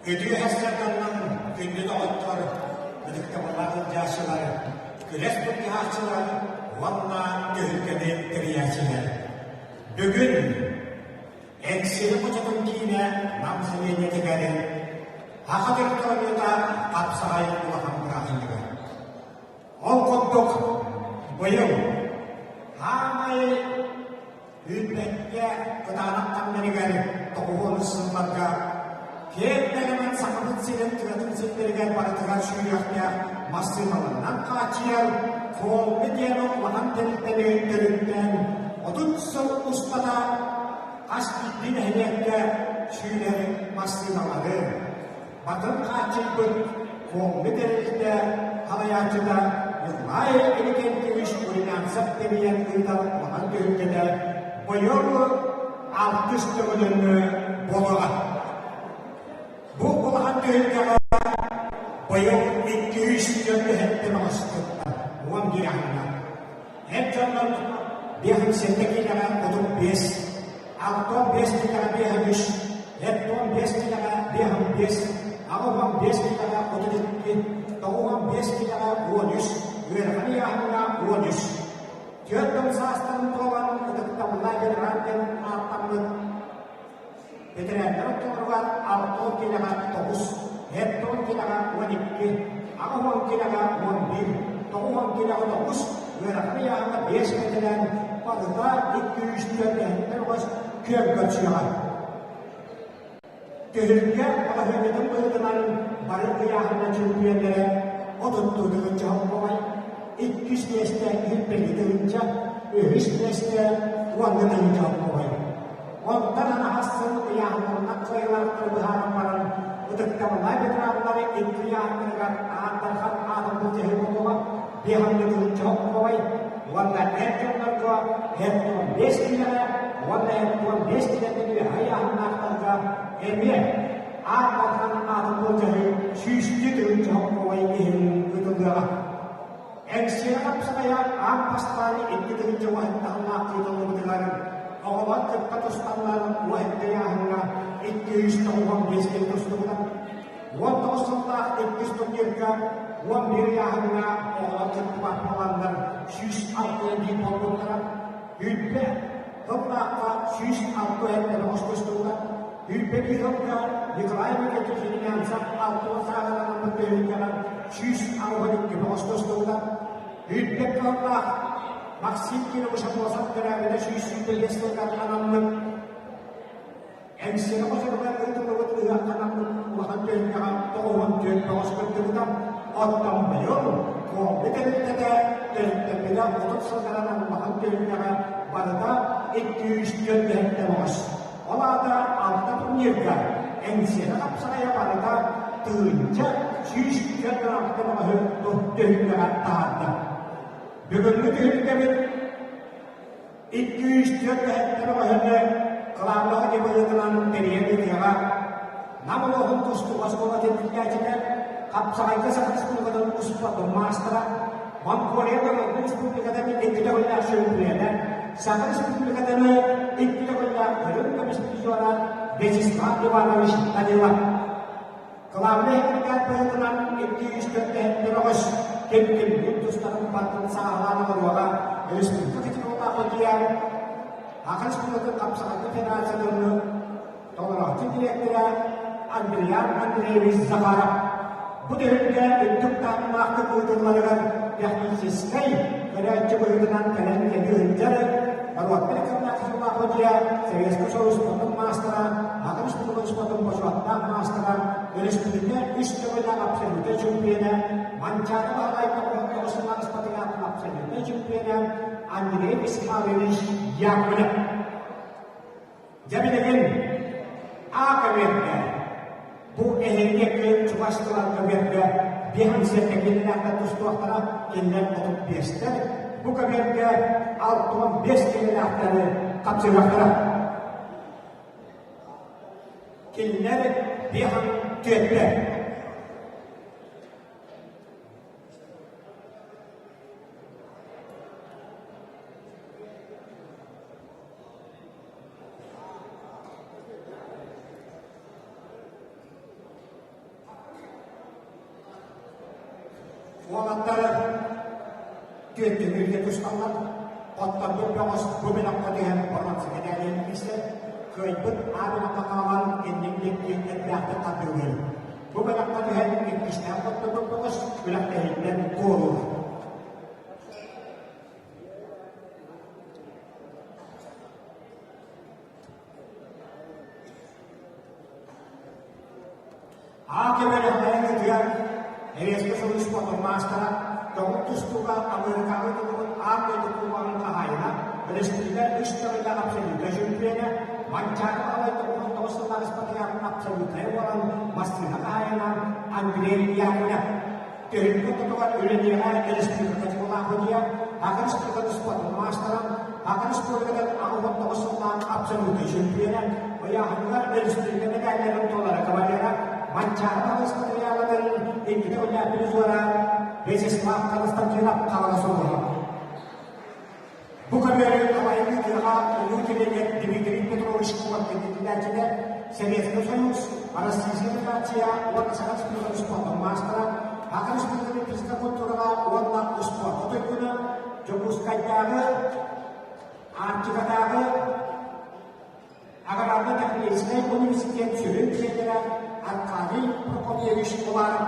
Үтүө сарсыарданнан күндү доҕоттор, ытыктабыллаах ыалдьааччылар, күрэс былдьаһааччылар уонна түһүлгэни тэрийээччилэр. Бүгүн Эҥсиэли хочотун киинэ Нам сэлиэнньэтигэр Саха төрүт оонньуута хапсаҕай улахан бырааһынньыга. Ол курдук быйыл хаамай Үүппэккэ кытаанах ханнарыгар тоҕуһуон сылларга киэҥ нэлэмэн Сахабыт сирин тыатын сирдэригэр барытыгар сүүрүөхтээх массыыналарынан хааччыйар Колби диэн улахан тэрилтэни төрүттээн 30 сыл устата хас биирдии нэһилиэккэ сүүрэр массыыналары Батын хааччыйбыт Колби тэрилтэ салайааччыта Николай Иннокентьевич Румянцев тэрийэн ыытар улахан түһүлгэтэ быйыл алтыс төгүлүн буолуоҕа. Бу улахан түһүлгэҕэ быйыл 200 төһөттөн оҥостубуттар 11 аһынна. Эр дьоннор 57 киилэҕэ 35, 65 киилэҕэ 53, 75 киилэҕэ 55, 85 киилэҕэ 32, 95 киилэҕэ 13, үөрэҕин ыйааһыҥҥа 13. 40 саастарын туолан ытыктабыллаах ветеран диэн ааттаммыт Бэтэрээннэр ортолоругар 60 киилэҕэ 9, 40 киилэҕэ 12, 80 киилэҕэ 11, 90 киилэҕэ 9, ыарахан ыйааһыҥҥа 5 бэтэрээн барыта 204 эһэттэн угас күөн көрсүөҕэ. Түһүлгэ балаһыанньатын быһыытынан бары ыйааһыҥҥа чөмпүйүөннэрэ 32 тыһыынча холкуобай, иккис миэстэ 22 тыһыынча, үһүс миэстэ 10 тыһыынча холкуобай. Онтон анаһас сыл ыйааһыннарынан кыайыылаахтары быһааран баран, ытыктабыллаах ветераннары икки ыйааһыннарыгар Аан Дархан аатын былдьаһыы буолуоҕа, биэһэммитин чоһоккуобай уонна эр дьоннорго 45 киилэҕэ уонна 45 киилэттэн үөһэ ыйааһыннаахтарга эмиэ Аан Дархан аатын былдьаһыы сүүстүү тыһыынча чоһоккуобай иһин ыытыллыаҕа. Эҥсиэли хапсаҕайа аан бастаан 2 тыһыынча уоһуттаһыннаах ыытыллыбытыгар оҕолор кытта тустаннар уоһукка ыйааһыҥҥа 295 киһи тустубута. 19 сыллаах иккис турнирга 11 ыйааһыҥҥа оҕолор кыттыбат буоланнар 161 буолбуттара. Үүппэ тыллаахха 106 эрдэ тустубута. Үүппэ биир сылга Николай Никитич Румянцев 60 сааһынан ылбыт түһүлгэҕэ 162 бөҕөс тустубута. Үүппэ кыллаах Максим Кирович Аммосов төрөөбүтэ 125 сылыгар анаммыт Эҥсиэли хочотугар ыытыллыбыт ыһыахха анаммыт улахан түһүлгэҕэ 94 бөҕөс кыттыбыта. Оттон быйыл Куолду тэрилтэтэ төрүттэммитэ 30 сылынан улахан түһүлгэҕэ барыта 204 түһүлгэ бөҕөс. Ол аата алта турнирга Эҥсиэли хапсаҕайа барыта 1146 бөҕөһү түһүлгэҕэ таһаарда. Бүгүҥҥү түһүлгэбит 204 эһэттэр бөҕөһүнү кылаабынаҕа быһыытынан тэрийэн ыытыаҕа. Нам улууһун тустуук оскуолатын иитээччитэ, Хапсаҕайга Саха Республикатын успуордун маастара, Монголия Народнай Республикатын икки төгүллээх чөмпүйүөнэ, Саха Республикатын икки төгүллээх үрүҥ көмүс призера Вячеслав Иванович Данилов. Кылаабынай химикат быһыытынан 204 бөҕөс ким-кимниин тустарын бартын сааһылаан оҥоруоҕа Республика Федераллаах Хотуйар Саха Республикатын хапсаҕайга федерациятын толорооччу дириэктэрэ Андриан Андреевич Захаров бу түһүлгэ үрдүк таһымнаахтык ыытылларыгар техническэй көрөөччү быһыытынан кэлэн кэлии сылдьар норуоттар иккардылаах Хотуйа Советскай Союз спортун маастара, Саха Республикатын спортун бочуоттаах маастара, өрөспүүбүлүкэ үс төгүллээх абсолютнай чөмпүйүөнэ, Манчаары Баһылай 99 сыллаах спартакиадатын абсолютнай чөмпүйүөнэ Андрей Михайлович Яковлев. Дьэ билигин А көбүөргэ бу эһиги чугас турар көбүөргэ биэһин киилэлээхтэр тустуохтара, кинилэр 35-тэр. Бу көбүөргэ 65 киилэлээхтэри хапсыһыахтара. Кинилэр биэһин түөртэр. Уолаттары түөрт төгүлгэ тусталлар. Хотторбут бөҕөс бу бөлөххө түһэн боруонса мэтээлин кистэ. Кыайбыт А бөлөххө хаалан иннин диэки элбэхтик хардыылыыр. Бу бөлөххө түһэн иккистээн хотторбут бөҕөс күрэхтэһииттэн туоруур. Аата бэлэхтэрин ытыар Эриэскэ сулууспатын маастара, көҥүл тустууга Америкаҕа ыытыллыбыт аан дойду кубогын хаһаайына, өрөспүүбүлүкэ үс төгүллээх абсолютнай чөмпүйүөнэ, Манчаары Баһылай 99 сыллаах испатыйаатын абсолютнай буолан массыына хаһаайына Андрей Яковлев. Төһүлгэ ортотугар үлэлиэҕэ өрөспүүбүлүкэ дьыллаахытыйа, Саха Республикатын спордун маастара, Саха Республикатын 89 сыллаах абсолютнай чөмпүйүөнэ, ыйааһыныгар өрөспүүбүлүкэ мэдээллэрин толору кавалера, Манчаары Баһылай матырыйааларын инники үлэ призера Вячеслав Константинов хаала суруйар. Бу көмөлөрү Алайыы тыаҕа улуу тренер Дмитрий Петрович Кулакин иитиллээччитэ, Советский Союз, Российская Федерация уонна Саха Республикатын спордун маастара, Саха Республикатын физкультураҕа уонна успуорка туйгуна, Дьокуускайдааҕы Арктикатааҕы Аграрно-техническэй университет сүрүн тренерэ Аркадий Прокопьевич Уларов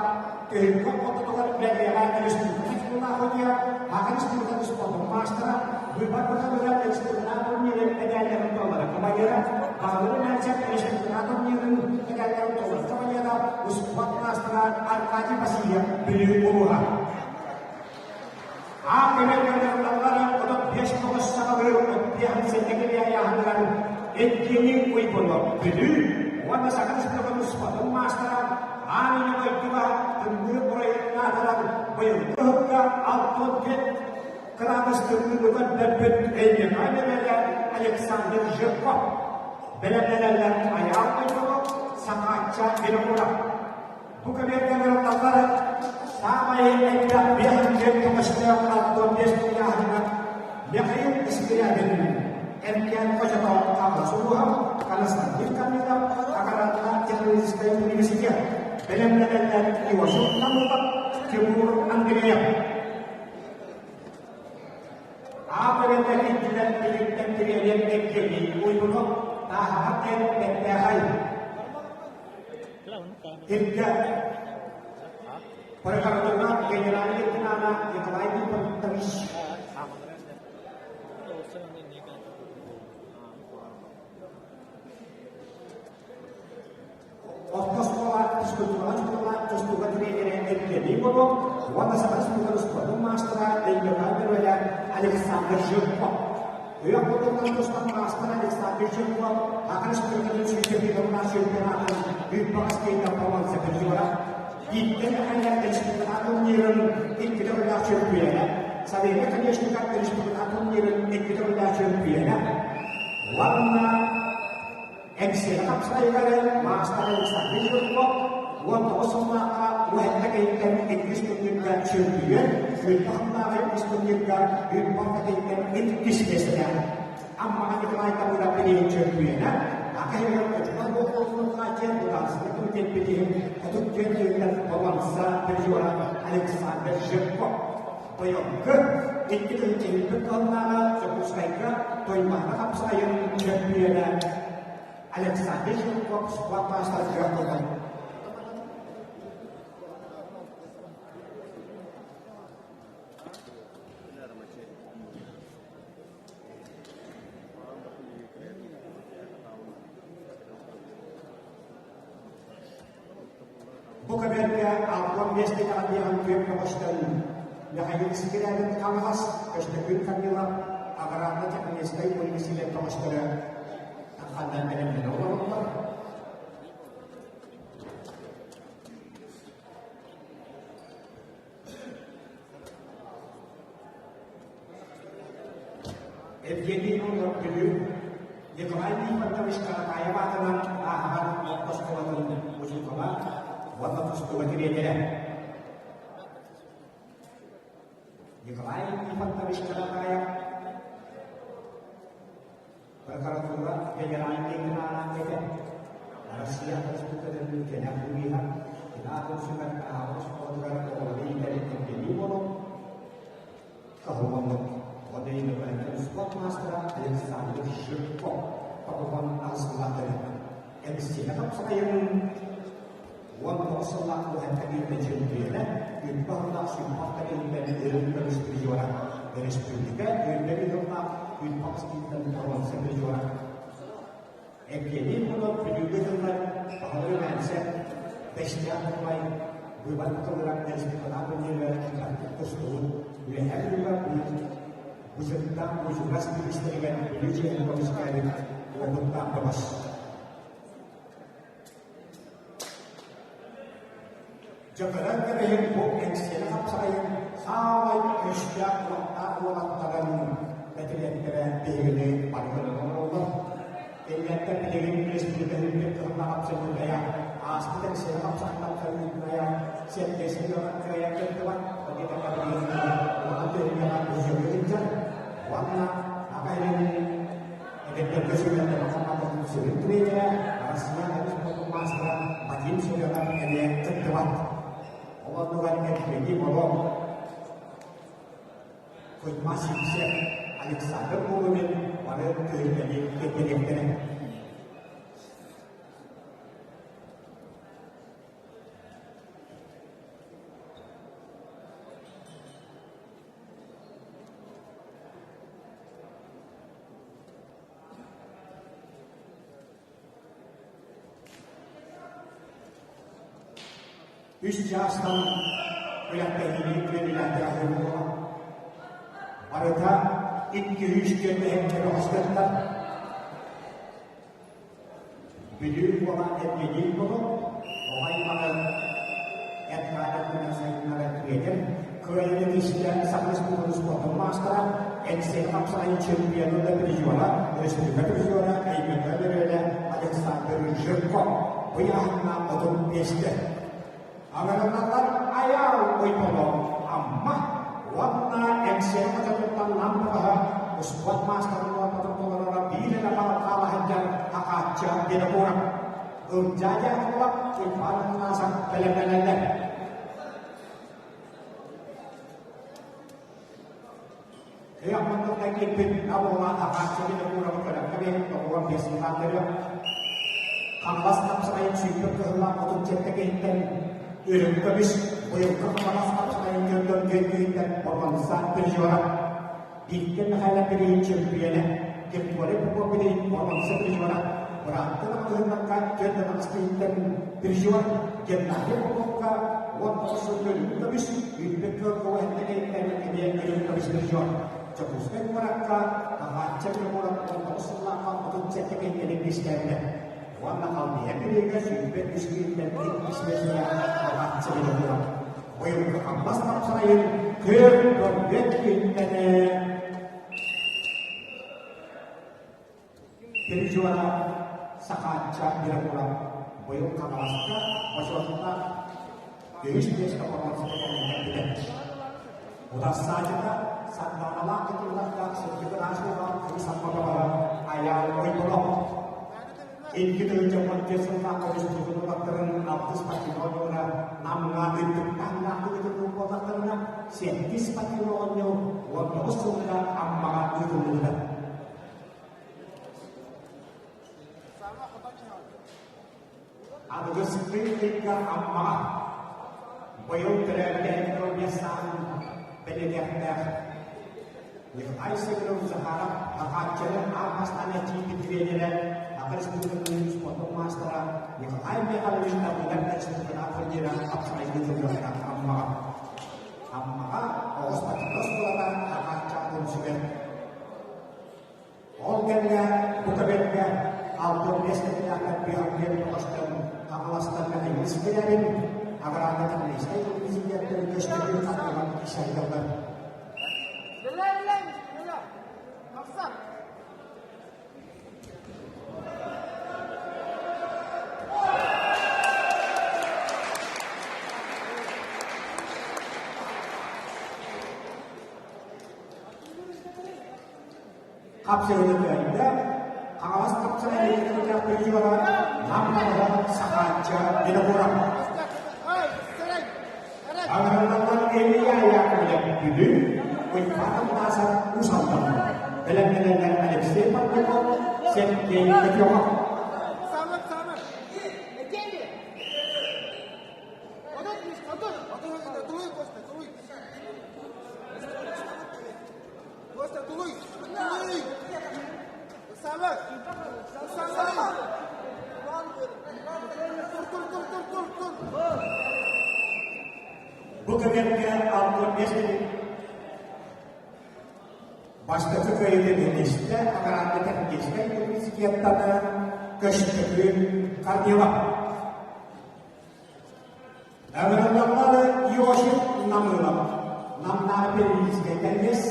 Төһүлгэ ортотугар үлэлиэҕэ республика титуллаах Саха Республикатын спордун маастара, быыбар быһалыгар республика турнирын мэдээллэрин толору кавалера, Баһылык Мальцев республика турнирын мэдээллэрин толору кавалера, успуорт маастара Аркадий Васильев Бүлүү улууһа. Аан көмө 35 тоҕус саҕалыы 37 килиэйааһыныгар Евгений Уйбунов Бүлүү уонна Саха Республикатын спордун маастара Аан Илин дойдуга тымныы оройуоннаатаран быйылгы ыһыкка 64 кыраадыс тымныыны көрдөрбүт Өймөкөөн эбэлэ Александр Жирков бэлэмнэнэллэр Айаал Уйбунов Сахаачча Винокуров Бу көбүөргэ саамай элбэх биэс көмөстөөх 65 ыйааһыныгар Михаил Скрябин, Эркээн Хочотоох Хаҥалас улууһа, Константин Камилов, Агаратта технологическай университет, бэлэмнэнэллэр Иосиф Намылов, Тимур Андреев. Аапырында киирдилэр билиттэн тириэньэр Евгений Уйбунов тааһаҕар диэн бэртээхэй Иргэ прокуратура генеральный лейтенана Николай Николаевич Орто оскуола физкультураҕа учуутала, тустууга тренерэ Евгений Попов уонна Саха Республикатын спордун маастара Өймөкөөн Бөрүөлэ Александр Жирков. Үөх буолуоттан тустан маастар Александр Жирков Саха Республикатын сүүс чемпионатын Үүт Кейтан Помонца призера, Бииттэн Мэхээлэ республика турнирын икки төгүллээх чөмпүйүөнэ, Савелий Оконешников республика турнирын икки төгүллээх чөмпүйүөнэ уонна Эҥсиэли хапсаҕайыгар маастар Александр Жирков 19 сыллаахха уһэннэ кэйиттэн иккис турнирга чөмпүйүөн, сүүрбэ сыллааҕы иккис турнирга Үүт кэйиттэн иккис миэстэлээх. Аммаҕа Николай Табыров билигин чөмпүйүөнэ, Акаһыгар Очукал буолуохтаахчы Луганскай комитет билигин 34 киһиттэн боруонса призера Александр Жирков. Быйылгы икки тыһыынча кыһыннааҕы Дьокуускайга Туймаада хапсаҕайын чөмпүйүөнэ Александр Жирков спорт маастарыгар буолан Бу көбүөргэ алтан миэстэҕэ диэҕин күөн көҕүстэн Михаил Скрябин Хаҥалас, Көстөкүүн Камилов аграрно-техническай университет көҕүстэрэ ханна бэлэмнэнэ олороллор. Евгений Иванов Бүлүү, Николай Нифонтович Каратаев аатынан ааһар орто оскуолатын учуутала уонна тустууга тириэньэрэ. Николай Нифонтович Каратаев прокуратура генеральнай лейтенана этэ, Россия Республикатын кэнэх юриһа. Кини аатын сүгэр ааҕар оскуолатыгар оҕолору иитэр Евгений Монов Каһылламмыт Владимир спорт маастара Александр Жирков 98 сыллаах төрөппүт. Эҥсиэли хапсаҕайын 19 сыллаах уһанка биирдэ чөмпүйүөнэ, үппэ сыллаах сүүрбэх кэлииттэн үрүҥ көмүс призера, өрөспүүбүлүкэ үрдэ ыһыллаах үппэ киинтэн боруонса призера. Евгений Мунов Бүлүүгэ тыллар Баһылай Мээҥсэ, Бэстээх Ньукулай, быыбар тылыгар республикалаах турнирыгар элбэхтик тустубут, Үөһээ Бүлүүгэ Бучуттаах Бучугас бириистэригэр Бүлүү чиэһин көмүскээбит уопуттаах бөҕөс. Дьакыран кэбиһин бу Эҥсиэли хапсаҕайын саамай күүстээх уохтаах уолаттарын бэтилиэттэрэ биһигини барытын оҥороллор. Кинилэртэн билигин республика үрдүк кыһылла хапсыһыытайа, ааспыт Эҥсиэли хапсаҕайын хапсыһыытайа, Сергей Семенов кыайан кыттыбат, ол билигин улахан түһүлгэҕэ музейга сылдьар уонна Аҕа илин Эдэрдэргэ сүрүннэрэ хамаандатын сүрүн тренерэ, Россия спордун маастара Вадим Семенов эмиэ кыттыбат. Ол оннугар Евгений Молов, Кузьма Сивцев, Александр Пугунин бары түһүлгэни киэргэниэхтэрэ. Үс чаастан күрэхтэһиини үөрүүлээхтик аһыыллара. Барыта 200 кэллэһиктэр оҕустаттар. Бүлүү уола Евгений Попов оҕо аймаҕы эт-хаан сайыннарар тренер, кыайыыны тиистэ Саха Республикатын спордун маастара, Энсиэли хапсаҕайын чемпиона да призера, республика призера Өймөкөөн бөрүөлэ Александр Жирков бу ыйааһыҥҥа 35-тэ. Аҥарыналлар Айаал Ойболов Амма уонна Эҥсиэли хочотуттан Нам бөҕөһө успуорт маастарын нуорматын толороро биир эрэ балл хаала сылдьар Акааччы Винокуров. Ылдьаа Дьяконова, Уйбаан Атласов бэлэмнэнэллэр. Кыах муннуктан киирбит Абола Акааччы Винокуровы көрөн кэбиһин, 95 сыллаах төрүөх. Хаҥалас хапсаҕайын сүүрбүт кыһыллаах 37 киһиттэн үрүҥ көмүс, быйылгы Хаҥалас хапсаҕайын дьонтон түөрт киһиттэн боруонса призера. Бииргэ Михайлов билигин чөмпүйүөнэ, Григорий Попов билигин боруонса призера, бырааттыы маҕаһыыннарга түөрт аҕыс киһиттэн призер, Геннадий Поповка 19 сыл үрүҥ көмүс, үүммүт кыалга киһиттэн эмиэ үрүҥ көмүс призер. Дьокуускай куоракка Аҕаачча куорат 19 сыллаахха 37 киһини биристээбитэ. Уонна Халбыйа билиэгэ 23 киһиттэн иккис миэстэҕэ Аҕаачча куорат. Быйылгы хамнас тапсарайын күөх көрбөт киһиттэн Переживана Сахаачча Мирокуров быйыл Хаҥаласка бочуоттаах үһүс миэстэ оҥорон кэлбитэ. Утарсааччыта Сардааналаах кытыллардаах сылдьыбыт ааспыт кыыс Амма баҕара Айаал Ойбонов. Икки тыһыынча 14 сыллаахха республика уолаттарын алтыс спортивнай оонньуулара Намҥа үрдүк таһымнаахтык ыытыллыбыт буоллахтарына, сэттис спортивнай оонньуу 19 сылга Аммаҕа ыытыллыбыта. Аныгы сыттык Аммаҕа быйыл төрөөбүт сааһын бэлиэтиэхтээх Николай Сидоров Захаров Хахааччыны аан бастаан эрчийбит тренерэ, Саха Республикатын спордун маастара Николай Михайлович Давыдов республикатааҕы турнира хапсаҕайдыы сылдьыахтаах Аммаҕа. Аммаҕа оҕус спортивнай оскуолата Хахааччы атын сүгэр. Ол кэмҥэ бу көбүөргэ 65 миэстэлээхтэр биһиги бөҕөстөр Хаҥаластан Михаил Скрябин, Аграрнай коммунистскай президенттэр көстөкүүн хаттыгар сылдьаллар. Хапсыһыыны кыайда Хаҥалас хапсаҕай лигатын призера Нам Сахаачча Винокуров. Аҥараллан Илья Яковлев Бүлүү, Уйбаан Аммосов Уус Алдан, бэлэмнэнэллэр Алексей Павликов, Сергей Петров. Бу кэмҥэ 65 бастакы кыайыытын ситистэ аграрнай техническэй университеттан Көстөкүүн Корнилов. Ыҥырыллаллар Иосиф Намылов, Намнааҕы педагогическай кэллиэс,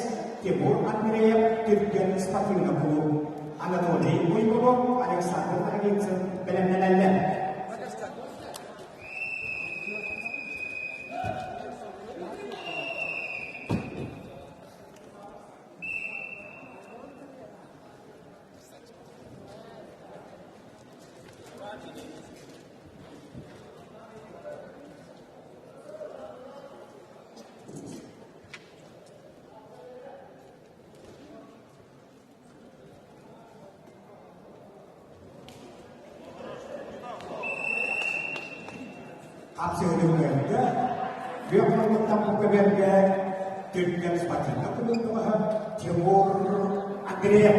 Тимур Андреев, Түргэн спортивнай кулууп, Анатолий Уйгунов, Александр Ноговицын бэлэмнэнэллэр. Хапсыһыгырга күөх муннуктан көбүөргэ түргэн спортивнай кулууптаҕа Тимур Андреев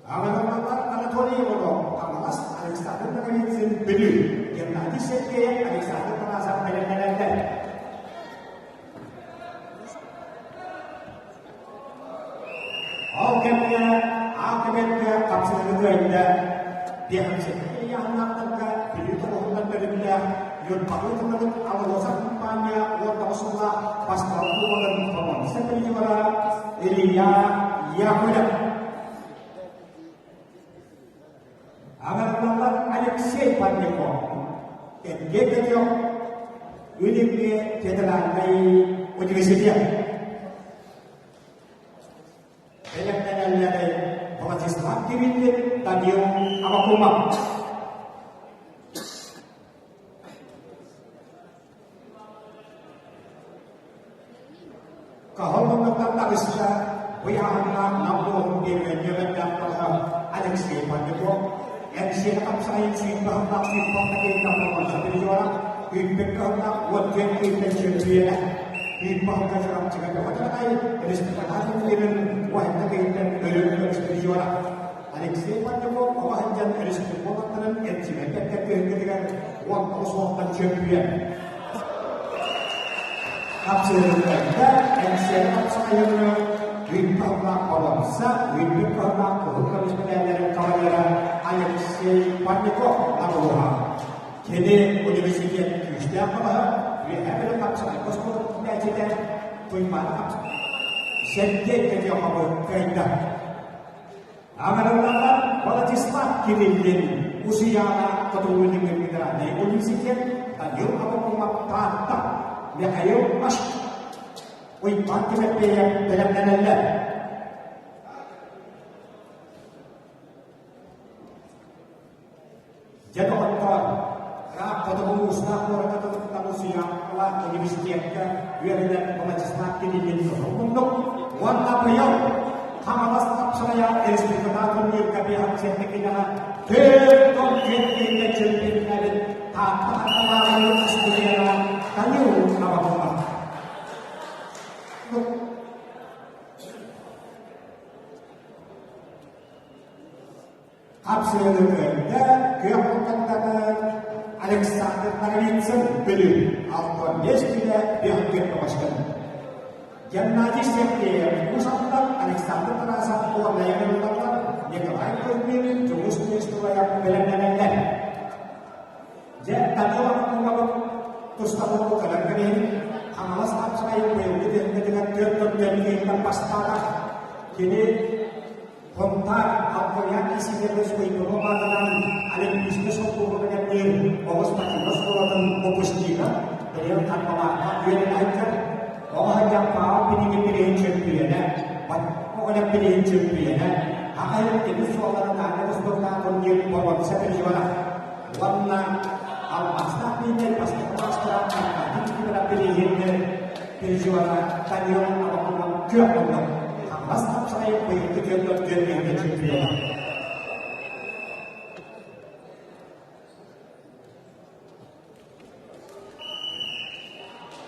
Аҕалар Анатолий Иванов, Хаҥалас Александр Ноговицын, Бүлүү, Геннадий Сергеев, Александр Тарасов бэлэмнэнэллэр. Ол кэмҥэ аан кэмҥэ хапсыһыыны кыайда Биэхэмсэтин ыйааһыннаахтарга Бүлүү тоҕуһунан бөрүктээх Юрбаҕы тылларын АЛРОСА компания 19 сыллаах бастакы кубогын коммунист тренера Илья Яковлев. Аҥардаллар Алексей Парников, Сергей Петров, Илиҥҥи федеральнай университет. Бэлэмнэнэллэрин Владислав Кириллин, Данил Авакумов. Каһыл муннуктан таҕыста, ыйааһыннаах Нам улууһун биэрбэйдиэҕиннээх балаһа Алексей Павликов, Эҥсиэли хапсаҕайын сүүрбэ сыллаах сүүрбэ киһиттэн боруонса призера, күүппүт кыһыллаах уот түөрт киһиттэн чөмпүйүөнэ, күүппэ сылга Чурапчыга Бөҕө Тараҕай республикатын киирин уһанна киһиттэн өрүү көмүс призера. Алексей Павликов оҕо сылдьан республикаларын эрчимэн кэккэ күһүҥҥүтүгэр 19 уонтан чөмпүйүөн. Хапсыһыыларга Эҥсиэли хапсаҕайыҥҥа Үүт туһалаах боруонса, үүппүт туһалаах кыһыл көмүс мэтээллэрин кавалера Алексей Парников намылыһа. Кини университет күүстээх балаһа, Үөһээ Бүлүү хапсаҕай оскуолатын мээчитэ Туймаада хапсаҕай. Сергей Петеховы кыайда. Аҥарыллаллар Владислав Кириллин, Усуйаана Хотугулуу-Илиҥҥи федеральнай университет, Данил Аввакумов Таатта, Михаил Машкин, Уйбаан Тимофеев бэлэмнэнэллэр. Дьэ доҕоттоор, ыраах хотугу муустаах куоракка тылыттан Усуйааналаах университекка үөрэнэр Владислав Кириллин муннук уонна быйыл Хаҥалас хапсаҕайа республикатааҕы турнирга биэһэн киилэҕэ 44 киһиттэн чемпионнээбит Таатта Ханталааҕын студена Данил Авакумов. Хапсыһыыны кыайда күөх муннуктаны Александр Ноговицын Бүлүү 65 киилэ биэхтүөн көҕөстөн. Геннадий Сергеев Уус Алдан Александр Тарасов Горнайа ыллаллар Николай Кузьмин Дьулус Тестулаев бэлэмнэнэллэр. Дьэ, Данила Кумабыт тустабылы кэлэн кэбиһин Хаҥалас хапсаҕайын быйылгы түһүлгэтигэр түөрт көрдөөн киһиттэн бастаата. Кини Хонтаар Алкоян Исидорович Куйгунов аатынан Олимпийскай солкуобуга кэллиир оҕо спортивнай оскуолатын выпускнига бэйэм Харбалаахха үөрэнэ сылдьар. Оҕо сылдьан Павел Пинигин билиһин чөмпүйүөнэ, оҕонньор билиһин чөмпүйүөнэ, аҕа тимир суолларын Таня Востоктаах турнир боруонса призера уонна Алмаастаах биитэр бастакы маастара Аркадий Никифоров бирииһиннэр призера Данил Авакумов күөх муннук. Хаҥалас хапсаҕай быйылгы түөрт миэстэ чемпиона.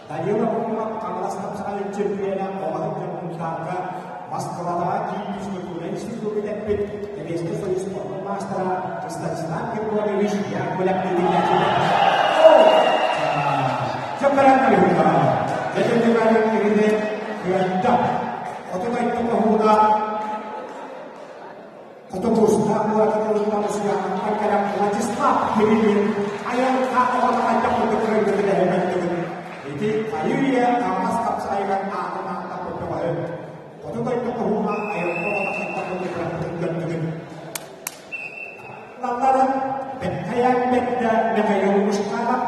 Данила Букунов Хаҥалас хапсаҕайын чемпиона оҕо сылдьан Мунтаарга Москваҕа киин физкультура институтун бүтэппит Сэбиэскэй Союз спордун маастара Константин Григорьевич Яковлев иитиллээччитэ. Дьэ, Дьэ, киһини кыайда. Хоту дойду хоһууна Хоту куораты тылыттан усуйаанаттан кэлэн Владислав Кириллин айылҕа оҕото хайдах курдук кыргыты дэһэмэттигин ити хайыы-үйэ Хаҥалас хапсаайыгар аатын ааттаппыт бөҕөһү хоту дойду хоһууна айылҕа оҕото хайдах курдук кыраппытын көрдүгүт. Лалларын Бэккэйээн Бэттэ Михаил Мушканов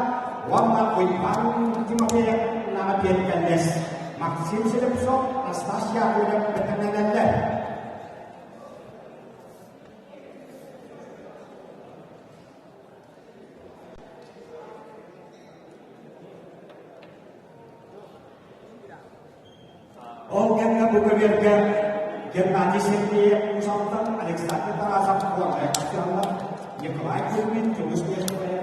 уонна Уйбаан Тимофеев наҕа Пиэткэллэс Максим Слепцов Настас Яковлев бэтэннэнэллэр. Ол кэмҥэ бу көбүөргэ Геннадий Сергеев Уус-Алдан, Александр Тарасов Куорайа тахсыаллар, Николай Кузьмин Дьулус Күөстүбэйэ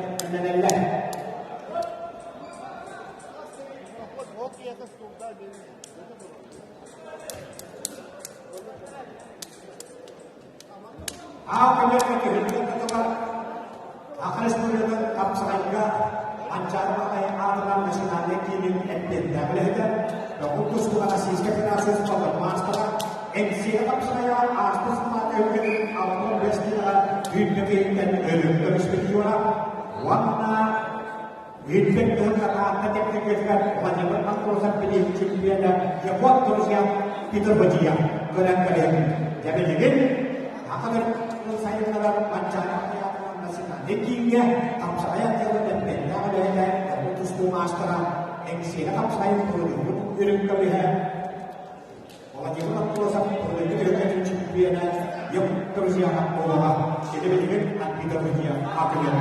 Аакамерка көһүллэн тутулар Саха Республикатын хапсаҕайга Манчаары Баһылай аатынан национальнай киинин эппиэттээх үлэһитэ, Дохур тустууга Российскай Федерация спордун маастара, Эҥсиэли хапсаҕайа ааспыт сыллаах өҥкөтүн 65 киилэҕэ сүүрбэ киһиттэн өлүм көмүспүт юра уонна Үһүттэн кыһын Таатта техникатыгар Владимир Андросов билиһин чемпиона Якут друзья Питер Бадья көрөн кэлиһин. Дьэ билигин Саха сайыннарар Манчаары театрынан национальнай кииҥҥэ хапсаҕай отделын эппиэттээх үлэһитэ Якут тустуу маастара Эҥсиэли хапсаҕайын былырыыҥҥы үрүҥ көмүһэ Владимир Андросов былырыыҥҥы түһүлгэтин чемпиона Якут друзья буолаҕа. Кини билигин Питер Бадья аатыгар.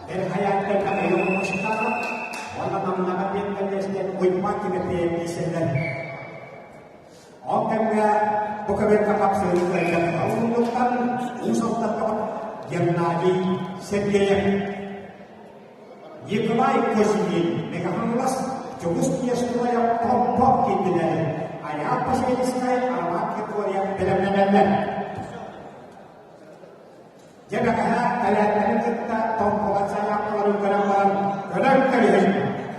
Эр хайааттан Михаил Мушканов уонна Намнаҕа диэн кэллиэстэн Уйбаан Тимофеев киирсэллэр. Ол кэмҥэ бу көбүөргэ хапсыһыы кыайда уһуллуттан Уус Алдантан Геннадий Сергеев, Николай Козьмин, Мегафонлас Дьулус Тиэстуойа Томпо киирдилэр. Айаат Васильевскай, Армат Григорьев бэлэмнэнэллэр. Дьэ бэҕэһээ кэлээттэрин кытта Томполар сайаапкаларын көрөн баран, көрөн кэбиһин.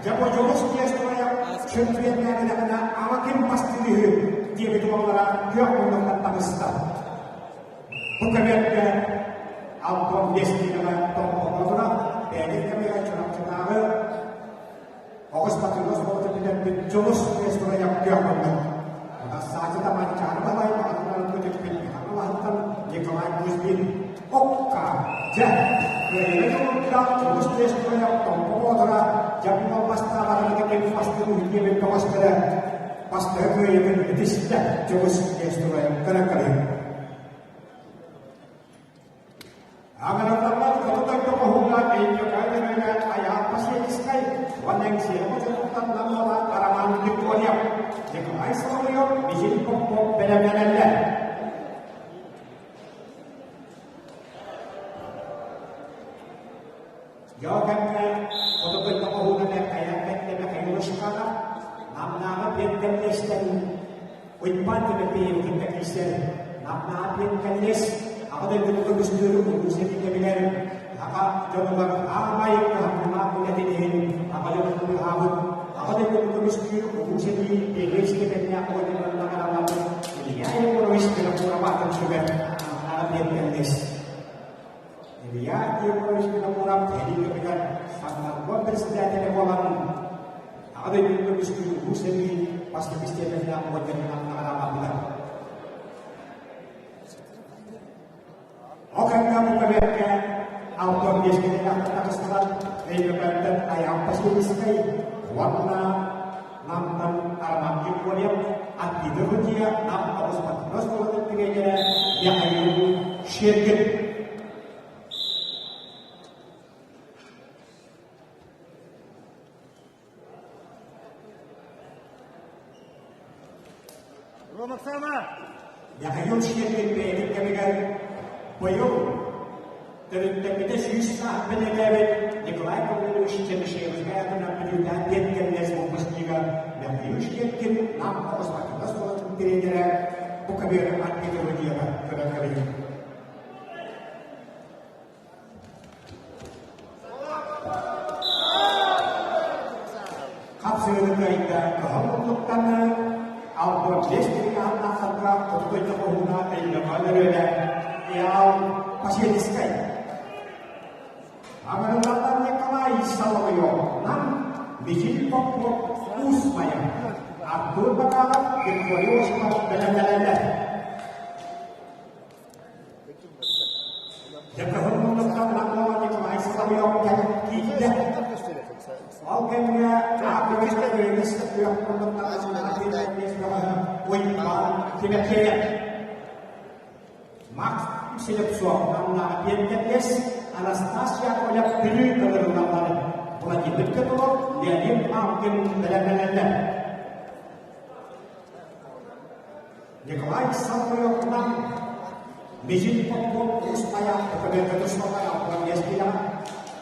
Дьэ бу Дьулус Тиэстуойа чөмпүйэннээбэтэҕинэ ама ким бастыыр үһү диэбит уоллара күөх муннуктан таҕыста. Бу кэмиэргэ Антон Вестникова Томпоҕо бэйэтин кэмигэр Чурапчытааҕы Оҕус патриот буолбут бүтэрбит Дьулус Тиэстуойап күөх муннук. Саачыта Манчаары Баһылай баҕатынан көтүппүт Михаил Николай Кузьмин Окка дьэ кыайыыга дьулурдаах Дьулус Тиэстуойап Томпо Боотура дьэ буол бастаабатыгар ким бастыыр үһү бөҕөстөрө бастакы кыайыытын итистэ Дьулус Тиэстуойап көрөн көрүҥ. Аҥаралларбат хоту дойду хоһууна Өймөкөөн өрүһэ Айаал Васильевскай уонна Эҥсиэли хочотуттан Намыала Роман Григорьев, Николай Соловьев, Михаил Попов бэлэмнэнэллэр. Дьоо кэмҥэ хоту дойду хоһууна Бэркайаан Бэттэмэ Кайылышканов, Намнааҕы пиэнкэллиэстэн Уйбаан Тимофеев кытта киирсэр. Намнааҕы пиэнкэллиэс Аҕа дойдуну көмүскүүр улуу сэрии кэмигэр аҕа дьонугар аамай кыһамньылаах үлэтин иһин аҕа дьонун быыһаабыт Аҕа дойдуну көмүскүүр улуу сэрии биэс степеннээх орденынан наҕараадаламмыт Илья Егорович Винокуров аатын сүгэр Намнааҕы пиэнкэллиэс. Илья Егорович Винокуров сэрии кэмигэр Сангарго председателэ буолан Аҕа дойдуну көмүскүүр улуу сэрии бастакы степеннээх орденынан наҕараадаламмыта. Ол кэмҥэ бу кэбиэккэ 65 киһилээх таҕыстылар, Өймөкөөттөн Айаал Васильевскай уонна Намтан Роман Григорьев. Аттида Рудия Нам оҕус спортивнай оскуолатын тренерэ Михаил Щеркин. Ром Оксана! Михаил Щеркин бэйэтин кэмигэр быйыл төрүттэммитэ 100 саас бэлиэтээбит Николай Гаврилович Чернышевскай аатынан Бүлүүтээн диэн кэллиэс выпускнига Михаил Щеркин Нам оҕо спортивнай оскуолатын тренерэ бу көбүөрү Антон Рудьева көрөн кэбиһин. Хапсыгыны кыайда кыһыл муннуктаны, албор биэс тыһыынчаахтарга хоту дойду хоһууна Өймөкөөн өрүөлэ Иал Посельскай. Аҥарыллартан Николай Соловьевынан Мичил Попов Уус Майа, Артур Бакалов Григорий Осипов бэлэмнэнэллэр. Дьэ, муннуктан Намола Николай Соловьев кэлэн киирдэ. Ол кэмҥэ аакыбыска күрүмэс күөх муннуктан Уйбаан Тимофеев, Макс Слепцов манна Пиэнтэпиэс, Анастасия Яковлев Бүлүү кылырыллалларын Владимир Петров, Леонид Малкин бэлэмнэнэллэр. Николай Соловьевынан Мичил Попов Уус Майа Өкөбүөкэ туспалар алтан биэстилэҕэ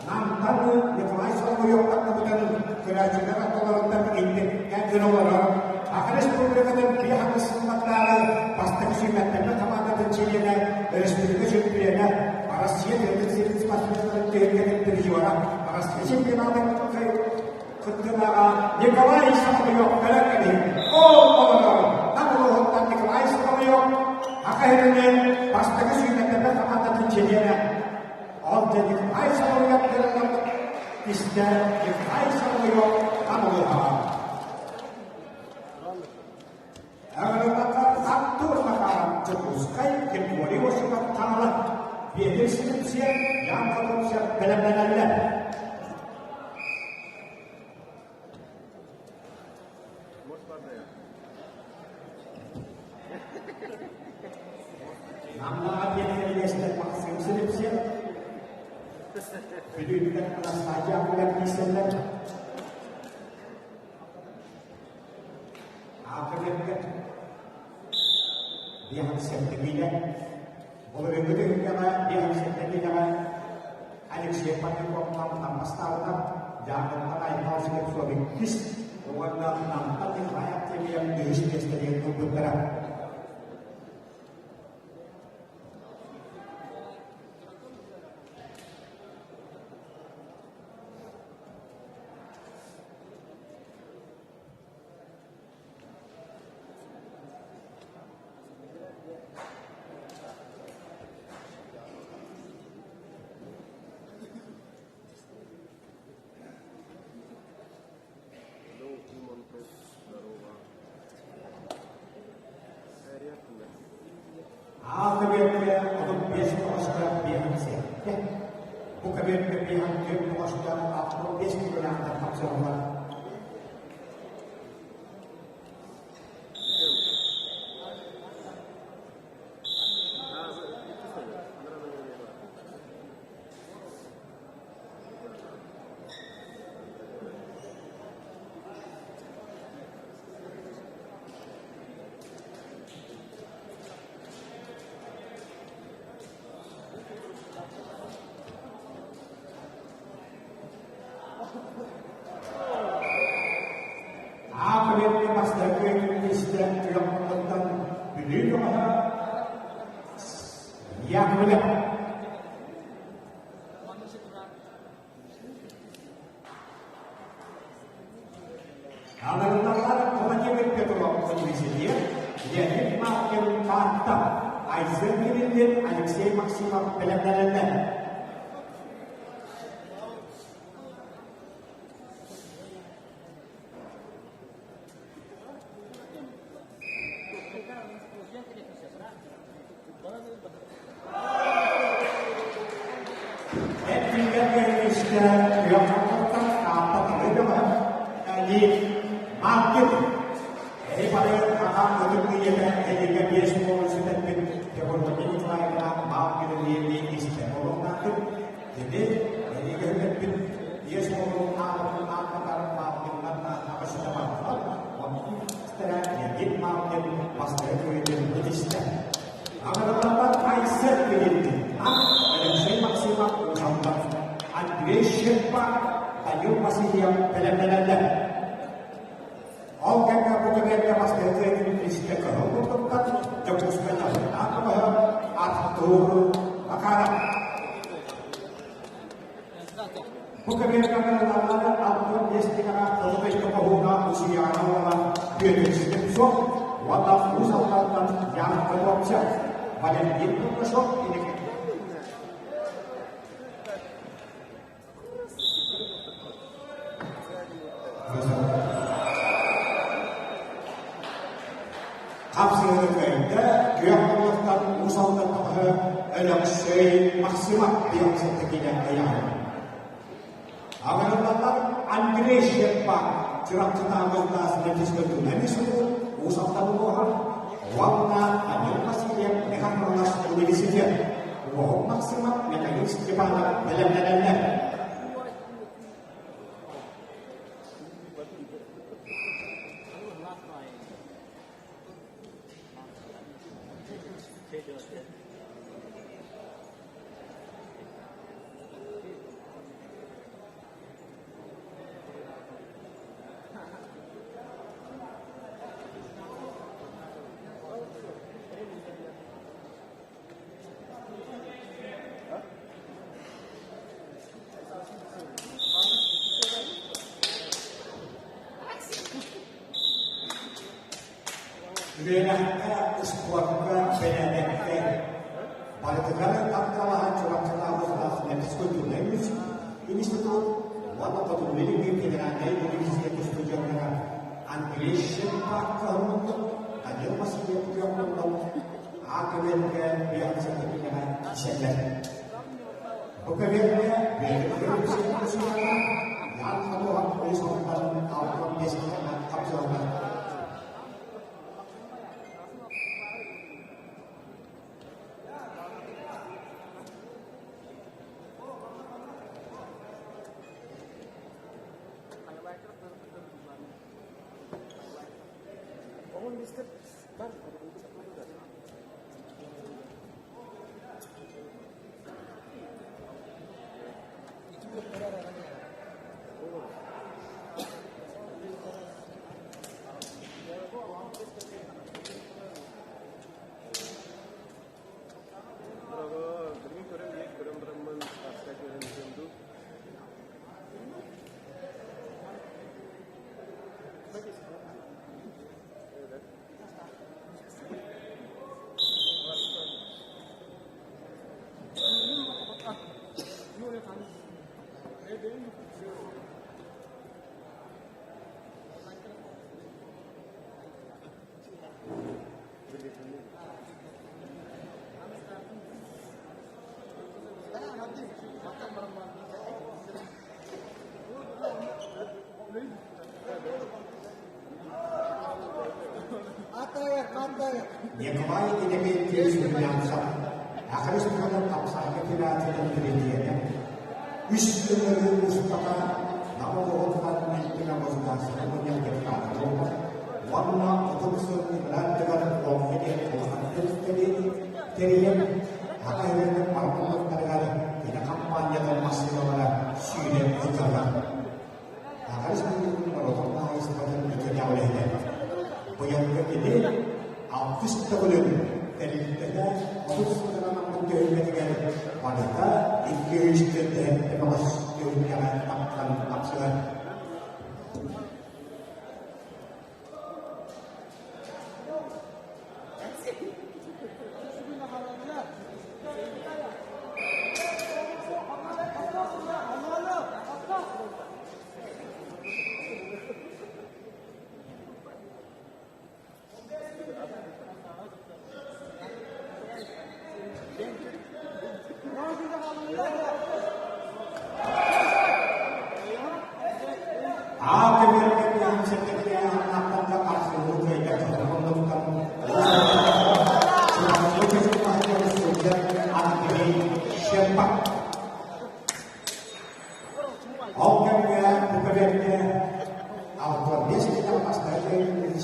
Намтан Николай Соловьев аттыбытын көрөөччүлэр ортолоруттан инниккэ гына олорор Саха Республикатын биир сыллардааҕы бастакы сүүмэрдэммит хамаандатын чилиэнэ, өрөспүүбүлүкэ чөмпүйүөнэ, Россия тыатын сирин спортсменнарын түһүлгэтин призера, Россия чемпионатын кыттыылааҕа Николай Соловьев көрөн кэбиһин. Ол олорор Нам улууһуттан Николай Соловьев Саха сиринэн бастакы сүүмэрдэммит хамаандатын чилиэнэ. Ол дьэ Николай Соловьев көрөн истэ Николай Соловьев Нам улууһа. Аҕырыллахха Артур Макаров Дьокуускай Григорий Осипов Хаҥалас Петр Слепцев Ян Готовцев бэлэмнэнэллэр. Намнаҕа диэн кэллиэстэр Максим Слепцев Бүлүүттэн Анастасия Акулев киирсэллэр. Аакыбыакка биэһэн киилэ, былырыыҥҥы түһүлгэҕэ биэһэн киилэҕэ Алексей Парниковтан Наммастаабыта, Дьааҥыттан Айхал Слепцов иккис уонна Намтан Николай Артемьев үһүс миэстэтигэр турбуттара. Аата бэркэ 35 тоҕуста биэһин сэттэ. Бу кэбиэркэ биэһин түөрт тоҕуста 65 килолаахтар хапсаллар. Аата бастакы истэн күөх Бүлүү бөҕөһө Яковлев. Аналлар Владимир Петров университет, Леонид Маркин Таатта, Айсен Кириллин, Алексей Максимов бэлэмнэнэллэр. Эттиҥҥэ истэ күөх Таатта Талыы бөҕөһө Леонид Маркин. Эһи бары аҕам ытык ийэтэ эһиги 5 уолу сүтэрбит Февронья Николаевна Малкина диэни истэн олохтоохтук. Кини эһиги сүтэрбит 5 уолун аатын ааттатар Малкиннар аҕыс бардылар. Онтон истэрэ Леонид Малкин бастакы кыайыытын ситистэ. Аҕыраларбар Айсен Кириллин, Алексей Максимов Уус Андрей Щербак, Данил Васильев бэлэмнэнэллэр. Ол кэмҥэ бу кэмҥэ бастакы кыайыытын бириискэ кыһыл курдуктар Дьокуускайга Аатыбаһы Артур Макаров. Бу кэмҥэ камераларынан Артур Лестикаҕа Кылы хоһууна Усуйаана уола Бүөтүр Слепцов уонна Уус Алдантан Ян Коробцев, Валентин Курдашов Хапсыһыны кыайда күөх муннуктан Уус Алдан тоҕоһо Өлөксөй Максимов биохсетта киирэн ыйаҕын. Аҕырыллаллар Андрей Щербак Чурапчытааҕы государственнай институт Уус Алдан улууһа уонна Данил Васильев Механикалар университет Уоһук Максимов Михаил Степанов бэлэмнэнэллэр. Үөрэххэ, успуорка, бэрээдэккэ барытыгар тапталаһан Чурапчытааҕы физкультурнай институт уонна Хотугу Илиҥҥи федеральнай университет устудьуоннара Андрей Щербак кыһаммыттык, Данил Васильев кыаммыттык А көбүөргэ биохсертификаҕа киирсэллэр. Бу көбүөргэ биохсертификата Ян Хатуһан Уус Алдантан 65 хапсыһаллар. Николай Иннокентьевич Румянцев Саха Республикатын хапсаҕайга федерациятын президенэ, үс ыҥырыы устата Нам улууһуттан Илдьин государственнай мунньах депутата буолбут уонна 30 сыл ыныран Уоҥҥа диэн улахан тэрилтэни тэрийэн, Саха сирин бары муннуктарыгар кини хампаанньатын массыыналара сүүрэн сылдьаллар. Саха Республикатын норуотун хаһаайыстыбатын үтүөлээх үлэһитэ. Быйылгы кини алтыс төгүлүн тэрилтэтэ 30 сылынан анаммыт түһүлгэтигэр барыта 247 бөҕөс түһүлгэҕэ таптаан тапсыһар.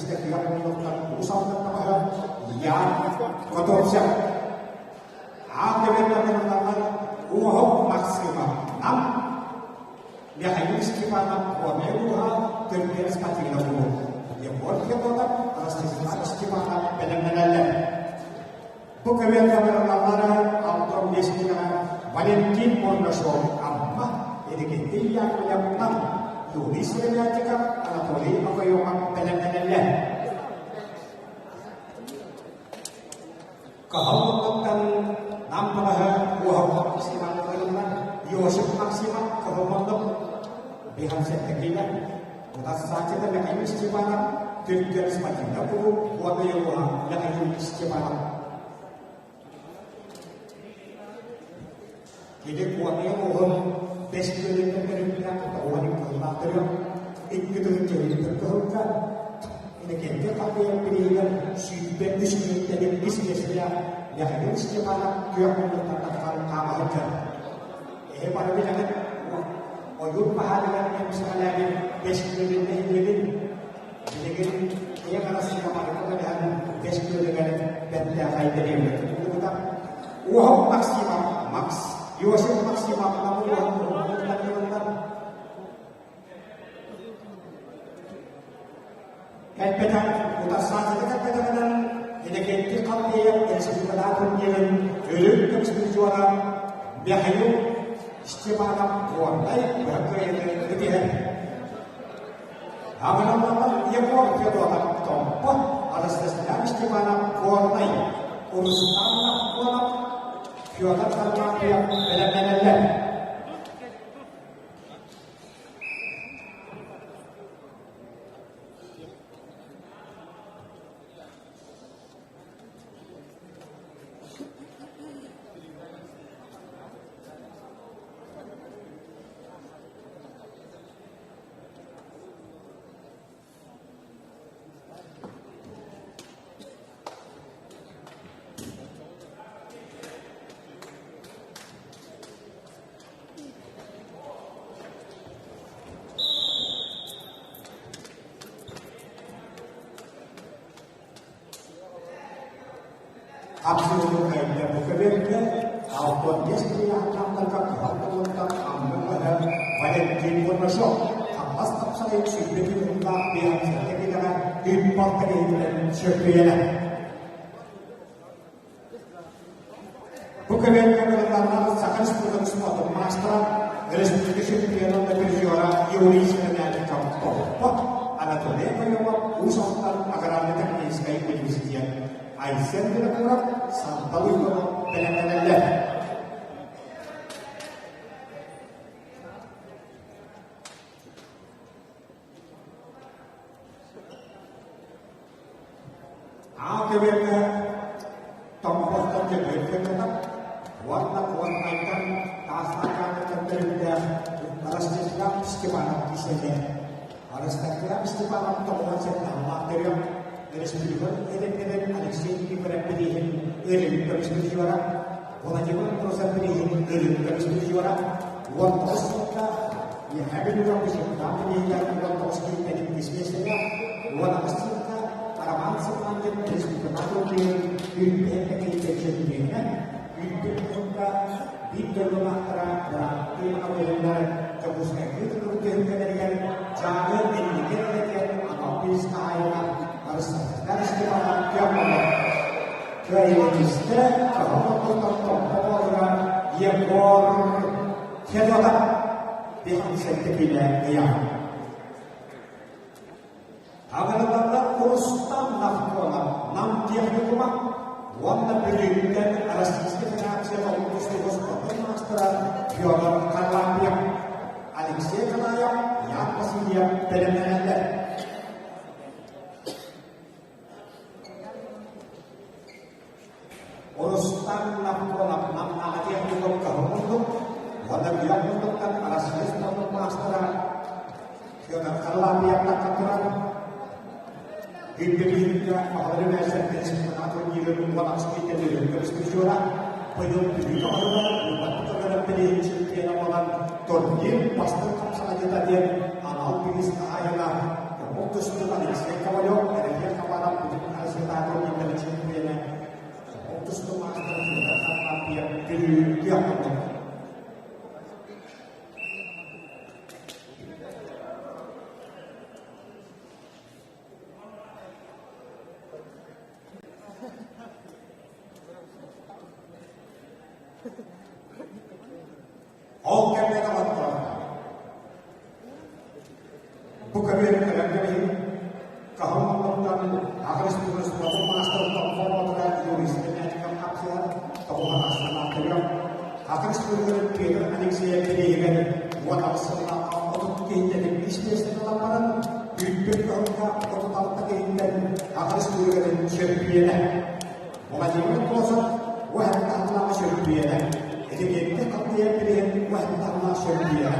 миэстэ кыах муннуктан Уус Алдантаҕа Ян Готовцев. Аан көбүөрдэргэ Уоһук Максимов Нам, Михаил Степанов Куомай ууһа Түргэн спортивнай кулууп. Егор Федотов, Ростислав Степанов бэлэмнэнэллэр. Бу көбүөргэ барыллаллара Антон Бесникова, Валентин Мордашов Амма, Эдикентий Яковлев Нам, Юрий Сыромятников, Анатолий Окоемов бэлэмнэнэллэр. Кыһыл муннуктан Нам баҕаһа Уоһук Максимов ылыллар, Иосиф Максимов Кыһыл муннук Биһансеттекилер, Утарсааччыта Михаил Степанов, Түргэн спортивнай кулууп уонна Йоуһа Михаил Степанов. Кини куотайын уһун бэс күөлүттэн төрүттээх тоҕуон кыһыллаахтарыгар икки тыһыынча үһүс кыһылга Иннокентий Халбыйар бирииһигэр 123 мүнүүтэ иккис миэстэлээх Михаил Степанов күөх муннуктан тахсан хаама сылдьар. Эһи бары билэҕит, ойуур баһаарыгар эмсэҕэлээбит бэс күөлүн нэһилиэгин билигин Киэҥ Арассыыйа барыта көмөһөн бэс күөлүгэр бэртээхэй дэриэбинэ тутуллубута. Уоһук Максимов Макс, Иосиф Максимов Намыһын уһуктан Кэлбэтэх, утарсааччыта кэлбэтэҕинэн Иннокентий Халдеев республикалаах турнирын өрүн көмүскүүр Михаил Степанов Горнай быһа кыайыыны ытыһар. Абыраммалар Егор Федотов Томпо, Анастасия Степанов Горнай, Рустам Нахтонов, Федор Харлампьев бэлэмнэнэллэр. Хапсыһыы бу көбүөргэ 65 километрга кыһыл кулуттан Амма баһа Валентин Бурнашов хамнас тапсарайын сүүрбэ километрдаах биһансыата килэҕэ күн балта киһитинэн сөппүйэлэр. Бу көбүөргэ кырылланнар Саха Республикатын спордун маастара, республика чемпиона призера Юрий Сыромятников Томпо, Анатолий Окоемов Уус Алдан аграрно-техническай университет, Айсен Винокуров Сантал Уйгунов бэлэмнэнэллэр. Аал көбүөргэ Томпоттон көбүөр көтөҕөр уонна Куоннайтан Таастаахтан төрүттээх Ростислав Степанов киисэллэр. Ростислав Степанов тоҕуһан сэттэ төрүөх республика эдэрдэрин Алексей Никифоров бирииһин өрүн көмүс призера, Владимир Трусов бирииһин өрүн көмүс призера, 19 сылга Үөһээ Бүлүүгэ Кузьминтан бирииһигэр 19 киһиттэн иккис миэстэҕэ, 18 сылга Роман Сыпанкин республикаҕа турнирын үүннэһэн кэккэлитэ чөмпүйүөнэ, үүннүк туһунга биир дойдулаахтара бырааттыы Абыйыннар Дьокуускайга ыытыллыбыт түһүлгэлэригэр Дьааҥы инники эрэлэтэ анал бириис хаһаайына Арыстантан Степанов кыаммалар. Кыайыытистэ Кыһыл Ортотон Томпо буолара Егор Федотов биһансэтте киилэ ыйаан. Абыраллар Рустам Нахтонов Нам техникума уонна Бүлүүттэн Российскай Федерация толкустугус спортун маастара Федор Харлампьев, Алексей Канаев, Ян Васильев бэлэмнэнэллэр. Рустам Нахтонов Намнааҕы техникум кыһыл муннук уонна күөх муннуктан Россия спортун маастара Федор Харлампьев туран Күн-күнүһүнгэ Махалары Бээсэрдэн чемпионат турнирын уон киитэлэрин көмүскүчүора быйыл Бүлүү тоҕоһугар Уйбат Туталарын билиһин чемпиона буолан турнир бастыҥ хамсаҕайыта диэн анал бириис хаһаайына Омук тустуук Алексей Ковалев. Оттон Аҕа Республика спордун маастарыттан хомоотуга Юрий Сметанников хапсыһар, тоҕуһан ахсааннаахтарыгар Аҕа Республикатын Петр Алексеев бирииһигэр 18 сыллаахха 30 киһиттэн иккис миэстэни ылан баран, үүппүт кыһылга 36 киһиттэн Аҕа Республикатын чөмпүйүөнэ Владимир Тосов уһэн таһымнаах чөмпүйүөнэ, Этикетти халтыйар бирииһин уһэн таһымнаах чөмпүйүөнэ,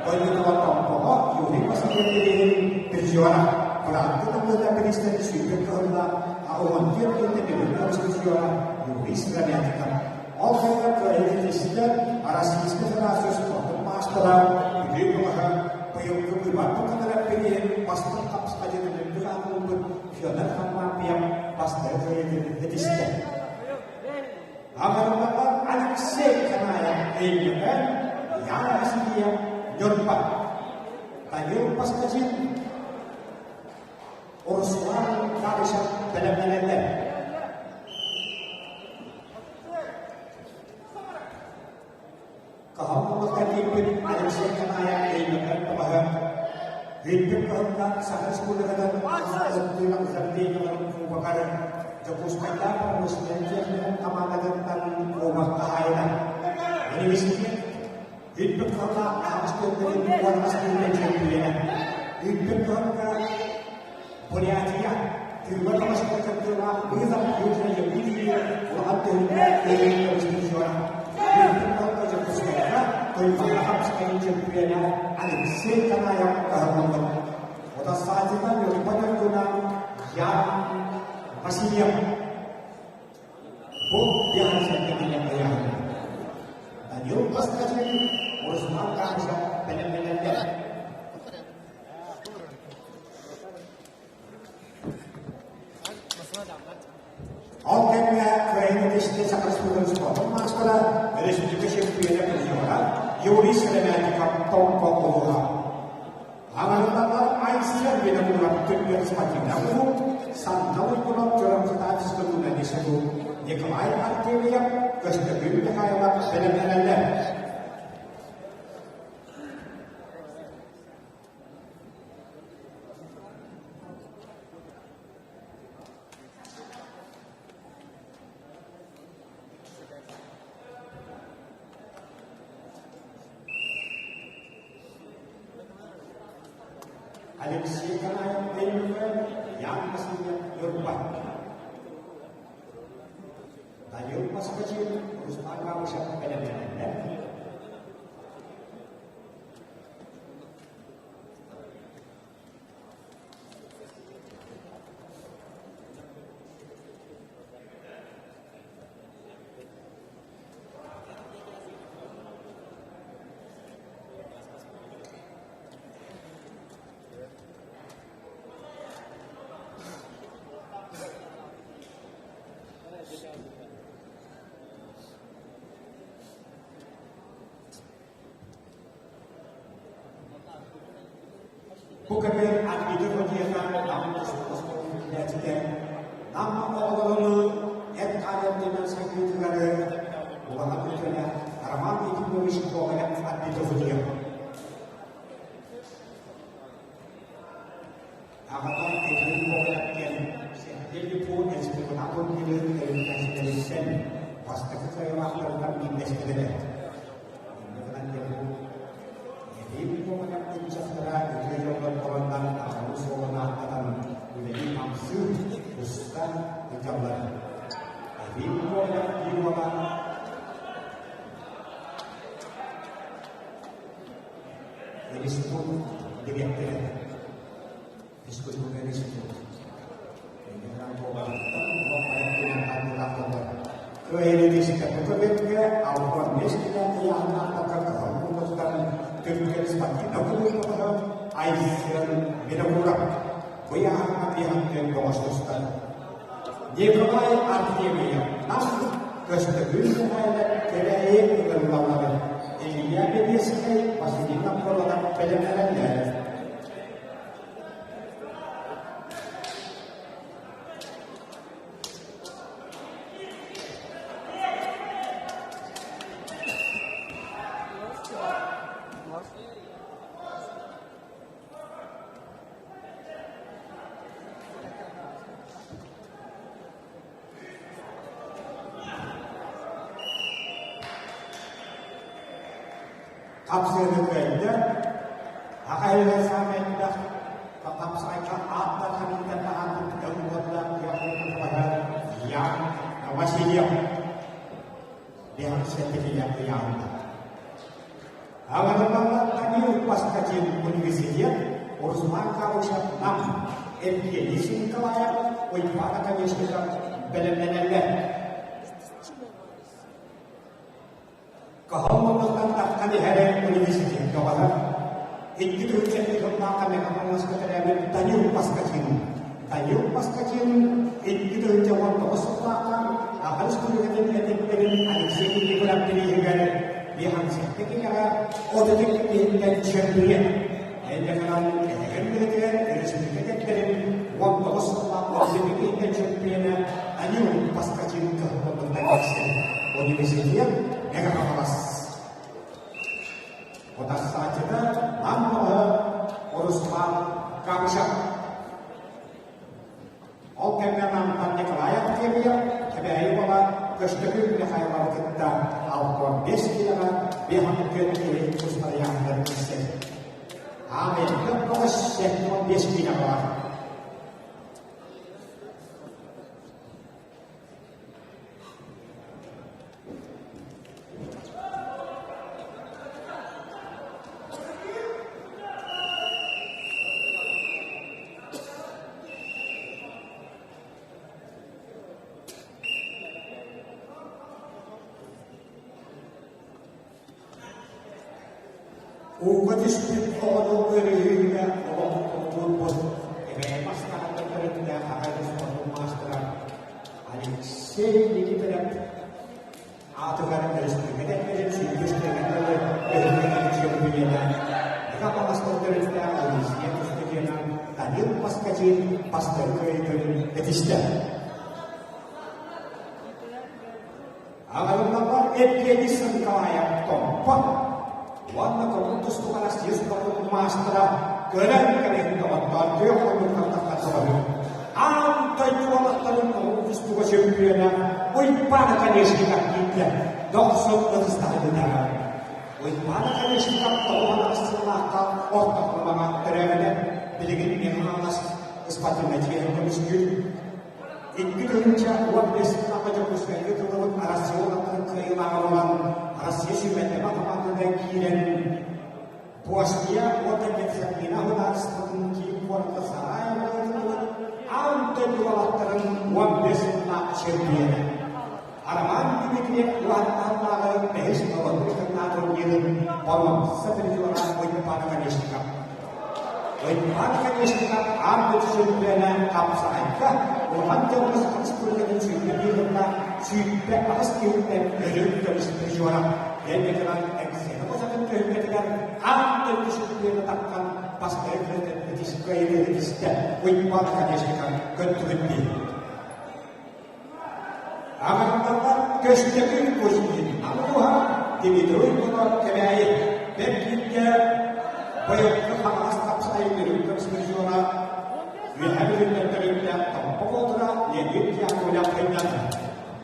Дойдутугар Томпоҕо Юрий Васильев бирииһин призера, бырааттыы табыыта бириистэри сүүрбэт кыһылла 14 киһиттэн бүгүн көмүс призера Юрий Сыромятников. Ол кэннэ кыайыы Российскай Федерация спордун маастара Бүлүү бөҕөһө быйылгы быыбарбыт кытары бирииһин бастыҥ хапсаҕайын үрдүк аатын ылбыт Федор Харлампьев бастакы кыайыытын ситистэ. Аҕарбаҕа Алексей Канаев өйдөтөн, Яна Васильев Ньурба, Данил Поскачин, Руслан Габышев бэлэмнэнэллэр. Кыһаллыбыкка киирбит Алексей Канаев өймөкөөн бөҕөһө Бүлбүт кыһынна Саха Республикатын Ылтыынан Заведениеларын кубогар Дьокуускайдаах промышленнай техникум хамаандатыттан кубок хаһаайына. Университет Бүлбүт кыһынна аҕыс түөртэрин уонна киинэ чөмпүйүөнэ. Бүлбүт кыһынна Бурятия Тыыба таҥаска кыттыылаах Вызов Южной Якутии улахан түһүлгэ кыайыы көмүс Бүлүү куоракка Дьокуускайга Туймаада хапсаҕайын чөмпүйүөнэ Алексей Канаев кыһаллыбыт. Утарсааччыта Ньурба Ньургуна Ян Васильев. Бу биэһэн киһи ыйааһын. Данил Поскачин, Руслан Габышев бэлэмнэнэллэр. Ол кэмҥэ кыайыыны тиэстэ Саха Республикатын спордун маастара, өрөспүүбүлүкэ чөмпүйүөнэ призера Юрий Сыромятников Томпо улууһа. Аҥарыллаллар Айсен Винокуров түргэн спортивнай клуб, Сандал Уйгунов Чурапчытаах физкультурнай институт, Николай Артемьев, Көстөкүүн Михайлов бэлэмнэнэллэр. Алексей Канаев Өймөкөөн Ян Васильев Ньурба Данил Москвачин Руслан Габышев бэлэмнэнэллэр. Бу кэмҥэ Арбита Фадеева Нам оскуолатын Нам оҕолорун эт-хаан өттүнэн сайдыытыгар улахан үтүөлээх Роман Ефимович Гоголев Арбита Фадеев. Аҕата Эдьиий Гоголев диэн Сергей Экспериментал тэрилтэлэриттэн бастакы кыайыылаахтарыттан биирдэстэрэ. Инньэ гынан Эдьиий Гоголев ыччаттара үтүө дьоннор буоланнар аҕабын суолун ааттатан үлэлии-хамсыы уста сылдьаллар. Эдьиий Гоголев биир уола институт дириэктэрэ физкультура институт Кыайыылаахтар 65 килэ ыйааһыннаахтарга кыһыл куукатыгар түргэн спортивнай кулууппутугар Айсен Винокуров бу ыйааһыҥҥа биэһэттэн бөҕөс тустар. Николай Артемьев Нам Көстөкүүн Михайлов Кэбээйи ыҥырыллаллар. Илья Бэбиэскэй Василий Намполонов бэлэмнэнэллэр. Хапсыаны кыайда. Аҕа иһигэр саамай элбэх хапсаҕайга ааттар хамыыттан таһаарбыт уонна Ян Васильев Биһиги ыйаабыта. Аҕалалар Данил Паскатин университет Руслан Калычев Нам Евгений Николаев Уйбаан Оконешников бэлэмнэнэллэр. Кыһыл муннуктан таххан иһэрэ университекка барар. Икки тыһыынча сыллаахха Мегаполиска төрөөбүт Данил Паскатин. Данил Паскатин 2019 сыллаахха Аҕа Республикатын этиттэрин Алексей Никифоров бирииһигэр Биһансетте кинигэҕэ 32 киһиттэн чөмпүйүөн. Эйдэхинэн эһэгэн үлэтигэр республика этиттэрин 19 сыллаах 32 киһиттэн чөмпүйүөнэ Данил Паскатин кыһыл муннуктан кэлсэр. Университет Мегаполис. Утарсааччыта Нам бөҕө Руслан Габышев. Ол кэмҥэ Намтан Николай Артемьев, Кэбээйи уола Көстөкүүн Михайловы кытта 65 киилэҕэ 54 киһи тустарыйаахтарын киирсэр. Аамайга бөҕөс 75 киилэ баар. Ууга түспүт оҕону өрүһүйүүгэ олохтообут эбээ бастаан төрүттээх аҕай спортун маастара Алексей Никифоров аатыгар өрөспүүбүлүкэ сүүрдүс дылы өһүргэнэн чөмпүйүөнэ Ника Паластар төрүттээх Алисия Кустукина Данил Паскачин бастакы өйгүн этистэ. Аҕалларбар Евгений Николаев Томпо уонна көҥүл тустууга Россия спордун маастара көрөн кэлин доҕоттоор күөх хонууттан тахсыбытым. Аан дойду уолаттарын көҥүл тустууга чөмпүйүөнэ Уйбаан Оконешников киирдэ, дохсун ытыстаһыыта. Уйбаан Оконешников тоҕус сыллаахха орто халымаҕа төрөөбүтэ, билигин Михайловс спортивнай чиэһин көмүскүүр. 2015 сыллаахха Дьокуускайга тыллыбыт Россия уолаттарын кыайыылааҕа буолан, Россия сүүмэрдэмэ хамаандата киирэн, Босния уонна Герцеговина судаарыстыбатын киин куората Сараево ыытыллыбыт аан дойду уолаттарын 15 сыллаах чемпиона. Роман Дмитриев уһаттаһыннааҕы бэһис норуот турнирын боруонса призера Уйбаан Оконешников. Уйбаан Оконешников аан дойду чөмпүйүөнэ хапсаҕайга улахан дьоҥҥо Саха Республикатын 21 28 киһиттэн өрүү көмүс призера. Диэн Эксена Косатын түһүлгэтигэр аан дойду чөмпүйүөнэ таххан бастакы кыайыыны ситистэ Уйбаан Оконешников көттүгүт дии. Аҕалларбар Көстөкүүн Кузьмин Амуһа, Дмитрий Уйгунов Кэбээйи, Бэркииккэ быйылгы Хаҥалас тапсай үрүҥ көмүс призера Үөһээ Бүлүүттэн төрүттээх Томпо Боотура Леонид Яковлев кыйнанна.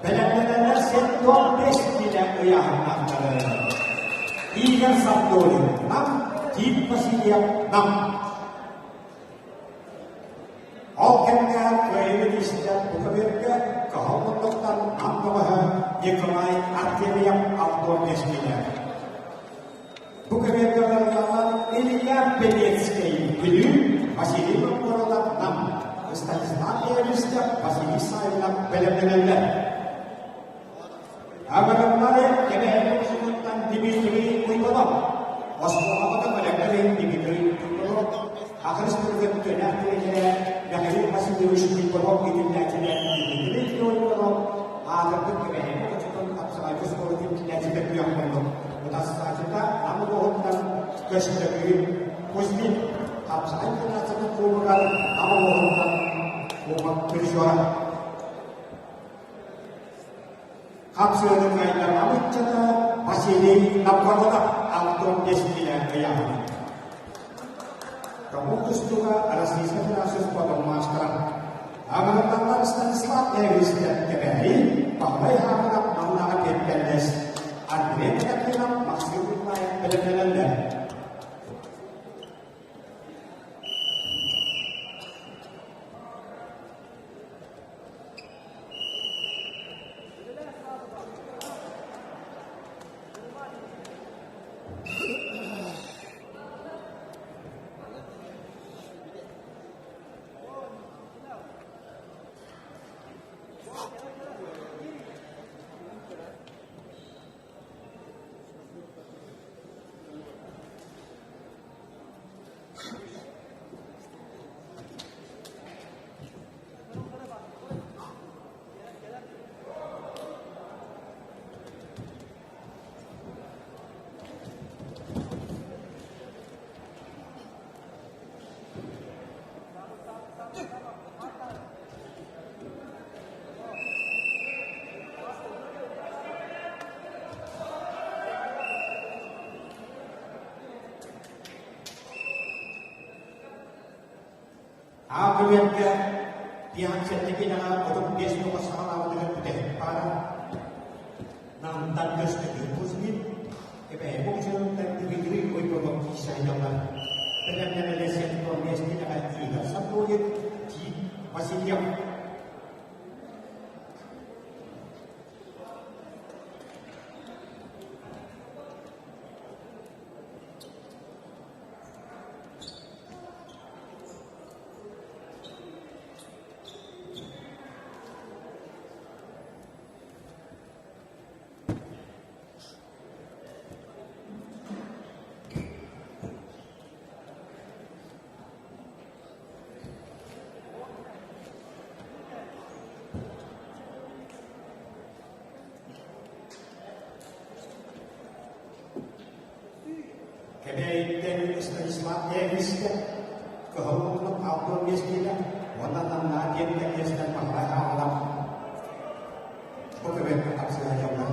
Бэлэмнэнэллэр 75 киилэ ыйааһыннаахтары. Игорь Савдолин, Нам, Тит Васильев, Нам. Ол кэмҥэ кыайыы тиистэ бу көбүөргэ кыһыл муннуктан ам бөҕөһө Николай Артемьев Алтон Кэскилэ. Бу көбүөргэ барыллаҕа Илья Белецкэй Бүлүү, Василий Новгородов Нам, Станислав Леонистов, Василий Савинов бэлэмнэнэллэр. Аҕаллары Кэбээйи устуттан Дмитрий Уйбанов, оскуолаҕа бэлэмнэрин Дмитрий Уйбанов, Хахырыс түргэн тренерэ Михаил Васильевич Уйбанов иитиллээччилэр Дмитрий Уйбанов, аатырбыт Кэбээйи хочотун хапсаҕайга оскуолатын иитиллээччитэ күөх муннук, утарсааччыта Нам улууһуттан Көстөкүүн Кузьмин, хапсаҕай федерациятын кубогар Нам улууһуттан кубок призера. Хапсыаны кыайтарбат ыччата Василий Новгородов 65 киилэ ыйааһына. Көҥүл тустууга Российскай Федерация спордун маастара. Аҕырыталлар Станислав Эвристэ Кэбээйи, Павлай Хаапынап маннаҕа тиэрдэллэс. Андрей Катакинов, Максим Николаев бэлэмнэнэллэр. көбүөргэ Пиан сэттэкиинэҕэ 35 тоҕус саҕалаабытыгар бүтэһик баара. Намтан көстөкүүн Кузьмин, Кэбээйи Бокчуруттан Дмитрий Ойбонов киирсэ сылдьаллар. Бэлэмнэнэлэ сектор миэстэлэҕэ Игорь Сантоев, Тит Васильев. Кэбээйиттэн Станислав Дэвискэ кыһыл муннук алтыан биэстиилэ уонна Намнаа диэн кэллиэстэн маҥнай хааллар. Бу көбүөккэ тапсыһа дьоннор.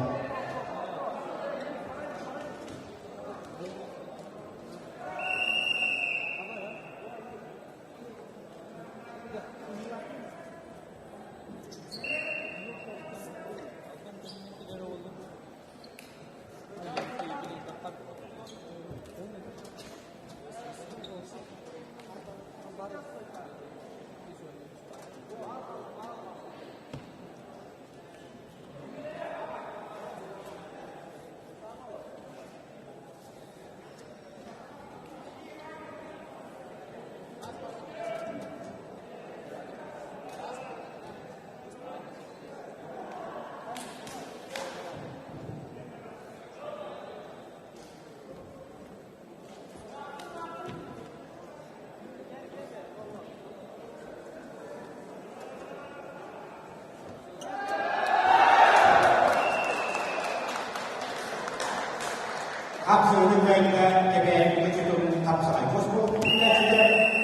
Хапсыгыны кыайда Кэбээйи ыччатын хапсаҕай хоспуотун киллээччитэ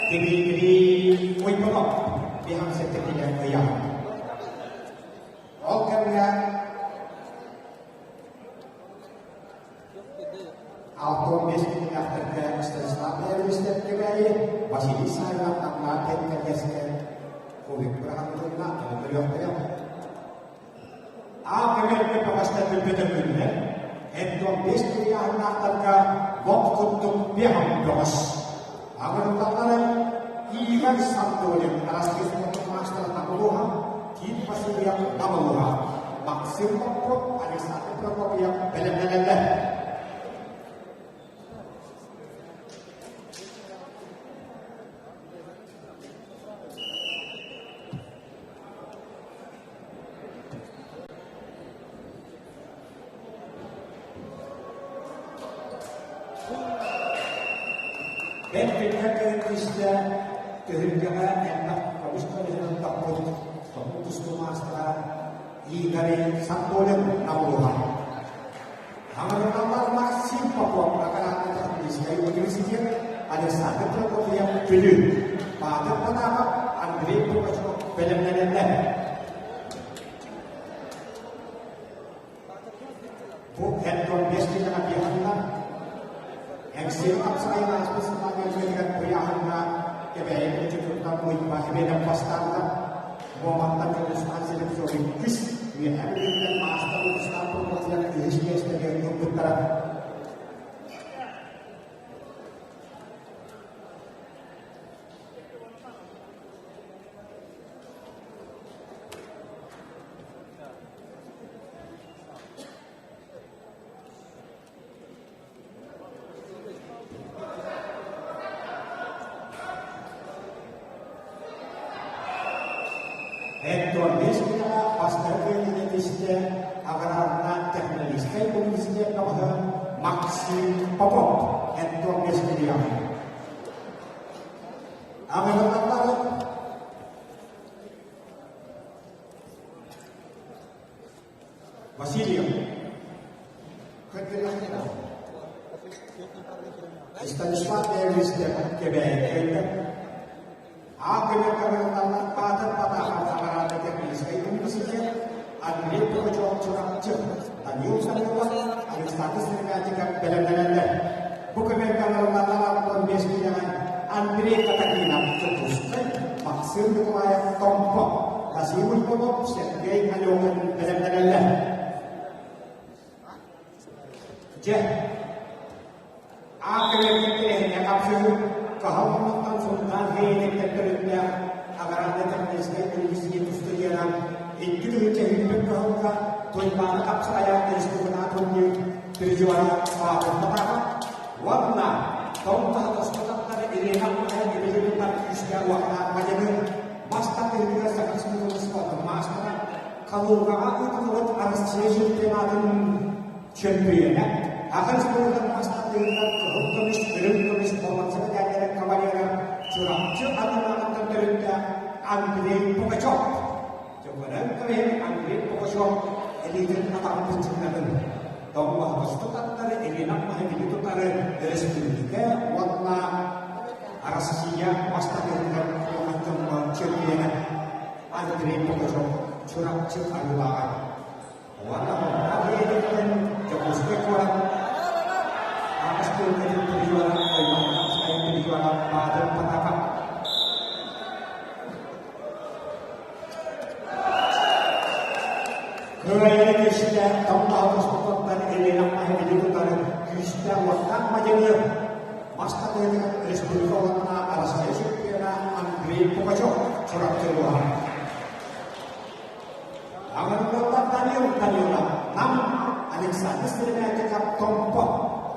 Дмитрий Уйбанов биһан сэттэтинэн ыйаҕын. Ол кэмҥэ 65 күннээхтэргэ Станислав Леонидович Кэбээйи Василий Савинов Намнаа кэннэргэскэ ковид быраҕаттылына көрүөхтэрэ. Аа көмөлгө бөҕөстөр бүппөтөкүллэр, Антон бэс ыйааһыннаахтарга лоп курдук биэһом бөҕөс. Аҥырыллаллара Игорь Сандолин Арассыыйа спордун маастара Намылуха, Тит Васильев Намылуха, Максим Попов, Александр Прокопьев бэлэмнэнэллэр. Бэрт биллэр кэлэктиистэ түһүлгэҕэ элбэх көмүс көрүһүнэн тохпут хомуу тустуу маастара Игорь Сантолин Намылуха. Хаҥырыталлар Максим Попов Аграрно-техническай университет, Александр Прокопьев Бүлүү, Павел Панахов, Андрей Пугачев бэлэмнэнэллэр. Бу Эдгон Бестинэҕэ биэһиннэ Эҥсиэли хапсаҕайын ааспыт сыллааҕы үтүөтүгэр ыйааһыҥҥа Кэбээйи Кучутуттан Уйба Эбиэнэп бастаабыта. Муоматтан Дьулустаан Слепцов иккис, Үөһээ Бүлүүттэн маастар Устаан Прокопьев үһүс миэстэни ылбыттара. Эддуардес күрэҕэ бастакы кыайыыны аграрна технологическай университет бөҕөһө Максим Попов Эддуардес күрэҕэ. Аҕыһыллаллар Васильев. Станислав Леонидович Кэбээйи Аа көмө Паатар Патахов Аграрно техническай университет, Андрей Пугачев Чурапчы, Данил Самойлов, Александр Сыромятников бэлэмнэнэллэр. Бу көмө камераларынан 15 киилэҕэ Андрей Катакинов Дьокуускай. Максим Николаев Томпо, Василий Ульпанов, Сергей Алехин бэлэмнэнэллэр. Дьэ, аан кэлэргин тэрээһиҥҥэ хапсыһыы, хаһан оннуттан сунтаан хэйиниттэн төрүттээх Аграрнай техническэй университет устудьуона 2001 кыһылга Туймаана хапсаҕайа республикаҕа турнир призера Павел Потапов уонна тоҥ таһа Ирина Ильина күүстээх уохтаах мадьыны мас тардыһыытыгар Саха Республикатын спордун маастара Калугаҕа ыытыллыбыт Арассыыйа чемпионатын чөмпүйүөнэ, Саха Республикатын мас тардыһыытыгар кыһыл көмүс, үрүҥ көмүс боруонса мэтээллэрин кавалера Чурапчы Арыылааҕыттан төрүттээх Андрей Пугачев. Дьоҕуран кэбиһин Андрей Пугачев илиитин атаҕын быччыҥнатын. Тоҥмоһоҕостук аттары Ирина Маһабили тутары өрөспүүбүлүкэ уонна Арассыыйа мас тардыһыытыгар улахан дьоҥҥо чөмпүйүөнэ Андрей Пугачев Чурапчы Арыылааҕар уонна Мунньах ийэтиттэн Дьокуускай куорат аҕыс түөлбэтин призера Оймахтан призера Баатыр Потапов. Кыайыы күүстээх Томтоһо Елена Маһабили тутары күүстээх уоттаах мадьыны мас тардыһыытыгар республика уонна Арассыыйа чемпиона Андрей Пугачев Чурапчы улууһа. Аҕырыллаллар Данил Данилов, Нам, Александр Стрелятиков, Томпо,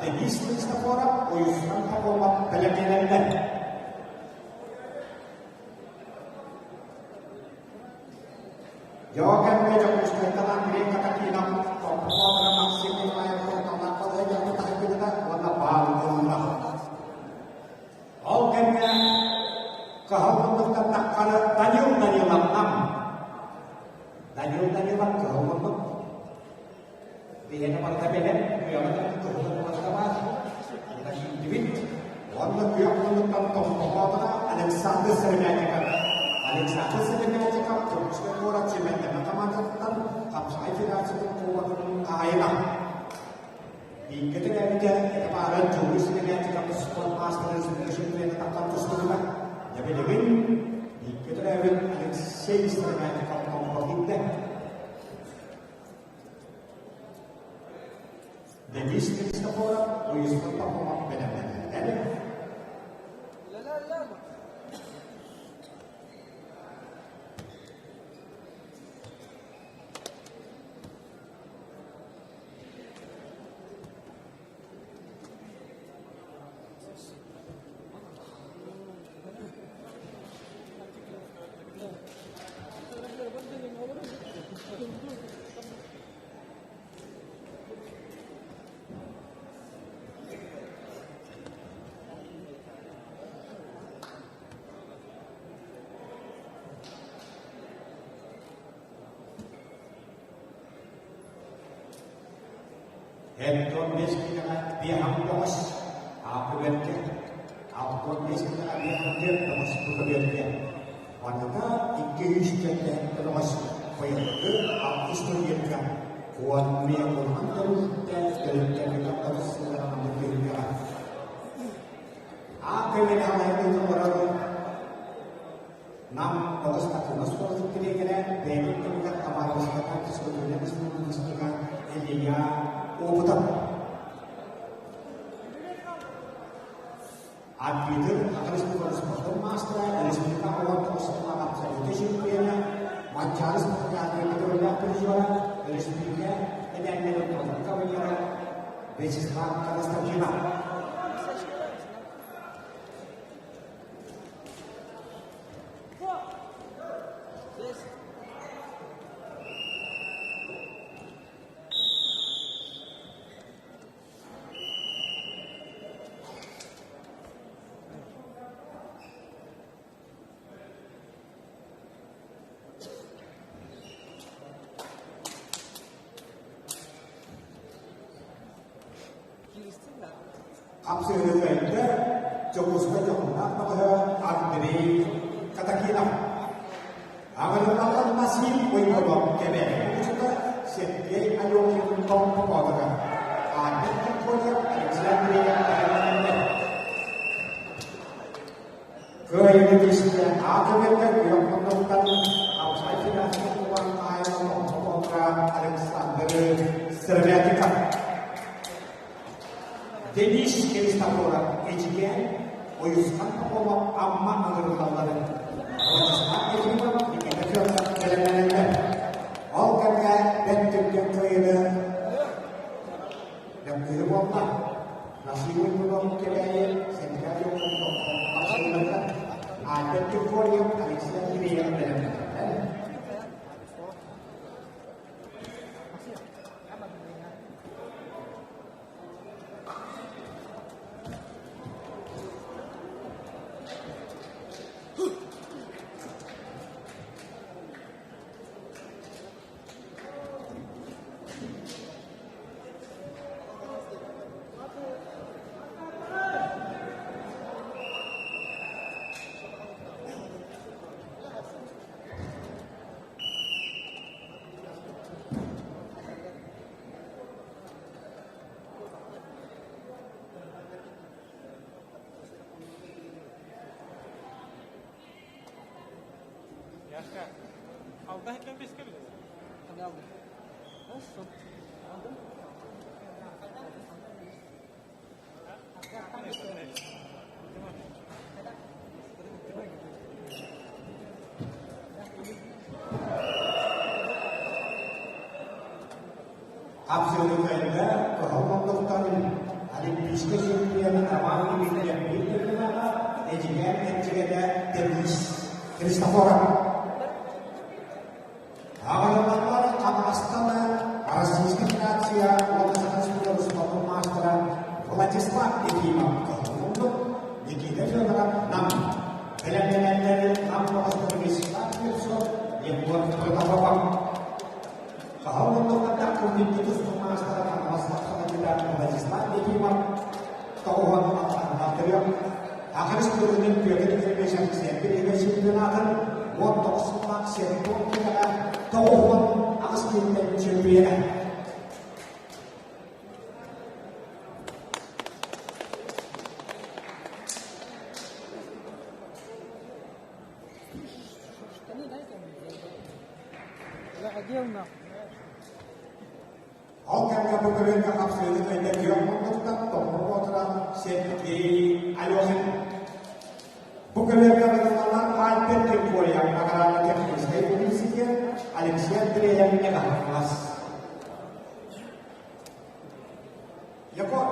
Денис Христофоров, Уйусхан Попова бэлэмнэнэллэр. Дьоо кэмҥэ Дьокуускайтан Андрей Катакинов, Томпо Максим Николаев Томтоллоох балаһыанньаны таһыргыта уонна баал ылла. Ол кэмҥэ кыһыл муннуктан таххары Данил Данилов Нам. Данил Данилов кыһыл муннук. Биһиэнэ барыта бэлэм, күөҕэ кыһыл барыта баар. Онно киирдибит. Уонна күөх муннуктан томтоҕоотуна Александр Сыромятников. Александр Сыромятников Дьокуускай куорат Симэнтэме командатыттан Хапсаҕай федерациятын кубогын хаһаайына. Бииргэ төрөөбүтэ этэ-баара Дьулус Сыромятников спорт маастарын чемпионата таххан тустубута. Дьэ билигин бииргэ төрөөбүт Алексей Сыромятников Томпо киирдэ. Денис Христофоров Уйусхан Попова бэлэмнэнэллэр. Эптон бэскитэҕэ биэһэм тоҕус, ааппы бэркэ, алтон бэскитэҕэ биэһэм түөрт тоҕус бука бэркэ. Маныта 200 тэллэһиттэн тоҕус быйылгы алтыс турнирга Куонмия улахан төрүттэ төрүттэргэ тоҕус сылларынан түһүлгэҕэ. Аан көмөнө алайбыт олорор Нам тоҕус спортивнай оскуолатын дириэктэрэ, бэйэтин кэмигэр Хабаровскайга физкультурнай республикатыгар Илья Опытов. Арбитр Саха Республикатын спортун маастара, республика оҕотун сыллаах абсолютнай чемпиона, Манчаары спартакиадатын көтөҕүллээх призера, республика медалларын толору кавалера Вячеслав Константинов. Хапсыһыыларга Дьокуускай дьоһуннаах баҕаһа Андрей Катакинов. Аҕырыллаллар Насим Уйгулов Кэбээйи улууска Сергей Алёкин Томпоҕоотугар, Аанньык Анатольев Алексей Андреев Бэлэмнэннэ. Кыайыыны тистэ аатырбыттар күөх муннуктан Хамсай Федерация кубан хаһаайына Томпотоҥҥо Александр Сыромятников. Денис Христофоров Эдьигээн Ойусхан Попова Амма ыҥырыллалларын Владислав Ефимов Никита Федоров бэлэмнэнэллэр. Ол кэмҥэ бэрт түргэн кыайыыны Нөҥүө буолла. Насыйбыт булан кэбээйи Сентябрь тохсуннарга Альберт Киркорьев Алексей Андреев бэлэмнэнэллэр. Яшка, алда хеттен беске билесің. Қандай алдың? Алдым. Хапсыыны кыайда Кыһыл муннуктан Олимпийскай чемпион Роман Дмитриев биир дойдулааҕа Эдьигээн Эрдьигэнэ Денис Христофоров. Аҕырыллаллар Хаҥаластан Российскай Федерация уонна Саха Республикатын маастара Владислав Ефимов Кыһыл муннук, Никита Федоров Нам. Бэлэмнэнэллэр Нам бөҕөстөрө Вячеслав Слепцов, Егор Протопопов. Хаһан муннуктан кылгынньы тустуу маастара Хаҥалас Хапсаҕайдыта Владислав Ефимов тоҕуһун алтаннар Ахырыс тылынан Петр Ефимович Алексеевич Егор чемпионатын 19 сыллаах Сергон киэһэ 98 киһиттэн чемпиона. Штаны дай там. Я одел нахуй. Ол кэмҥэ бу көрүҥҥэ хапсыһыы кыайда күөх муннуктан Томмор Боотура Сергей Алехин. Бу көрүҥҥэ ыҥырыллаллар Альберт Киркорьев аграрно-техническэй университет Алексей Андреев Мегаполис. Егор.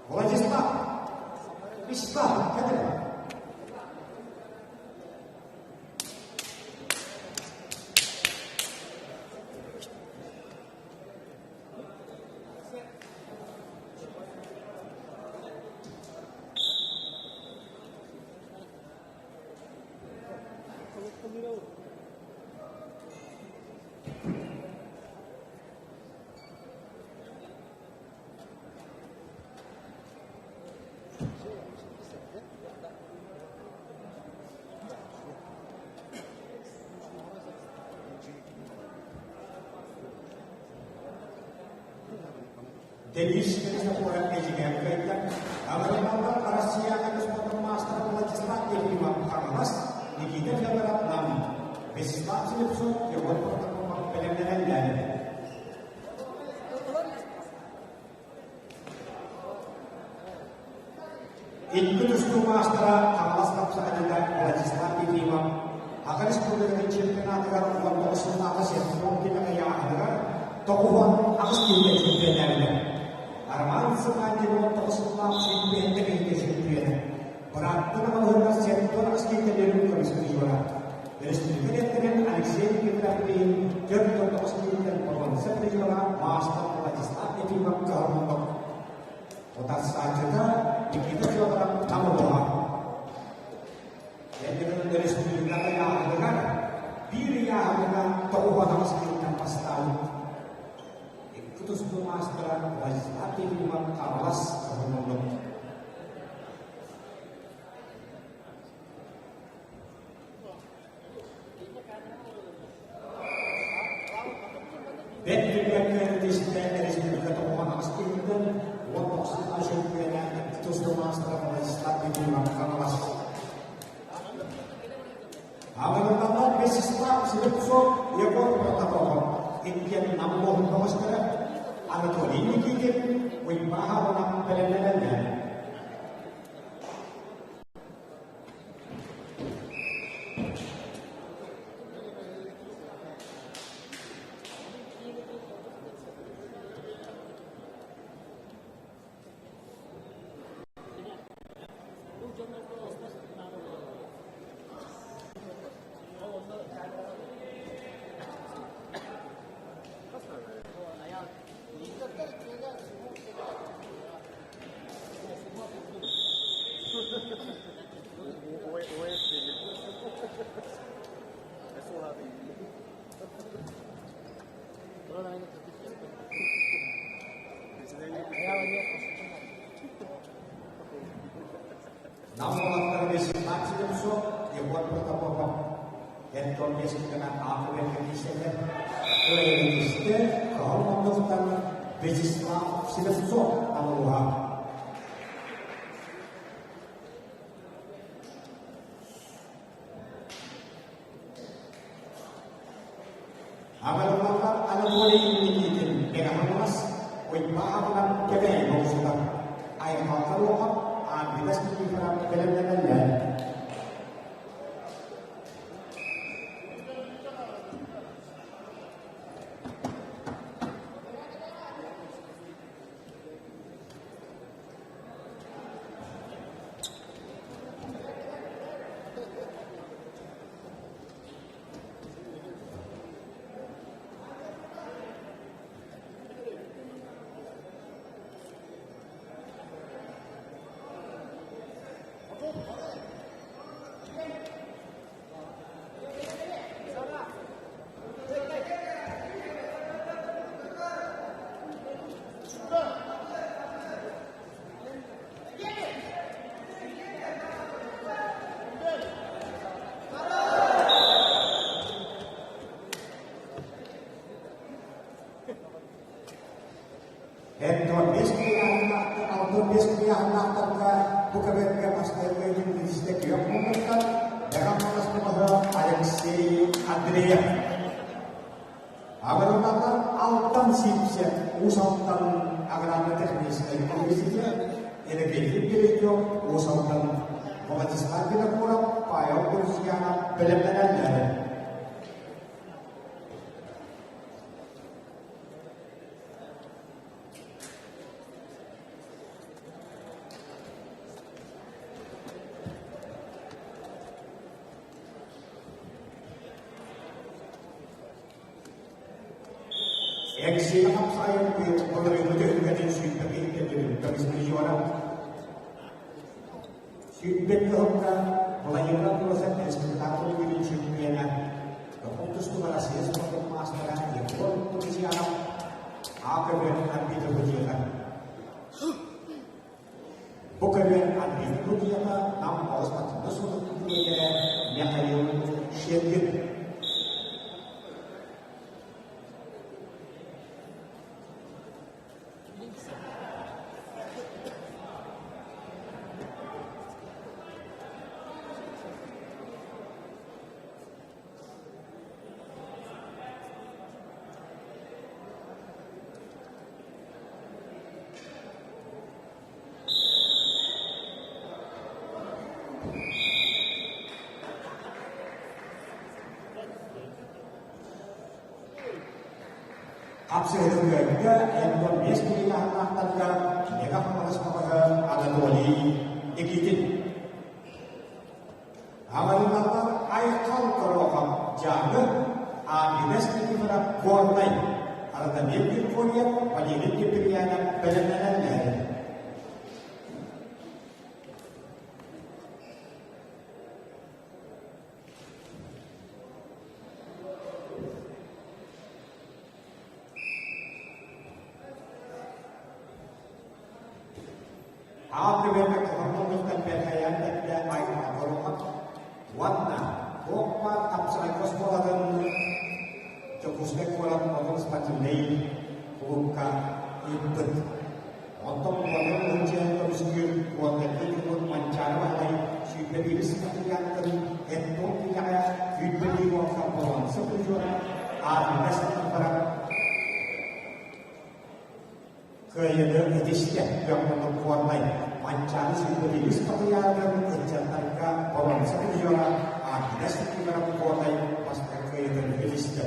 Владислав. Вячеслав, кэлэр. Денис Христофоров Эдьигээн кыайда. Аҕырымаллар Россияҕа спортун маастара Владислав Ефимов Хаҥалас, Никита Федоров Нам, Вячеслав Слепцов Егор Протопопов бэлэмнэнэллэр. Икки тустуу маастара Хаҥалас хапсаҕайдьыта Владислав Ефимов Саха Республикатын чемпионатыгар 19 сыллааҕы Сетфон кимэҕэ ыйааһыныгар 98 киһитэ чемпионнээбитэ. Роман Цыпандин 19 сыллаах чемпионка киһитэ чемпиона. Бырааттын аҕалыһыгар 78 киһитэ биэрбит көмүс призера. Өрөспүүбүлүкэ диэктэрин Алексей Никифоровтыын 49 киһиттэн боруонса призера маастар Владислав Ефимов кыһаллыбыт. Утарсааччыта Никита Федоров Намылова. Кэнникин өрөспүүбүлүкэ ыйааһыныгар биир ыйааһыныгар 98 киһиттэн бастаабыт. Икки тустуу маастара Владислав Ефимов Хаҥалас кыһаллыбыт. Бэрт түргэн кыайыыны истэ республика тоҕуһан аҕыс киһиттэн 19 тустууга маастара Владислав Дмитриев Хаҥалас. Аҕырыталлар Вячеслав Слепцов, Егор Протопопов иккиэн Нам улууһун бөҕөстөрө Анатолий Никитин, Уйбаа Аҕынап бэлэмнэнэллэр. Нам уолаттара Вячеслав Слепцов, Егор Протопопов Антон Бескикана ааты бэркэ Кыайыытыстар Кыһыл муннуктан Вячеслав Слепцов аналуһа. Аҕырыллаллар Анатолий Никитин Мэҥэ-Хаҥалас, Уйбаа аҕынан Кэбээйи оҕусугар, Айхалга Руохап, Арвидас Никифоров бэлэмнэнэллэр. Антон Бескуяһыннаахтарга бу көбүөргэ бастакы өйдүүн билистэ күөх муннуктан Бэҕэх Хаҥалас Алексей Андреев. Абыраллар Алтан Сиипсэ Уус Алдан аграрно-техническэй университет Энергетик Перейдем Уус Алдан Владислав Винокуров, Павел Друзьянов бэлэмнэнэллэр. Эксиэли хапсаайын быйыл былырыыҥҥы түһүлгэтин сүүрбэ киһиттэн көмүс призера. 20 кыһылга Владимир Андросов республикатын үөрүү чемпиона, Дохуон тустууга Россия спордун маастара Егор Друзьянов А көбүөн арбитр судьуйата. Бу көбүөн арбитр судьуйата Нам оҕус спортивнай суутун тренерэ Михаил Щедрин. Хапсыһыыларга 55 киһи-таһымнаахтарга кинигэ Хаҥалас бөҕөһө Анатолий Никитин. Аҕаллаллар Айхал Торохов Дьааҥы, Агнес Никифоров Горнай, Радомир Григорьев, Валерий Киприянов бэлэмнэнэллэр. Аал түгэҥҥэ кыһыл бэрхэйэн эрдэ айылҕа боруоҕа уонна туох баар тапсаҕайга оскуолатын Дьокуускай куорат Одун спортивнай кулуупка ыыппыт. Онтон Владимир Лунченко көмүскүүр уонна Ньургун Манчаары Баһылай 21 спартакиадатын Эттон киинэҕэ 21 уонна боруонса призера Армия сыллара Кыайыыны итистэ Көммүнүк Куорнай Манчаары 21 спартакиадатын ыччаттарга боруонса призера Армия сыллара Куорнай бастакы кыайыытын итистэ.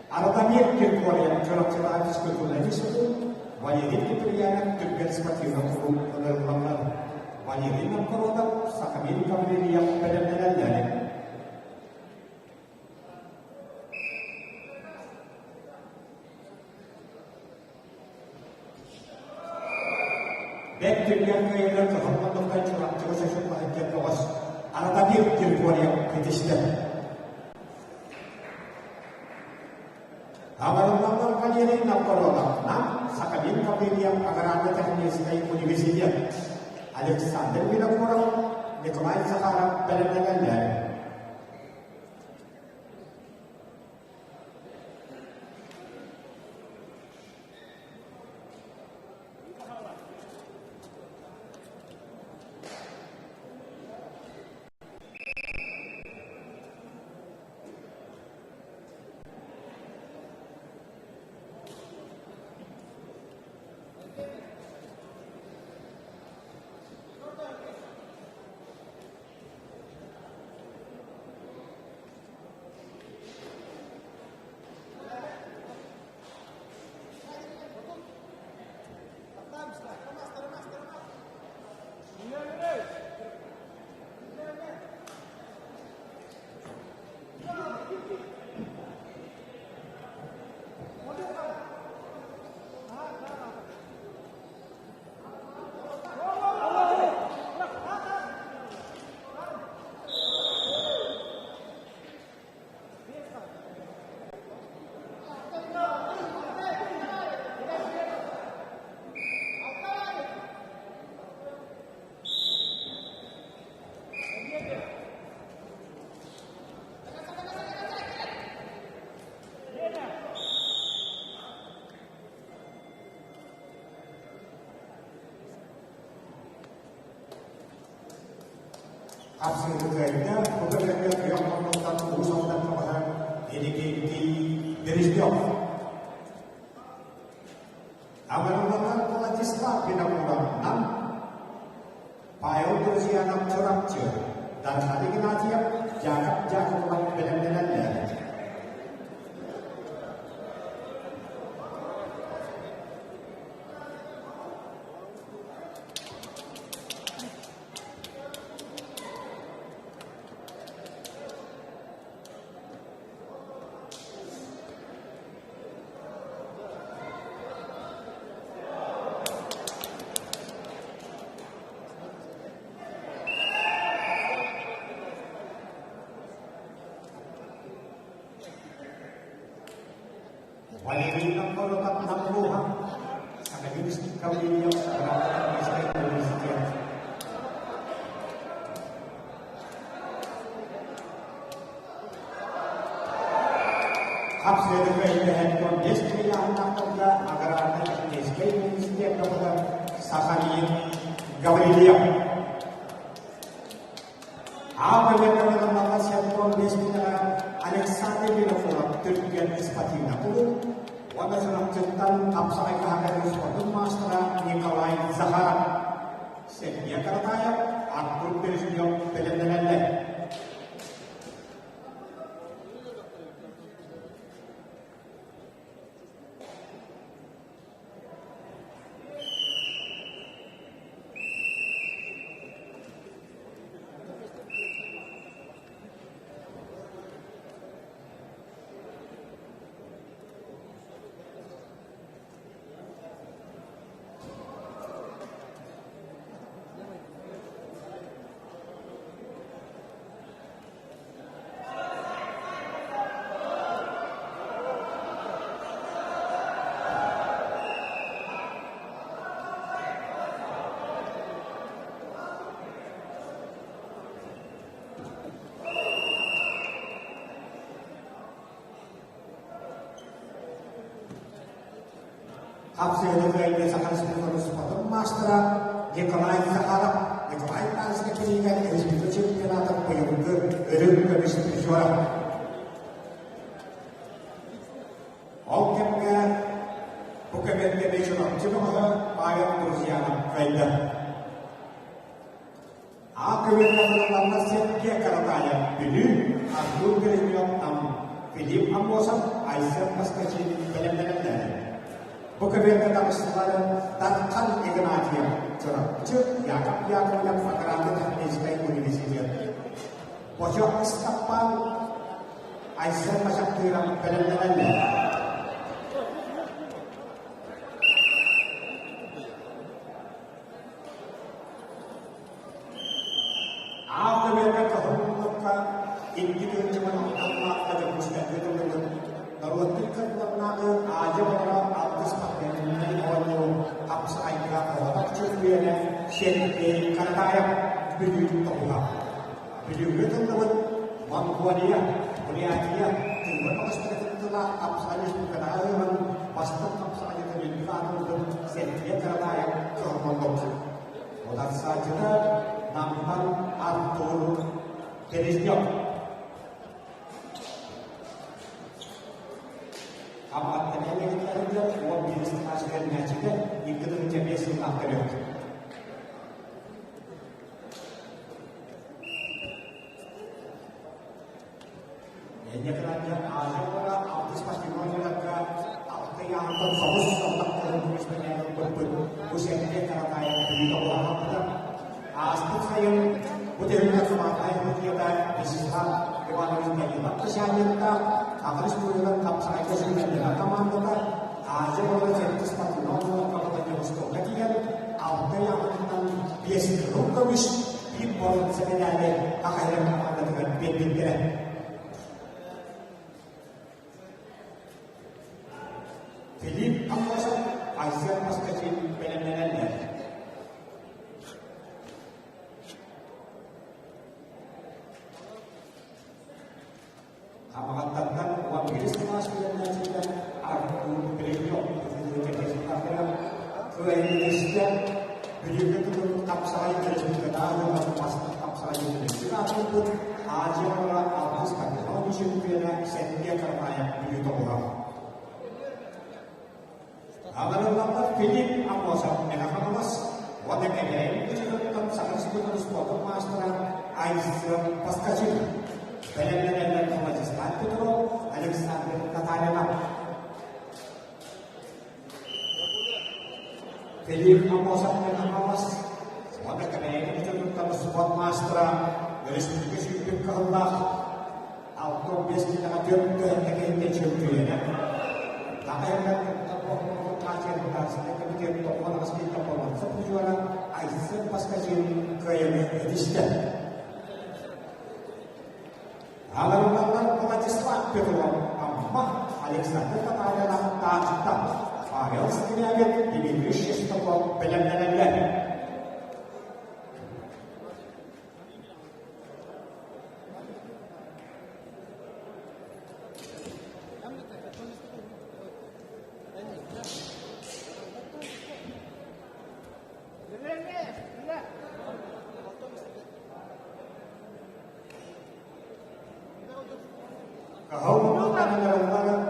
Аратамир Киркоров Чурапчылаах физкультурнай институт, Валерий Киприянов Түргэн спортивнай кулууп ыҥырыллаллар. Валерий Новгородов Сахамин Гаврильев бэлэмнэнэллэр. Бэрт түргэн кыайыылар кыһыл муннуктан Чурапчыга чочумнаһыттан көҕүс Аратамир Киркоров кэтистэ. Абарыллаллар Валерий Новгородов Нам Сахалин Гаврильев аграрно-техническэй университет Александр Винокуров Николай Захаров бэлэмнэнэллэр. Хапсыһыы кыайда, бу көрүҥҥэ күөх муннуктан Уус Алдан көҕөһө Иннокентий Бережнев. Абыралланар Владислав Винокуров Нам, Павел Друзьянов Чурапчы, Дархан Игнатьев, Яков Дьяконов бэлэмнэнэллэр. Валерий Новгородов Намлуха, Академический правление Аграрно-технический университет. Хапсыырга идэһэттэн 5 киилэһиннахтарга аграрно-техническэй университекка Сахалин Гаврильев. Аабайа 75 киилэҕэ Александр Винокуров түргэн спортивнай кулууп уонна Чурапчыттан хапсаҕай хаһаайын спордун маастара Николай Захаров, Сергей Каратаев, Артур Бережнев бэлэмнэнэллэр. Хапсыһыны кыайда Саха Республикатын спортун маастара. Николай Захаров Николай Иванович кириигэр республика чемпионатын быйылгы үрүҥ көмүс призера. Ол кэмҥэ бу кэмҥэ Чурапчы бөҕөһө Павел Друзьянов кыайда. А көбүөргэ Сергей Каратаев Бүлүү, Артур Гринев Нам, Филипп Аммосов, Айсен Москвачин бэлэмнэнэллэр. Бу көбүөргэ таҕыстылар Дархан Игнатьев, Чурапчы, Яков Яковлев Аграрно техническай университет. Бочо Ыстаппан, Айсен Мачахтыров бэлэмнэнэллэр. Аал көбүөргэ кыһыл муннукка икки тыһыынча алталаахха Дьокуускайга тыллыбыт норуоттар кырдаллааҕы Азия оҕолоро алтыс спортивнай оонньуу хапсаҕайга оҕолор чөмпүйүөнэ Сергей Каратаев Бүлүү тоҕуһа. Бүлүүгэ тыллыбыт Монголия, Бурятия, Тыва баҕастара кыттыылаах хапсаҕай республикатааҕы ыһыаҕын бастыҥ хапсаҕайдьыта үрдүк аатырбыт Сергей Каратаев кыһыл муннук. Утарсааччыта Намтан Артур Березнев. Хамаҕаттан элэгиттэригэр 11 сылаачыгар мээчигэ 2 5 сыллаах төрүт. Энньэкранья Азия алтыс патримонияларга алта ыйааһынтан соҕус саллаттарын көмүс мэтээлин ылбыппыт. Бу Сергей Каратаев бүлүүтэ улахан Ааспыт сайын бу тэрилтэ Хамаҕатай Якутията Вячеслав Иванович Данилов начальниктаах Саха Республикатын хапсаҕайга сүүмэрдэнэр командата Азия оҕолоро сэттис патриот Владивостокка тиийэн алта ыйааһынтан биэс кыһыл көмүс, биир боруонса мэтээли Хахайдар командатыгар биэрбиттэрэ. Филипп Аммосов, Айсен Москачин бэлэмнэнэллэр. Хамаҕаттартан 11 кылаас үөрэнээччитэ Артур Брилев кыайыыга Бүлүүгэ тутуллубут хапсаҕай республикатааҕы бастыҥ хапсаҕай үөрэнээччи аатырбыт Азия алтыс пантеон чемпиона Сергей Кармаев Бүлүү тоҕуһа. Аҕырыллаллар Филипп Аммосов Мэҥэ Хаҥалас уонна Кэбээйи ыччатыттан Саха Республикатын спордун маастара Айсен Поскачин. Бэлэмнэнэллэр Владислав Петров, Александр Татаринов. Филипп Аммосов Мэҥэ Хаҥалас уонна Кэбээйи ыччатыттан спорт маастара республика сүүрбүт кыһыллаах 65 киилэҕэ түөрт кыһыҥҥа киһиттэн чөмпүйүөнэ. Айсен Поскачин кыайыыны ситистэ. Аҕарыллаллар Владислав Петров, Амма, Александр Татаринов, Таатта, Павел Скрябин, Дмитрий Шестаков бэлэмнэнэллэр.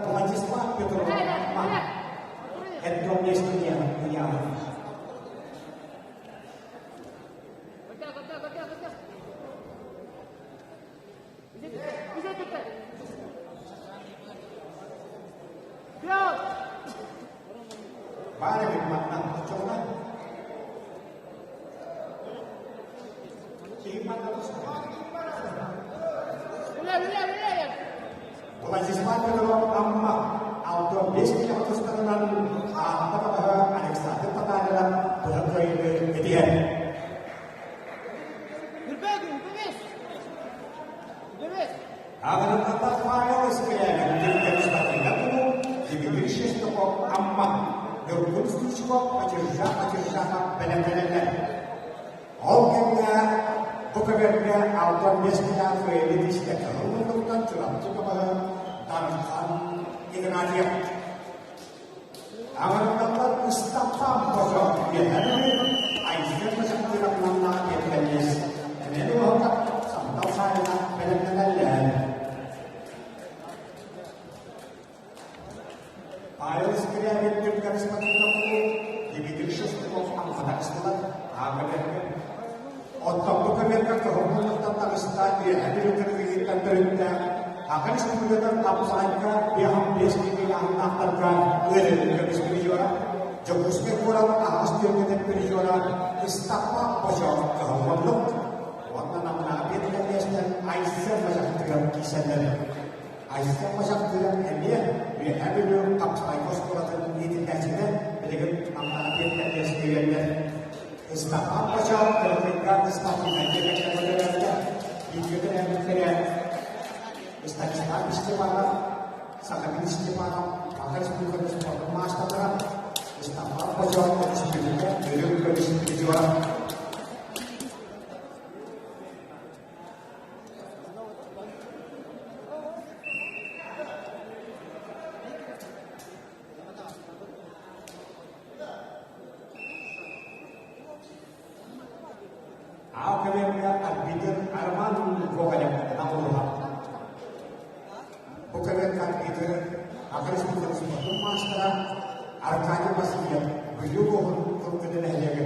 Владислав Петров Этноместине Баар эбит манна оччоҕуна киһи манна Владислав Петров Амма 65 киилэ тустарынан Аатта баҕаһа Александр Татаринов быһа кыайыыны этиһэр. Аҕырымнатар Павел Искрягин Түркөмүс Дмитрий Шестаков Амма Ньургун Стручков Очиржа Очиржахов бэлэмнэнэллэр. Ол кэмҥэ бу көбөргө 65 килэ кыайыы тистэ кыһыл муннуктан Чурапчы көмөһө Дархан Игнатьев. Аҕырымнатар Ыстаппан Божо үөһэ Айсен сыллаах Үөһээ Бүлүү кыргыһыыттан төрүттээх Саха Республикатын хапсаҕайга 55 киһи аһыннаахтарга ыарыыны көмүс призера, Дьокуускай куорат аһаҕас түөлбэтин призера Ыстаппа Бочоох кыһалланнык уонна Намнааҕы биэтэкэллиэстэн Айсен Мачахтыырап киирсэллэр. Айсен Мачахтыырап эмиэ Үөһээ Бүлүү хапсаҕайга оскуолатын иитиллээччитэ билигин Намнааҕы биэтэкэллиэскэ үөрэнэр. Ыстаппа Бочоох Кыргыйга спортивнай диэтэккэ көрдөрөөбүтэ. Бииргэ төрөөбүттэрэ Станислав Степанов, Сахамин Степанов, Саха Республикатын спордун маастардара, Ыстаппа Бочоох өрөспүүбүлүкэ үрүҥ көмүс призера. Аакабемҥа арбитр Арман Гоголев наҕыллар. Бу кэмҥэ арбитр Саха Республикатын спордун маастара Аркадий Васильев Бүлүү улууһун Кылгыны нэһилиэгэ.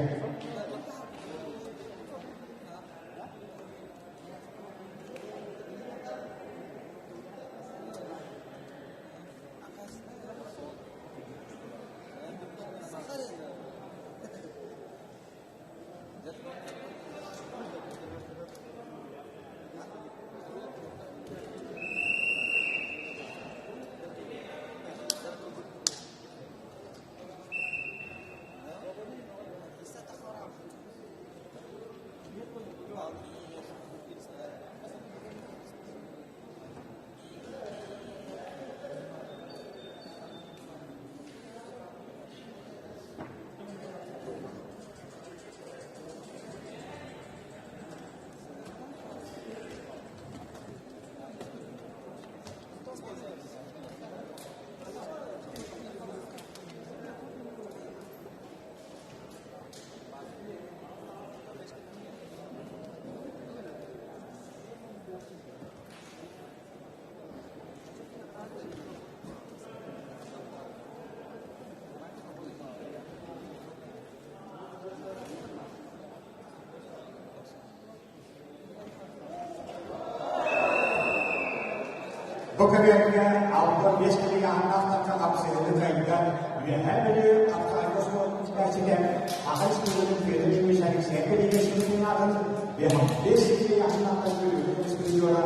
Бу кэмҥэ 65 килограммнаахтарга хапсыһыыны кыайда Үөһээ Бүлүү хапсаҕайга оскуолатын иитээччитэ Саха Республикатын Федор Ильич Алексеев Ильич аатын 55 килограммнаахтар Бүлүүгэ көмүс призера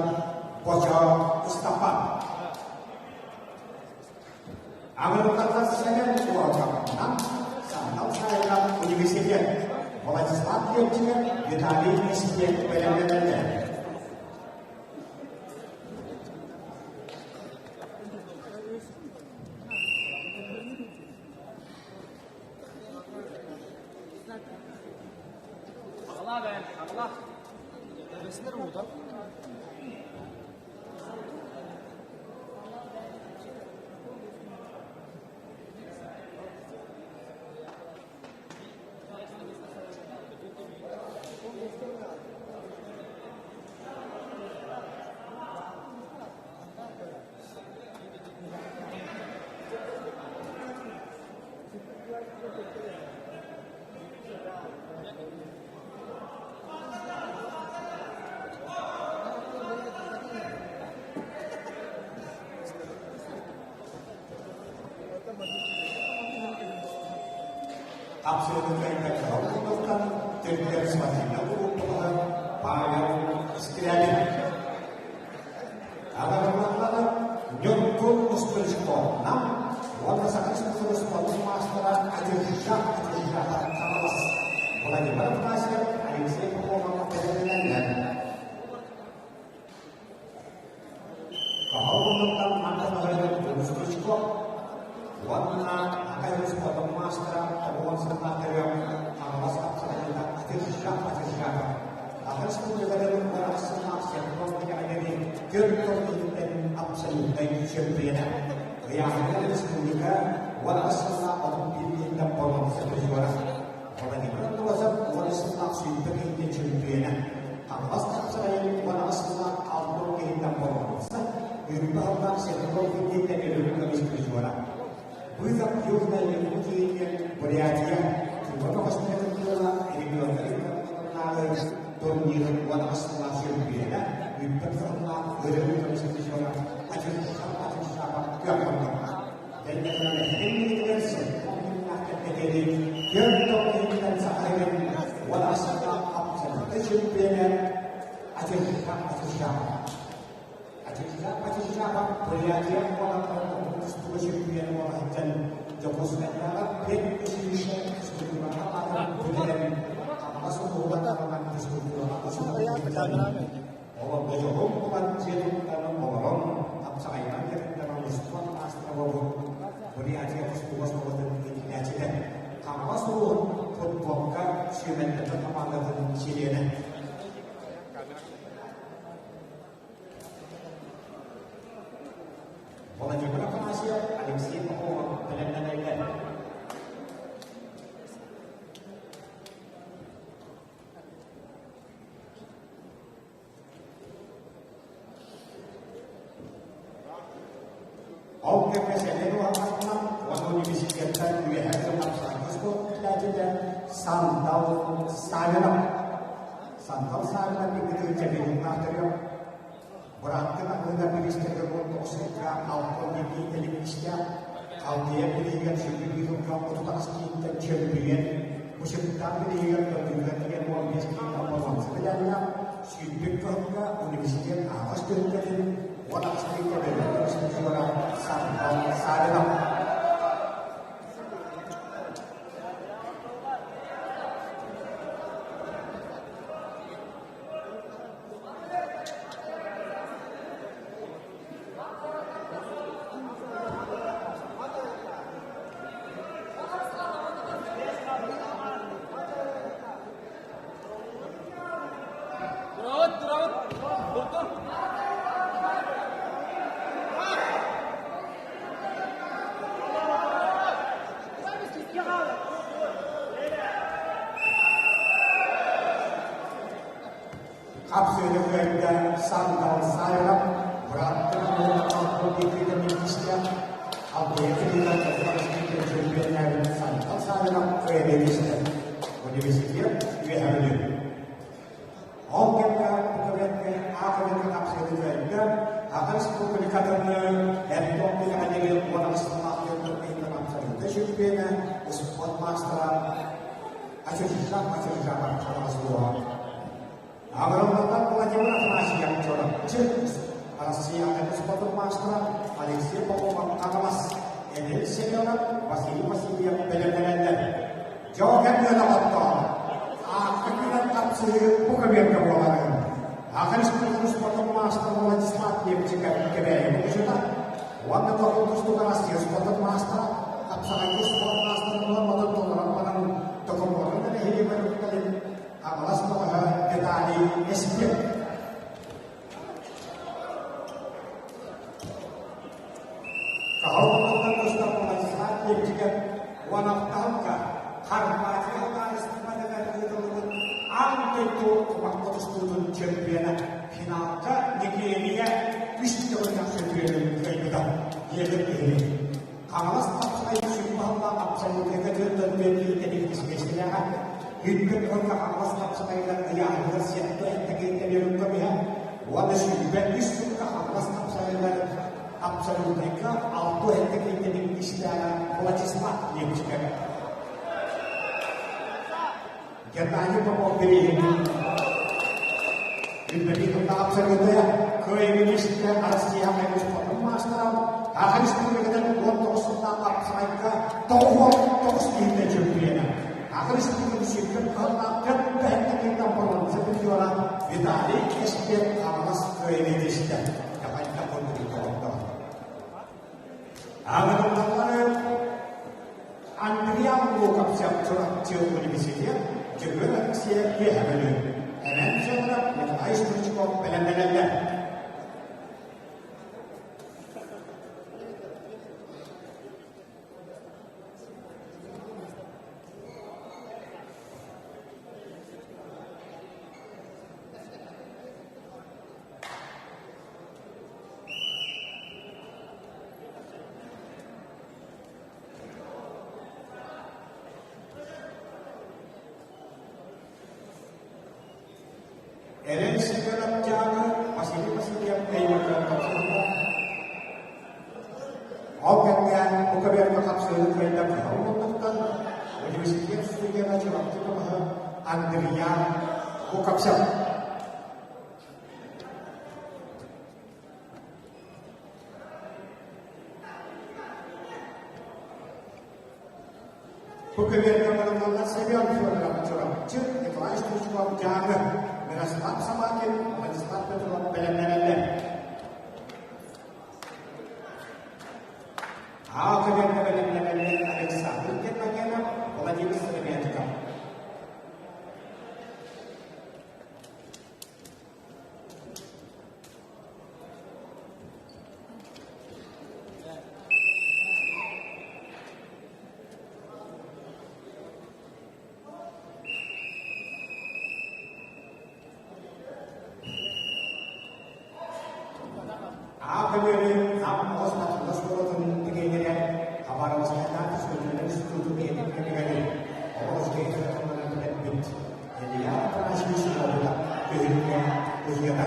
Бочо Ыстапан. Амырыктартан Сэмэн Уолкапынан Сандал Саайынан университет Владислав Лепчиков Виталий Лисиев бэлэмнэнэллэр. Аҕала бэн, аҕала. Бэсилэр уута. Хапсыһыыны кыайда кыһыл курдуктан төрдүгэр спортивнай кулуупталаһар Павел Скрябин. Аҕаллахтара Ньургун Стручковна уонна Саха Республикатын спордун маастара Атырдьах Атырдьахов Хаҥалас Владимир Афанасьев Алексей Поповка бэлэмнэнэллэр. Кыһыл муннуктан Марта Михайловна Стручков уонна Саха спордун маастара Тобуган сыллаах төрүөх Хаҥалас хапсаҕайдьыта Атырдьах Атырдьахов Саха Республикатын уон сыллаах Сергей Михайлович түөрт тыл иһиттэн абсолютнай чөмпүйэнэ. Ыйааһыҥҥа республика 10 сыллаах 31 киһиттэн боруонса призера. Владимир Андросов 10 сыллаах 20 киһиттэн чөмпүйэнэ. Хаҥалас хапсаҕайын 10 сыллаах 60 киһиттэн боруонса, Үрбэ сыллаах Сергей киһиттэн үрүҥ көмүс призера. Вызов Южной Якутии Бурятия Тыва бөҕөстөрө кыттыылаах регионнары турнирын 10. аҕыс сыллаах чөмпүйүөнэ, бүппэт кыһыллаах өрөбүл көмүс призера Ачыржа Ачыржаба күөх хонноххо. Дэннэтинэн эһигин сэттэ кэппэтэри түөрт топ киһиттэн Саха сирин 18 сыллаах абсолютнай чөмпүйүөнэ Ачыржа Ачыржаба. Ачыржа Ачыржаба Бурятия уолаттарын тустууга чөмпүйүөн буола сылдьан Дьокуускайдааҕы педучилище физкультураҕа аатын бүтэрэн Хаҥалас улууһугар таһынан физкультураҕа учуутал Олорбожоһум булан дьиэ туттан олорон хапсаҕайынан дьарыктанан устуон маастара буолбут Бурятия тустууга оскуолатын иитиллээччитэ Хаҥалас улууһун футболга сүүмэрдэммит хамаандатын чилиэнэ. Владимир Афанасьев, Алексей Попов бэлэмнэнэллэр. Ол кэмҥэ сэлиэн уһамматынан уонна университеттан үөһээ дьыл спорт иитиллээччитэ Сандал Савинов. Сандал Савинов икки чемпионнаах төрүөх Бырааттын аныыга бириистэргэ 19 ыйга 62 телевизия Халдея бирииһигэр сүрүн ыһылга 38 киинтэн чөмпүйүөн, Мусиктаан бирииһигэр көрдүүргэ тигэн 15 киинтэн боруонса медаллаах, сүүрбүт кыһылга университет аһаҕас түһүлгэтин 18 ыйга бөлөх көмүс призера Сандал Савинов. Тураҕыт, тураҕыт, турдун. Хапсыыны кыайда Сандал Саевап, бырааттын уонна Алтын диэки миниистирэ, Алтайы кытыыта Чапаевский чөмпүйүөннээбит Сандал Савинов кыайыы истэ. Университет үөһэ Бүлүү. Ол кэмҥэ бу кэбиэккэ аахырыҥҥа хапсыыны кыайда, Саха Республикатын Эрдон Михайлович 18 сыллаах киһитин абсолютнай чөмпүйүөнэ, спорт маастара Ачыржа Ачыржаба хараҕас буолар. Аҕырыллардан Владимир Афанасьев Чурапчы, Россия спортун маастара Алексей Попов Хаҥалас, Эмиль Семенов, Василий Васильев бэлэмнэнэллэр. Дьол кэмҥэ оттоон, аакка киирэн тапсыы бу көбүөргэ буоларын. Саха Республикатын спортун маастара Владислав Лепчиков Кэбээйи мукучута уонна Тоҕус тустууга Россия спортун маастара, хапсаҕайга спорт маастарын нуорматын толорон баран докумуонун нэһилиэгэр үктэлин Хаҥалас бөҕөһө Виталий Эспин. Каһыл оттон көстөр Владислав Лепчиков 16 Хорватия судаарыстыбатыгар ыытыллыбыт аан дойду кумахха тустуутун чемпиона финалга Нигерия үс төгүллээх чөмпүйүөнүн кыайбыта диэбит киһини. Хаҥалас хапсаҕай сүрүн абсолютнайга төрт киһиттэн миэстэлээҕэ. Бүппүт уонна Хаҥалас хапсаҕайыгар ыйааһыныгар сэттэ киһиттэн көмүһэ уонна 23 сылга Хаҥалас хапсаҕайыгар абсолютнайга 6 киһиттэн иккистээҕэ Владислав Лепчиков. Геннадий Попов бирииһин Бүппэти абсолютная кыайыы Россия спортун маастара Саха Республикатын 19 сыллаах хапсаҕайга 99 киһиттэн чөмпүйүөнэ. Саха Республикатын сүргэн кыһаллаах төрт бэһэттэн боруонса призера Виталий Эспет Хаҥалас кыайыы тистэ. Дьахайда курдук толордо. Ааҕыныллары Андриан Луков Чурапчы университет Дьөгүөр Алексеев Үөһэ Бүлүү, Эмэн Федоров, Николай Стручков бэлэмнэнэллэр. Эрэл Семенов Дьааҥы, Василий Васильев Өймөкөөн хапсыһаллар. Ол кэмҥэ бу көбүөргэ хапсыһыы кыайда кыһыл муннуктан университет студена Чурапчы көмөһө Андриан Лукопсев. Бу көбүөргэ барыллаллар Семен Федоров Чурапчы, Николай Стручков Дьааҥы, Мирослав Самакин, Владислав Петров бэлэмнэнэллэр. Аа көбүөргэ бэлэмнэнэллэр Александр Гермогенов, Владимир Сыромятников. Аа көбүөрү Нам оҕо спортивнай оскуолатын тренерэ Хабаровскайдаах физкультурнай институтун ийэтин кэмигэр оҕо үчүгэй кыахтанан бүтэрбит Илья Афанасьевич Лобутов күһүҥҥэ ыһыаҕа.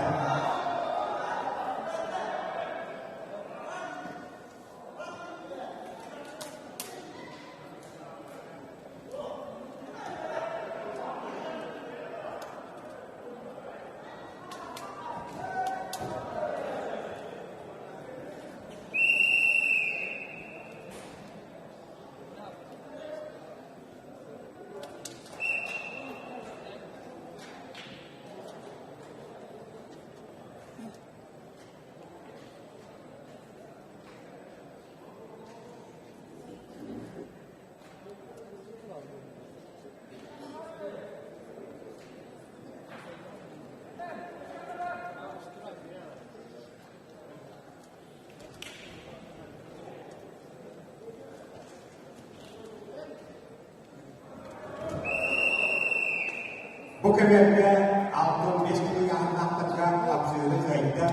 Бу кэмҥэ 65 киһи аһыннаахтарга хапсыһыыны кыайда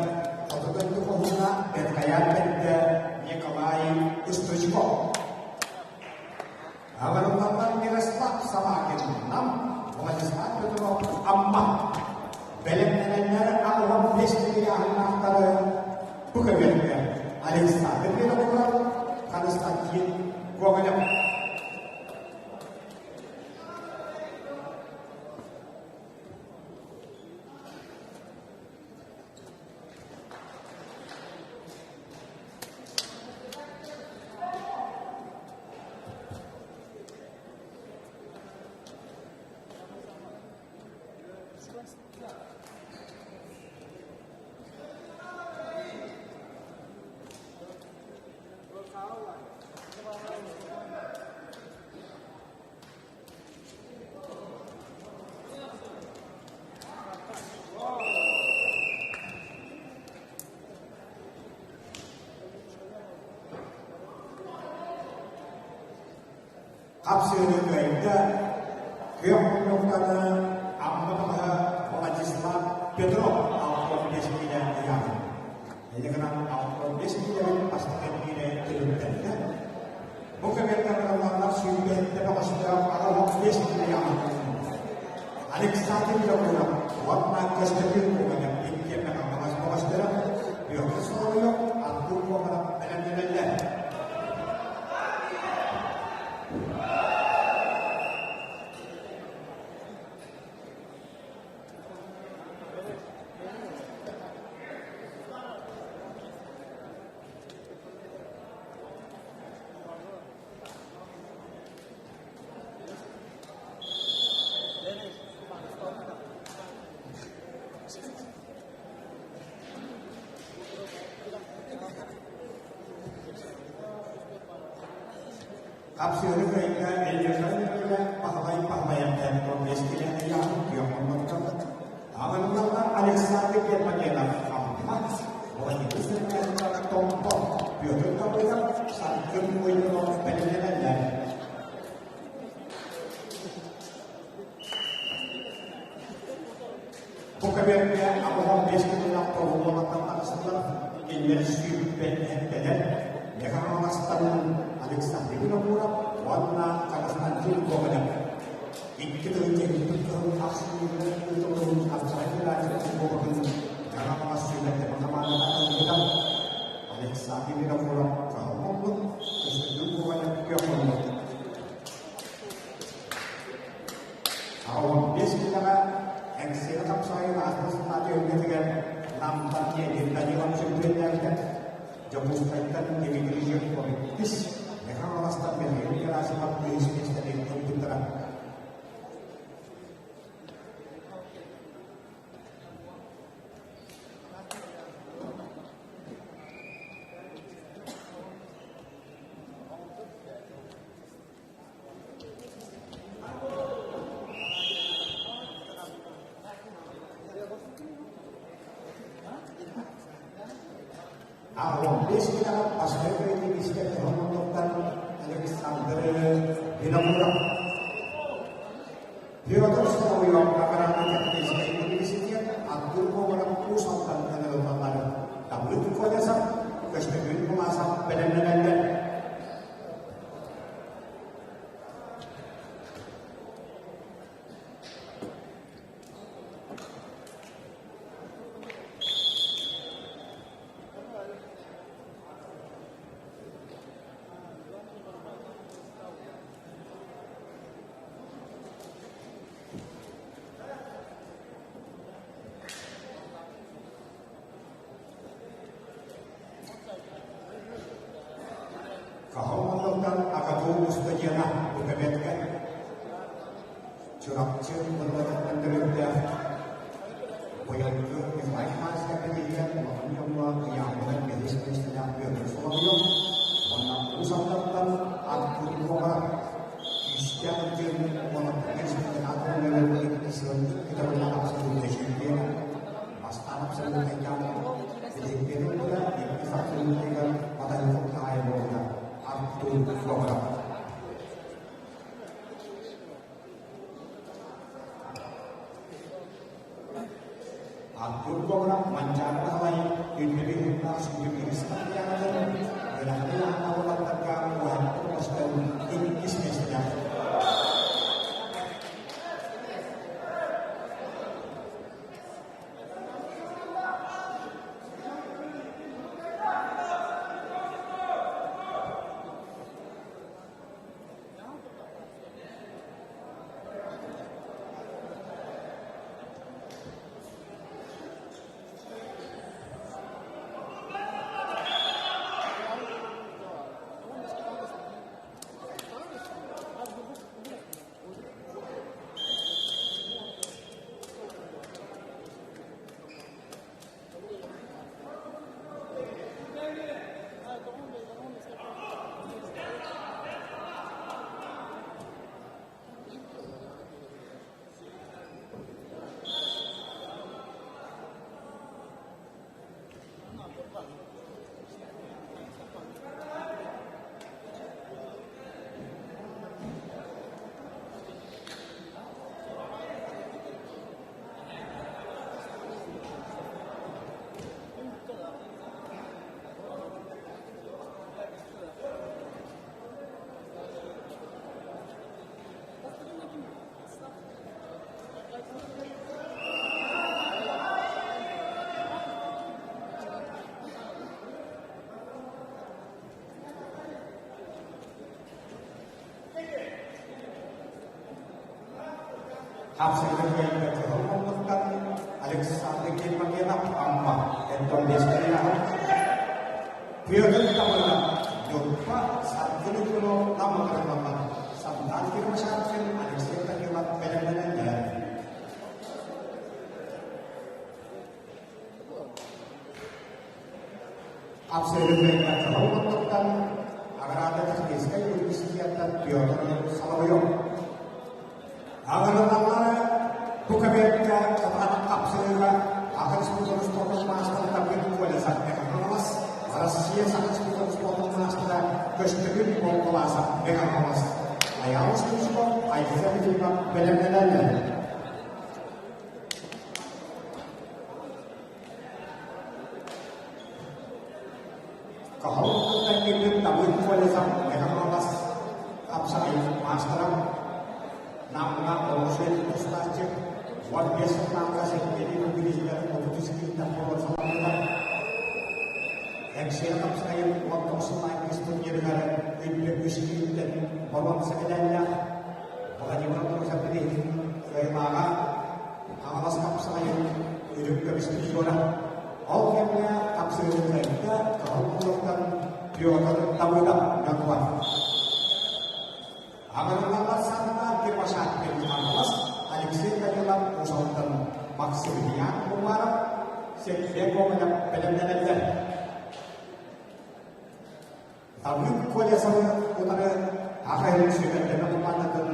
Хоту дойду хоһууна Бэркайаан бэрдэ Николай Ыстрычков. Аҕырыллаллар Мирослав Самакин Нам, Владислав Петров Амма. Бэлэмнэнэннэр 65 киһи аһыннаахтары бу кэмҥэ Александр Винокуров, Константин Гоголев. Хапсыһыыны кыайда күөх муннуктаны Амма баһа Владислав Петров 65 киилэ ыйаабыт. Ити гынан 65 киилэбит бастакы киилэ түмүктэннэ. Бу кэмҥэ барыллаллар сүүрбэһиттэ бөҕөстөөх 85 киилэ ыйаабыт. Александр Якуров уонна Көстөкүүн Куоганов иккиэн хаҥалас бөҕөстөрө Петр Соловьев Артур Куоганов бэлэмнэнэллэр. Хапсыһыны кыайда Эльдерхан Микиля Баһылай Баһылайантан Торбескиля ыйааһын күөх муннуктаммыт. Аҕырыллаллар Александр Гермогенов Амма, Владимир Сергеевич Томпо, Петр Давыдов Саргын Уйгунов бэлэмнэнэллэр. Бу кэмҥэ 85 килолаах тоҕуһуолаттан тахсаллар, кинилэр сүүрбэт эттэлэр, Михайловтан Александр Винокуров уонна Константин Гоголев. Икки тыһыынча иккис сыл ахсынньыга ыытыллыбыт хапсаҕай федерациятын кубогын Дьаҥа сүүмэрдэммит хамаандата ылбыта. Александр Винокуров кыһыл буолбут, Көстөкүүн Куоҕайа күөх буолбут. 15 киилэҕэ Эҥсиэли хапсаҕайын ааспыт сыллаах түһүлгэтигэр Намтан Леонид Данилов чөмпүйүөннээбитэ. Дьокуускайтан Дмитрий Жирков иккис, Мэхэ Хаҥаластан Михаил Герасимов үһүс миэстэни ылбыттара. 85 киилэҕэ бастакы киирбиискэ Кыһыл Александр Винокуров. Петр Соловьев аграрнай техническэй университет Артур Говоров Уус Алдан ыҥырыллаллар. Давыд Колесов, Көстөкүүн Куласов бэлэмнэнэллэр. Хаһан Акатуу устудьуона Букабетка Чурапчы Мырылатыттан төрүттээх Быйылгы Николай Афанасьевич кэлиитигэр улахан дьоҥҥо ыйааммытын бэһис миэстэлээх Петр Соловьев уонна Уус Алдантан Артур Куоҕаров күүстээх ырдьыын уонна чемпионатын нөҥүө сылын икки абсолютнай чемпиона бастаан абсолютнайдаан билиҥҥи ылбыта иккис абсолютнайыгар Матанников хаһаайын буолбута Артур Куоҕаров. Артур Куоҕаров Манчаары Баһылай үрдүк уһуннаах сүүрүк Ыстаппыйаанатын үөрэхтэн аһаҕас уолаттарга уһаттан оҥостон иккис миэстэлээх. Хапсыгын кыайбыта кыһыл муннуктан Александр Гермогенов Амма Энтомбестарияһын Петр Табылов Ньурба Саргын Иванов Намыгырмаммат Самдан Кирмашанкин Алексей Данилов бэлэмнэнэллэр. Хапсыгын кыайбыта кыһыл муннуктан Аграрнай техническэй университеттан Петр Соловьев Аҕырылаллара бу кабинекка кытаанах хапсыһыыга Саха Республикатын спордун маастара Давыд Колесов Мэҥэ-Хаҥалас, Россия Саха Республикатын спордун маастара Көстөкүүн Болкулаасап Мэҥэ-Хаҥалас, Айаал Стручков, Айсен Ефимов бэлэмнэнэллэр. Каһыл кытта киирбит Давыд Колесов Мэҥэ-Хаҥалас хапсаҕай маастара. Намҥа олус тустааччы 15 сыллааҕыта сэттиэлии бирииһигэр 33 киһиттэн боруонсаламмыта. Эҥсиэли хапсаҕайын 19 сыллаах иккис турнирыгар үрдүк үс киһиттэн боруонса медаллаах Владимир Андросов бирииһин кыайыылааҕа Хаҥалас хапсаҕайын үрүҥ көмүс призера. Ол кэмҥэ хапсыһыы кыайда Кыһыл Кулуктан Петр Давыдов ньокуон. Аҕырыллаллар санна Кирбашакин Хаҥалас, Алексей Данилов Уус-Алтан, Максимилиан Умаров, Сергей Гоголев бэлэмнэнэллэр. Давыд Колесовы утары Аха сүбэрдэмэ командатын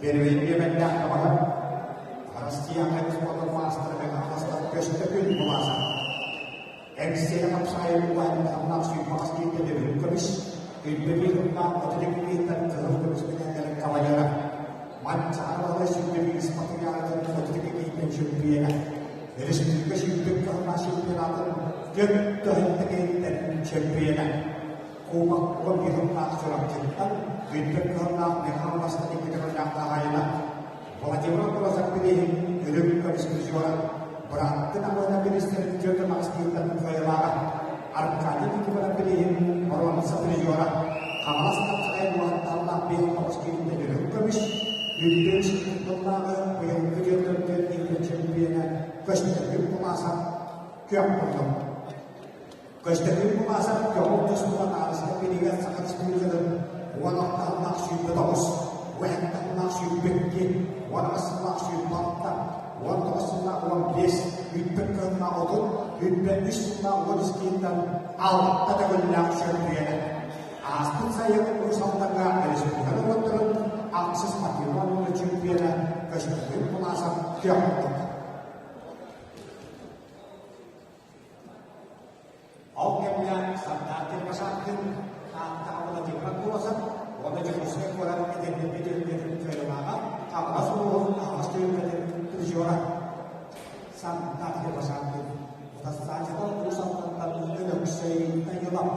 первый биэбэрдээх табаһа Россия спорт маастара Хаҥаластан Көстөкүн Буласов. Эҥсиэли хапсаайын уһаайбатаҕынан сүүрбэҕэс биирдэ төгүрүк көмүс, үрдүбү ыллаах отут бииртэн кыһыл көмүс мэтээллэрин кавалера, Манчаары Баһылай сүүрбэ биир спартакиадатын 32 киһиттэн чөмпүйүөнэ, республика сүүрбэ кыһыллаах чемпионатын түөрт төһөнтө киһиттэн чөмпүйүөнэ, Кубок 11 сыллаах Чурапчыттан үрдүк кыһыллаах Михаил Бастакы көтөҕүллээх хаһаайына Владимир Андросов бирииһин үрүҥ көмүс призера, бырааттын Амыына бириистэрин түөрт маҕаскыыттан кыайыылааҕа, Аркадий Никифоров бирииһин боруонса призера, Хаҥалас Хапсаҕай уоһаттааллаах биэс тоҕус киһиттэн үрүҥ көмүс, үрдүк тыллааҕы быйылгы түөрт икки чемпиона Көстөкүүн Кумаасап күөх муннук. Көстөкүүн Кумаасап көҕүл тустууга таабыска бириигэ Саха Республикатын 16 29, 17 22, 18 26, 19 сыллаах 15, үүппүт кыһыннаах 30, үүппэ үс сыллаах 13 киһиттэн алта төгүллээх чөмпүйүөнэ. Ааспыт сайын Уус Алдаҥҥа республика норуоттарын ахсыс спортивнай уонна чөмпүйүөнэ Көстөкүүн Кумаасап күөх муннук. Ол кэмҥэ Сардаан Кирбашаткин Тааттаҕа Владимир Андросов уонна Дьокуускай куорат эдэрдэргэ түһүлгэтин кыайыылааҕа Хаҥалас улууһун аһаҕас түһүлгэтин призера Сардаан Кирбашаткин Утарсааччыта Уус Алдантан Өлөксөй Данилов.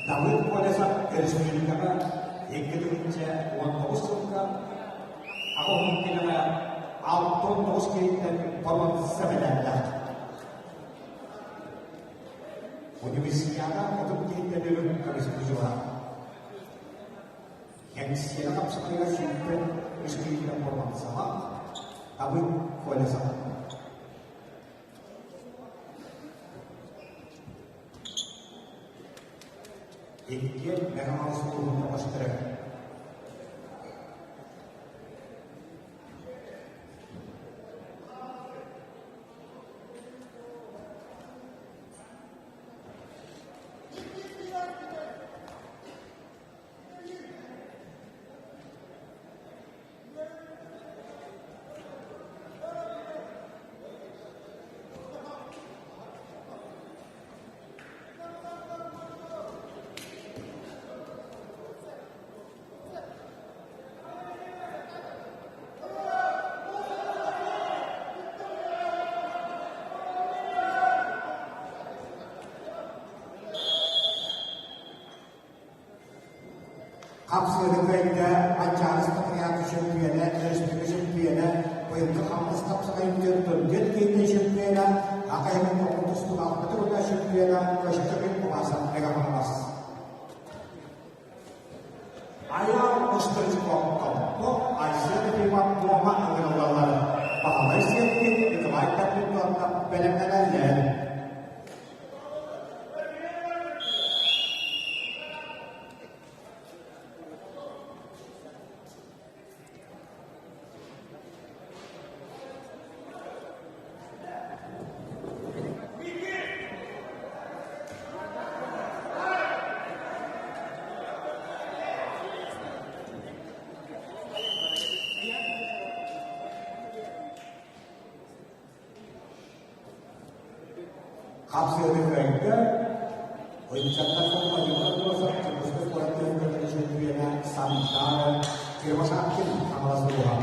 Давыд Колесов өрөспүүбүлүкэҕэ 2019 сылга аҕа уһун килэҕэ 69 киһиттэн боруонса мэтээллээх. Университета хотун киһиттэн көмүс призера. Кэнсиэрэ хапсаҕайга сүүрбэ үс киһиттэн боруонсаҕа Давыд Колесов. Иккиэн Мэҥэ Хаҥалас улууһун бөҕөстөрө. Хапсыаны кыайда Манчаары Спартакиада чөмпүйүөнэ, өрөспүүбүлүкэ чөмпүйүөнэ, быйылгы Хаҥалас хапсаҕайын түөрт киһиттэн чөмпүйүөнэ, Акайымын тоҕус тустуунаахпыт урука чөмпүйүөнэ Көстөкүүн Кумаасап Мегафонабас. Айаал Устарчуков Айсен Ефимов Туома ыҥырыллаллар. Баһылай Сиэппит Николай Капитонов бэлэмнэнэллэр. Хапсыаны кыайда, ыччаттар Владимир Андросов, Дьокуускай куорат түһүлгэлэрин чөмпүйүөнэ Сантара Кривошапкин Хаҥалас улууһа.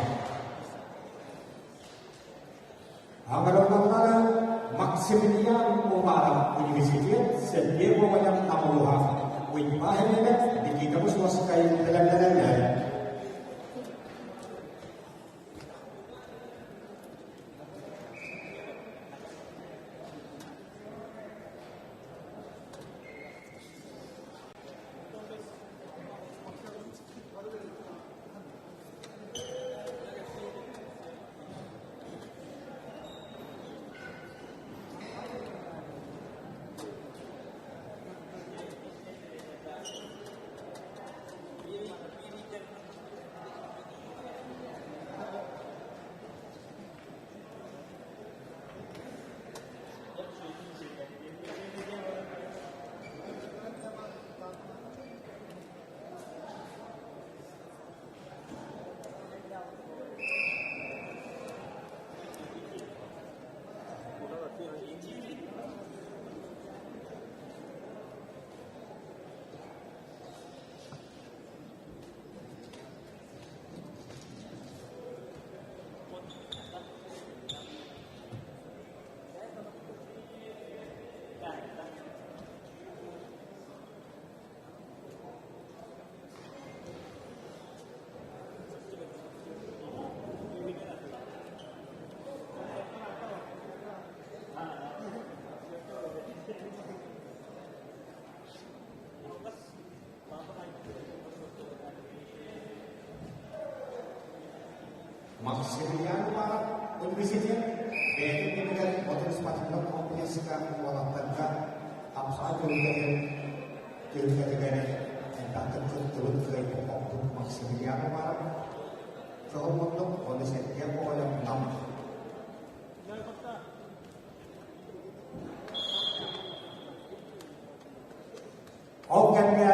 Аҥараллаллара Максимилиан Уваров университет Сергей Гоголев Нам улууһа Уйбаа Хэмиэнэп Никита Высоцкай бэлэмнэнэллэр. Максимилиан Уваров университет бэйэтин кэмигэр Хотун спортивнай комплекска уолаттарга хамсаа түһүлгэтин түһүлгэтигэр элбэхтик кыттыбыт кыайбыт хоппут Максимилиан Уваров кыһыл муннук уонна Сергей Гоголев Нам. Ол кэмҥэ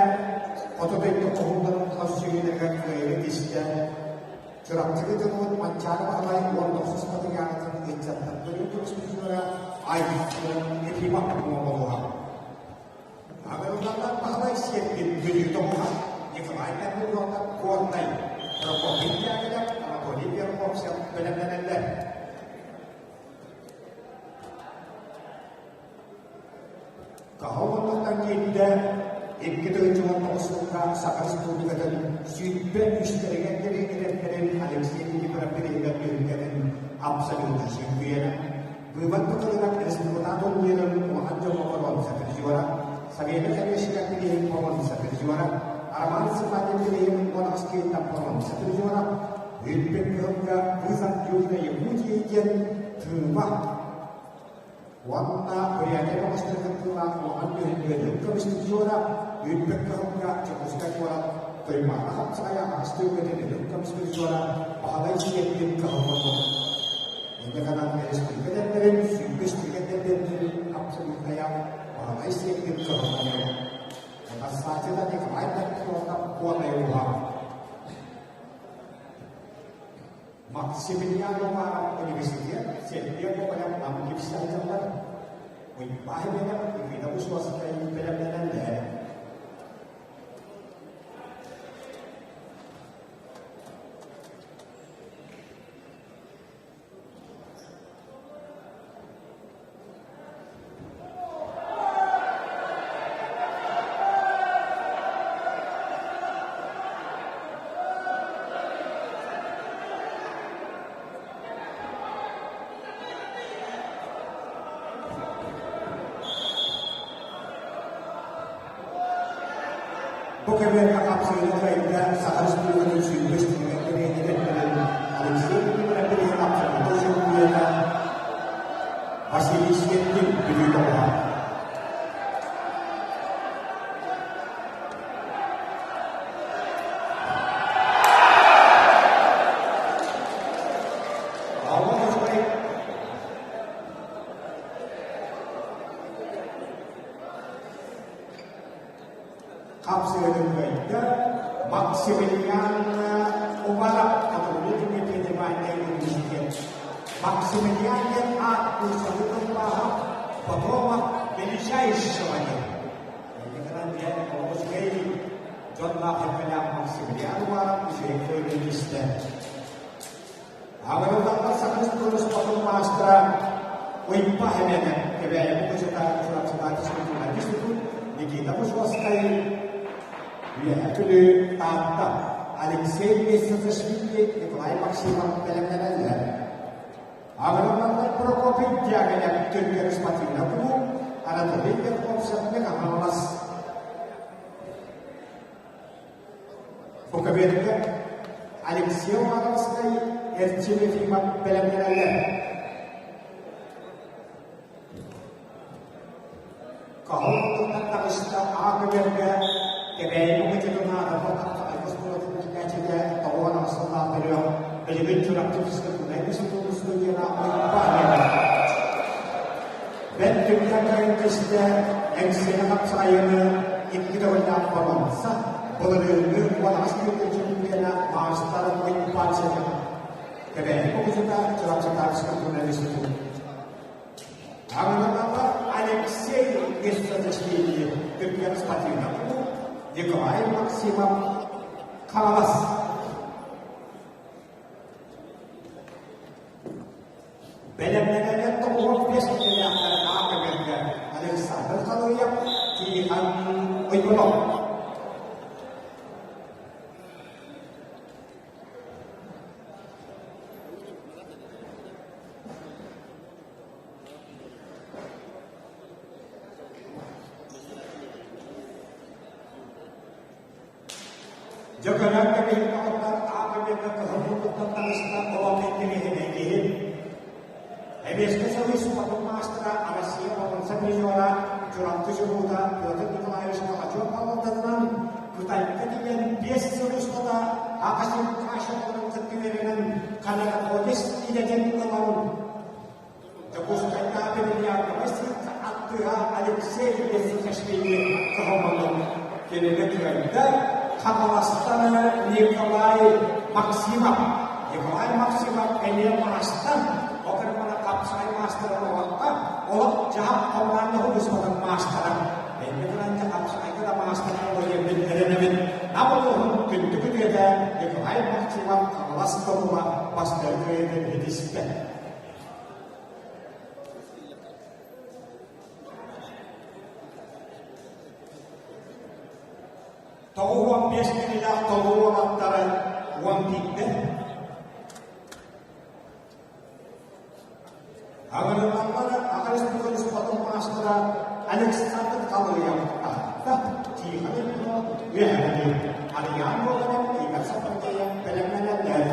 хоту дойду хоһууннарын көрсүһүүлэригэр кыайыы тистэ, Чурапчыга дьонугут Манчаары Баһылай 19 матырыйаалын ыччаттар көрүү көмүскүүрэ Айгын Ефимов оҥоһуга. Аҕырыллаллар Баһылай сиэппит Бүлүү тоҕуһа Николай Даниловна Горнай, Прокопий Дягилев, Анатолий Верховцев бэлэмнэнэллэр. Хаһа уоннуттан киирдэ, 2019 сылга Саха Республикатын 23 үстэригэр кэлиҥҥитэрдэрин Алексей Никифоров бирииһигэр түһүлгэтин абсолютно чөмпүйүөнэ, быыбар тутулугар республика турнирын улахан дьоҥҥо боруонса призера, Савелий Орешников бирииһин боруонса призера, Роман Степанов бирииһин 18 киһиттэн боруонса призера, Үүппүт кыһылга Вызов Южной Якутии диэн тыыба Уонна Бурятия бөҕөстөрө кыттыылаах улахан түһүлгэлэрин көмүс призера, Үүппүт кыһылга Дьокуускай куорат Туймаада хапсаҕайа аҕыс түһүлгэтин үрүҥ көмүс призера Баһылай Сиэппин кыһыл муннук. Инньэ гынан республика эдэрдэрин 103 эдэрдэрин абсолютная Баһылай Сиэппин кыһыл муннук. Бассааччыта Николай Даниловна Куотай уһа. Максимилиан Романов университет Сергей Гоголев Нам кипсиалдьаллар, Уйбаа Хименов Никита Высоцкай бэлэмнэнэллэр. Бу кэмҥэ хапсыыны кыайда Саха Республикатын сүүрбэс түмүгэр кэриэтэ Алексей Николаевич хапсыыны чөмпүйүөнэ Василий Светкин Бүлүү тоҕуһа. Хапсыгын кыайда Максимилиан Уваров Хотугулуу Федеральнай университет. Максимилиан диэн аат курсаны тылбааһа Потомок. величайшего диэн. Инникынан диэн олус үчүгэй дьонноох эркэлээх Максимилиан Уваров үчүгэй көрүүнү истэ. Аҕырыллаллар Саха Республикатын маастара Уйба Хэмэнэ Кэбээйи Мукучута Чурапчытааччы культурнай институт Никита Мушевскай Үөһээ Бүлүү Таатта Алексей Месяцашвили Николай Максимов бэлэмнэнэллэр. Аҕырыллаллар Прокопий Дягилев Түргэн спортивнай кулууп Анатолий Верховцев Мэҥэ-Хаҥалас Бу көбүөргэ Алексей Уваровскай Эрчим Ефимов бэлэмнэнэллэр. Каһыл муннуктан таҕыста аа көбүөргэ Кэбээйи мукучутун аатырбыт Хаптаҕай оскуолатын иитээччитэ 98 сыллаах төрүөх билигин Чурапчы физкультурнай институтун студена Уйбаан Бэрт түргэн кэлин Эҥсиэни хапсаҕайыны икки төгүллээх боруонса, былырыыҥҥы 18 күнү чөмпүйүөнэ маастар Уйбаан Семенов. Кэбээйи кубусута Чурапчытааҕы журналистика. Аҕыҥалаҕа Алексей Бессадашвили түргэн спортивнай клуб, Николай Максимов Хаҥалас. Бэлэмнэнэргэ 95 киилэлээхтэр аакабыга Александр Халыев, Тихон Уйгунов. Дьэ көрөн кэбиһин доҕоттор, аакабыга кыһыл муннуктан таҕыста олох интэриэһинэй киһи. Эбиэскэ сылы спортун маастара Россия боруонса призера Чурапчы чулуута Петр Николаевич Махачев баллалтатынан Кытайга тиийэн 5 сыл устата Акасин Кашевларын кытта үөрэнэн канатоходец идэтин ылан Дьокуускайдааҕы бильярдовай сыырка аттыга Алексей Бесикашвили кыһалҕанан кинини кыайда Хаҥаластан Николай Максимов. Николай Максимов эмиэ маастар, ол кэрмана хапсаҕай маастара буолбакка, олох-дьаһах хамаанда худуспатын маастара. Инньэ гынан хапсаҕайга да маастар буолуо диэммин эрэнэбин. Нам улууһун күндү күтүөтэ Николай Максимов Хаҥалас тобула бастакы кыайыытын ситистэ. 95 кинилээх толуу уолаттары уон биирдэ Аҕырыллаллар Аҕа Республика спортун маастара Александр Халыев таһытта Тихон Иванов үөһэни Арыйаан Буоланов Игорь Сапардеев бэлэмнэнэллэр.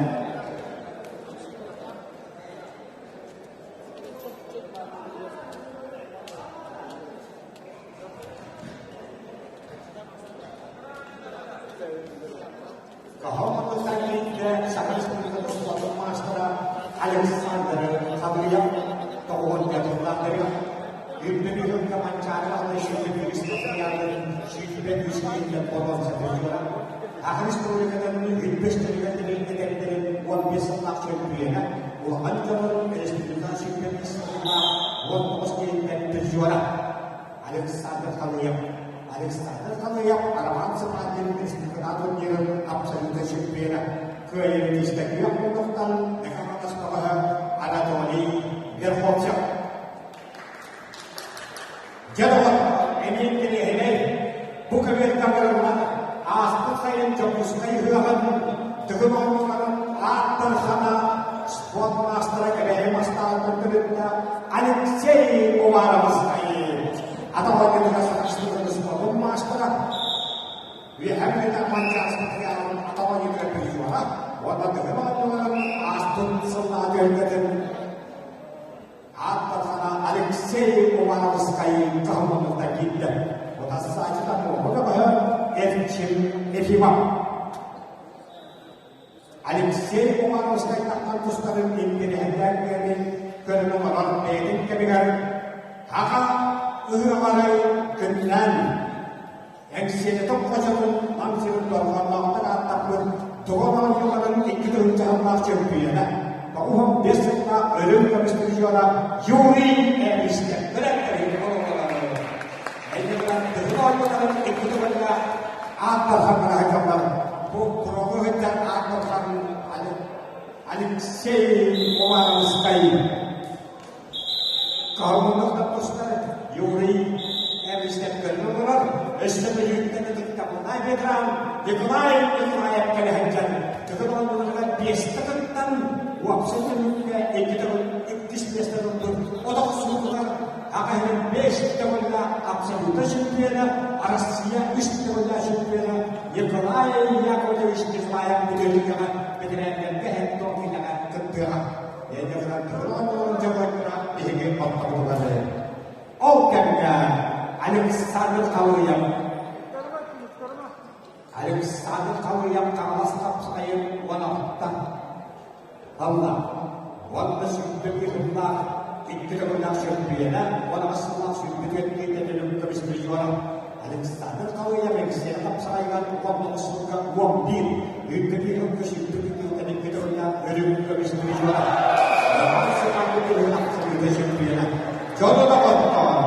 Каһыл киинтэ Саха Республикатын спортун маастара Александр Хабырьев тоҕуһун тыллаахтарыгар Үрдүк Манчаары Баһылай сүүрбэ спартакиадатын 123 киһиттэн боруонса призера, Саха Республикатын үрбэстэригэр тэрилтэлэрин 15 сыллаах чөмпүйүөнэ, улахан дьонун республика 25 сыллаах 19 киһиттэн призера Александр Халыев. Александр Халыев Роман Сапатин республикатааҕы турнирын абсолютнай чемпиона, кыайыыны тиспэккиэх буолуохтан Мэхэ баҕаһа Анатолий Верховцев. Дьэ доҕор, эмиэ интэриэһинэй, бу көбүөргэ барыллан ааспыт сайын Дьокуускай ыһыаҕын Тыгын оонньууларын ааттар хана спорт маастара Кэбээйи мастаҕыттан төрүттээх Алексей Уваровскай атах оонньуутугар саташтыгын спордун маастара Үөһээ Бүлүүттэн Манчаары материалын атах оонньуутугар призера уонна Тыгын оонньууларын ааспыт сыллааҕы түһүлгэтин Ааттархана Алексей Уваровскай кыһаммытыттан киирдэ. Утарсааччыта муоһу бөҕөһө Эрчим Ефимов. Алексей Уваровскай таххан тустарын интириэһиргээн кэми көрөн олорор бэйэтин кэмигэр Аҕа ыһыаҕары күннээн Эҥсиэлэтэ хочотун Нам сирин дорҕоонноохтук ааттаппыт Тоҕо оонньууларын икки тыһыынча сыллаах чөмпүйүөнэ, 95 сыллаах өрүн көмүс призера Юрий Эбистэр күрэхтэһиини олоҕолору. Дархан Барахайкалар бу куругу сылдьар Аан Дархан Алексей Уваровскай Каһыллык тустар Юрий Эвристэн көрөн олорор, өссө бөлүүттэн ытыктабыллаах ветеран Николай Николаев кэлэ сылдьан, Тыгын оонньууларыгар биэстэ кыттан, уопсай түмүккэ икки төгүл иккис миэстэ ылбыт олох суутугар аҕаһын бэс төгүллээх абсолютно чемпиона, Россия үс төгүллээх чемпиона Николай Яковлевич Николаев бүтүннүүгэ бэтэрээннэргэ һэттон киинэҕэ кыттыаҕа. Биһиги баттабытыгар Ол кэмҥэ Александр Халыев Александр Халыев Хаҥалас хапсаҕайын уон алтан уонна сүүрбэ биир сыллаах икки төгүллээх чөмпүйүөнэ 18 сыллаах 24 киинэтин көмүс призера Александр Халыев Эҥсиэли хапсаҕайыгар 19 сылга 11, 21 сылга 22 икки төгүллээх үрүҥ көмүс призера Роман Степанович абсолютнай чөмпүйүөнэ Дьону доҕоттоор!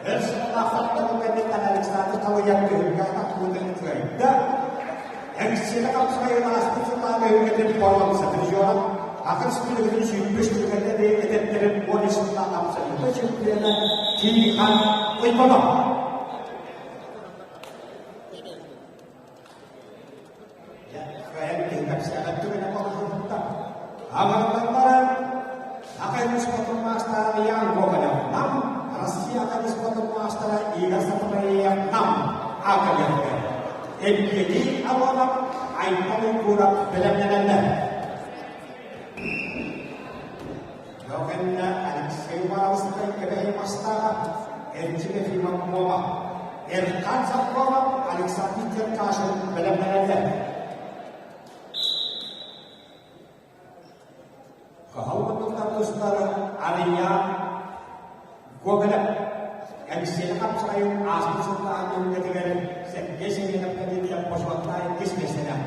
Өр сыллаах хотторуу кэнниттэн Александр Халыев түһүлгэ атахтыытын кыайда. Эҥсиэли хапсаҕайын ааспыт сыллааҕы өһүлгэтин боруонса призера Атын спилигин сүүрбүс түгэнэ этэрдэрин 13 сыллаах абсолютнай чемпиона Тихон Уйбанов. Аҕаллан баран, Аҕай спортун маастара Ян Гоголев Нам, Россия аҕай спортун маастара Игорь Сатамаев Нам аатырыахтар. Евгений Аронов, Айтал Уйгуров бэлэмнэнэллэр. Кэннэ Алексей Уваровскай Кэбэһи Мастаах, Эрчим Ефимов Муома, Эрхан Сапронов, Александр Черкашин бэлэмнэнэллэр. Кыһыл муннуктар тустары Арыйаан Гоголев Алексей Хапсаҕайын ааспыт сыллааҕы түһүлгэтигэр Сергей Семенов кэлиитигэр бочуоттаах иккис миэстэлээх.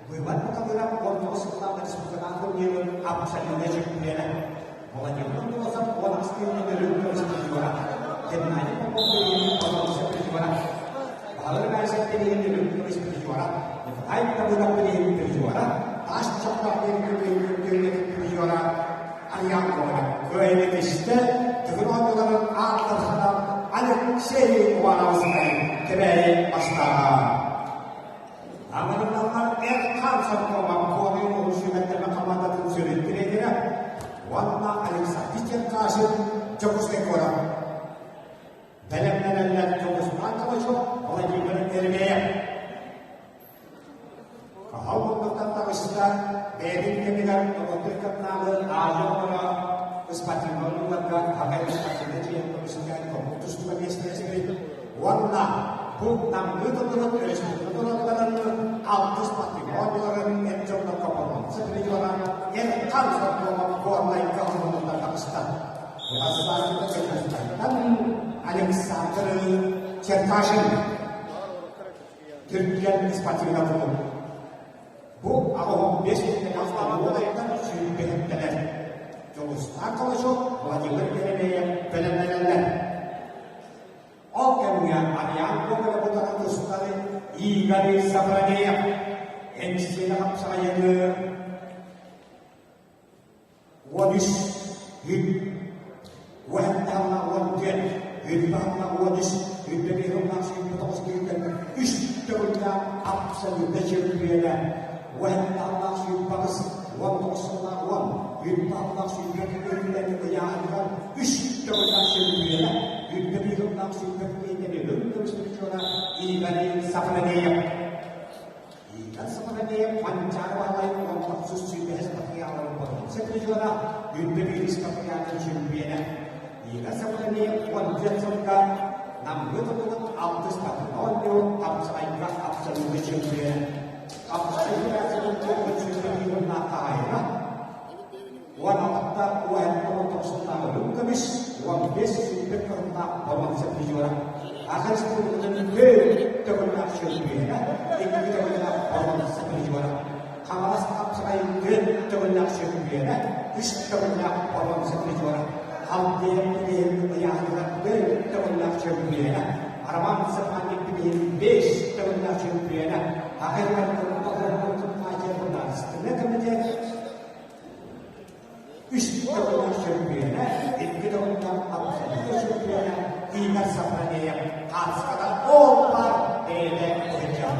Быыбар бакалыыра 19 сыллаах республикаҕа турнирын абсолютнай чөмпүйүөнэ. Владимир Носов 18 тыһыынча өрүү көмүс призера. Геннадий Попов билигин 19 призера. Баһылык Айсен билигин өрүү көмүс призера. Николай Давыдов билигин призера. Таас Чохтоох билигин призера. Арыйаан Гоголев кыайыытистэ Тыгын оонньууларын ааттархана Алексей Уваровскай Кэбээйи бастааҕа. Аҥарыналлар Эрхан Соркова Коми улуус-сүбэттэрин хамаандатын сүрүн тренерэ уонна Александр Черкашин Дьокуускай куорат. Бэлэмнэнэллэр Дьокуускай Калачев, Владимир Еремеев. Хаһал муннуктан таҕыста бэйэтин кэмигэр норуоттар кыптаабы Азия оҕолоро спортивнай оонньууларга Хагай спортивнай дьиэ көмүскээн хоммут тустууга миэстэлэспит уонна бу намныы тылларын өрөспүүбүлүкэ норуоттарын алтыс спортивнай оонньууларын эр дьоннорго боруонса призера Эрхан Соркомов Горнайга хомуннуктан таҕыста. Ассоциацията Дьокуускайтан Александр Черкашин Түргэн спортивнай тутул. Бу 85 миэстэҕэ уолаттар сүүрбэһиттэнэр. Дьулустаах Калачев, Владимир Еремеев бэлэмнэнэллэр. Ол кэмҥэ Ариан Гоголев утары тустары Игорь Савранеев, Эҥсиэли хапсаҕайыны 13 үп уоһаттаалла 14 үппаалла 13 үппэ биир 9 киирдэргэ үс төгүллээх абсолютно чөмпүйүөнэ уоһаттааллаах 28 19 сыллаах 10 үппааллаах 22 ыйааһыныгар үс төгүллээх чөмпүйүөнэ үппэ биир 22 өлүм көмүс призера Игорь Сафронеев. Иитэн саҕаланыы Манчаары Баһылай 19 сүүрбэһис матырыйаалларын боруонса призера, үрдүк биирис матырыйаалын чөмпүйүөнэ. Иитэн саҕаланыы 14 сылга Намҥа тутулун алтыс патриот хапсаҕайга абсолютнай чөмпүйүөнэ. Хапсаҕай федерациятын туохпут сүүрбэ уоннаах хаһаайына. 16 уһэттэ тохсуннааҕы үрүҥ көмүс, 15 сүүрбэ кыһыннаах боруонса призера. Саха Республикатын төрт төгүллээх чөмпүйүөнэ, икки төгүллээх боруонса призера. Хаҥалас хапсаҕай төрт төгүллээх чөмпүйүөнэ, үс төгүллээх боруонса призера. Халдея билиһин ыйааһыныгар төрт төгүллээх чөмпүйүөнэ. Роман Сапанник билигин 5 төгүллээх чөмпүйүөнэ, аҕай Государственный комитет үс төгүллээх чөмпүйүөнэ, икки төгүллээх абсолютнай чөмпүйүөнэ Игорь Сафронеев хаатыската ол баар бэйэтэ сылдьар.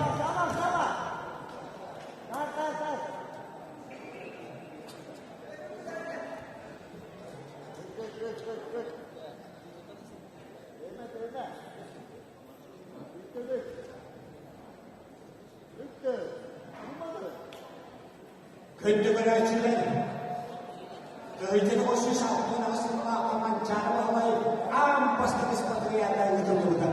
Күндү көрөөччүлэр, Кыһыйдын 368 сыллаахха Манчаары Баһылай аан бастакы спартакиада ыытыллыбыта.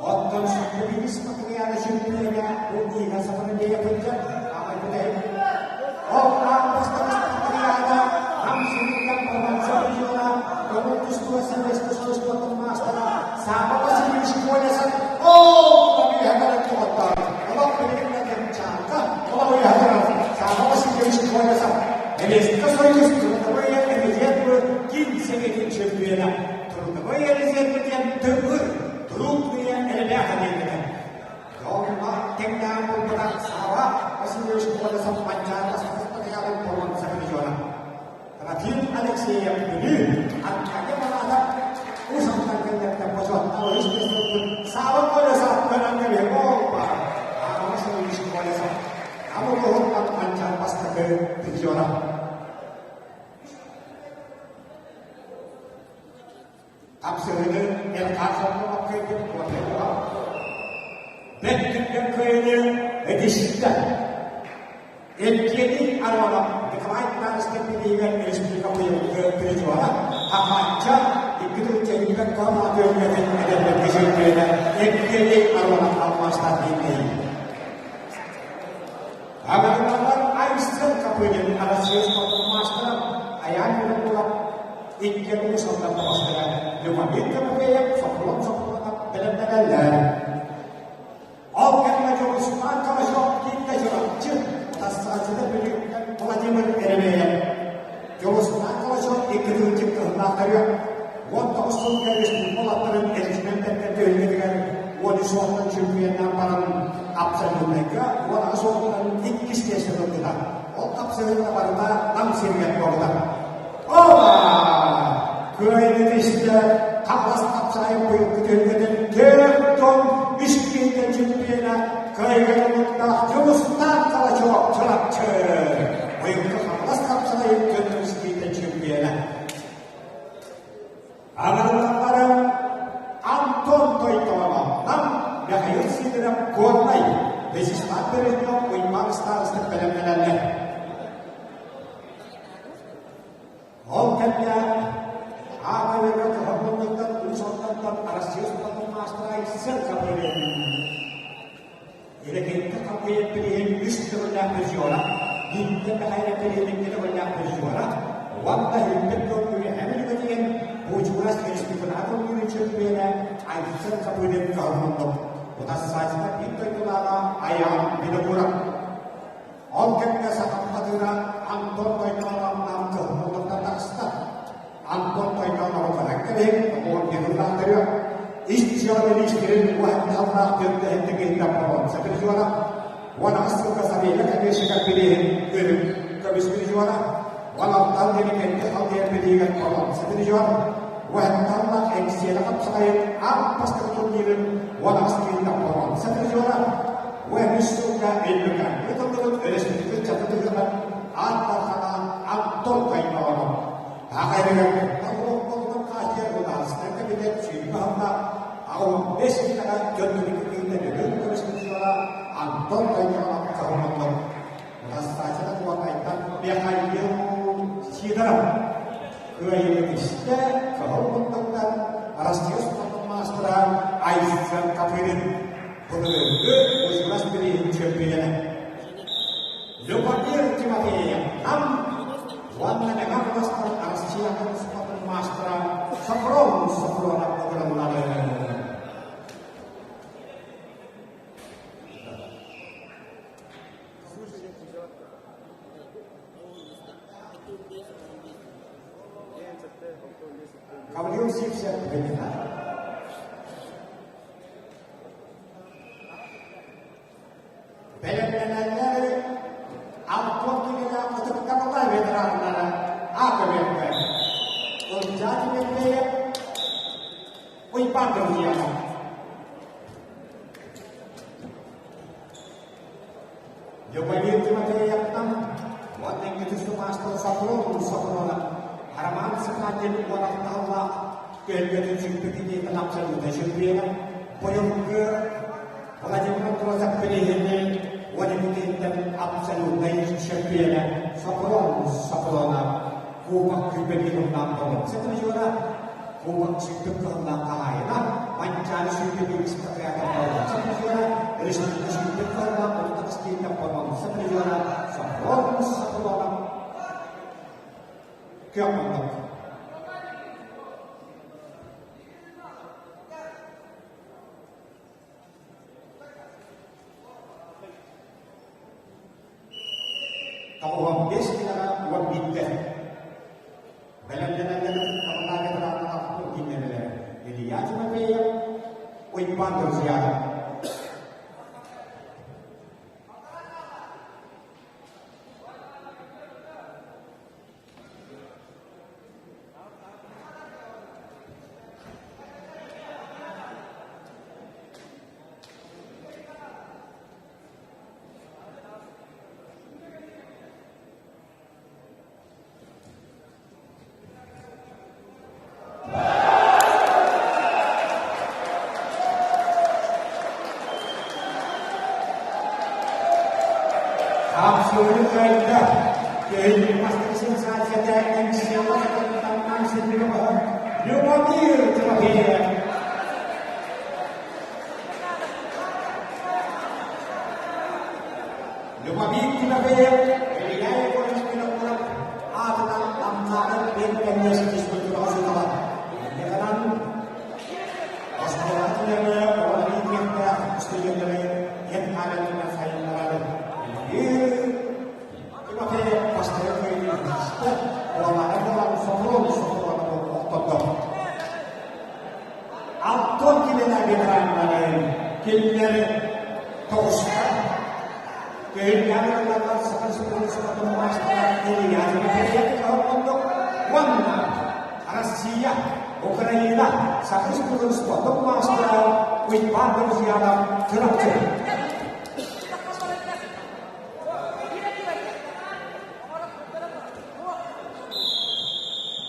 Оттон бүгүҥҥү спартакиада чөмпүйүөнэ бу Игорь Сафарбеев сылдьар, аҕай бүтэһик. Ол аан бастакы спартакиада Нам сириттэн Барбанса региона көҥүл тустууга Советскай Союз спортун маастара Саба Васильевич Колесов ол үөһэ көрөн тоҕоттообут. Олох билигин да кэмчаанка, олох үөһэ көрөн Саба Васильевич Колесов Советский Союз трудовой резервы киин сэбиэтин чөмпүйүөнэ трудовой резервы диэн тымыр трудные элбэх диэбитэ. Дьоҥҥо тэҥнээх буолбатах Сава Васильевич Колесов Манчаары бастакы боруонса призера. Трофим Алексеев Бүлүү Аркадий Маратов Уус Алдан кэллэртэн бочуоттаах үс миэстэлэрин Сава Колесов көрөн кэбиһэ буолба. Сава Васильевич Колесов Нам улууһуттан Манчаары бастакы призера. Тапсыһыыны Эрхаан Сордонов кыайбыт Куотайга бэрт түргэн кыайыыны этиспитэ. Евгений Аронов Николай Тарскай билиигэр республика быйылгы призера Ахаачча икки тылча Кома түөлбэтин эдэрдэргэ чөмпүйүөнэ Евгений Аронов алмаастар диэн Аҕалар Айсен Копырин Арассыыйа спордун маастара Айаан Винокуров иккиэн Уус Алдан бөҕөстөрө Любомир Тимофеев Соколон Соколонов бэлэмнэнэллэр. Ол кэмҥэ Дьулусман Калачев кииннэ Чурапчы, Тастааччыта Бүлүүттэн Владимир Еремеев. Дьулусман Калачев икки тыһыынча кыһыннаахтарыгар 19 сылга республика улаттарын эрчимэн бэркэ түһүлгэтигэр 13 уонтан чөмпүйүөннээн баран абсолютнайга 18 уонтан иккис миэстэ ылбыта. Ол хапсыһыыга барыта Нам сиригэр буолбута. Оба! Кыайыыны истэ Хаҥалас хапсаҕайын быйылгы түһүлгэтин 43 киһиттэн чемпиона кыайыыга дьоллоох Дьулустаан Калачев Чурапчы! Быйылгы Хаҥалас хапсаҕайын 43 киһиттэн чемпиона. Аҕалларым Антон Тойтоонов, Нам Михаил Сидоров Горнай, Вячеслав Бережнев Уйбаан староста бэлэмнэнэллэр. Ол кэмҥэ аатырыыга кыһыл муннуктан Уус Алдантан Арассыыйа спортун маастара Айсен Каприлин Илэкиэттэ Хаппыйап билигин үс төгүллээх призера, Биирдэ Михайлов билигин икки төгүллээх призера уонна Үрдүк Көрдүүрү Эмилигэтигэн Буучугурас республикатааҕы турнирын чөмпүйүөнэ Айсен Каприлин кыһыл муннук. Утарсааччыта биир дойдулааҕа Айаан Винокуров. Ол кэмҥэ саха бухатыыра Антон Тойтоновнаах кыһыл муннуктан таҕыста. Антон Тойтонову көрөн кэлин, оҕолор быһыылаахтарыгар ис дьыала миниистирин уһаттааллаах түөртэһинтэ киһиттэн боруонса призера, 18 сылга Савелья Копейщиков бирииһин үрүҥ көмүс призера, 16 диэри кэнники халдьайар бирииһигэр боруонса призер, уһаттааллаах Эҥсиэли хапсаҕайын аан бастакы турнирын 18 киһиттэн боруонса призера, Үс сылга Өймөкөөҥҥө тыллыбыт өрөспүүбүлүкэ ыччатын ыһыаҕар Аан Дархана Антон Тойноонов Аҕайыгар куттал олохтоохтор хаачыйар Государственнай комитет сүүрбэ сылла 85 киилэҕэ дьон киинэ бүгүн көрүстүллара Антон Тойноонов кыһыллар. Утарсааччыта Куотайтан Михаил Сидоров кыайыыны истэ кыһыл муннуктан Россия спортун маастара Айсен Копырин Былырыыҥҥы Ужурас бирииһин чөмпүйүөнэ Любомир Тимофеев Нам уонна Мэҥэ Хаҥаластан Арассыыйатын спортун маастара Софрон Софронов ыҥырыллары. Гаврил Сивцев Ленина. Друзьянов. Любовир Тимофеевтан уонна икки маастар Сафрон Сафронов Роман Сахатин уонахтааллаах күөлгөтүн сүппүт абсолютно чемпиона быйылгы Владимир Андросов билиһини уон абсолютнай чемпиона Сафрон Сафронов Кубок күбэбиһуннаах боруонса призера, Кубок сүүрбэ кыһыллаах хаһаайына, Манчаары сүүрбэ биир спартакиада боруонса призера, Республика сүүрбэ кыһыллаах 38 боруонса призера Сафрон Сафронов күөх муннук. 95 килэҕэ 11 Бэлэмнэнэллэрин табалаах быраабылаах кииннэрилэр Илья Тимофеев, Уйбаан Друзьянов. Хапсыгы кыайда. Көһүн бастакы сенсацията МСЛ Любомир Тимофеев. Любомир Тимофеев Илья Егорович Винокуров аатынан Аммаҕа пиэрмэ физкультураҕа сытала. Инньэ оскуола түнэгэ оҕолору иитиэхтээх студеннары эн хаалатынан сайыннарар Любомир Тимофеев бастакы кыайыыны ситистэ, уоллара буолан Сокурун Сокурову охтордо. Антон Килина ветераннарын кинилэр тоҕуста Көһүннээн Саха Республикатын маастара Илья Тимофеев оһоллондук уонна Россия, Украина, Саха Республикатын спордун маастара Уйбаан Друзьянов Чурапчы.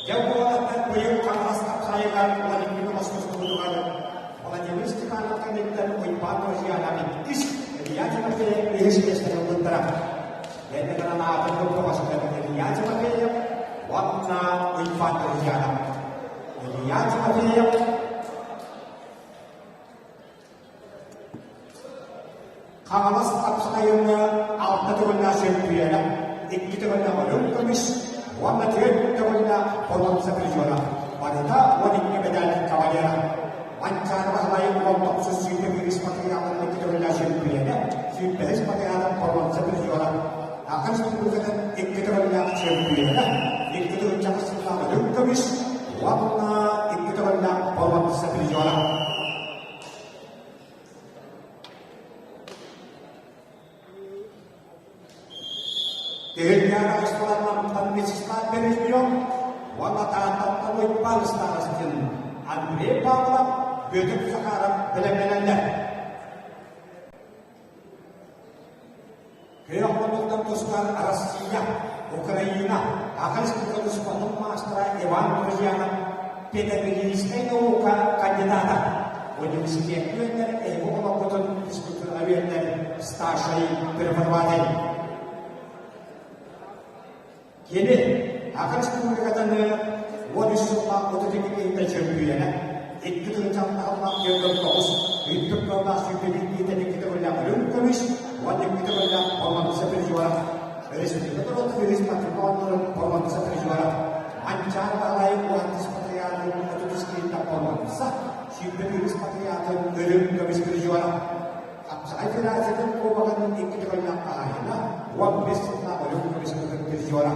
Дьэ буолаттар быйыл Хаҥалас хапсаайыгар Владимир Московскуутугар Владимир Степанов кэнниттэн Уйбаан Друзьянов иккис, Илья Тимофеев үһүс миэстэни ылбыттара. Кэнникинэн аатын курдук Илья Тимофеев уонна Уйбаан Друзьянов. Илья Тимофеев Хаҥалас хапсаҕайыҥҥа алта төгүллээх чөмпүйүөнэ, икки төгүллээх үрүҥ көмүс уонна түөрт төгүллээх боруонса призера, барыта 12 медаль кавалера. Манчаары Баһылайын 19 сүүрбэ матырыйаалын икки төгүллээх чөмпүйүөнэ, 25 матырыйаалын боруонса призера, Саха Республикатын икки төгүллээх чөмпүйүөнэ, икки төгүллээх сыллаах үрүҥ көмүс уонна икки төгүллээх боруонса призера. Түһүлгэҕэ оскуолаттан Вячеслав Бережнев уонна Тааттаттан Уйбаан Старостин, Андрей Павлов, Бүөтүр Захаров бэлэмнэнэллэр. Күөх муннуктан тустар Россия, Украина, Саха Республикатын спордун маастара Иван Друзьянов педагогическай наука кандидата, университет үөннэр эһиги олоххутун физкультураҕа үөннэр старшай преподаватель. Кини Саха Республикатын 13 сыллаах 32 киһитэ чөмпүйүөнэ, икки тыһыынчаттан 49, үрдүк кыллаах сүүрбэ икки төгүллээх үрүҥ көмүс уонна икки төгүллээх боруонса призера, Республика норуотун үһүс патриоттарын боруонса призера, Манчаары Баһылай уһантыс патриотын 33 киһитэ боруонса, 21 патриотын үрүҥ көмүс призера, Хапсаҕай Федерациятын кубогын икки төгүллээх хаһаайына, 15 сыллаах үрүҥ көмүс призера.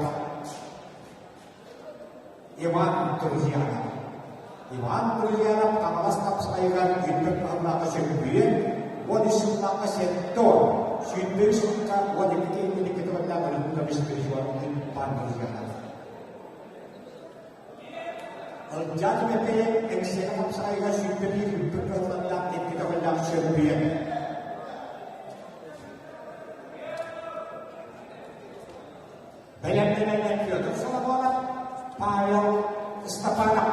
Иван Друзьянов. Иван Друзьянов Хаҥалас хапсаҕайыгар үрдүк таһымнаахха чөмпүйүөн, 13 сыллаахха 70, 23 сылга 12 икки төгүллээх үрүҥ көмүс призер Иван Друзьянов. Ылдьаа Түмэппийэ Эҥсиэли хапсаҕайыгар 21 үрдүк кыһыллардаах икки төгүллээх чөмпүйүөн. Бэлэмнэнэллэр Петр Соломонов, Павел Степанов.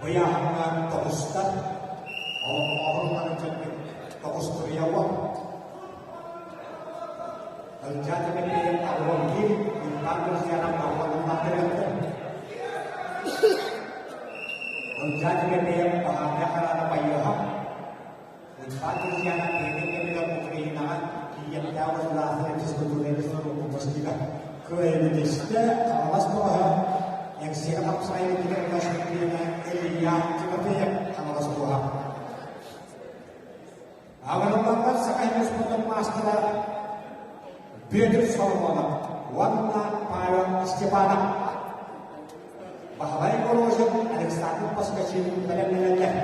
Быйаһаҥҥа тоҕустар, олоҥхоһун ыччаппыт тоҕустуруйа Ылдьаа Тимирбиев Арвангир Иван Друзьянов тоҕолонун төрөттөр. Ылдьаа Тимирбиев Баһаарга хараана байыаһа Иван Друзьянов бэйэтин кэмигэр Украинаҕа тиийиэхтээх государственнай физкультурнай выпускнига. Кыайыытистэ Хаҥалас бөҕөһө Эҥсиэли хапсаҕай иккитэ чемпиона Илья Тимофеев Хаҥалас улууһа. Аҕырыллаллар Саха спортун маастара Петр Соломонов уонна Павел Степанов. Баһылай Морозов, Александр Поскачин бэлэмнэнэллэр.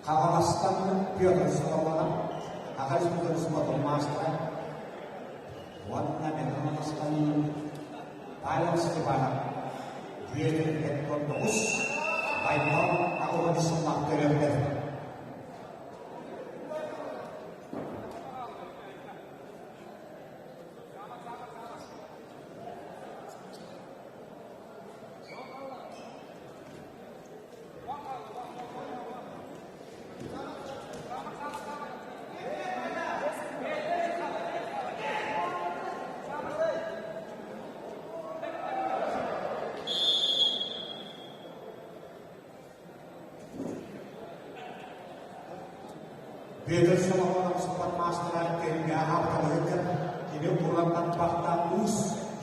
Хаҥаластан Петр Соломонов, Аҕа Республикатын маастара уонна Мэҥэ Павел Степанов, Бүөтүр 79, Байбал аҕыһын сыллаах төрөөбүтэ. Бүөтүр Соломонов спорт маастара көрүҥҥэ аҕабыталыһыгар кини уран бахта уус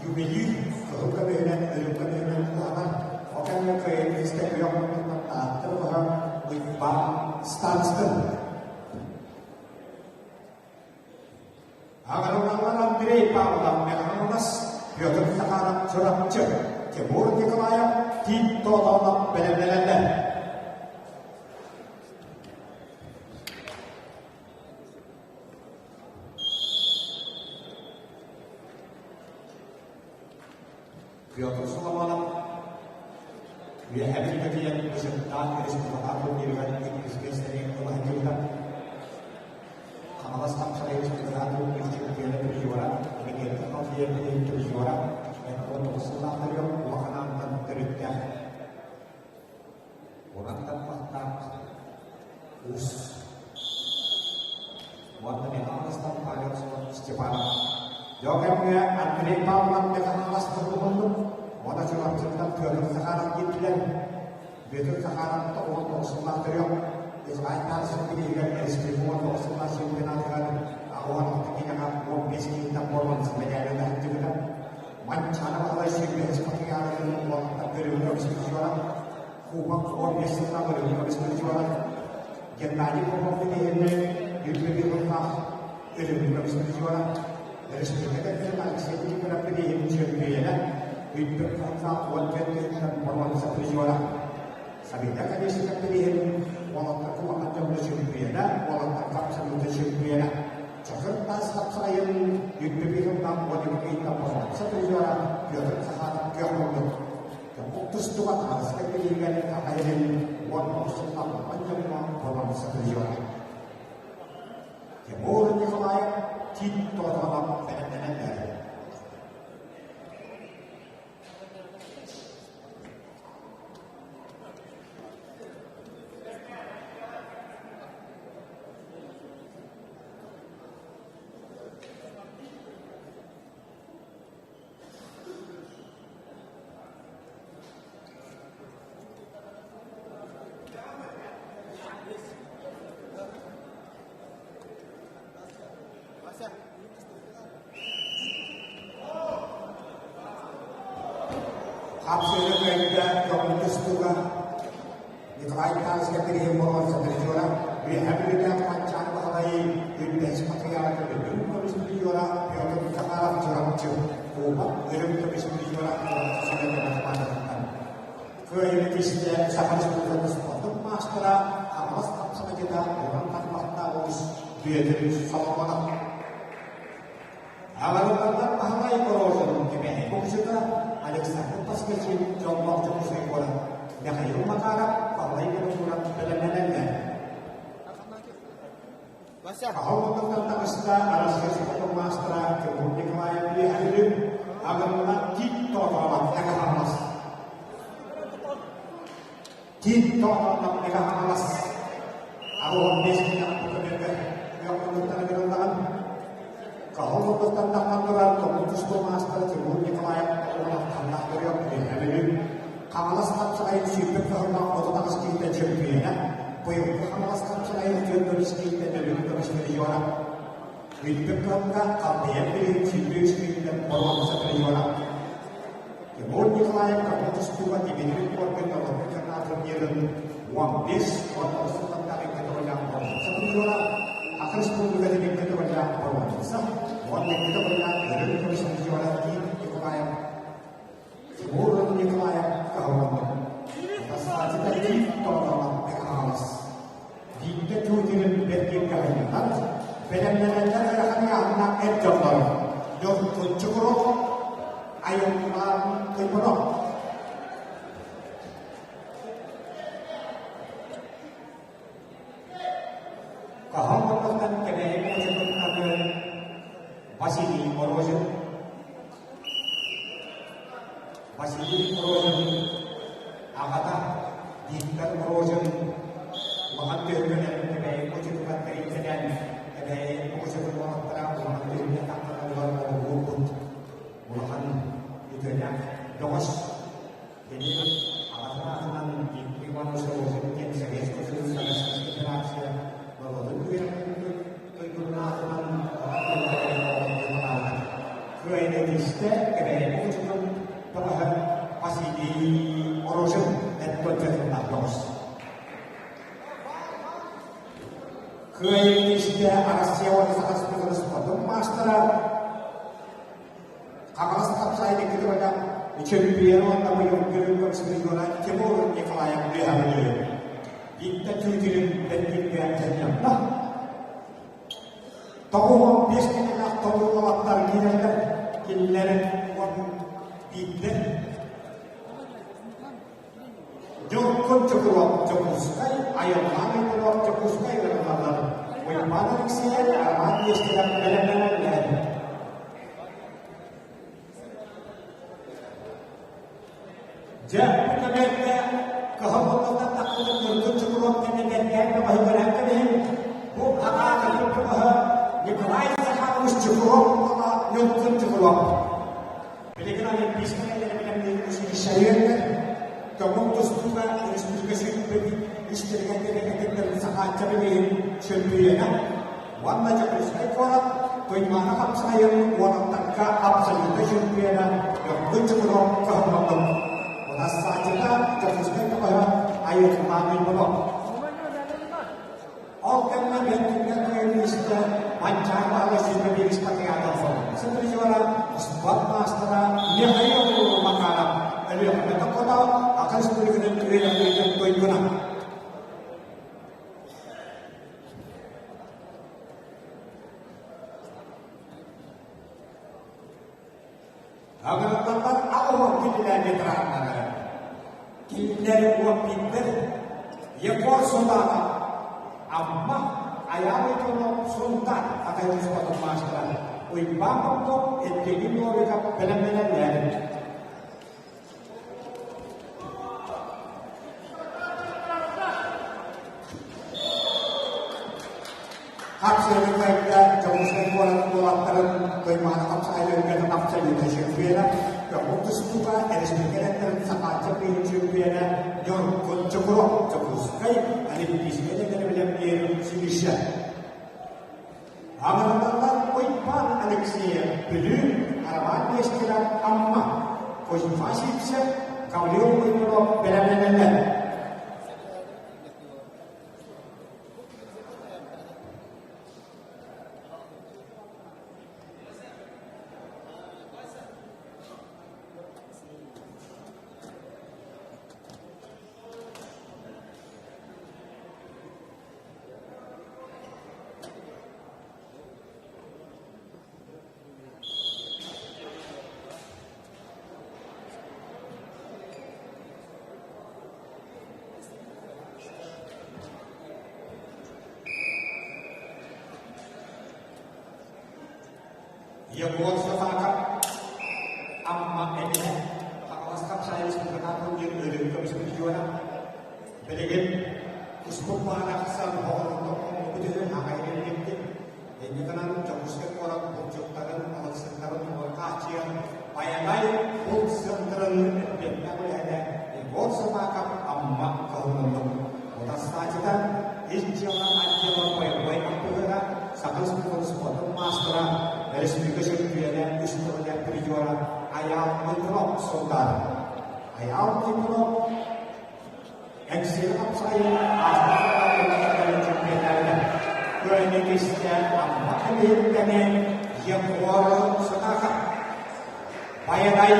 ювелир кыһыл көмүһүнэн үрүҥ көмүһүнэн туһанар ол кэмҥэ кыайын истэ күөх муннуктан тааттар быһа Уйбаан Станстын Аҕырылаллар Андрей Павлов Михайловас Петр Захаров Чурапчы Тимур Николаев Тиит Тоотоонов бэлэмнэнэллэр. Петр Соломонов Үөһэбит көтүйэн Ычыктаах республика турнирыгар иккис миэстэни ыла сылдьыбыта. Хаҥалас хапсаҕай республика турнир чемпиона призера, Иннокентий Халдеев призера, 19 сыллаахтарыгар улахан аантан төрүттээх. Уран тарбахтаах уус уонна Михайловтан Павел Степанов. Дьоо кэмҥэ Андрей Павлов Михайловас туһулуннук уонна Чурапчыттан Петр Захаров киирдилэр. Петр Захаров 99 сыллаах төрүөх Израиль сиригэр республика 19 сыллаах чемпионатыгар 86 киилэҕэ 15 киилэттэн боруонса мэдээлин ыһыктыбыта. Манчаары Баһылай сүүрбэһис спартакиадатын уолаттар көрүҥҥэ призера, Кубок 15 сыллаах өрүҥҥэ призера, Геннадий Попов бирииһинэ үбүлүөйдээх өрүҥҥэ призера, Республика Алексей Никифоров бирииһин чөмпүйүөнэ, үрдүк таһымнаах 14 тыһыынча боруонса призера, Сабита Колесников бирииһин уолаттар улахан дьоҥҥо чөмпүйүөнэ, уолаттар абсолютно чөмпүйүөнэ. Чакыр таас хапсаҕайын үрдүк ыһыллаах уонна боруонса призера Петр Захаров күөх муннук. Тустуга таҥаска билиигэр аҕа иһин уонна охсуллан дьоҥҥо боруонса призера. Тимур Николаев Тиит Тоотоонов бэлэмнэнэн эрэр. Хапсыыны кыайда көҥүл тустууга Николай Михайлович Кэтириһин Боруонса призера, Үөһээ Бүлүүтээҕи Манчаары Баһылайы Үрдэс Патриарха Үрүҥ көмүс призера Петр Захаров Чурапчы Кубок Үрүҥ көмүс призера Чурапчы Сэмэнэ хамаандатыттан Кыайыыны тистэ Саха Республикатын спордун маастара Хаҥалас хапсаҕайдьыта Уран Тарбахтаах Уус Бүөтүр Соломонов. Аҕарыллардар Баһылай Морозов Кэбээйи боксата Александр Поскачин Дьоллоох Дьокуускай куорат Михаил Макаров Паллай Винокуров бэлэмнэнэллэр. Аһыллыбыттан таҕыста Арассыыйа спордун маастара Тимур Николаев Үөһээ Аҕынна Тит Тоотоолоох Мэҥэ Хаҥалас. Тит Тоотоолоох Мэҥэ Хаҥалас. 85 киилэҕэ көмөргө үөхтүбүттэн ыҥырыллаҕын. Хаһыл таххан турар Томмот тустуу маастара Тимур Николаев оҕолоох ханнаах көрүөх Үөһээ Бүлүү Хаҥалас хапсаҕайын сүүрбэт кыһыллаах 38 киһитэ чөмпүйүөнэ, быйылгы Хаҥалас хапсаҕайын 4 киһитэ Нөлүгү көмүс призера. Үүппүт кыһылга Халбыйан билигин 23 киһитэ боруонса призера. Тимур Николаев Томмот тустууга Дмитрий Коркин норуотун дьарыктаах турнирын 15 19 сыллардаах икки төгүллээх боруонса призера, Саха Республикатын икки төгүллээх боруонса уонна икки төгүллээх үрүҥ көмүс призера Тит Николаев Тимур Николаев кыһалланным. Бастаачыта Тит Тоотоонов Михайлович. Биирдэ түүтүнүн бэркиҥҥэ бэлэмнэнэллэр ыарахан ыйааһыннаах эр дьоннор Ньургун Чукуров, Айыллаан Туйгунов. Хаһан муннуктан Кэбээйи муочатын аты Василий Морозин Василий Морозин аҕата Виктор Морозин улахан түһүлгэнэн Кэбээйи муочатыгар тэрилтэнэн Кэбээйи муочатын уолаттара улахан түһүлгэ тахханалыгар олоҕурбут улахан үтүөлээх бөҕөс. Кини аҕатын аатынан Иван Сорозин диэн Советскай Союз Российскай Федерация норуотун үөрэхтэрин дойдутун аатынан Кыайыытистэ Кэбээйи учутун бөҕөһө Василий Морозов эт-тотчатыннаах бөҕөс. Кыайыытистэ Россия уонна Саха Республикатын спордун маастара Хаҥалас хапсаайын икки төгүллээх чөмпүйүөн уонна быйылгы көмүс Тимур Николаев Үөһээ Биирдэ түүтүрүн бэркиргэ дьанньанна. 95 киилэлээх толору уолаттар киирэллэр. Кинилэр 11 Дьоркун Чокуруоп Дьокуускай, Айылҕаан Егоров Дьокуускай ырыталлар. Уйбаан Алексеев Роман Нестеров бэлэмнэнэллэр. Дьэ, бу кэмэргэ кыһыл муннуктан тахсыбыт Ньургун Чокуруоп кэннигэр бөҕөһү көрөн кэбиһин. Бу аҕаа кэлин бөҕөһө Николай Захарович Чокуруоп уола Ньургун Чокуруоп. Билигин Олимпийскай бэлэмниир училищеларыгар көҥүл тустууга республика сүүрбүт үстэригэр кэлэн Сахаачча билигин чөмпүйүөнэ уонна Дьокуускай куорат Туймаана хапсаҕайын уолаттарга абсолютнай чөмпүйүөнэ Ньургун Чукуров кыһаммаппыт. Унассааччыта Дьокуускай көҕөһө Айылҕаан Уйбанов. Ол кэмҥэ Бэртиҥҥэ туймиистэ Манчаары Баһылай Сүүрбэ патриотов призера, спорт маастара Михаил Макаров Өлүөхүмэ Токото Саха Республикатын үөрэхтэриитин туйгуна. Агроталлар аҕыһын кинилэр ветераннары. Кинилэр уоппиттар Егор Султанов, Амма Айаал Итонов Сунтаар атыыласпатын маастара Уйбаан Попов Евгений Новиков бэлэмнэнэллэр. Хапсыһыы кыайда Дьокуускай куорат уолаттарын Туймаана хапсаҕай өлгөтүн абсолютнай чөмпүйүөнэ, көҥүл тустууга республикаларын Сахаачча кыыһын чөмпүйүөнэ Ньургун Чокуров Дьокуускай Олимпийскай бэлэмниир училище. Аҕырыталлар Уйбаан Алексеев Бүлүү, Роман Нестеров Амма, Кузьма Сивцев. Гаврил Уйгунов бэлэмнэнэллэр. Егор Сатаков Амма эмиһэ Хаҥалас Хапсаайы Республикатын диэн өрүү көмүс призера. Билигин успук баара ахсан оҕолортон оҥорбут үһү аҕайын илдьиппит. Инньэ гынан Дьокуускай куорат булчуттарын, балыксыттарын хааччыйан Байанай булт сыантырын эппиэттээх үлэһитэ Егор Сатаков Амма кыһыллыбыт. Утарсааччыта ис дьыала отдела бойобуой актыыһа, Саха Республикатын спордун маастара, республика чөмпүйүөнэ, үс төгүллээх призера Айаал Митров Сунтаар. Айаал Митров Эҥсиэли хапсаҕайын ааспыт сылларга чөмпүйүөннээбитэ. Күөнүкүстэ Амма кэлиһиттэни Егор Сатаков Байанай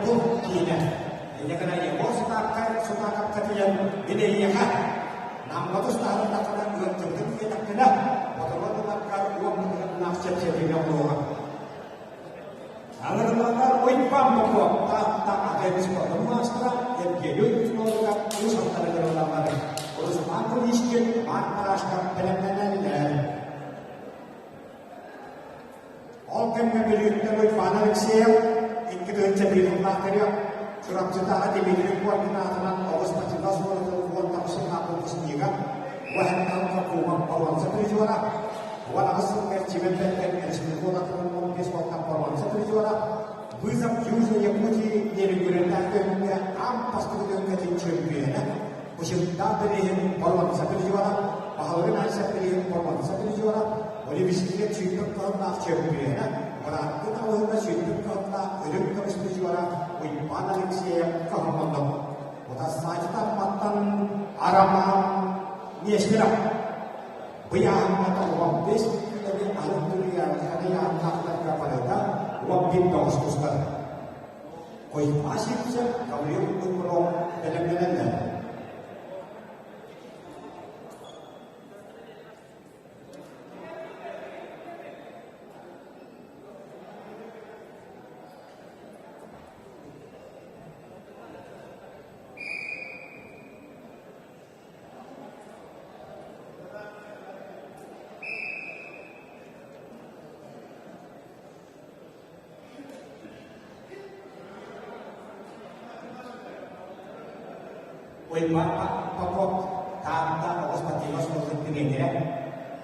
булт киинэ. Инньэ гына Егор Сатаковка тиийэн мин эйиэхэ Намҥа тустаһыннаххына ыалдьыбытын диэтэххинэ, ботуруон ыларгар уон быһыһыннаах чэпчэтиини оҥоруоҕа. Аҥырыланар Уйбаан Попов Таатта атын спордун маастара Евгений Уйбуновка үс алтарыгар ылаллар. Руслан Куличкин Марк Парашков бэлэмнэнэллэр. Ол кэмҥэ Бүлүүттэн Уйбаан Алексеев 2001 сыллаах төрүөх Чурапчытааҕы Дмитрий Коркин аатынан оҕус Матильда оскуолатын 19 сыллаах выпускнига, Уһэнтан Кубок боруонса призера, 18 сыл эрчимэн бэргэн республика 15 уолтан боруонса призера, Вызов Южной Якутии диэн көрүҥҥэ аан бастакы дьоҥҥо чөмпүйүөнэ, Бучунтаах бирииһин боруонса призера, Баһылыгын Айса бирииһин боруонса призера, Олимпийскай сүүрбэ кыһыннаах чөмпүйүөнэ, Бырааттыы табыһыга сүүрбэ кыһыннаах үрүҥ көмүс призера Уйбаан Алексеев кыһаммытым. Утарсааччы Амматтан Арамаан Нестеров. Быйааһыҥҥа толорон бэс күннэри аһын түрүйээн ыйааннаахтарга барыта 11 тоҕус тустар. Уйбаан Сивцев, Гаврил Уйгуров бэлэмнэнэллэр. Уйбаан Попов Таатта оҕо спортивнай оскуолатын тренерэ,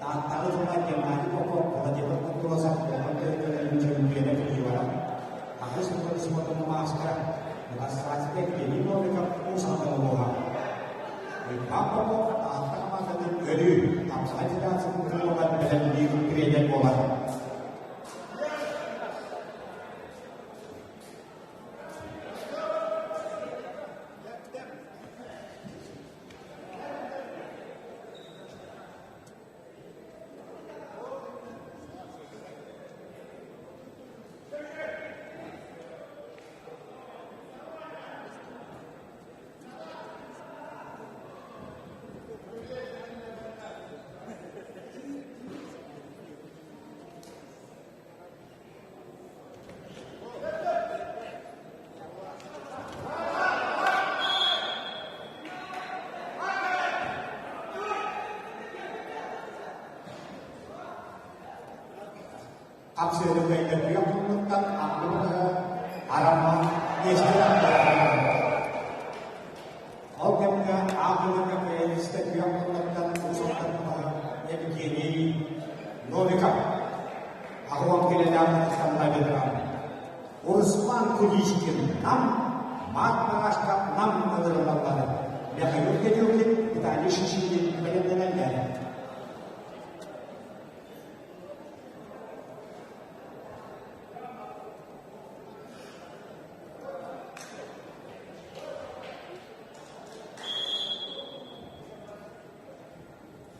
Тааттаҕа ыытыллар Геннадий Попов Владимир Куртуросов улахан төрүттэрин чөмпүйүөнэ призера, Аҕыс уон спордун маастара, Двадцатый Евгений Новиков Уус Алдан улууһа. Уйбаан Попов Таатта хамаандатын өрүү Хапсаҕай федерациятын кылыылар бэлэмниир тренер буолар. Хапсыыры кыайдаргыга муннуктан андыбытыгы арамаан миэстэлээх Ол кэмҥэ аан кыайыыста күөх муннуктан уус Алдан Евгений Новиков аҕуон килэлээх Александр ветеран. Руслан Куличкин Нам, Марк Парашка Нам ылырылаллары Михаил Кириллин, Виталий Шишигин бэлэмнэнэллэр.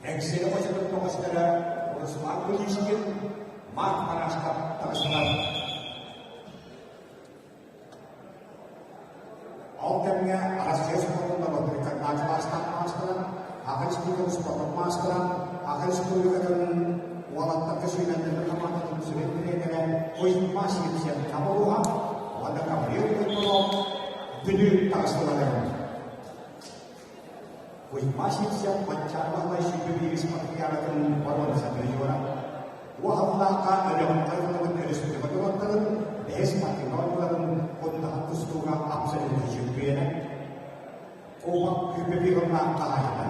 Эҥсиэли хочотун көҕүстэрэ Руслан Куличкин, Марк Барашков таҕыстылар. Ол кэмҥэ Арассыыйа спордун норуоттарыгар кылаастаах маастара, Аха Республикатын спордун маастара, Аха Республикатын уолаттарга сүүмэрдэммит хамаандатын сүрүн тренерэ Кузьма Сивцев Хабылуха уонна Гаврил Петров Бүлүү таҕыстылар. Кузьма Сивцев Манчаары Баһылай 21 спартакиадатын боруонса призера. Уоһаллаахха Өлөөххө ыллыбыт өрөспүүбүлүкэ норуоттарын бэһис спортивнай оонньууларын куннаһын тустууга абсолютнай чөмпүйүөнэ. Кубок күүпэбии ыллаах хаһаайына.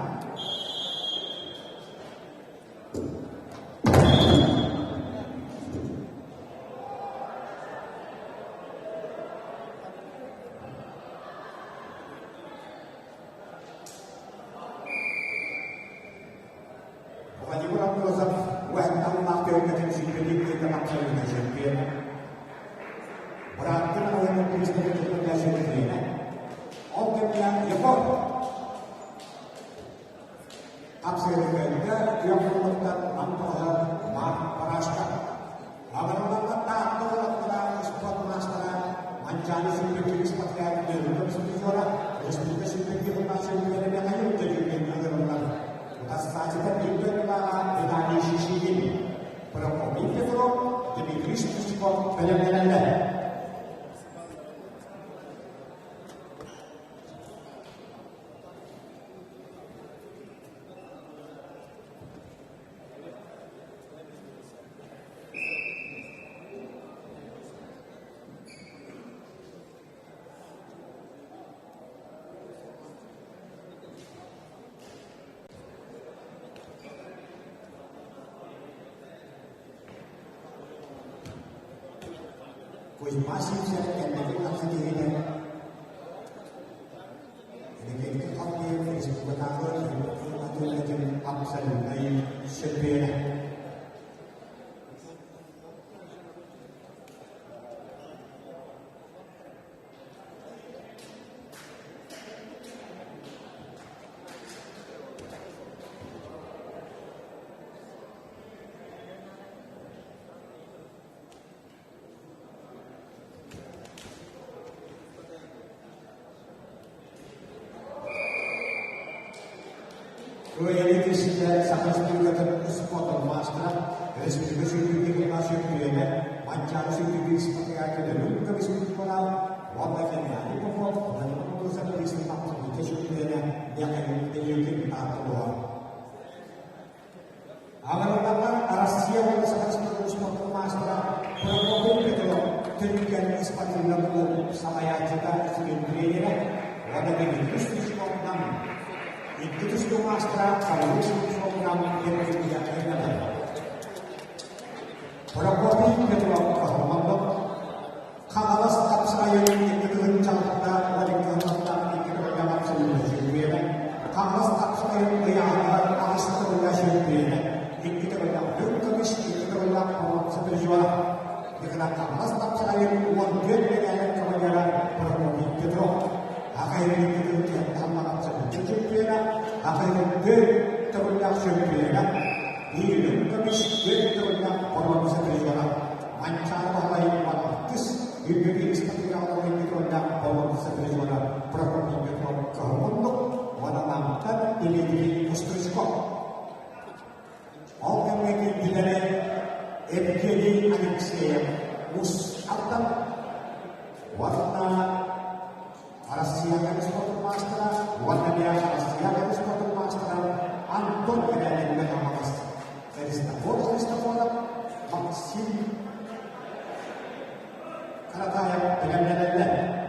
Владимир Амбросов уһатталлаах түһүлгэтин сүүрбэлии кыайда абсолютнай чөмпүйүөнэ. Бырааттын аҕыйах туристары кытта чөмпүйүөнэ. Ол кэмҥэ Егор Абсолютнайга күөх кулуктан Антоһа Марк Парашка Абыралларга Таатта уолаттара спорт маастара Манчаары сүүрбэккэ спартак Нөмүрү призера республика сүүрбэккэ чөмпүйүөнэ Михаил Дедюкин ыҥырыллар. Утарсааччыта биир дойдулааҕа Виталий Шишигин, Прокопий Петров, Дмитрий Стручков бэлэмнэнэллэр. Кузьма Сивцев кэнники ханна киһитэ Энергетика халбыйын республикатааҕы атыылатын абсолютнай чөмпүйүөнэ. Кыайыы киһитэ Саха Республикатын спордун маастара, республика сүүрдүүтүн чөмпүйүөнэ, Манчаары сүүрдүүтүн спартакиада Нөрүн көмүс призерэ уонна Геннадий Попов Владимир Морозов абсолютнай чөмпүйүөнэ Михаил Ильюкин ааттанылар. Аҕыралларга Россия уонна Саха Республикатын спордун маастара Прокопий Петров Түргэн спортивнай клуб салайааччыта сүрүн тренерэ уонна Дмитрий Стручковынан икки тустуу маастара Саввич Стручковынан Евгения Ивановна. Прокопий Петров Каһылманлык Хаҥалас хапсаҕайын икки тыһыынчаларда Валентиновтан икки төгүллээх абсолютнай чөмпүйүөнэ, Хаҥалас хапсаҕайын ыйааһыныгар аҕыс төгүллээх чөмпүйүөнэ, икки төгүллээх үрүҥ көмүс, икки төгүллээх боруонса призера, Николай Хаҥалас хапсаҕайын 14 мэтээлин кавалера Прокопий Петров, Аҕайын икки тыһыынча абсолютнай чөмпүйүөнэ, Аҕайын төрт төгүллээх чөмпүйүөнэ, биир үрүҥ көмүс, түөрт төгүллээх боруонса призера, Манчаары Баһылай Ивановтыс, Юрий Спартакиадаларын Петровна боруонса призера Прокопий Петров Кыһыл уонна Намтан Дмитрий Стручков. Ол кэмҥэ киирдилэрэ Евгений Алексеев Уус Алдан уонна Россияҕа спорт маастара уонна Россияҕа спорт маастара Антон Кэбээнигэ Хаҥалас, Христофор Христофоров, Максим Каратаев бэлэмнэнэллэр.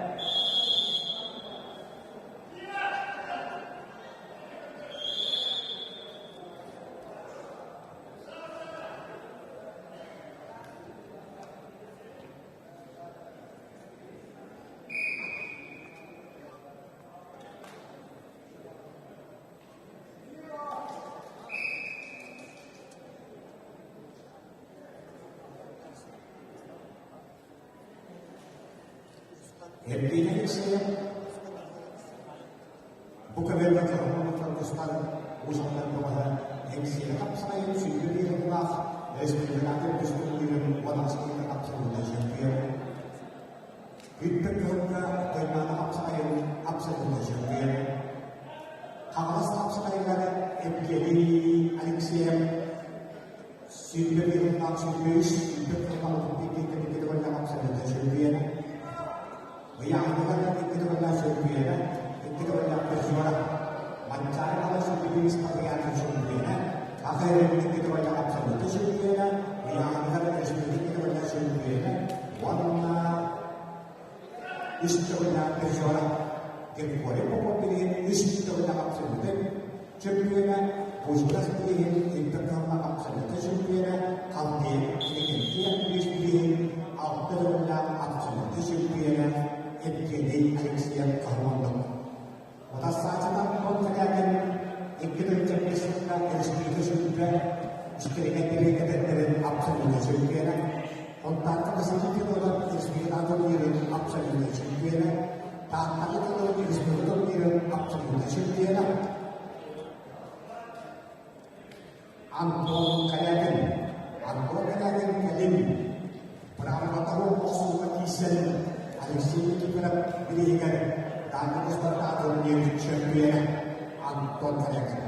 Евгений Алексеев бу көбүөргэ кыһыл тустан Уус Алдан көҕөһө. Эҥсиэли хапсаҕайын сүрүн ыйытыылаах республикатын көстүүлүүрүн уонна абсолютнай чөмпүйүөн. Бүппүт кыһыҥҥа Туймаада хапсаҕайын абсолютнай чөмпүйүөн. Хаҥалас хапсаҕайыгар Евгений Алексеев сүүрбэ биир 23 сүүрбэ кылаан икки абсолютнай чөмпүйүөнэ. Ыйааһыныгар икки төгүллээх чөмпүйүөнэ, икки төгүллээх призера. Манчаары Балай сүүрбэ спартакиада чөмпүйүөнэ, АХР икки төгүллээх абсолютнай чөмпүйүөнэ, ыйааһыныгар республика икки төгүллээх чөмпүйүөнэ уонна үс төгүллээх призера. Григорий Попов билигин үс төгүллээх абсолютнай чөмпүйүөнэ, Пушкас билигин икки төгүллээх абсолютнай чөмпүйүөнэ, Халдеев Иннокентий Андреевич билигин алта төгүллээх абсолютнай чөмпүйүөнэ Евгений Алексеев Хаһымоннов. Утарсааччылар Антон икки тыһыынча биэс сылга республика сүүрбэ үстэригэр кэтэрдэрин абсолютнай чөмпүйүөнэ, Контакка Василий Федотов республика турнирын абсолютнай чөмпүйүөнэ, Тааттаҕа Федот республика турнирын абсолютнай чөмпүйүөнэ, Антон Корякин Антон Корякин кэлин быраабылатары охсууга киирсэн Алексей Никифоров бирииһигэр Дальний Востокка турнир чөмпүйүөнэ Антон Корякин.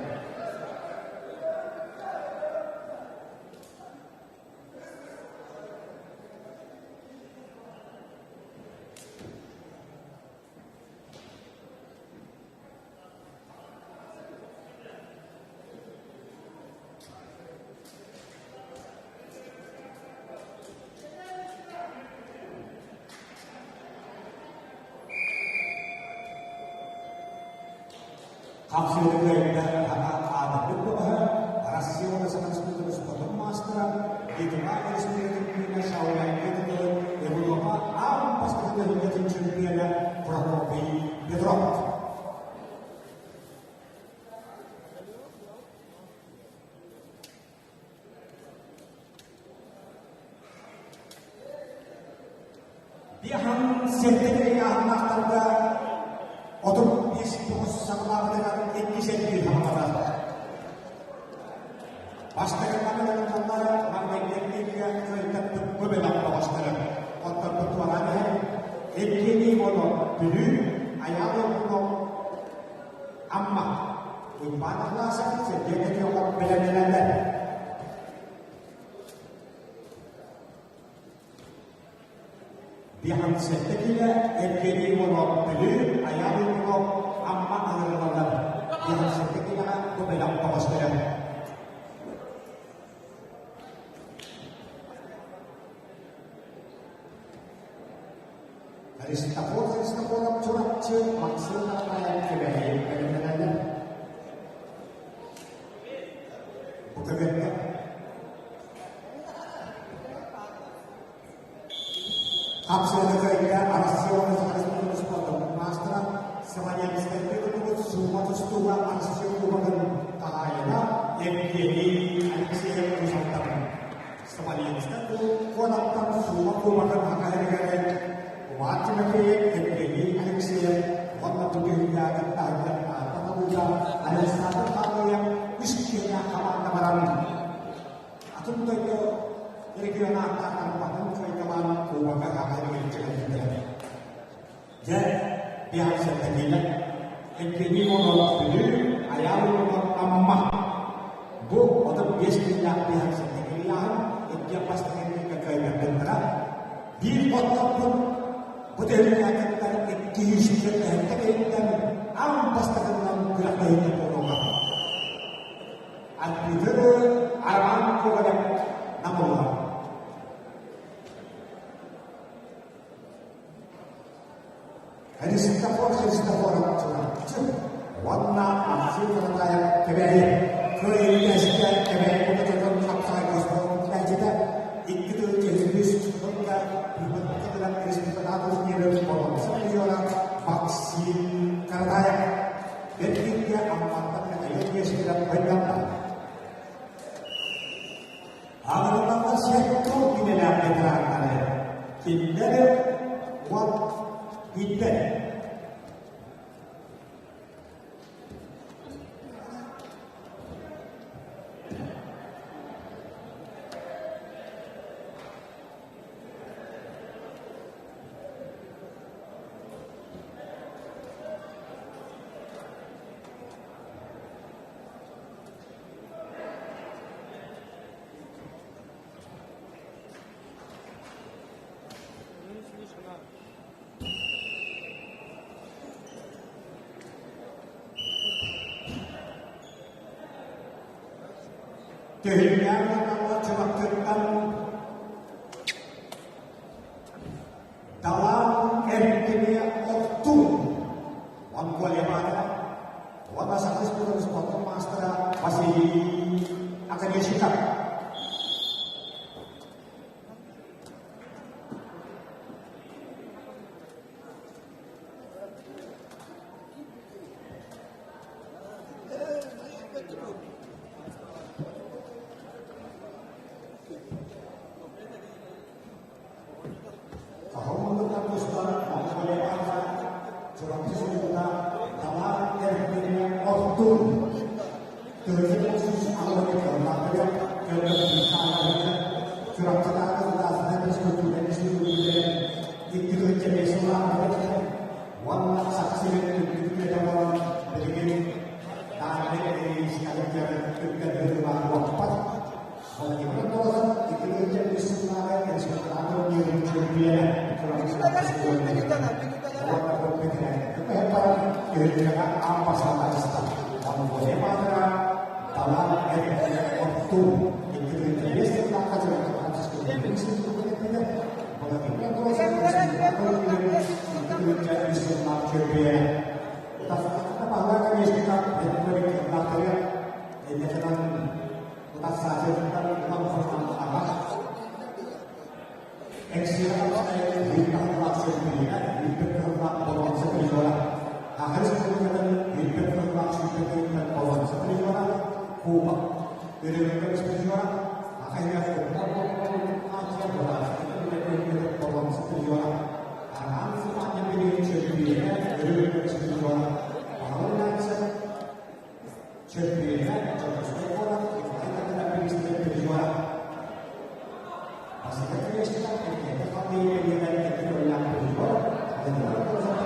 Хапсыыры кыайда Аҕа аатырбыт бөҕөһө, Россия уонна Саха Республикатын спордун маастара, Литва Республикатын күүһүнэ Шаоляньга тутулун Европа аан бастакы түһүлгэтин чөмпүйүөнэ Прокопий Петров. Биһан сэттэ ыйааһыннаахтарга 35 9 саҕалаабытыгар иккис эргиир хаҥалата. Бастакы манна маҥнайгы эргииргэ кыайтарбыт көбөлөх бөҕөстөрө. Оттон туораан иһэн Евгений Иванов Бүлүү, Айаал Иванов Амма, Уйбаан Атласов Сергей Петров бэлэмнэнэллэр. Биһан сэттэ киилэ Евгений Иванов Бүлүү, Айаал Иванов Амма аһырылаллар. Биһан сэттэ киилэҕэ бу бэлэх бөҕөстөрө. Христофор Христофоров Чурапчы Максим Николаев Кэбээйи бэлэмнэнэллэр. Бу көбүөргэ Хапсыаны кыайда Россия уонна Саха Республикатын спордун маастара Смоленскайга кутубут суума тустууга Россия кубогын хаһаайына Евгений Алексеев Кусалтан Смоленскай куораттан суума кубогын хаһаайыныгар Иван Тимофеев, Евгений Алексеев уонна бу түһүлгэҕэ таһырдьа Ааттан Александр Павлович үс киһилээх хамаанда баран атын дойду регион ааттаахтарын атын кыайталаан кубокка хаһаайыныгар кэлбиттэрэ. Дьэ, биһиэхэ Евгений Иванов Бүлүү, Айаал Иванов Амма. Бу 35 күннээх биһиэхэ икки бастакы кыайбыттара. Биир оттоппут бу түһүлгэттэн 207 киһиттэн аан бастакынан күрэхтэһиитэ буолуоҕа. Арбитры Роман Ковалев намылла. Христофор Христофоров Чурапчы уонна Максим Каратаев Кэбээйи кыайыылаһыыга Кэбээйи кутутун хапсаҕай госпитальчыта икки тыл киһи сылга Бүлбүттэн республикатааҕы турнирын боруонса призера Максим Каратаев Бэркииргэ Амматтан Михаил Нестеров байданна. Аҕалларга сиэттэр идэлээх ветераннары кинилэр уот билбэт. Түһүлгээн чурапчыттан Далан Эркини Оттун Монголия баатара уонна Саха Республикатын спортун маастара Василий Академщиков. Хаһан тустар Монголияҕа Чурапчы сылгыта талаан эргиирэ ортун Төрүт 180 кыллаахтыгар көрдөрбүт Чурапчытааҕы государственнай физкультура институтугар 2 5 сыллаах уонна Саха сирин үрдүк үлэтэ буолан билигин Дальнай Рейс үктэн уоппат Владимир Морозов 2003 сыллааҕы республикатааҕы турнирын чөмпүйүөнэ Түһүлгэҕэ аан бастаан таҕыста. Монголия баатыра Далан Эркини Оттуу 2005 сыллаахха Владимир Морозов республикатааҕы турнирын 2003 сыллаах чөмпүйүөнэ. Чөмпүйүөнэ Дьокуускай куорат Николай Коноплянскай призера. Бастакы кириэстэ Эркээйи хантайыы кэлиилэр призер, Владимир Морозов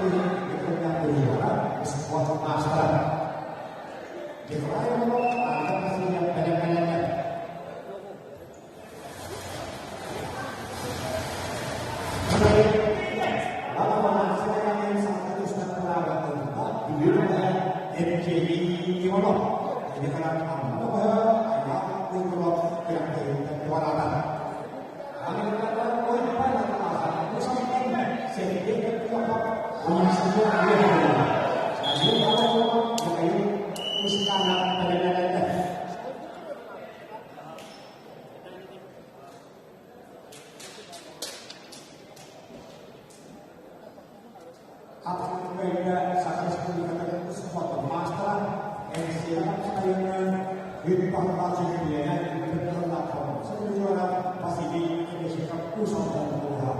призера, спорт маастара. Николай Иванов Аата Васильев бэлэмнэнэллэр. Хапсаҕайга Саха Республикатын спордун маастара, Энсиэли хапсаҕайыны Үт-баһылаах чөмпүйүөнэ Үтүө тыллаах призера Василий Кебешников Уус Алдан улууһа.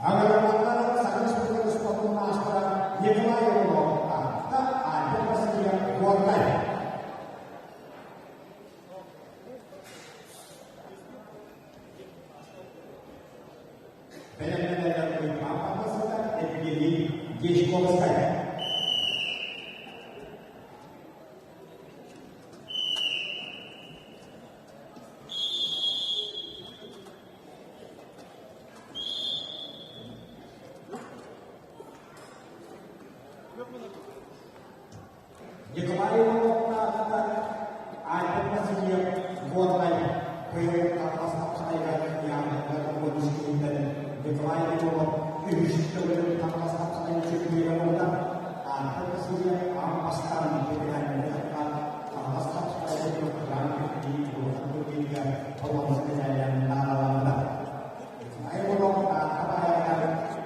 Агрономнар Саха Республикатын спордун маастара Николай Иванов Таатта Альберт Васильев Горнай. Бэлэмнэнэллэр Уйбаан Папасыта Евгений Дьячковскай. Николай Ивановтаахтан Альберт Васильев Горнай быйыл Таҥас хапсаҕайыгар ыйааһыныгар уон Николай Иванов үһүс төгүлүн Таҥас хапсаҕайын чөмпүйүөнэ буолла. Альберт Васильев аан бастаан ветераннарга Таҥас хапсаҕайын Гран-при улахан турнирга боруонса медалынан наҕараадаламмыта. Николай Иванов Таатта баайыгар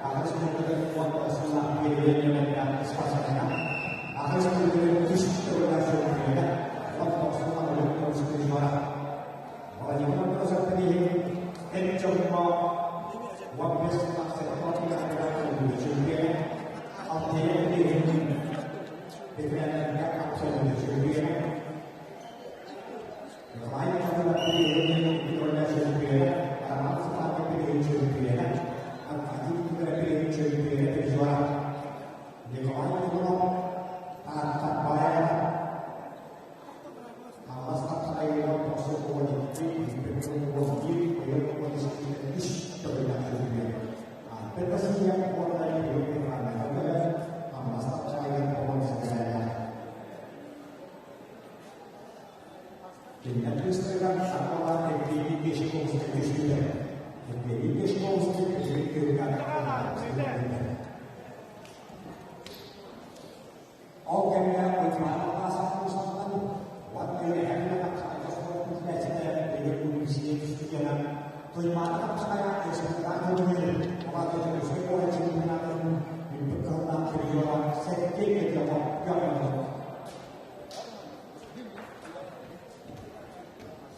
аҕыс муҥутуур уонна сыллаах биэриилэринэн спортсмена Аҕыс күнүгэр үс төгүллээх чөмпүйүөнэ уонна 90 призера Владимир Морозов эр дьоҥҥо 15 сыллаах чөмпүйүөнэ, Алтыйа билиһин ветераннарга абсолютно чөмпүйүөнэ, Николай Николаев билиһин чөмпүйүөнэ, Роман Степанов билиһин чөмпүйүөнэ, Аркадий Николаев билиһин чөмпүйүөнэ призера. Николай Николаев Таатта баайаҕа. Кинилэр быыстарыгар сахалар Евгений Дьячковскай түстүлэр. Евгений Дьячковскай кэлин кыылга Ол кэмҥэ Уйбаан Атасов куусаттан уонна Үөһээ Бүлүү спорт үтүлээччитэ Игорь Губинский студена Туймаада хапсаҕайа республикаҕа турнир Улаатыыта Дьокуускай куорат чемпионатын бүппүт кыһыллаах призера Сергей Петров көҕүллүбүт.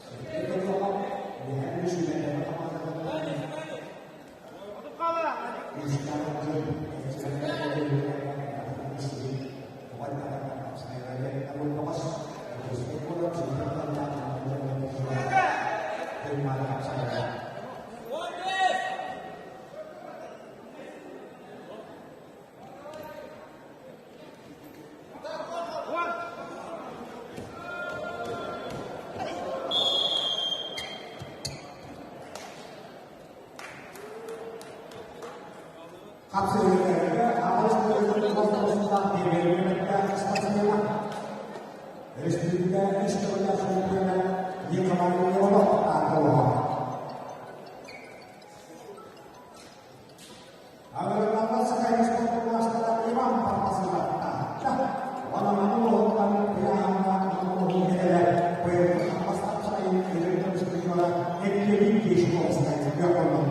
Сергей Петров Үөһээ Бүлүү сүүмэрдэммит хамаандатыттан Хапсыһыыларга аҕыс тыһыынча бириэмэттээх спортсмена, республика үс төгүллээх чемпиона Николай Леонов аатталлаҕа. Аҕырыллаллар Саха спорт маастара Иван Парпасылов таһычча, Уонна улууһуттан Тыйааһыҥҥа улууһун кэлэр быйылгы Хампас хапсаҕайын үрүҥ көмүс призера Евгений Дьячковскай кыахтанна.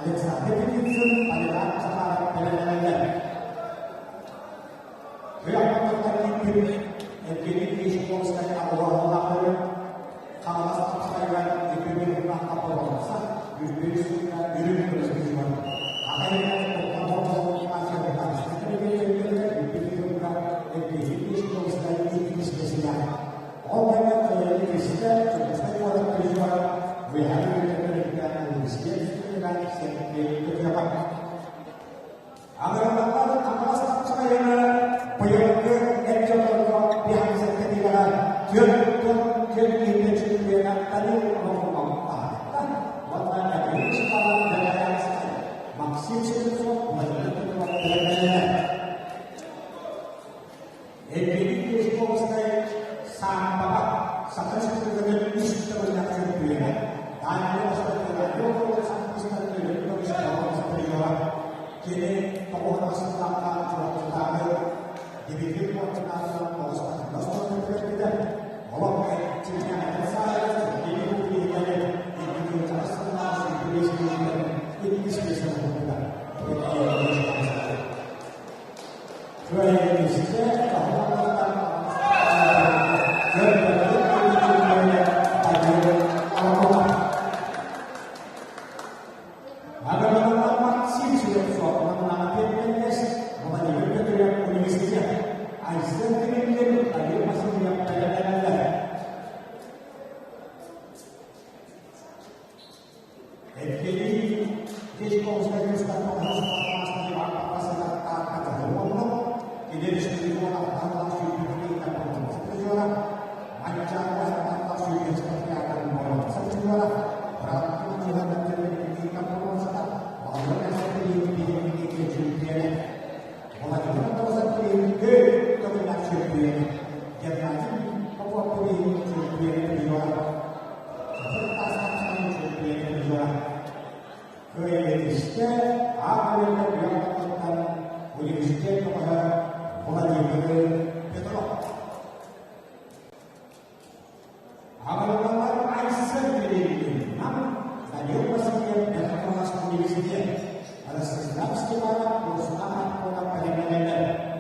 Александр Петрицын, Поликарп Захаров бэлэмнэнэллэр. Кыахтан киирбит Евгений Дьячковскай аҕылаһаллаахтары Хаҥалас хапсаҕайыгар үтүө боруонса, үрдүк сыыҥа үрүҥ көмүс призер. Ол кэннэ киһитэ Дьокуускай куорат призера Үөһээ Бүлүүттэн университет студена Сергей Петрова. Аҕыраллар Хаҥалас хапсаҕайыны быйылгы эр дьоннорго биһиги 44 киһиттэн чемпиона Данил Рохумов аһатта уонна Эдуард Степанов Белоярскай, Максим Слепцов Владимир Петров бэлэмнэнэллэр. Евгений Дьячковскай Самбаҕа Саха Республикатын үс төгүллээх чөмпүйүөнэ, Дальнай Востокка радио саппыстар үрүҥ көмүс боруонса призера, кини тоҕуһун сыллаахха Чурапчытааҕы Дмитрий Корчинатынан оҕустарынан көрдөрбүтэ. Олох чемпионатын саайа Сергей Куприеваны 2009 сыллаах 25 иккис миэстэ буолбута. Кыайыыга тоһоҕолоруттан көрдөрбүт Агрономнар Максим Слепцов уонна Петр Владимир Петров университет Айсен Кириллин Михаил Васильев бэлэмнэнэллэр. Евгений Дьячковскай Кыайыытыска аан дойду университет көмөһө Владимир Петров. Аҕалалар Айсен Пелевин, Нам, Данил Васильев, Петропавловск университет, Ростислав Степанов, Руслан Антонов бэлэмнэнэллэр.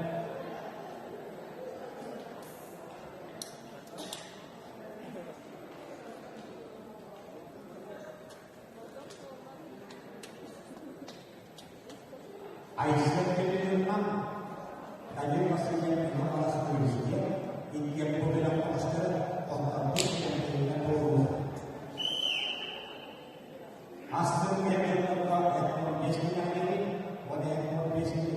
Айсен Пелевиннан Данил Васильев Петропавловск университет иккиэн бу бөлөх оҕустары оттон кэмнэринэн буолуо. Астын кэмнэргэ этно бэс уонна этно бэс уонна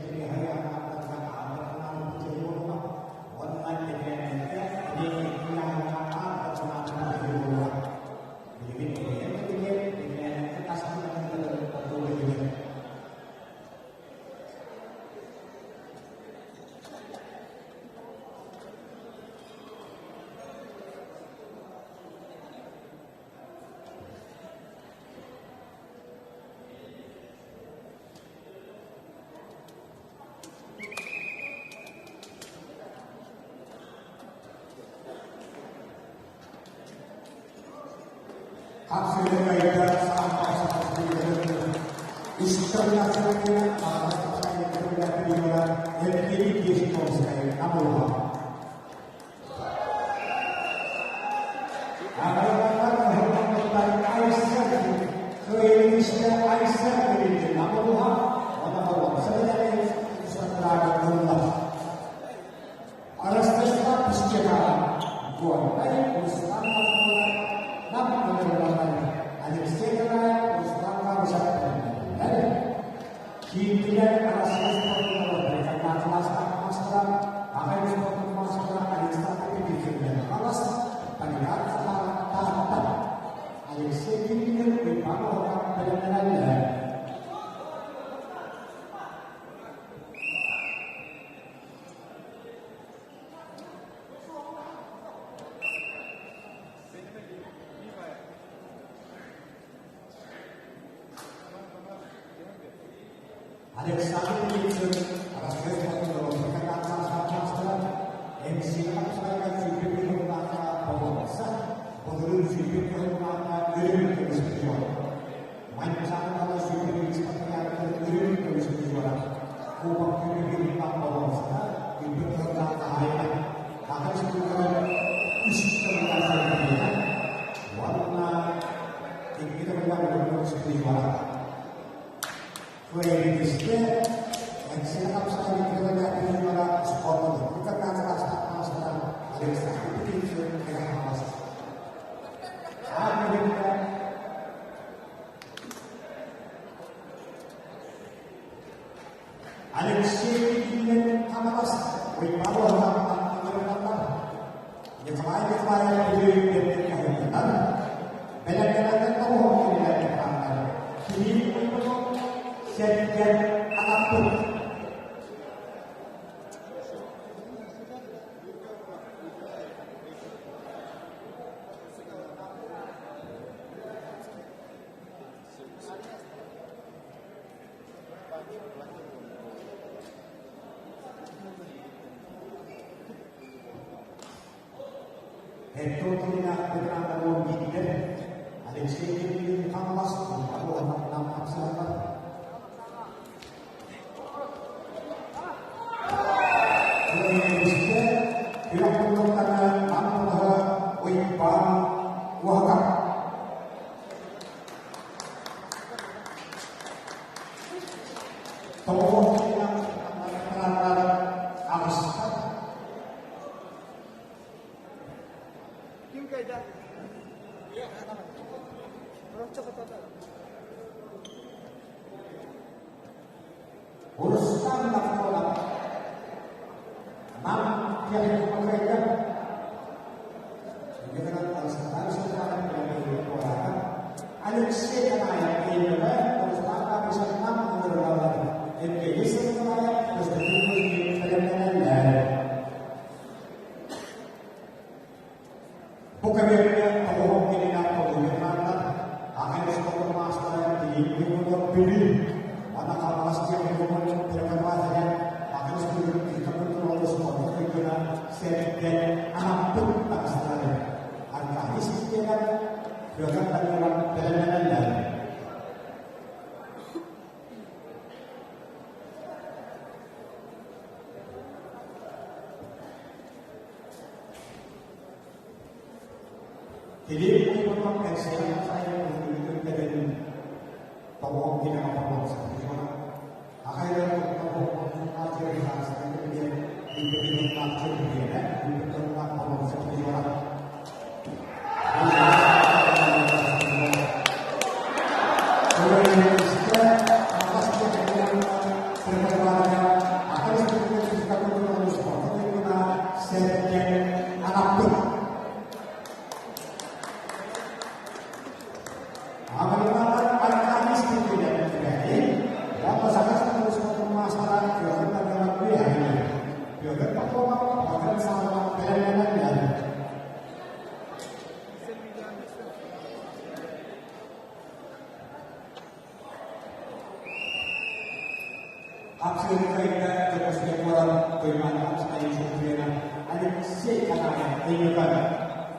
Алексей Канаев, Өймөкөөн.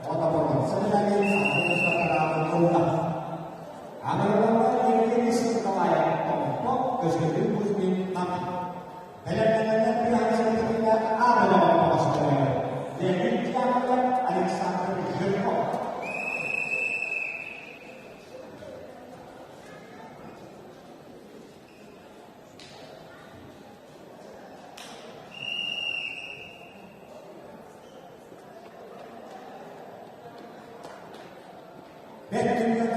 Ота болон. Сәлем Бэрт түргэн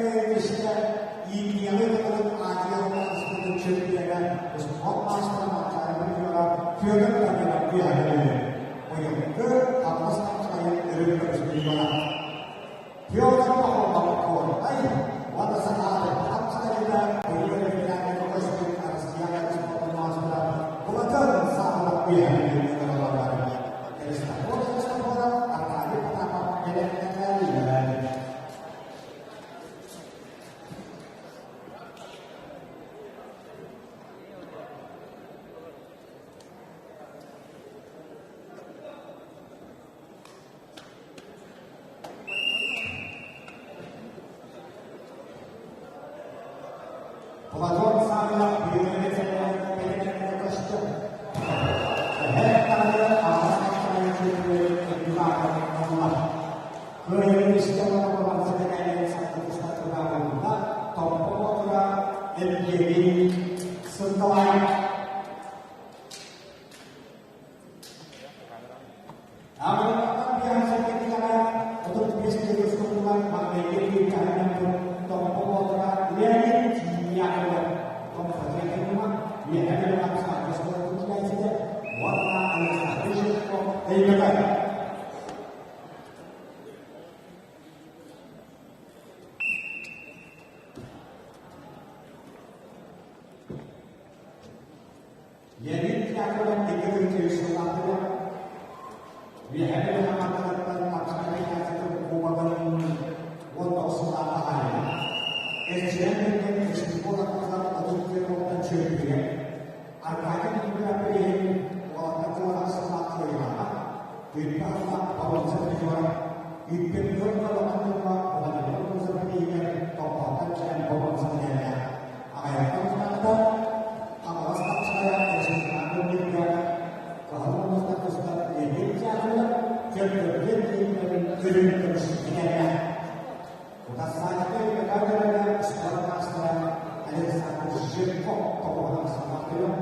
иитиэҕи кытылын Азия оҕолорун чөмпүйүөнэ, спорт маастара Манчаары Петровна Федор Давыдов үөһэ Быйылгы Хаҥалас хапсаҕайын өрүн көрүстүлүбара. Федор Пахомов Куортай уонна Сахаада хапсаҕайыта быйыл өрүттээх көстүк Россияҕа спорт маастара Былатыан Саамылап үөһэ ыҥырыллаллар. Христофор Христофоров Аркадий Потапов бэлэмнэнэллэр. Платон Савинов бэлэмнэнэ көстө. Эһээ даҕаны аҕыс Кыайыы истэн олорон сэтэнэйэн саттыгыстатынаабыта Томпо Боотура Евгений Сынталаев Амырыктан биэһэ сэргэтиэҕэ 35 төгүл маҥнайгы күүркэһинэн Томпо Боотура Леонид Яковлев Томпо Тиэхиньума Үөһээ Бүлүү хамсаабыт оскуолатын килээччитэ уонна Александр Жирков Өймөкөөн. Леонид Яковлев икки сыллаахтыгар Үөһээ Бүлүү хамаандатыттан хапсаҕай кылаастарын кубогын 19 сыллаахха хаайда. Эрчийэн кэргэн Республика 34 уолтан чөмпүйүөн Аркадий Николаевич уолаттар куорат сыллаах кыайыылааҕа, Үппэ боруонса призера, Үппэ Петр Ломоносова Владимир Музыкалиигэр Томпоттон кэлэн боруонса мэтээллээх. Аҕыйахтан устата Хаҥалас хапсаҕайа республикаҕа турнирга Кыһыл муостар тустар Леонид Дьяконов Чөркөбүлүн кииннэрин көрүҥ көмүс мэтээллээх. Утарсааччы Өймөкөөн спорт маастара Александр Жирков тобоҕунан саҥардыыр.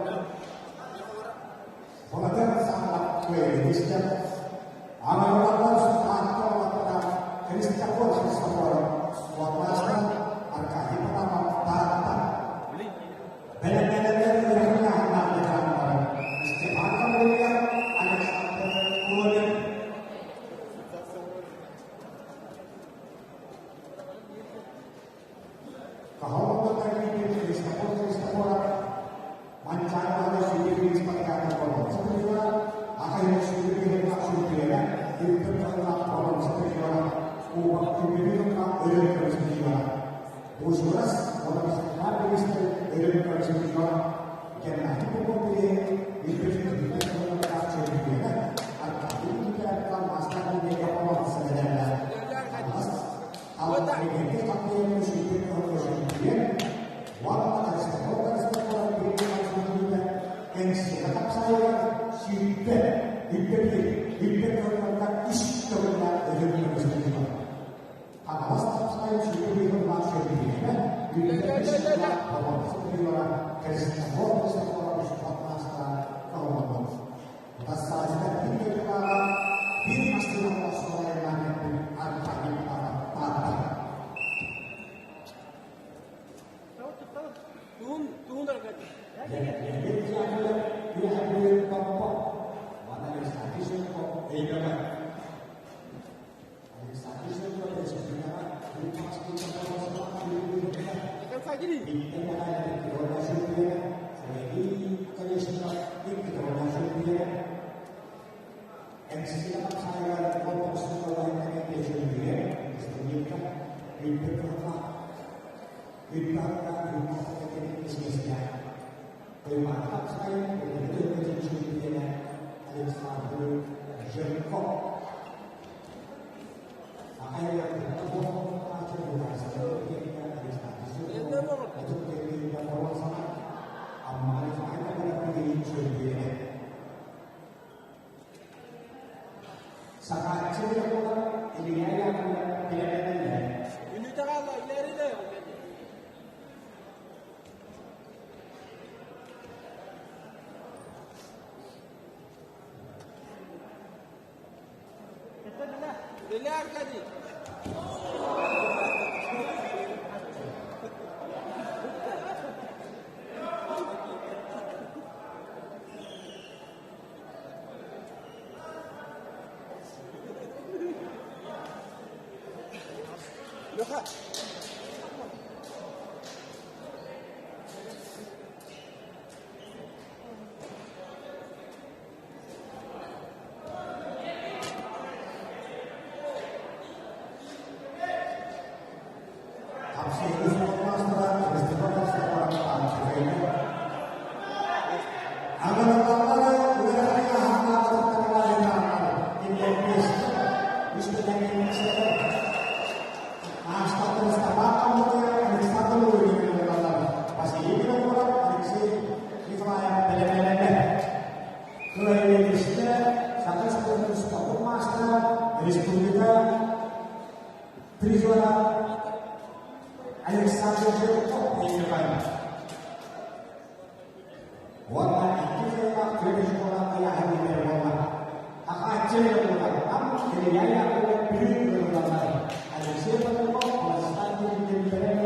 Былатыан саҥалап кыайыыны истэр. Аҥарылардар Таатта уолаттара Христофор Христофоров спорт маастара Аркадий Потапов Таатта. Бэлэмнэнэллэр үөрэхтээһиннээх ветераннары Степан Гаврильев, Александр Куловин. Хаһан Христофор Христофоров Манчаары сүүрүү спартакка боруонса призера, Аҕай сүүрүү чемпиона, Үрдүк тыллаах боруонса призера, Кубок Күбүрү өрүн көмүс призера, Бузурас уонна министр өрүн көмүс призера, Геннадий Попов Үрдүк чемпиона, Аркадий Николаевка мастер боруонса медаллээх. Туун, туун Аркадий. Ünite kaldı, ileri de. Үлэ Аркадий. Леха. Кыайыылаахтар Саха спордун спорт маастара, республика призера Александр Жирков Николаевич. Уонна икки сыллаах Кирбишкола ыйааһын буолла. Ахааччы буолар Нам Илья Яковлев Бүлүү ырылалар. Алексей Потапов Константин Дмитриев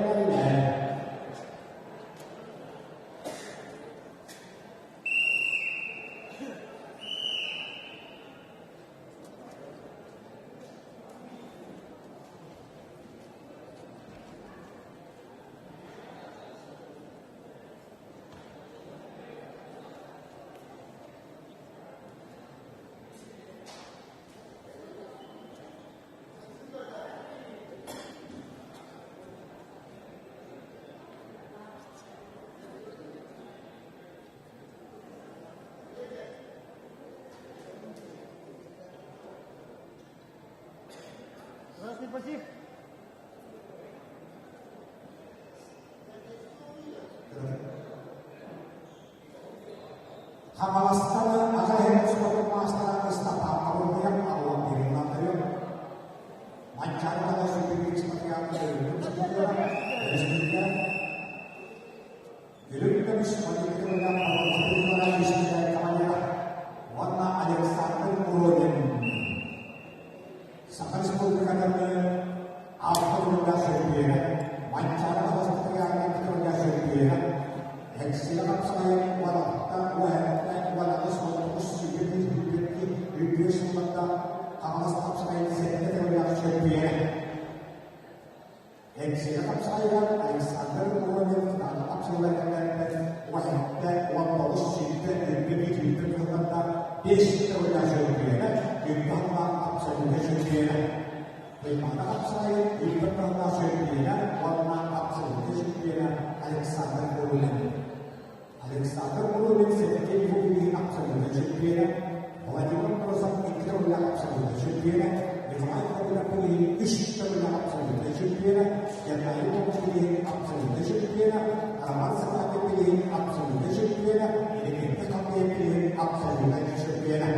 Красный пассив. Хаҥаластан Аҕа спорт маастара Ыстапаан Абырбыйап аҕалан биэрин Манчаары Таҕай сүүрбэ республика Үрүҥ көмүс политикаларынан уонна Александр Муродин Саха Республикатын алта тылга чөмпүйүөнэ, Манчаары Хаҥалас тылга чөмпүйүөнэ, Эксиэ хапсаҕайын уон алта, 17, 18, 19, 21, 22, 25 сылларга Хаҥалас хапсаҕайын сэттэ тыллаах чөмпүйүөнэ. Эҥсиэли хапсаҕайыгар Александр Муродин кытаанах хапсыһыылар кэмнэриттэн 17, 19, 20, 21, 21 сылларга биэс төгүллээх чөмпүйүөнэ, үрдүк таһымнаах абсолютнай чөмпүйүөнэ. Туймаада хапсаҕайын үрдүк таһымнаах чөмпүйүөнэ уонна абсолютнай чөмпүйүөнэ Александр Муродин. Александр Муродин сэттэ билигин абсолютнай чөмпүйүөнэ, Владимир Морозов икки төгүллээх абсолютнай чөмпүйүөнэ, Николай Федоров билигин үс төгүллээх абсолютнай чөмпүйүөнэ, Геннадий Попов билигин абсолютнай чөмпүйүөнэ, Роман Саватин билигин абсолютнай чөмпүйүөнэ, Иннокентий Халдеев билигин абсолютнай чөмпүйүөнэ.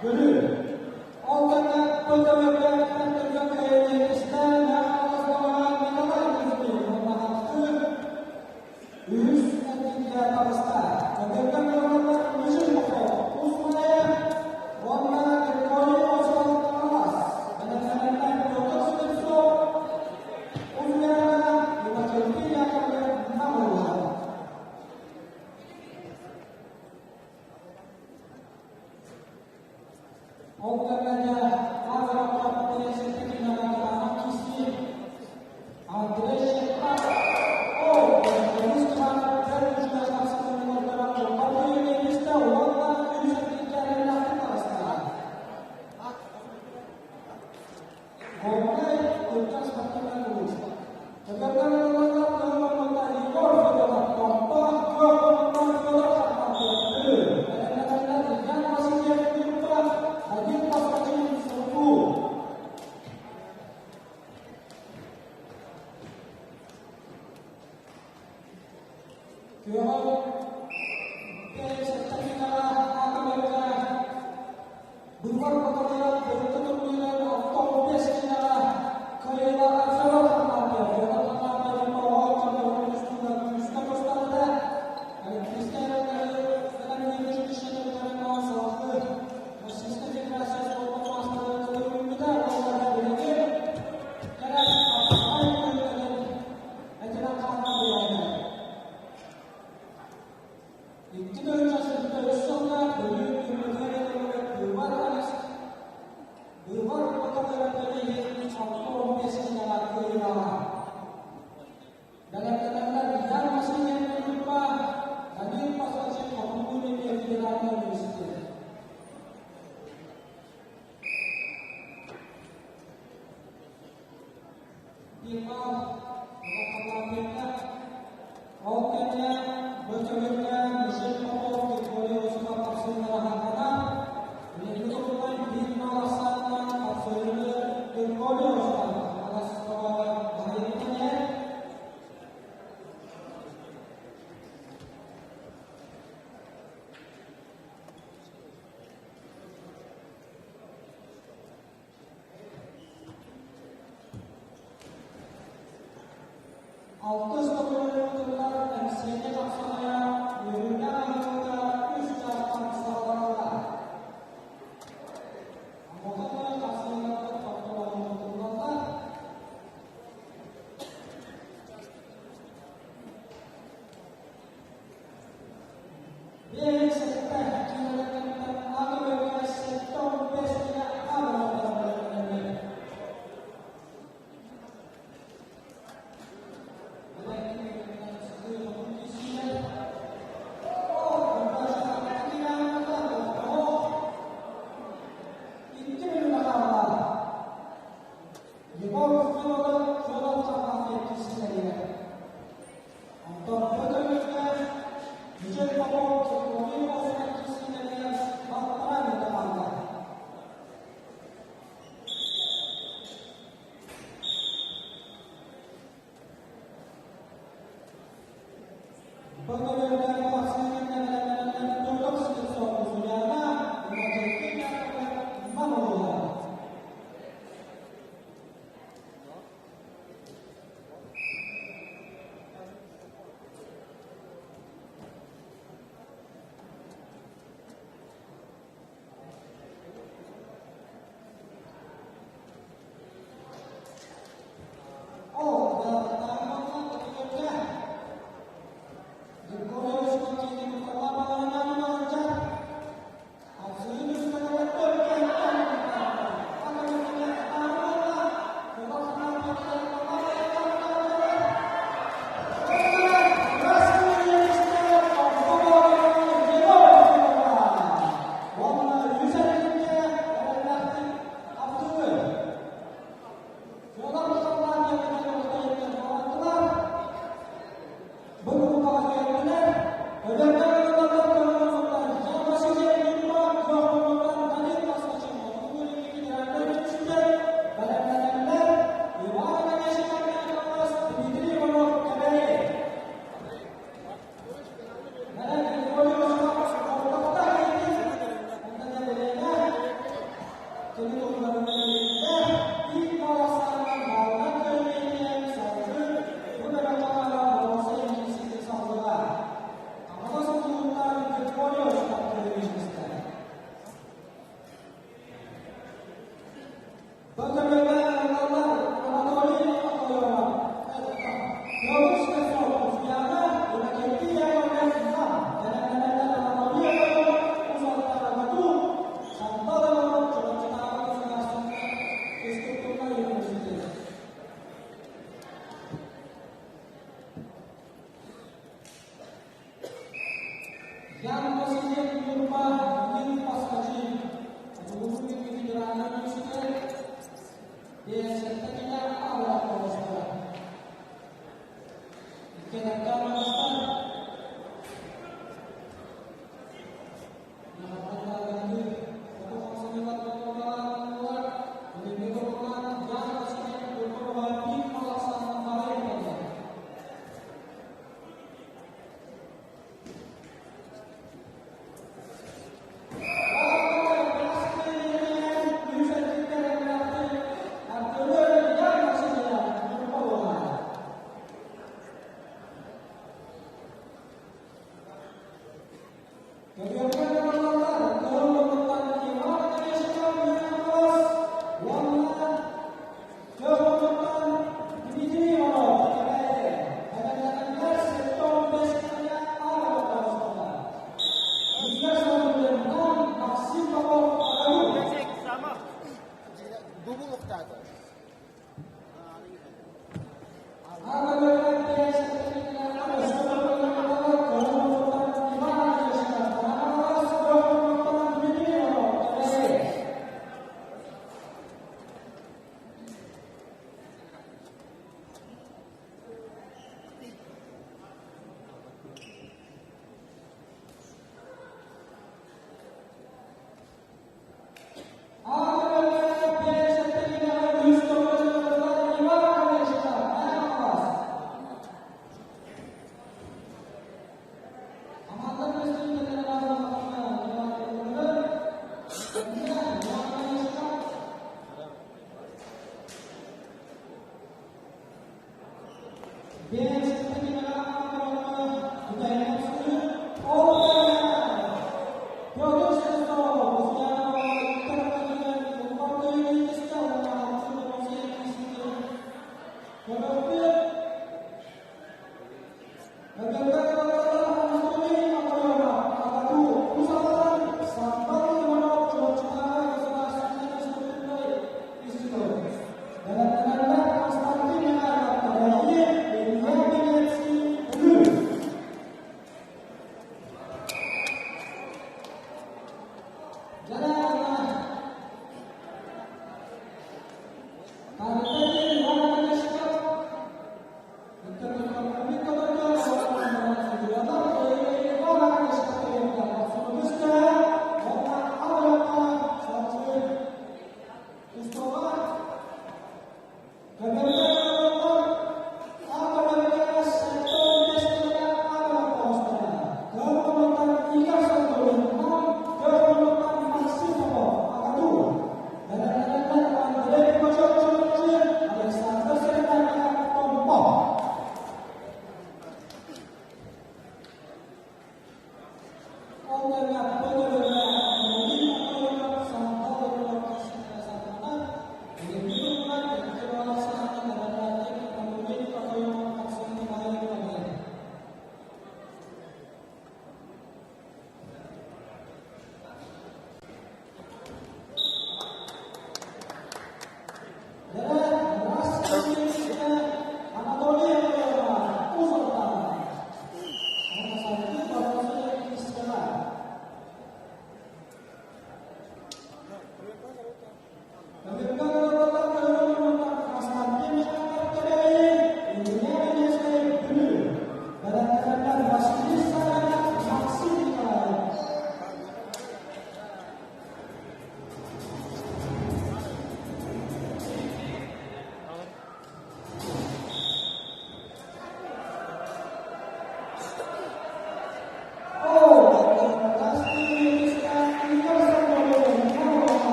Бүлүү. Ол кэннэ ПТВ-ттан түргэн кэйиэлиэкистээн Мэҥэ-Хаҥалас бөҕөһө Николай Кузьмин уонна Хапсыыр үһүс эргииргэ таҕыста. Көбүөргэ кыһаллар Мишин Попов, Уус-Майа уонна Григорий Осипов Хаҥалас. Бэлэмнэнэннэр Петр Слепцов, Уус-Майаҕа Иннокентий Яковлев Нам улууһа. Ол кэмҥэ Азовка сэртипикааттаах киһи Андрей Щербак ол көмүс уонна үс эргиччэлэринээхтик таҕыста. Горнай ыччат спортивнай кулууп. Көтөрдөр Егор Федоров Томпо Күөх Федор Илья Васильев Ньурба Вадим Поскачин Сургу. Күөҕэ Быыбар батарыйа бөрүкү турнирын 65 киилэҕэ кыайыылааҕа Федор Харлампьев. Федор Харлампьев тоҕо чөмпүйүөн тустууга күүскэ тустарда. Олимпийскай эрэллэри бэлэмниир училищены бүтэрэн баран салгыы Российскай Федерация спордун маастарын кытары үүммүтэ уонна билигин кэлэр хапсаҕай күннэрин этинэн хаалан биэрдэ. 2023 сылга Бүлүү Өймөкөөн быыбар быыбар батарыйа 65 киилэҕэ кыайыылааҕа. Бэлэмнэнэллэр Ян Васильев Ньурба, Данил Поскачин Хотугу-Илиҥҥи федеральнай университет. Ол кэннэ бу көмүккэ Мишель Попов Григорий Осипов тахсыылара хаһана, билиҥҥи туругунан биир мал ахсааннаах тахсыыны Григорий Осипов Хаҥалас баһыйыттан иһэр. Алтыс төгүл Эҥсиэли хапсаҕайа үөрүүлээх аһылыкка үс чаастан саҕаланна. Онуоха хапсаҕайдарбыт тохтолоһуннуллар. Биэс сэттэ киилэлэртэн АГБ 75 киилэ аҕалаллар. Кини туһунан үлэлиирдэр биир бал ахсаанынан баалынан көрүҥҥэ салгыы бу бөлөххө хаалан боруонса иһин салгыга. Хаҥалас улууһуттан Григорьев таптыыр личностар. Бөтөлөмө ылаллар Анатолий Окоемов, Петр Слепцов, Устьяна, Иннокентий Яковлев, Нам, бэлэмнэнэллэр Анатолий Окоемов, Уус Алдан Сантал Иванов, Чурапчытааҕы.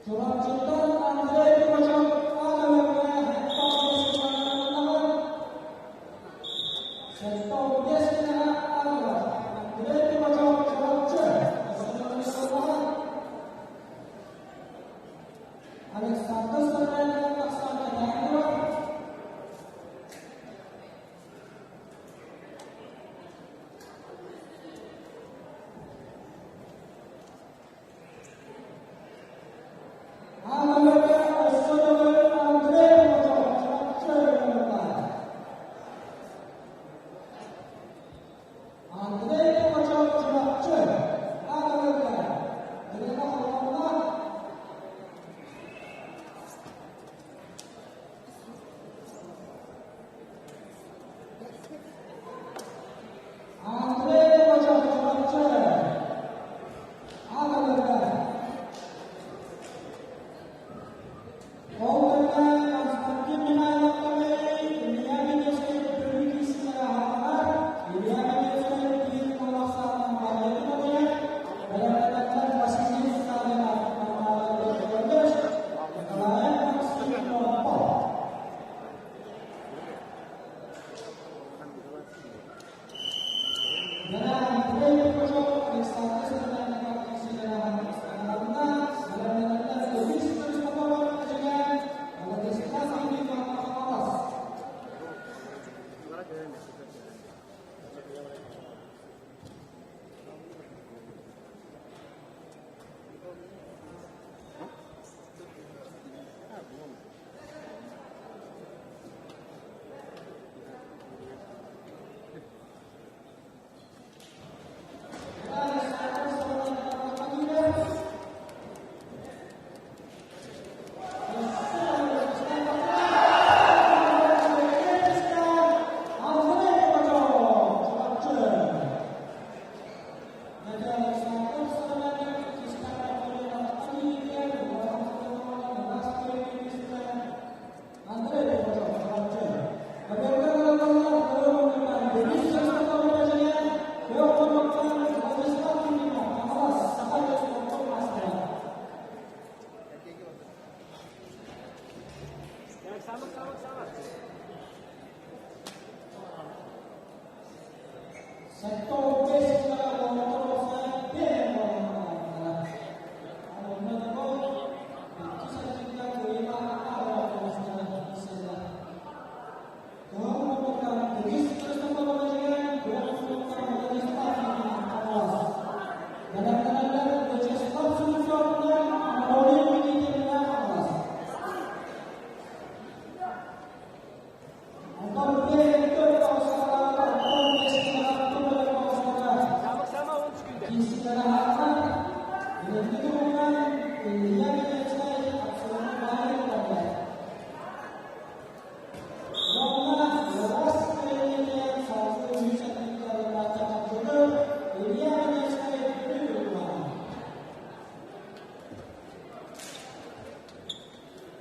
Чурапчыттан Андрей Пугачев аҕа 75 киилэҕэ аҕалар. Андрей Пугачев Чурапчы Александр Сардаев тахсан кэтээн турар. Аҕаларга өссө төгүл Андрей Пугачев Чурапчы ыҥырыллар. Андрей Пугачев Чурапчы аҕаларга Елена Холмовна. Андрей Пугачев Чурапчы аҕаларга. Ол кэннэ Константин Михайловтары Илья Медведев Бүлүү киисилэрэ аһаталар. Илья Медведев биир куоластаах Марияны хотуйар.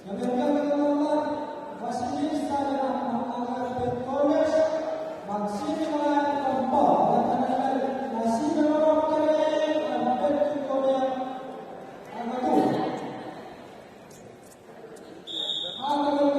Бэлэмнэнэллэр Василий Сталинов Намаалар Көмөс, Николаев Максим Томпо. Андрей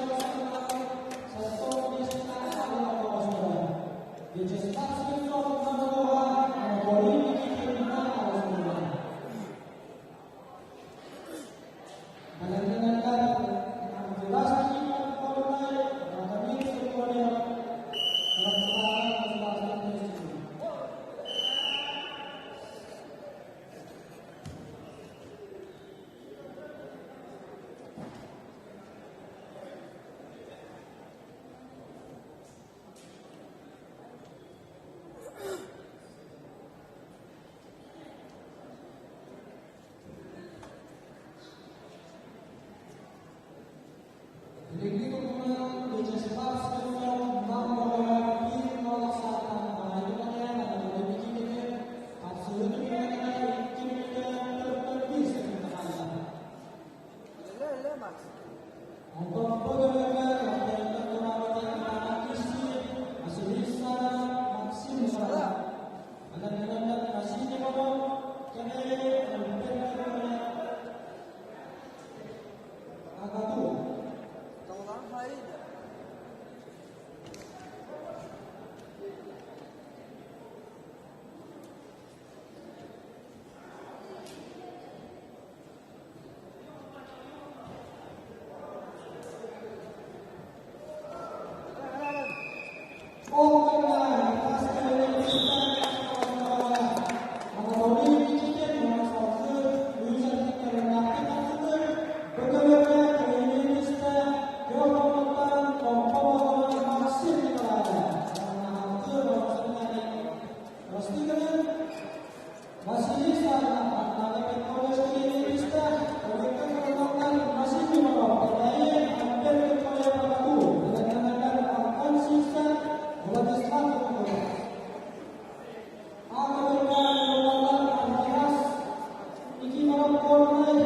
Пугачев Александр Степанович Бэлэмнэнэллэр Андырас Никифоров Горнай, Радомир Соколев, Чурапчытааҕы государственнай институт. Билиҥҥи туругунан Вячеслав Слепцов Нам бөҕөҕө 1-0 ахсаанынан маайы кэнээн Анатолий Никитини хапсыһыы түмүгүнэн 2 мүнүүтэ 45 секунда хаалла. Онтон бу көмөҕө көхтөөхтөр тураабыта Ивана Кисси, Василиса Максим Николаев, Бэлэмнэнэллэр Василий Попов, Кэбээйи Альберт Николаев, Агаду. Ол кэннэ хас кэлэҥҥэ Анатолий Никитин уонна салгыы үс эркиннэринээхтик тахсыбыт бу көмөҕө кинини истэ Петр Томпо Боотурун Максим Николаев уонна Алтыыр Ростигынан Василий Савинов Антоний Петрович Кирилловичка Өлөккө Кыргызстан Василий Иванов Кэбээйи Альберт Николаев Бакату Бэлэмнэнэллэр Антон Сивцев Владислав Винокуров Аатырга Ньурбалар Андреас Никифоров Горнай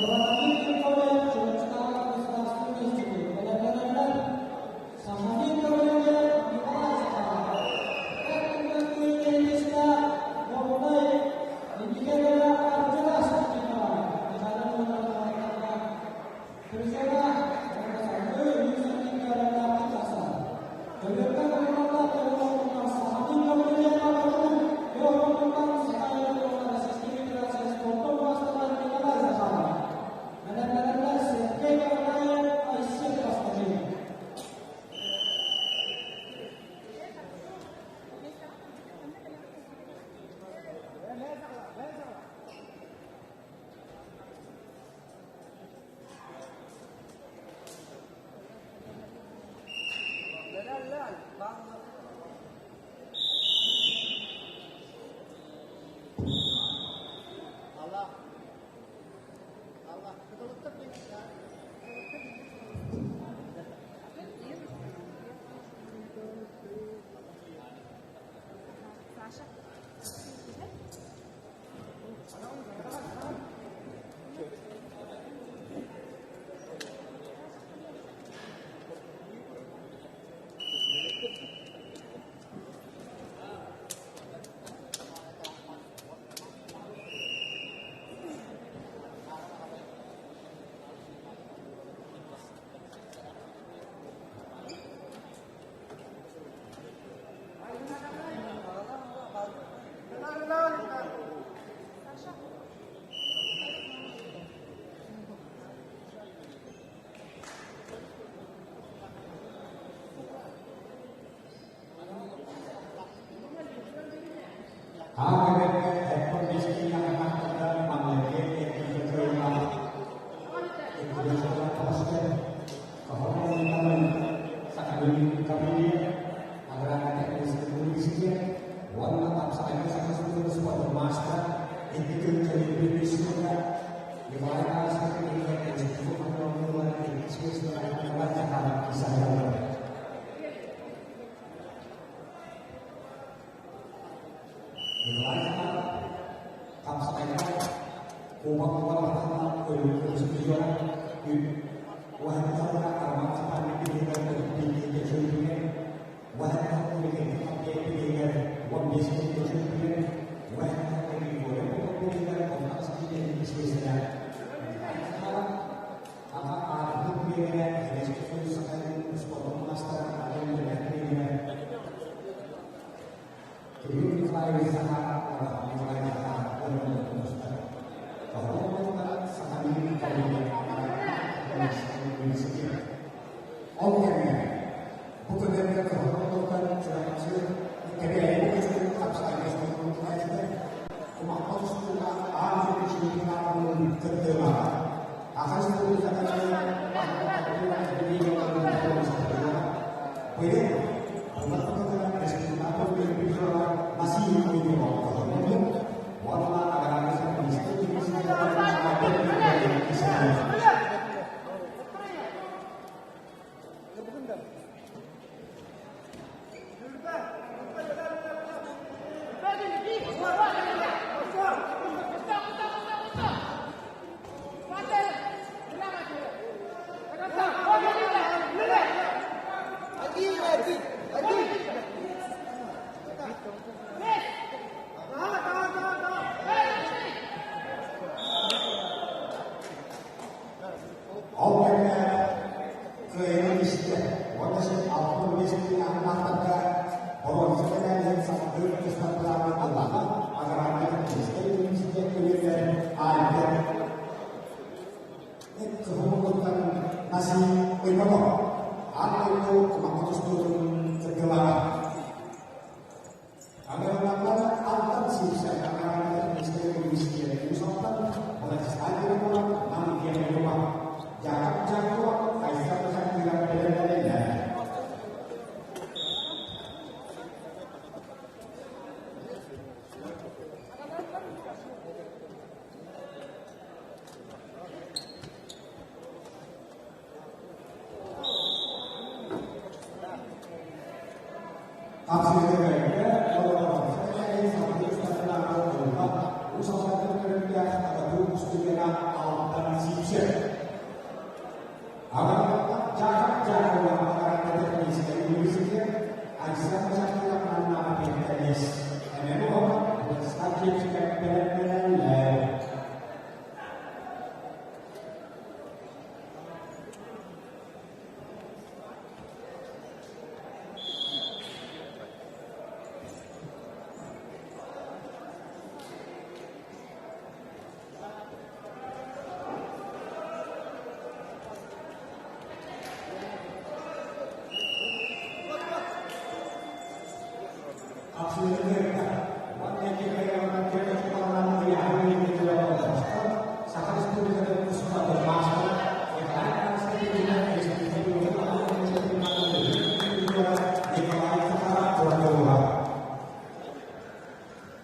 Владимир Николаев Чурапчытааҕы государственнай институт Бэлэмнэнэллэр Сахамин Гаврильев Николай Захаров Сергей Николаев, Айсен Костадинов. Аҕа эппиэттиир маҥнайгы эргииргэ кыайыылаах таҕыста. Сахалин Гаврильев аграрнай-техническэй уонна хапсаҕайга саха спорт маастара икки күн секунда Николай Тарасов институт иккис Николай Захаров киирсэллэр. Николай Захаров хапсаҕайга кубок ылар өлүкү уһаннарга Роман Степанович билигэр билиитэ чөлүгэр уһаннарга билигэр 15 чөлүгэр уһаннарга Григорий Попов оннаас киирэн исиэсэлэр Аҕа аатырбыт тренерэ Советский Союз Сахалин спордун маастара Артем тренерэ Кирилл Николаевич Захаров Николай Захаров уонна Сахалин тренерэ. университет. Ол кэмҥэ бу көбүөргэ кыһыл Чурапчы Кэбээйи көстүүн хапсаҕайга суруйбут кумахха тустууга аан дойду чемпионатын кыттыылааҕа. Саха Республикатын Быйыл Ол кэмҥэ кыайан истэ уонна син 65 киилээх боруонса мэтээлин салгыы тустардаабы ыллаҕа аграрнай техническэй университет көбүөрүгэр Альберт кыһыл Насим Уйбатов аан дойду кумахха тустуутун кыттыылааҕа. Агрономнар Алтан Сивцев аграрнай техническэй университет Уус-Алтан Владислав Ермолов Нам Германова Яков Жакова Айса Махатыра бэлэмнэнэллэр. Хапсыһыыга олоҕор салгыы устатынааҕы ылла Уус Алдантан төрүттээх Ататуу устудьуона Алтан Сивцев. Аҕа Жаков Жакова Агарата техническэй университет Айсен Мачахтыга маннааҕы пиэртэлиис. Эмэни оҕо Владислав Чепчиков бэлэмнэнэллэр. Саха Республикатын устатын маастара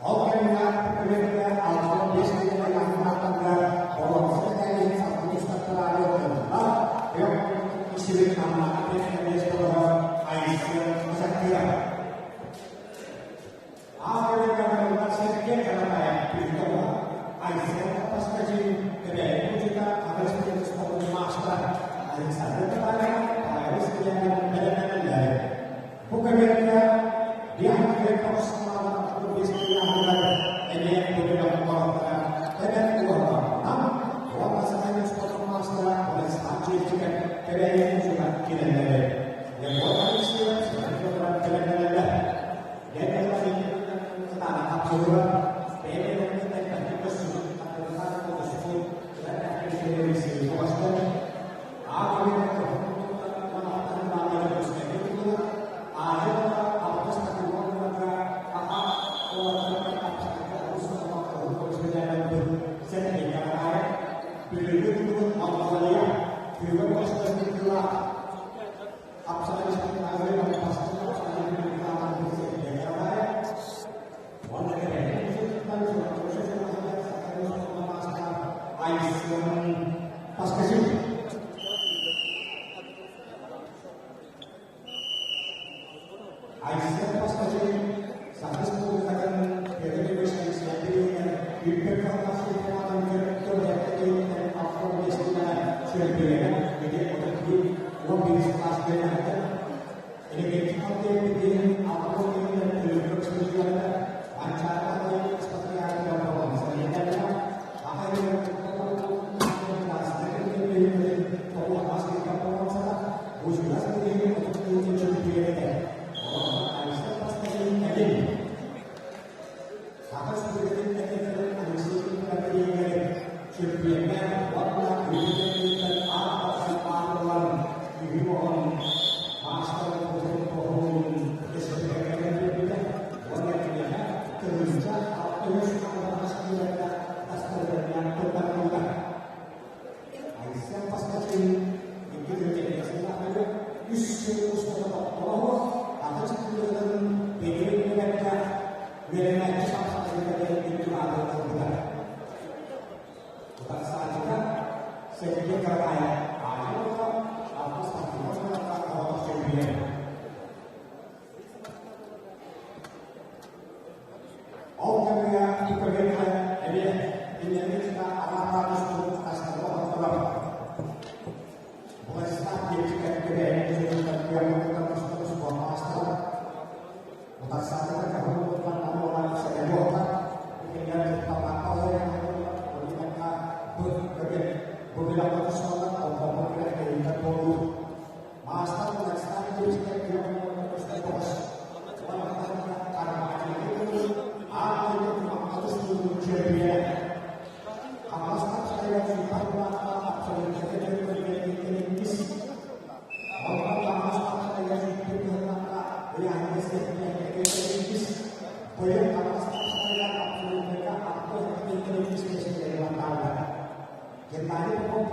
Ол кэмҥэ үөрэтэ 65 киһи ааттанга боруонса мэтээлин салгыы устаттараары ылла. Исибит Аммаҕа миэстэлэһэ Айсен Мусаккира. Аан Сергей Каратаев Пюртова, Айсен Паскажин, Кэбээйи музыка аҕыс спортун маастара Александр Татарин, Павел Скрябин бэлэмнэнэллэр. Бу кэмҥэ Диана Греков саҕалаан бэстибээлигэр эмиэ көмөлөөх оҥороллоро эбэн уһуктан уонна сахалин спортун маастара Владислав Чирчиков Кэбээйи музыка киирэллэр. Егор Алексеев Саха бэлэмнэнэллэр. Айсен Паскачев Саха Республикатын Саха Республикатын Алексей Николаевич чөмпүйэннээх уонна үрдүк аат Айсен Поскачин икки тыһыынча сыллаахтарга үс сыл устата тохтоло суох атын чыпчылыгын бэйэтин үөрэхтээх үөрэнээччи хамсаныыта үрдүк аатын ылбыта. Утарсааччыта Сергей Караев Азия оҕото Август Антонов оҕото чөмпүйүөн. Ол кэмҥэ Ипповека эмиэ иннэммит арааппаан устун тастары оҥотторор. Владислав Кирчиков Кэбээйи дьонуттан кыаммытыттан тустан спортмаастара. Утарсаатыгар каһыл уолтан аруолаан Сэргэлуохха, итиннэр кытталлаахха олорон бу көбү бу күрэххэ тусталлар, олоххо күрэхтэһиигэ туоруур. Маастар Владислав Кирчиков кыаммытыттан тустан тоҕус Геннадий Попов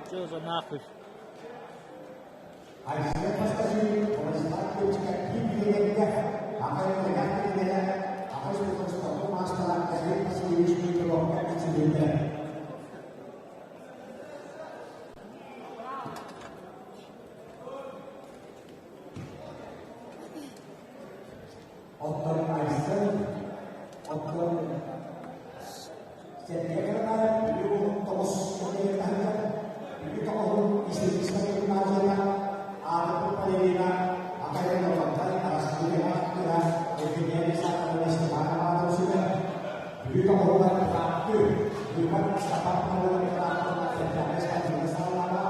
Что за нахуй? Оттон Айсен, оттон Сергей Каранаев Бүлүү улууһун тоҕус таһыгар Бүлүү тоҕуһун историческай гимназията аатырбыт балерина Академия Лондон Арассыыйаҕа кыра Евгения Александровна Степанова сүгэ Бүлүү тоҕуһугар кытааттыы Быыбар Степан Павлович кытааттыына центральнай спортивнай салалаана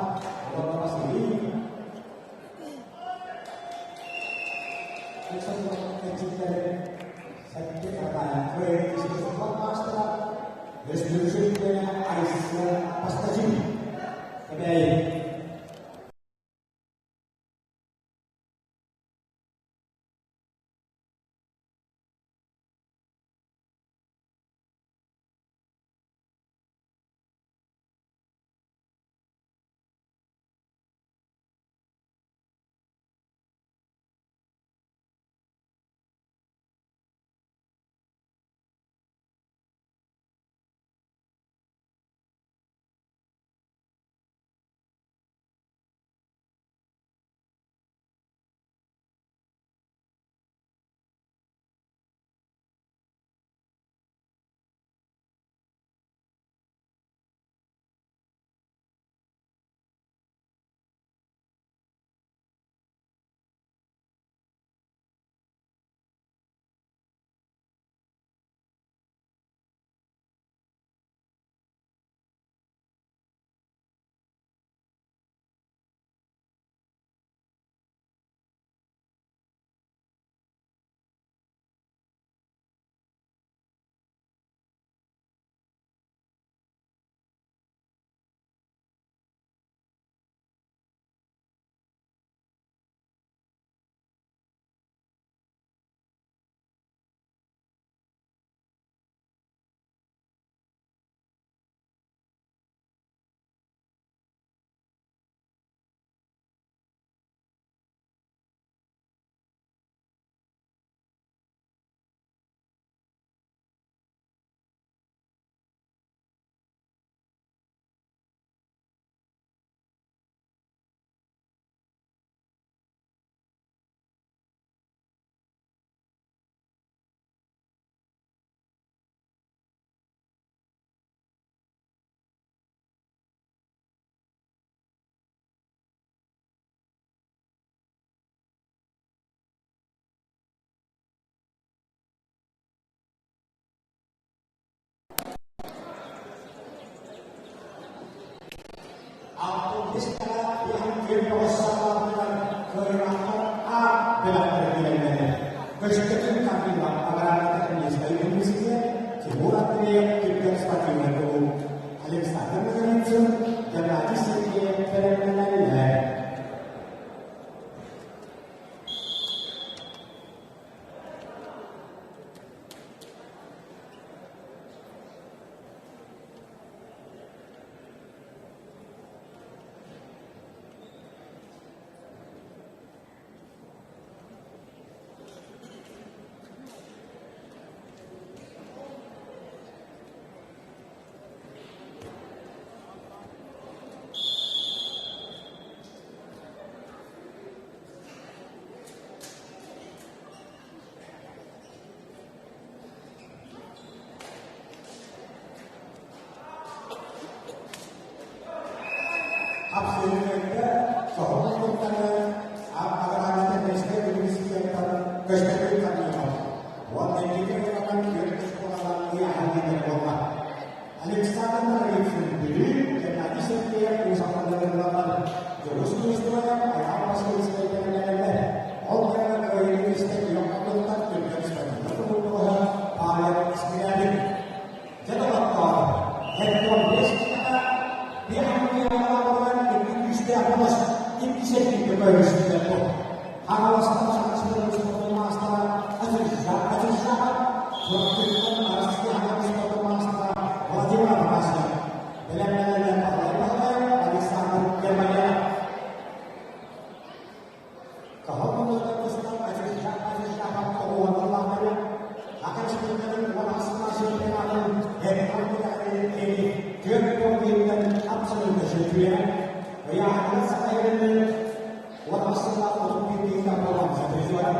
олордо Василий Айсен Тимур Андреев түргэн спортивнай кулууп, Александр Ноговицын, Геннадий Сергеев бэлэмнэнэллэр. Абсолютно соһуна куттаны араҥата бэстэ университеттан көстөкүүн Корнилов уонна икки кылынан түөрт оскуолалар ыйааһыннар буолла. Александр Ноговицын Бүлүү, Геннадий Сергеев Уус Алданнар Дьулус Дмитриев Айаал Васильевскай бэлэмнэнэллэр. Ол кэмҥэ кыайыыны истэн күөх хотуттан түргэн спортивнай кулууп Павел Скрябин. Дьэ доҕоттоор, 75 киһиэхэ биир хамыыһыйалаах икки күүстээх бөҕөс икки сэргииргэ көһөрүстүлэр бу. Хаҥаластан Саха сирин спордун маастара Ачыржаха, Чурапчыттан Арассыыйа Хаҥалас спордун маастара Владимир Афанасьев, бэлэмнэнэллэр Баһылай Баһылаев, Александр Гермогенов. Кыһыл муннуктан тустан Ачыржах Ачыржахов оҕуһун Ака чемпионатын 16 чемпионатын Эрхан күрэхтэһиитин 40 бииртэн абсолютно чемпион, ыйааһынын Саха сиринэн 16 31 буолан призера,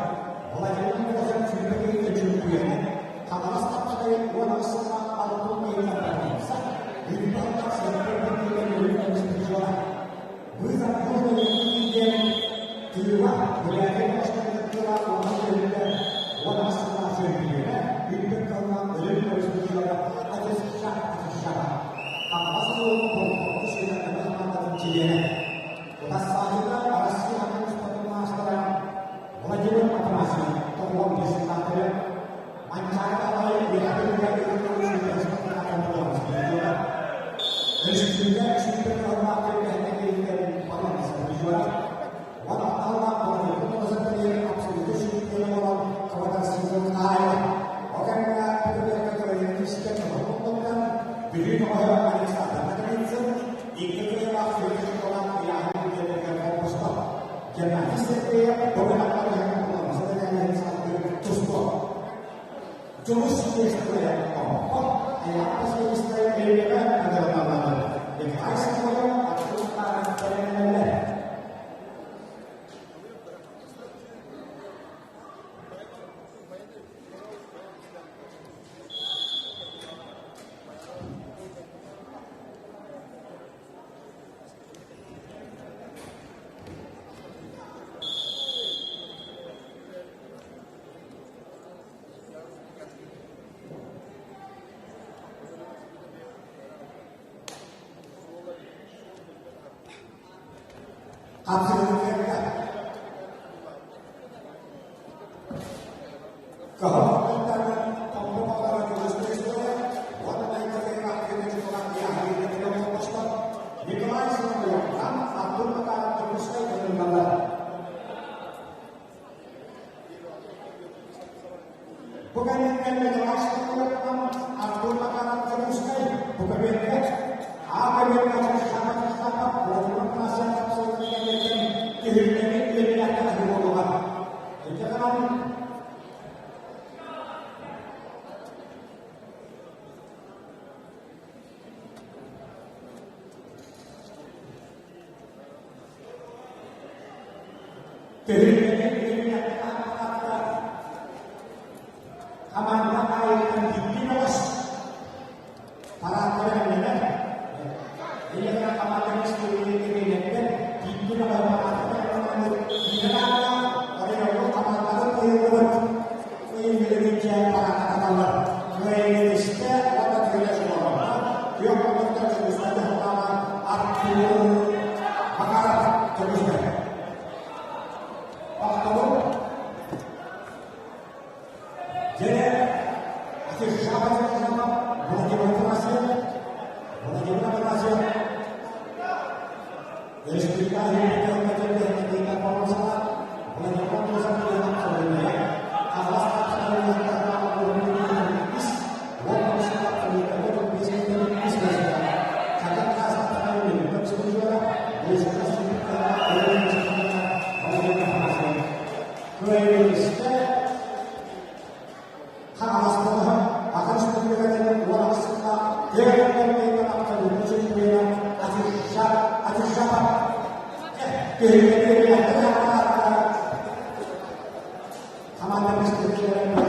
Владимир Морозов сүүрбэ киһиттэн чемпионы, Хаҥалас Таппатайын 18 61 киирсэ, Үрдүк 71 киһиттэн призера. Вызов диэн тыыла Бурятия баштарыгар уонна көрүллэр 16 чемпиона, үрдүк кылынан өлөр көрүстүлэр Ачысша Ачысшаҕа. Хаҥалас улууһун Болтоҥко сүүмэрдэммит хамаандатын чилиэнэ. Утассааччыта Россия атын спордун маастара Владимир Афанасьев 95 сыллаахтары Манчаары Алай үөрэҕин Өрөспүүбүлүкэ сүүрбэ кыһаллаах кэлбэһинэ киһиттэн парламентаризура уон алталаах Владимир Морозов абсолютно чемпиона буолан квотацияны аайа. Ол кэмҥэ Петербурга кыайыытыскай тоһоҕолоттон Бүлүү тоҕоһо Александр Ноговицын икки кыайыылаах сүрүн шоколад ыйааһын диэннэргэ холбосто. Геннадий Сергеев бу күрэхтэһиини буоламмыта тэрээһин салгыы тустуо. Дьулус миэстэлэрэ Томпо, Айаал Васильевскай Өлүөнэ ыҥырыллаллар. Николай Соколов Артур Макаров бэлэмнэнэллэр. Хапсыгыныгар Кыһыл кыттарын Томпо баҕалара Дьулус Дмитриев уонна Николай Соловьев, Артур Макаров Дьокуускай кытынналар. Бу кэнниттэн Николай Соловьев, Артур Макаров Дьокуускай бу көбүөккэ А көбүөккэ Чачахапов Владимир Афанасьев хапсыһыытын кэнниттэн түһүлгэни үөрүүлээхтик аһыы буолуоҕа. Инньэ гынан Түһүлгэни үөрүүлээхтик аһаатахха хамаанда аайыттан биирдии бөҕөс парааттара бэлэмнэнэр. Инньэ гынан хамаанданы истиилэрин биирдии бөҕөс парааттара бэлэмнэнэр. Инньэ оройуоҥҥа хамаанданы ыйыллыбыт ыйыллыбыт парааттаталлар. Кыайыылыста уонна тыына суолларга күөх муннуктар Дьокуускайга сыллаана Артур Макаров Дьокуускай. Тохтобул. Дьэ, ати шаба Игоревна абсолютно чемпиона Азизжапов. Түһүлгэ Команда быстыркилерин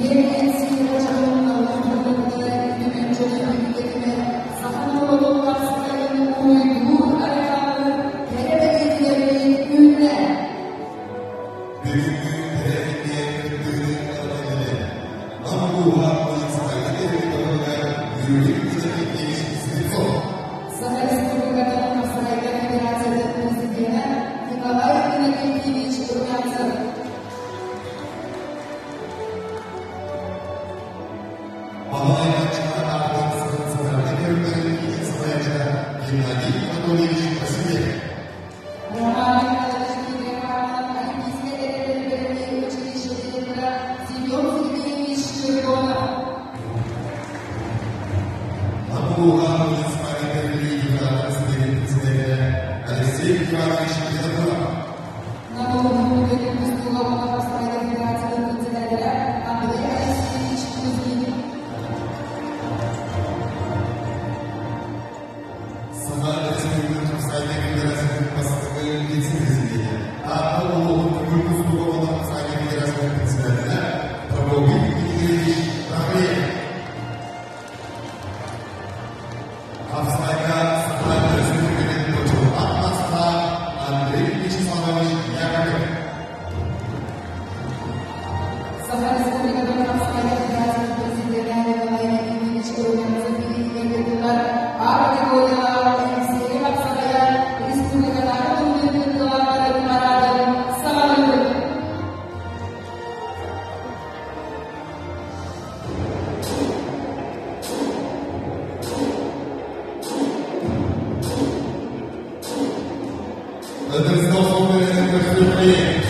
Киэҥ Эҥсиэли дьоһун наллыыр буолбутугар үтүмэн дьону бииргэ түмэр саха норуотун хапсаҕайын уруйдуур-айхаллыыр кэрэ бэлиэтигэрин үүннэ. Бүгүҥҥү тэрээһиҥҥэ кыттыыны ылан Нам улууһа муниципальнай территорияҕа Юрий Иннокентьевич Слепцов. Саха Республикатын хапсаҕайга Федерациятын президенэ Николай Иннокентьевич Румянцев. Балалайкаччылар аатынан Саха көрүҥнэрин иитин салайааччыта Геннадий Анатольевич Васильев. Роман Михайлович Кириллов Олимпийскай эрэллэри бэлэмниир училище директора Семен Сергеевич Чердонов. Нам улууһа муниципальнай тэриллии депутатын сэбиэтин председателэ Алексей Иванович Винокуров. Нам улууһун Бүтүн тустууга уонна хапсаҕайга федерациятын председателэ Андрей Алексеевич Кузьмин. Саха Республикатын хапсаҕайга федерациятын бастакы вице-президенэ, Таатта улууһун көҥүл тустууга уонна хапсаҕайга федерациятын председателэ Прокопий Дмитриевич Рахлеев. Хапсаҕайга Саха Республикатын бочуоттаах маастара Андрей Вячеславович Яковлев. Саха Республикатын хапсаҕайга федерациятын президенэ Николай Никитич Румянцев илиитигэр ыытыллар А категориялаах Эҥсиэли хапсаҕайа республикатааҕы турнир кыттыылаахтарын параадын саҕалыыбыт. Ытыктал суолларынан көрсүөххэйиҥ.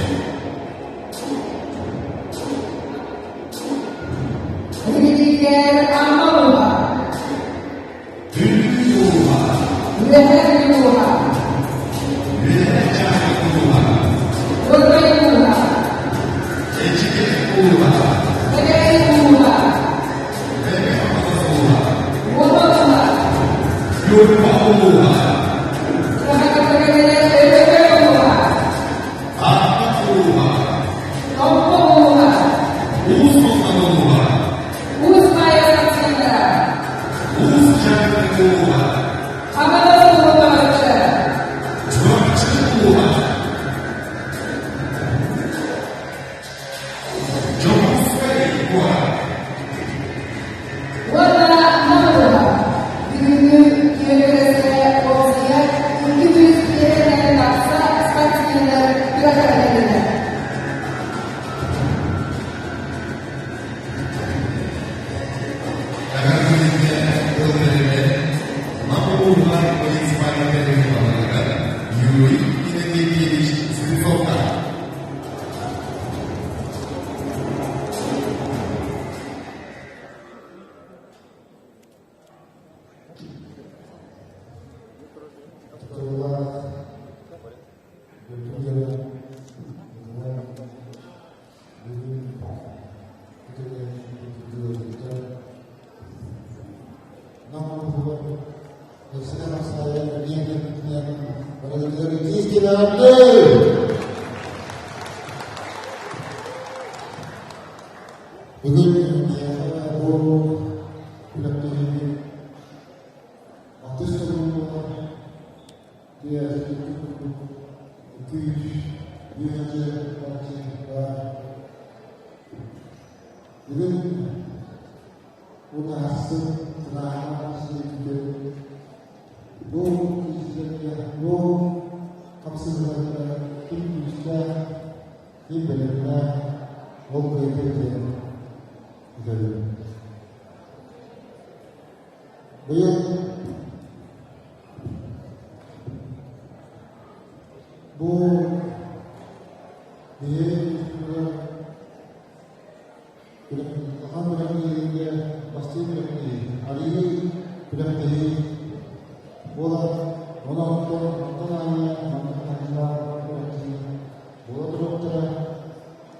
Ревизия Амма улууһа. Бүлүү улууһа. Үөһээ Бүлүү улууһа. Үөһээ Чааһы улууһа. Горнай улууһа. Эдьигээн улууһа. Кэбээйи улууһа. Мэҥэ Хаҥалас улууһа. Муома улууһа. Ньурба улууһа. Саха улууһа. Таатта улууһа. Томпо улууһа. Уус Алдан улууһа. Уус Маайа спортсмендара. Уус Дьааҥы улууһа. Хаҥалас улууһа. Чурапчы улууһа. Дьокуускай куорат. Уонна Нам улууһа. Бүгүҥҥү күөн күрэскэ уопсайа 200 тиһигинэн тахса спортсменнар күрэхтэһэллэр. Эҕэрдэлииргэ тыл бэриллэр Нам улууһугар муниципальнай тэрилтэ баһылыгар Юрий Иннокентьевич Слепцовка. Тыллаах дойду дьоно Николай бүгүн үтүөлээн Нам улууһугар Россия Ахсаайа диэн кэлбитинэн барыгытыгар итии Бүгүн миэхэ бу күрэхтэһиини алтыс сылын буолар курдук күүс үөһэ баар. Бүгүн унаһасын тырааһа сиэбитэ бу киһилэргэ бу хапсыһыыларга ким күүстээх, ким бэлэмнээх ол кыайда диэн этэбин. Быйыл бу биһиги улахан күрэхтэһиигэ бастыҥ күрэхтэһии, арыйыы күрэхтэһии буолар. Онон онтон аанньа маннык таһымнаах күрэхтэһии буола туруохтара.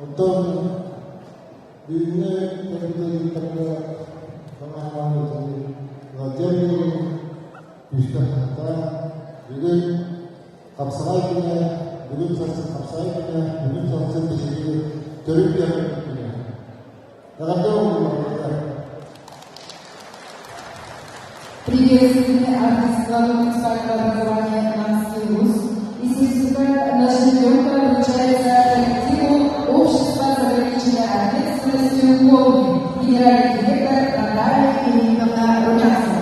Оттон бүгүҥҥү кэлбит баҕаһаан ыалдьар буолун күүскэ хаттаан бүгүн хапсаҕай күнэ, бүгүн сарсын хапсаҕай күнэ, бүгүн сарсын биһиги төрүт күнэ. Эҕэрдэ буоллун! Приветственный артист главы муниципального образования Намский вуз и сертификат на ребенка вручается коллективу Общества с ограниченной ответственностью «Холдинг», генеральный директор Наталья Ильиновна Румянцева.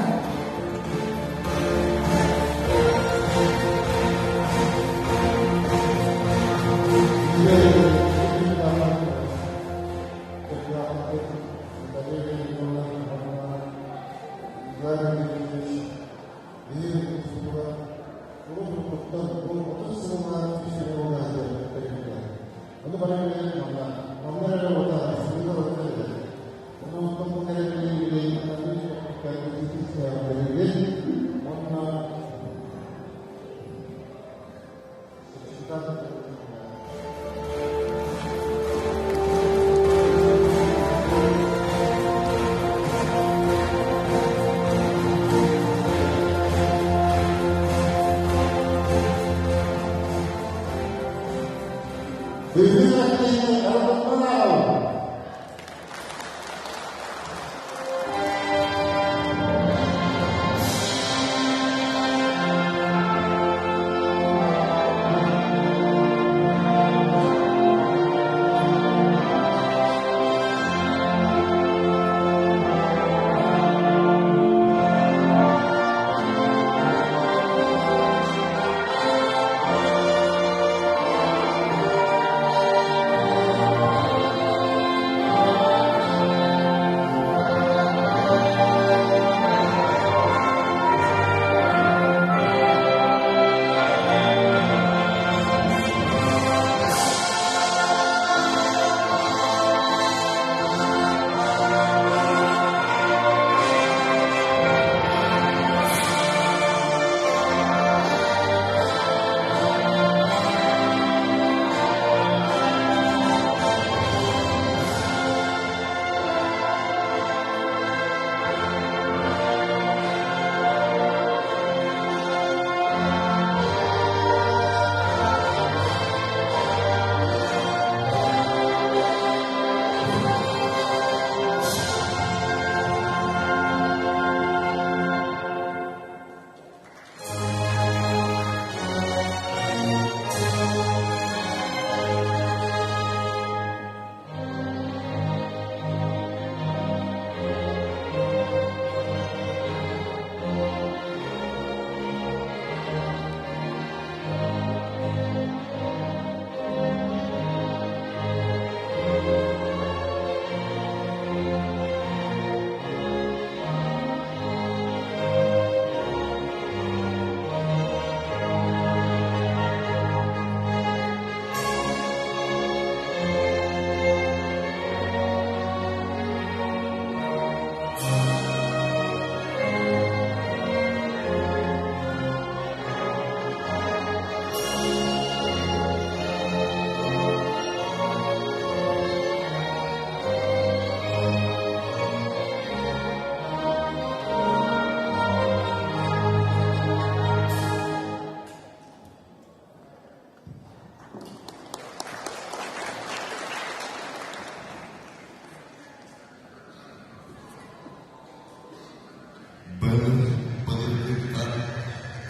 Былыр былыргыттан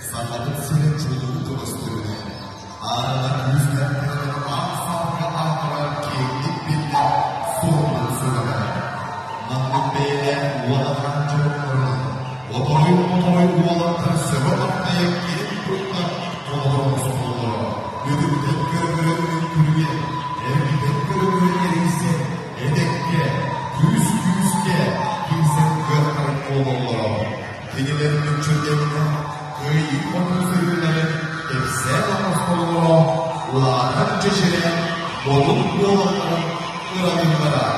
Сахабыт сирин чулуу көстүүнэ, аарыма күүстээхтэрин аан-саарга аатырар киэҥник биллэр суолун сыһыара. Маннык бэйэлээх уолахан дьоннорун, оторой-моторой уолаттар сөҕө-махтайа киэн туттар толору остуоллара, үтүктэн көрө-көрө үҥкүрүйэ, эргитэн көрө-көрө эрийсэ, эдэккэ, күүс-күүскэ киирсэн кыахтарын буолаллара. Кинилэр мүччүргэннэ кыайыы хотун сырыыларын кэпсээн оҥостоллоро, улаатан чэчирэ, модун буолалларын ыралыыллара.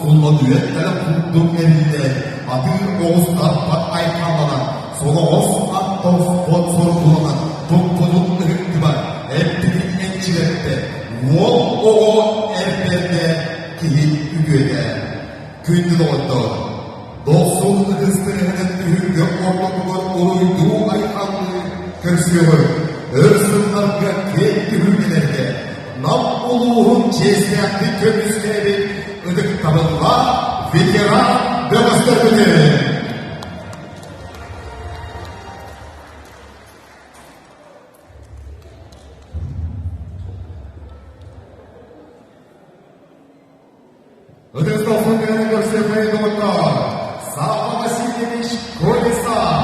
тускуллан үөттэрэ курдук эриллэн, атыыр оҕус тарпат айхалланан, солоҕос ат тоспот соргуланан, туппутун ыһыктыбат, эппитин энчирэппэт, уол оҕо эр бэрдэ, киһи үтүөтэ. Күндү доҕоттоор, дохсун ытыс тыаһынан түһүлгэ ортотугар уруйдуу-айхаллыы көрсүөҕүҥ, өр сылларга киэҥ түһүлгэлэргэ Нам улууһун чиэстээхтик көмүскээбит ытыктабыллаах ветеран бөҕөстөрбүтүн! Ытыс дохсун тыаһын көрсүөххэ доҕоттоор, Савва Васильевич Колесов,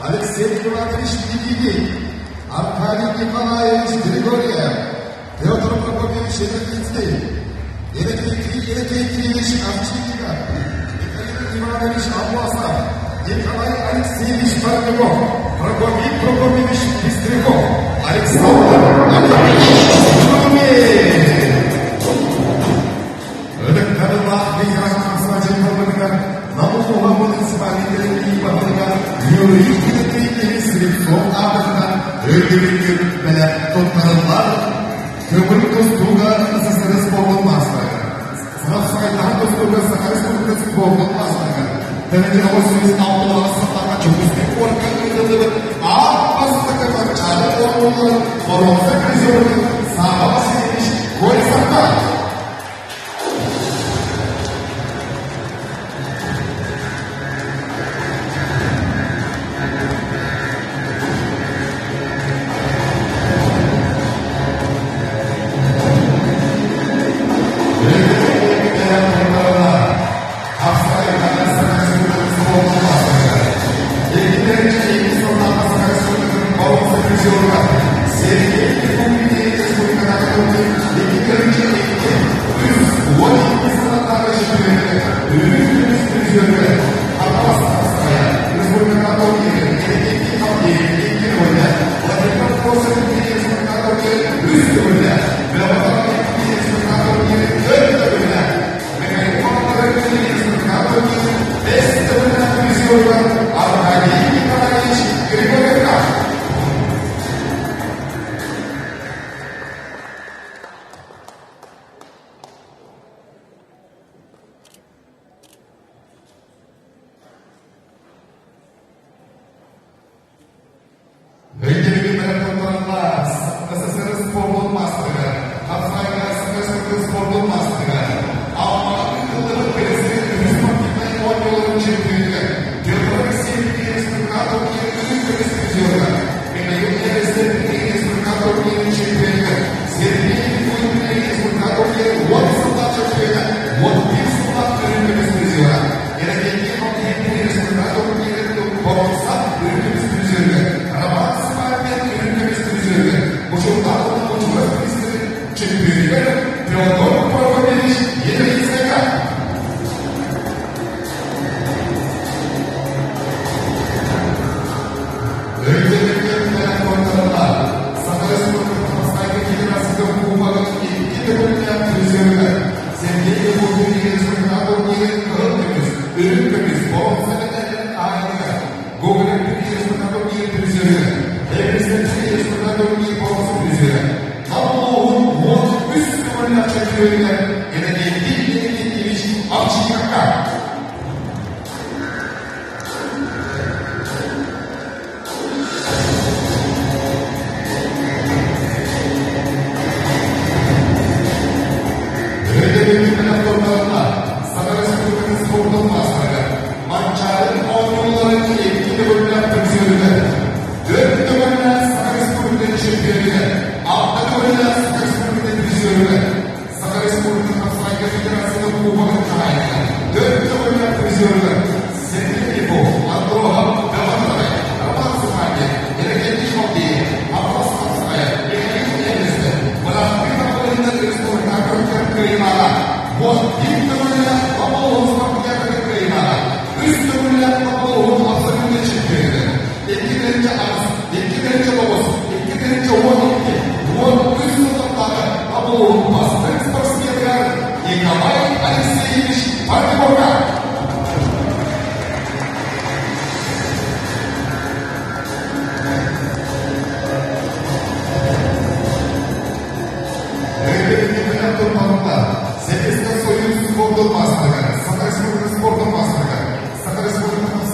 Алексей Иванович Никитин, Аркадий Николаевич Григорьев, Петр Прокопьевич Иннокентий, Иннокентий Иннокентьевич Овчинников, Михаил Иванович Аммосов, Николай Алексеевич Барнюков, Прокопий Прокопьевич Пестряков, Александр Олегович Трумин. Ытыктабыллаах ветеран хамсааччы буолбутугар Нам улууһа муниципальнай тэриллии баһылыга Юрий Дмитриевич Слепцов аатыттан өйдөбүнньүк бэлэх туттарыллар. Көҥүл тустууга СССР спордун маастара, Сахайдаһан тустууга Саха Республикатын спордун маастара, 1906 сылларга Дьокуускай куоракка ыытыллыбыт аан бастакы Манчаары оонньууларын боруонса призерын Савва Васильевич Колесовка. Аркадий Николаевич Григорьевка. Өйдөбүлү бэлэм СССР спордун маастарыгар, Хапсаайга СССР спордун маастарыгар, Аммаҕа ыытыллыбыт Бэрэсидьиэн үһүс спортивнай оонньууларын чемпионугар Петр Алексеевич Республика турнирын үрүҥ көмүс призерыгар, Михаил Эверстов Республика турнирын чемпионугар, Сергей Никулин Республика турнирын 10 сыллаах чемпиона, 11 сыллаах үрүҥ көмүс призера, Иннокентий Хоккейный Республика турнирын боруонса үрүҥ көмүс призерыгар, Роман Степанов үрүҥ көмүс призерыгар, Бочуоттаах уонна Бочугас призерин чемпионугар Феодор Прокопьевич Елизавета. Өйдөбүллэр туоттарыллар. Саха Республикатын Хапсаайга Федерацията Кубогын икки төгүллээх призерыгар Сергей Егоров Республика турнирын кыһыл көмүс, үрүҥ көмүс, боруонса мэтээлин хаһаайыныгар Гоголев Республика турнирын призерыгар, Эверстов Республика турнир боруонса призерэ, Нам улууһун 13 төгүллээх чөмпүйүөнүгэр Иннокентий Иннокентьевич Овчинниковка. Саха Республикатын спордун маастарыгар Манчаары оонньууларын икки төгүллээх призерүгэр, төрт төгүллээх Саха Республикатын чемпионугар, алта төгүллээх Саха Республикатын призерүгэр, Саха Республикатын Хапсаҕайга Федерациятын Кубогын хаһаайыныгар, төрт төгүллээх призерүгэр Сергей Львов, Андроһов, Бөҕө Роман Суханин, Иннокентий Халдеев, Аммос Хапсаҕайа, Михаил Эверстов, бырааттыы Наполеоннар республикаҕа көрүҥнэр кыайыылааҕа, 11 төгүллээх Тоболоһун спартакиадатын кыайыылааҕа, үс төгүллээх Тоболоһун абсолютнай чемпионугар, 2-8, 2-9, 2-12, 13 сыллардаах Тоболоһун бастыҥ спортсменыгар Николай Алексеевич. дойдутун маастарыгар, Саха Республикатын спордун маастарыгар, Саха Республикатын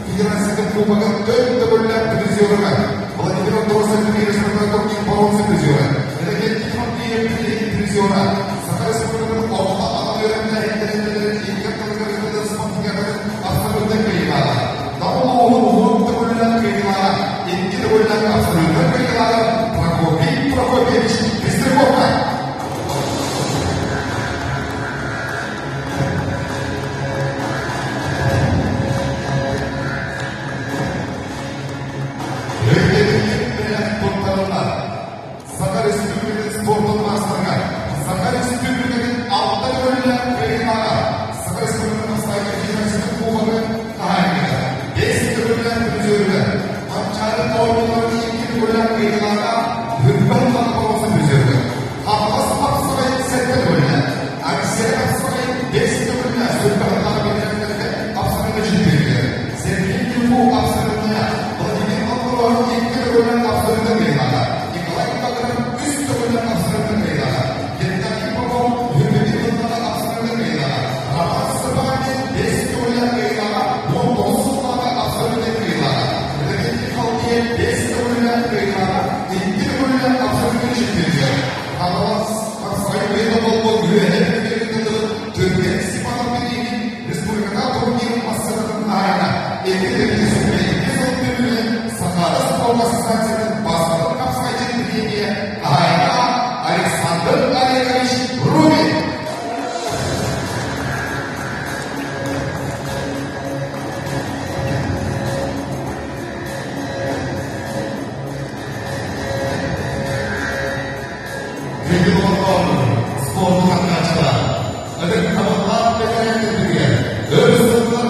Федерациятын Кубогын төрт төгүллээх призерыгар, Владимир Андросов Республикатын турнир боруонса призера, Иннокентий Тимофеев призера, Саха Республикатын орто анал үөрэхтээһин тэрилтэлэрин икки ардыларыгар ыытыллар спартакиадатын абсолютнай кыайыылааҕа, Нам улууһун уһун төгүллээх кыайыылааҕа, икки төгүллээх абсолютнай кыайыылааҕа Прокопий Прокопьевич Пестряковка. Саха Республикатын спордун маастарыгар, Саха Республикатын алта төгүллээх кыайыылааҕа, Саха Республикатын Бастакы Федерациятын Кубогын хаһаайыныгар, биэс төгүллээх призерүгэр, Манчаары оонньууларын икки төгүллээх кыайыылааҕа, Үрбэн Хатылы призерүгэр, Хаҥалас хапсаҕай сэттэ төгүллээх, Россия хапсаҕай биэс төгүллээх Сүрбэ Хатылы бэтэрээннэргэ абсолютно чемпионугар, Сергей Кирков абсолютная, Владимир Антонов икки төгүллээх абсолютно кыайыылааҕа, Николай Иванов үс төгүллээх абсолютно кыайыылааҕа, Геннадий Попов Үрбүтүн тыллара абсолютно кыайыылааҕа, Роман Степанов биэс төгүллээх кыайыылааҕа, 19 сыллааҕы абсолютно кыайыылааҕа, Иннокентий Халдеев биэс төгүллээх кыайыылааҕа, икки төгүллээх абсолютно чемпионугар, Хаҥалас хапсаҕай бэйэ болбот үөһэ тылын Түргэн Степанов бирииһин республикатааҕы турнир массыынатын хаһаайына 2 сыл түмүгүнэн Сахаада спорт ассоциациятын бастакы хапсаҕайдьыт премия хаһаайына Александр Олегович Рубин. Күндү олохтоохтор, спорду хаттааччылар, ытык табыллаах бэтэрээннэрбитигэр өр сыллар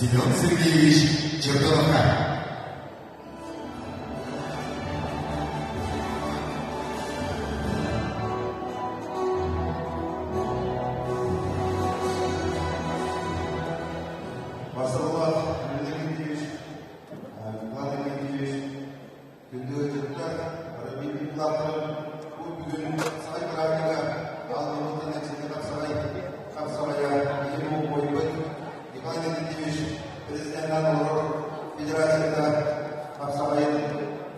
Семен Сергеевич Чердоновка. Басыллах Юрий Николай Дмитриевич, күндү ыалдьыттар, Рабин бу бүгүн сай бырааһынньыга ааллыбытын эчинэ хапсаҕай хапсаҕайа киһи буойбут Николай Дмитриевич президенынан олорор федерацията хапсаҕайын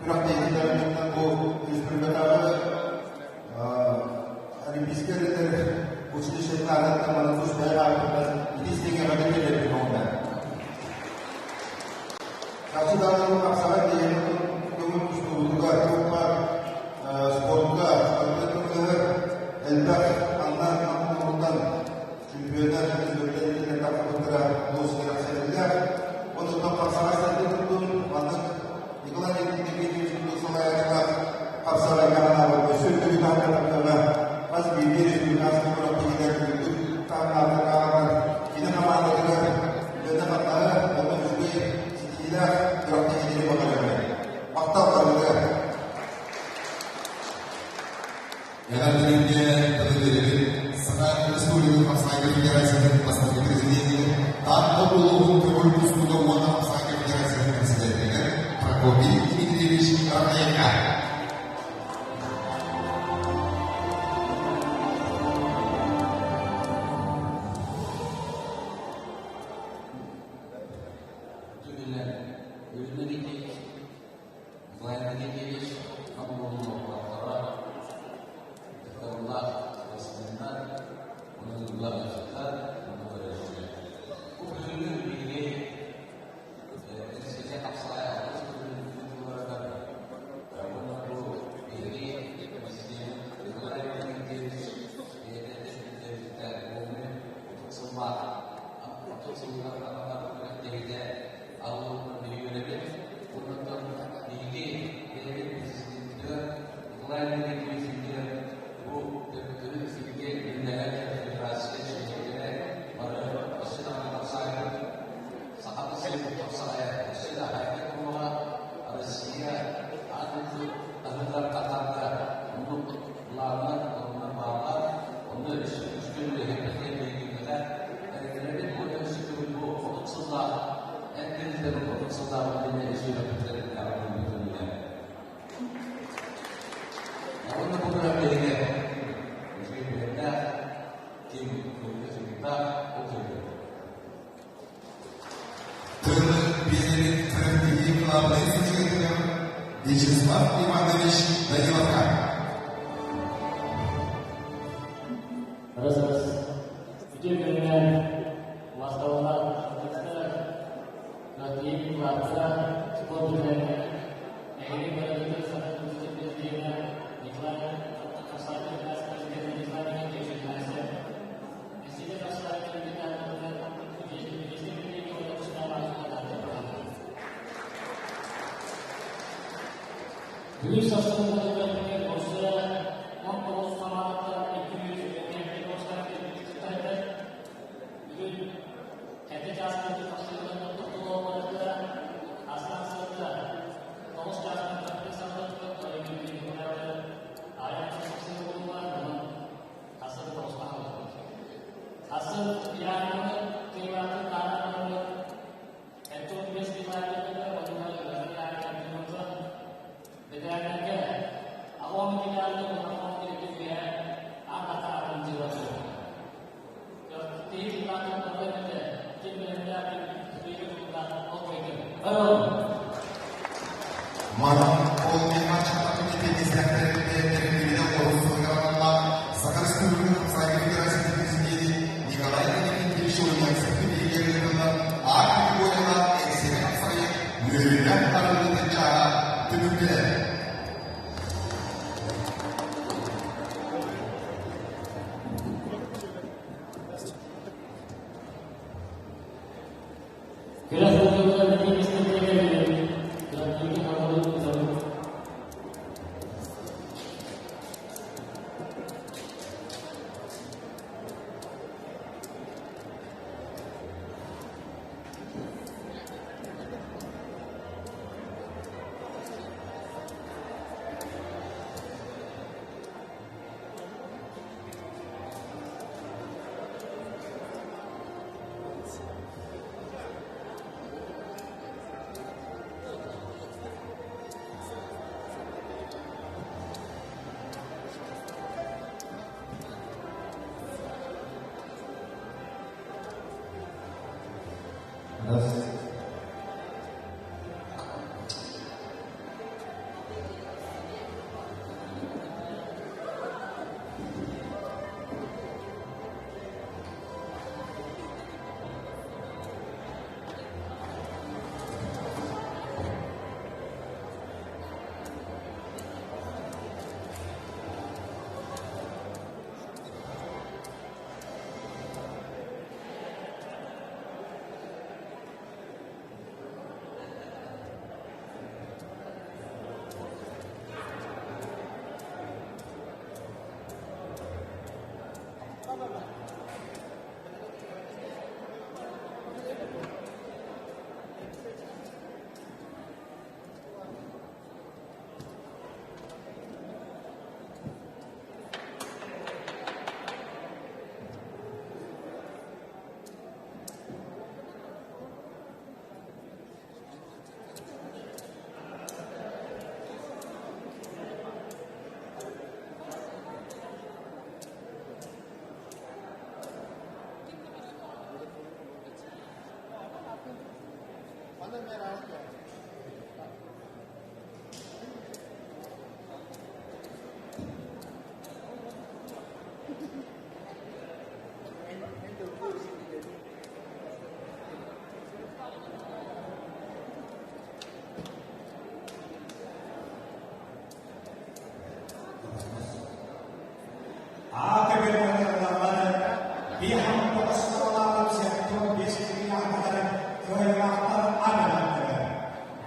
күрэхтэһиилэрин бу республикатааҕы Олимпийскай эрэллэр училищетын аатыттан манан тус бэйэ аатыттан ити истиҥ эҕэрдэ биэрэрбин оҥордо. Чахчы даҕаны хапсаҕай диэн көҥүл тустуутугар, туохпар спортка, спортивнай элбэх анна оҥоруттан чемпионнар, чемпионнар итиннэ тахсыбыттара олус кэрэхсэбиллээх. Онтон хапсаҕай сайдыы туттун маннык Николай Дмитриевич курдук салайааччылар хапсаҕайга анаабыт өссө үрдүк таһымҥа хас биирдии республиканскай күрэхтэһиилэр үрдүк таһымнаахтык ааҕар кини хамаандатыгар үлэтэ-хамнаһа уонна үчүгэй ситиһиилээх күрэхтэһиилэри баҕарабын. Махтал барыга! Эҕэрдэлииргэ тылы биэрэбин Саха Республикатын Хапсаҕайга Федерациятын бастакы президенигэр Таатта улууһун көҥүл тустууга уонна Хапсаҕайга Федерациятын председателигэр Прокопий Дмитриевич Рафаевка. Түгүлэр Юрий Николай Дмитриевич хомуллубуттара ытыктабыллаах спортсменнар, уонна ыччаттар, уонна көрөөччүлэр. Бу бүгүҥҥү биһиги Россия хапсаҕай алтыс тылларыгар уонна бу биһиги президент Николай Дмитриевич бэйэтэ төрүтэ буолуу 30 сыллаах 30 сылыгар ананар күрэхтэһиитэ аллыбытын үөрэбит. Онтон биһиги бэйэбит президентигэр Николай Дмитриевич бу төрүт сиргэ үлэлэһэр федерация чилиэннэрэ бары өссө даҕаны хапсаайбыт Сахабыт сирин хапсаҕайа өссө да хайдах буолуоҕа Россия аан дойду таһыгар Катарга оннук былааннар онно бааллар онно өссө күүскэ үлэлэһиэхпит биһигиҥҥэ эрэнэбит уонна өссө төгүл бу 30 сыллаах эр тэрилтэлэр 30 сыллаах үлэни өссө Уонна бу күрэхтэһиигэ үчүгэй бэлэмнээх, ким көмүлэ ол кэлбит. Тылы биэрэбит күрэхтэһии кылаабынай судьуйатыгар Вячеслав Иванович Даниловка. Раз, раз. Үтүө күнүнэн убаастабыллаах ыалдьыттар, Кыайыы кылааттара спорт үлэлэрэ эһиги барыгытын Саха Президенэ Николай Хапсаев президенэ Николай Николаевич Эсиги Бүгүн сарсыарда Россия 19 хамаандаттан 202 кыттар. Бүгүн эрдэ чааспыт тахсыыларын тохтолуохтара астан сылга 9 чаастан тахсыы саҕалыыр Манан ол Саха Республикатын Хапсаҕай Федерациятын президенин Николай Иннокентьевич Ульяновскай биһиги А категориялаах Эҥсиэли хапсаҕайын үөрүүлээх арыллыытын чааһа түмүктэнэр. Күрэх ыытыллар миэстэтигэр Кыаттыыты хабылын ыытабыт. Здравствуйте.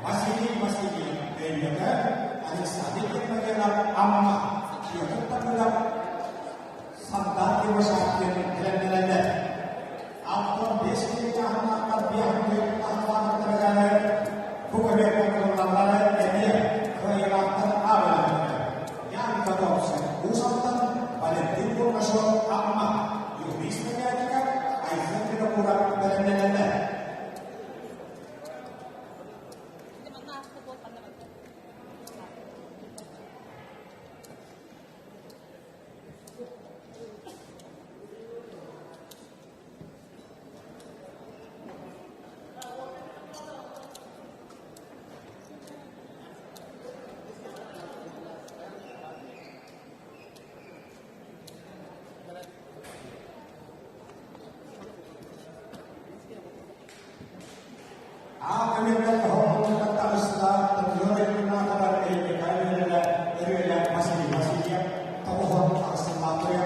Василий Васильев өймөкөөн Александр Гермогенов Амма Петр Такыров Сандар Кривошапкин бэлэмнэнэллэр. Антон биэс киһи биэһин бу көмө оҥоруллаллара эмиэ кыайыылаахтар аабыланнылар. Ян Котовцев Уус-Алтан, Валентин Бурнашов Амма, Юрий Смолятников, Айсен Винокуров бэлэмнэнэллэр. Аан көмөлөр таҕыста Тымныы Михайловна Өрүөлэ Василий Васильев тоҕуһун ахсыллаатыйа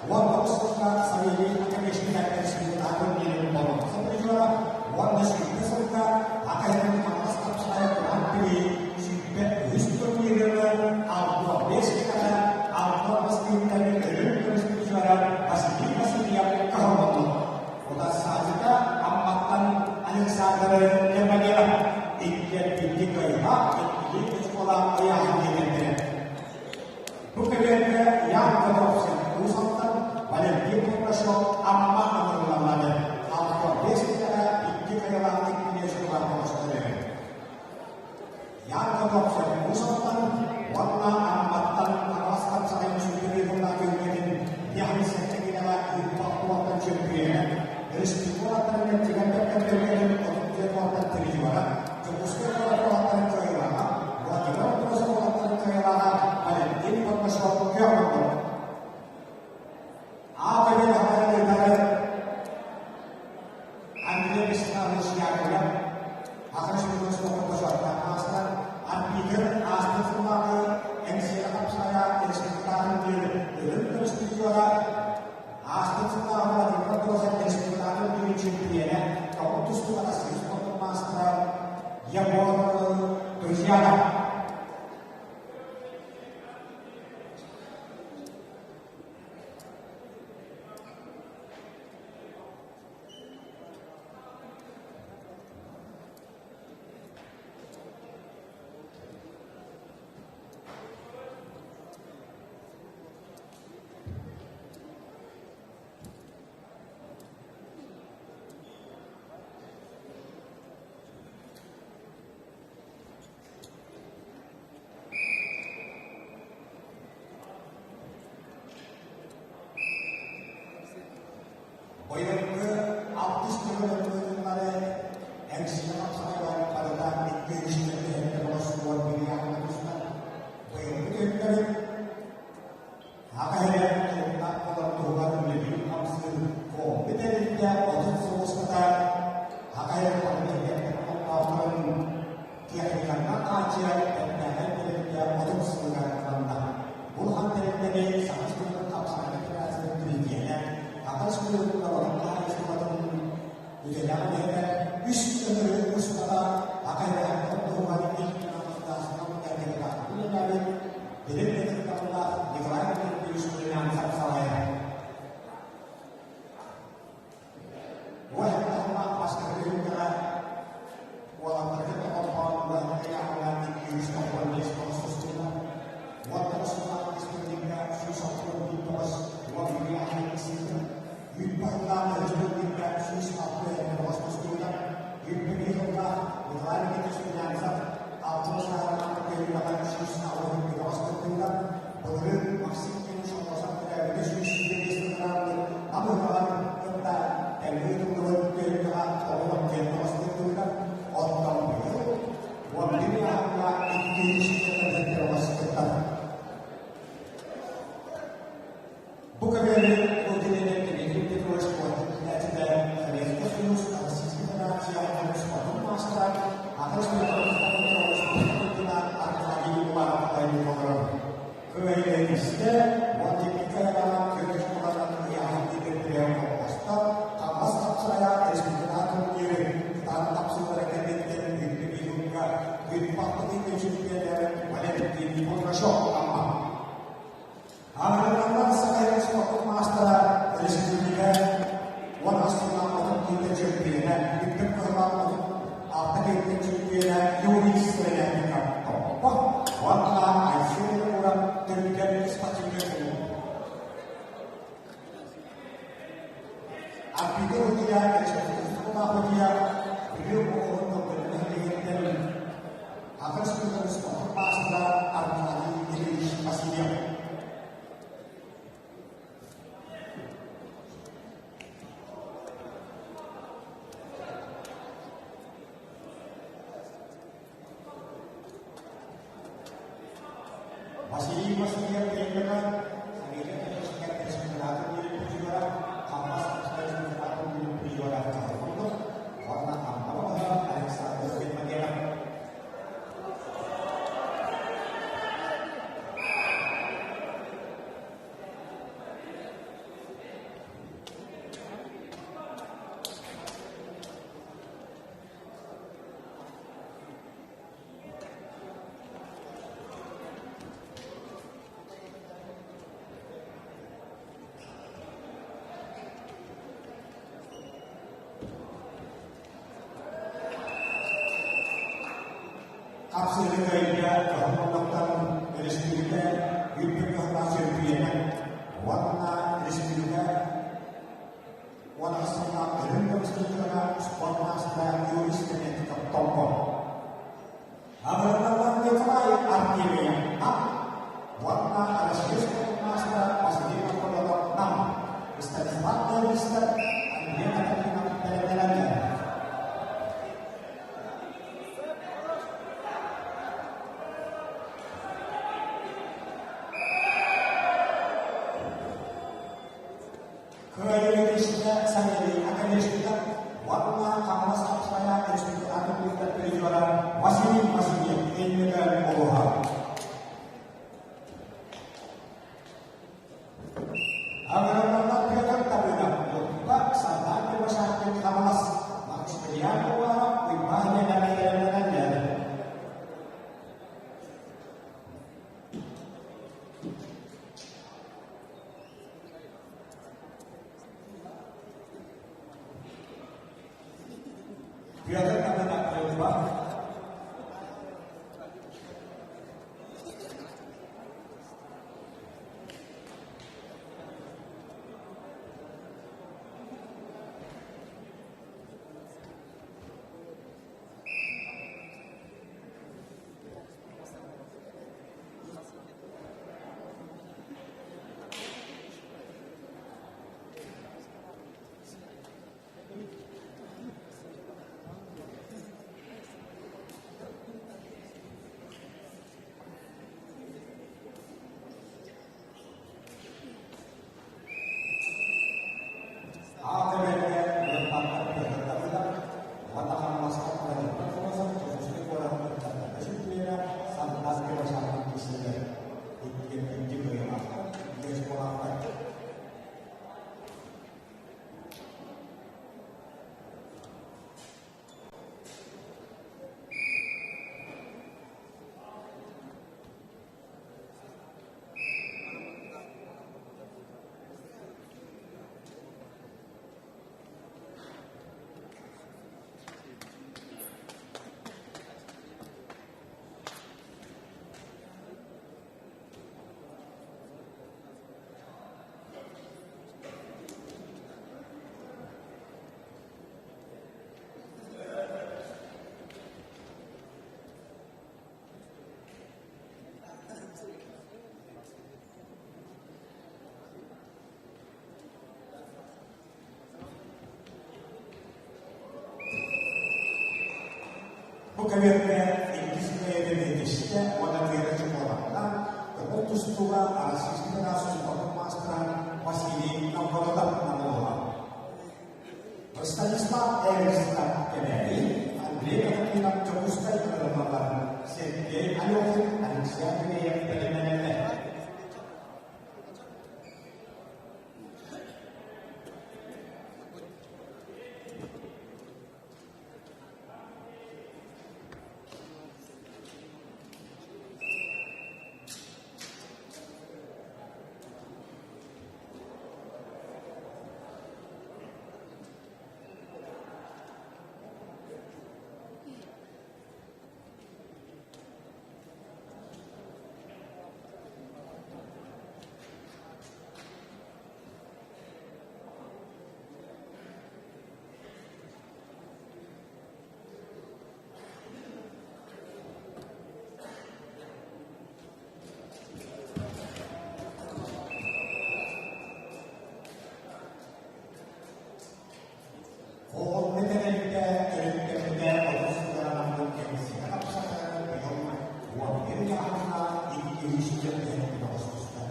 уонна устукка Савелий Академичный республикатын биэрин болуотса призера уонна сүүрбэ сылга Академия Хаҥалас тапсаайа Куран Пири сүүрбэ үһүс турнирыгар алта биэс киһиэхэ алта бастыҥтан өрүн көмүс призера Василий Васильев каһылланна. Утарсааччыта Амматтан Александр Ермогенов иккиэн икки кыайыылаах, иккилии очколаах ыйааһын диэбиттэрэ. Бу кэмҥэ Ян Котовскай Уус Алтан, Валентин Курнашов Амма ыҥырыллаллары 65 киһиэхэ икки кыайыылаах иккилии очколаах оҥостор үһү. Ян Котовскай Уус Алтан уонна Амматтан Хаҥалас хапсаҕайын сүүрдүү түһүлгэтин Яхни Сэттэкирэҕэ ыыппат туоттан чөмпүйүөнэ, республика уолаттарын кэнтигэр кэнтигэр 34 уолаттан призера, Дьокуускай куорат уолаттарын кыайыылааҕа, Владимир Андросов уолаттарын кыайыылааҕа Валентин Бурнашов күөх оҥорбут. Аа көбүөн хатарын ыытары Андрей Вячеславович Яковлев, Ахан Республикатын бочуоттаах маастар, арбитр ааспыт сыллааҕы НСИА хапсаҕайа республикатын биир өлөн көмүс призера, ааспыт сыллааҕы Владимир Андросов республикатын биир чемпионэ, тобул тустууга Россия спортун маастара Егор Друзьянов. Быйылгы алтыс төгүл ыытыллары Бу көмөнү Владимир Дмитрий Петрович Плотников Советский Союз, Российская Федерация спортун маастара, атын спортун Аркадий Уланов олорор. Кыайыыстэ Владимир Көмүс ыйааһын тигэрдириэн холбосто, Хамас тапсырая республика турниры кытаан тапсыллара кэнниттэн үрдүк Күн чемпионер Валентин Кудрашов Амма. Ааҕыллар Саха спортун маастара республика уон астынан отут киилэ чемпиона, үрдүк кыһылаах 36 киилэ чемпиона Юрий Стрелянников Топпо уонна Айсен Уран түргэн спортивнай клуб. Арбита Худия, Республика Худия, Бүлүү улууһун Тылгыны нэһилиэгиттэн атын спортун маастара Аркадий Ильич Васильев. Василий Васильев Ленина Советскай Союзка республикатын призера, Хамас республикатын призера курдук уонна Амма Александр Гермогенов. Хапсыһыы кыайда Тоһоҕолоохтон өрөспүүбүлүкэ үрдүк кыһалаах чөмпүйүөнэ уонна республика 10 сыллаах өрүн көмүскэллэрэ спорт маастара Юрий Степаненко Томпо. Абыраллар Николай Артемьев Нам уонна Россия спорт маастара Василий Морколотов Нам, Станислав Левистер Андрей Каталинов бэлэмнэнэллэр. Кыайыы Савелий Оконешников уонна Хаҥалас Хапсаҕайа республикатын призера Василий Васильев иннигэр олуһа. Агрономнар Петр Давыдов, Лутка Сардан Кривошапкин Хаҥалас, Максимилиан Уваров, Уйбаан Ньэмэкэлэринэн Петр Давыдов, Уйбаан. Аата-бэргэ Уйбаантан Петр Давыдов уонна Хаҥаласка Владимир Фролов Дьокуускай куоратын чемпиона Сантас Кривошапкин киирсэллэр. Иккиэн икки кыайыылаахтар, биэс буолаахтар. Бу кэмҥэ иккис бэйэтэ биэтэстэ уонна тыата чокуоланна, көмөл тустууга Российскай Федерация спортун маастара Василий Вячеслав Эверстов Кэбээйи, Андрей Константинов Дьокуускай ыҥырыллаллар, Сергей Алехин, Алексей Андреев бэлэмнэнэллэр. Оҕонньо тэрилтэ өрүттэммитэ олус ыарахан кэмсинэ тапсатары быйыл 11 ыйааһынна 200 түһэн оҕустустар.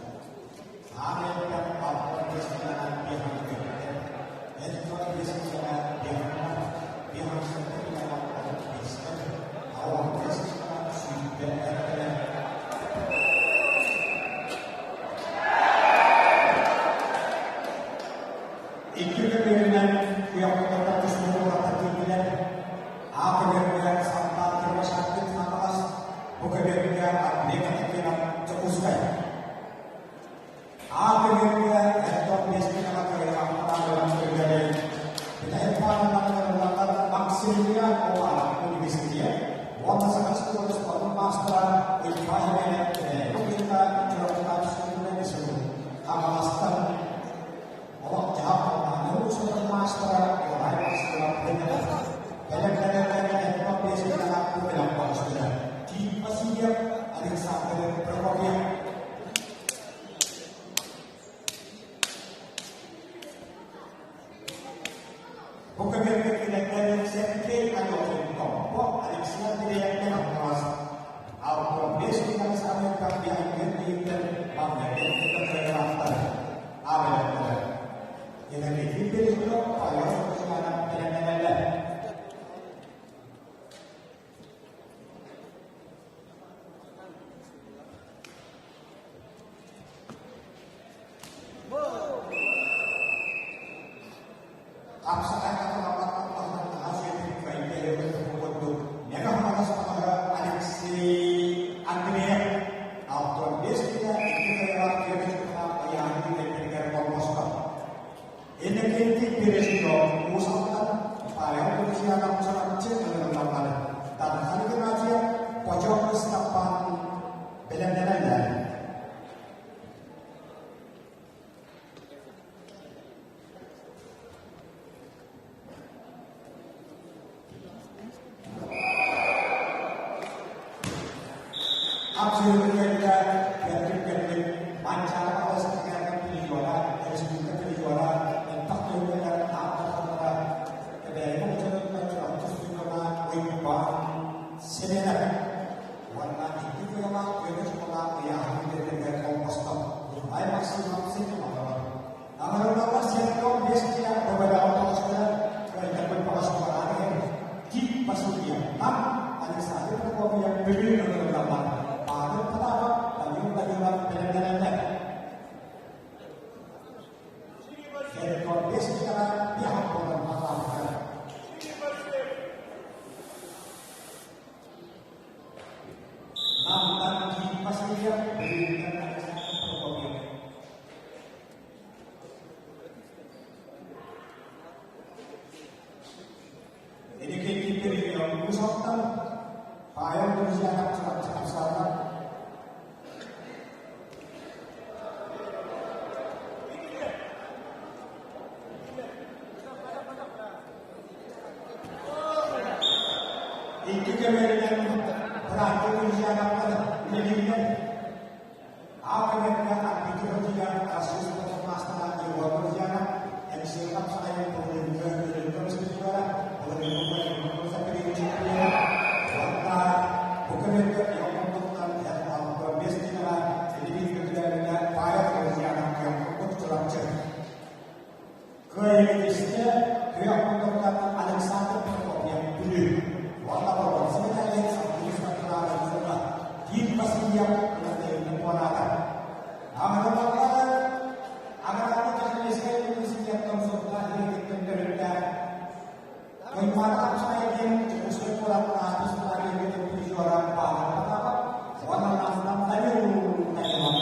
Аан элбэх алта биэс киилэҕэ биэһэн көттө. Эр дьон 5 киилэҕэ биэһэн 57 киилэҕэ 35-тэр, 65 киилэҕэ 20 эрдэлэр. Икки көмүөлүнэн куйахтарга тустуу уолаттар киирдилэр. А көмүөлгэ Сантаан Кривошапкин Хаҥалас, бу көмүөлгэ Андрей Константинов Дьокуускай. А көмүөлгэ Эттон Бестинова кыайыылаахтара көрүллэри бүтэһик паараларынан Максимилиан Омаров университет уонна Саха спордун маастара Ильфа Химена Кэбээйи Чурапчы Хаҥаластан Олох-дьаһах уустук маастара Николай Максимов бэлэмнэнэр. Бэлэмнэнэллэрэ элбэх биэстэҕэ бэлэм оҥостулар. Тиит Васильев, Александр Прокопьев. Бу көмөлгө кинилэр Сергей Алехин Томпо, Алексей Андреев Хаҥалас, Алта 5 километр биһиги биһиктэр маҥнайгы кыайыылаахтар аабайаттара. Иннокентий Бережнов Павел Кузьманов бэлэмнэнэллэр. Хапсаҕай хатыламмат наһаа үчүгэйдик кыайда курдук Мэҥэ Хаҥалас баһылыга Алексей Андреев 65 киилэ икки кыайыылаах түөрт ыйааһын үлэлэригэр холбосто. Иннокентий Бережнев Уус Алдан, Павел Лукьянов Чурапчы ыҥырыллаллар. Дархан Игнатьев Бочок Ыстаппан бэлэмнэнэллэр. Абсолютно түргэнник Манчаары областыгар призера, республика призера, элбэх түһүлгэлэр ааптардарга Кэбээйи хочотуттан Чурапчы Суйгана Уйбаан Семенов уонна икки кыһалаах үөрэх школа ыйааһын үлэтигэр холбосто. Николай Максимов Ситимовлар. Аҥарыллаллар 75 киилэ бөбөлөҕө тоҕустара кыайдарбыт баҕастылараан иһэн Тит Васильев Нам, Александр Прокопьев Бүлүү ыҥырыллаллар. Павел Потапов, Данил Данилов бэлэмнэнэллэр. 75 киилэҕэ биэһэн буолан баҕалаабыттар. Намтан Тит Васильев, Бүлүүттэн Александр Прокопьев. Инникитин Уус Алдан, Павел Друзьянов Чурапчы хамсаата. Икки көмөлүнэн бырааттыы Друзьяновтар үлэлииллэр. Аҕа Арбитр Друзьянов Россия спортун маастара Егор Друзьянов, Алексей Хапсаҕайын былырыыҥҥы Өрүттэ республикалара, былырыыҥҥы чемпиона уонна бу көмөлгө Йоҥкурдуктан 65 киилэҕэ телевизор Павел Друзьянов Йоҥкурдук Чурапчы. Кыайыгы истэ күөх муннуктан Александр Прокопьев Бүлүү уонна боруонса мэтээлин салгыы спартакиада ылла. Тиит Васильев күрэхтэһиини туораата. Аҕыраллар Аграрнай техническэй университеттан сылтаах иһититтэн төрүттээх Туймаада хапсаҕайа диэн Дьокуускай куорат аатыс трагедиятын призера Павел Потапов уонна Намтан Данил Данилов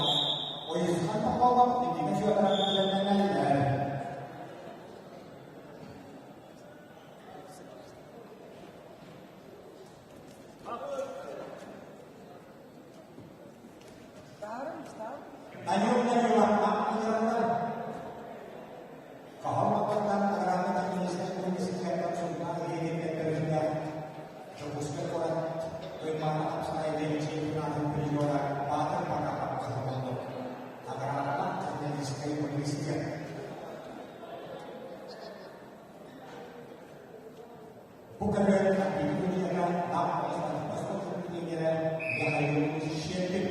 Ойусхан Пахомов Никита Федоров бэлэмнэнэллэр. Данил Данилов ааттанаралар Хаһан оттон аграрнай техническэй университеттан сыллаах иһиниттэн төрүттээх Дьокуускай куорат Туймаада хапсаҕай чемпионатын призера Баатыр Потапов буолбут. Аграрнай техническэй университет. Бу көрүҥ Якутияҕа Нам Владивосток тренерэ Михаил Щербин.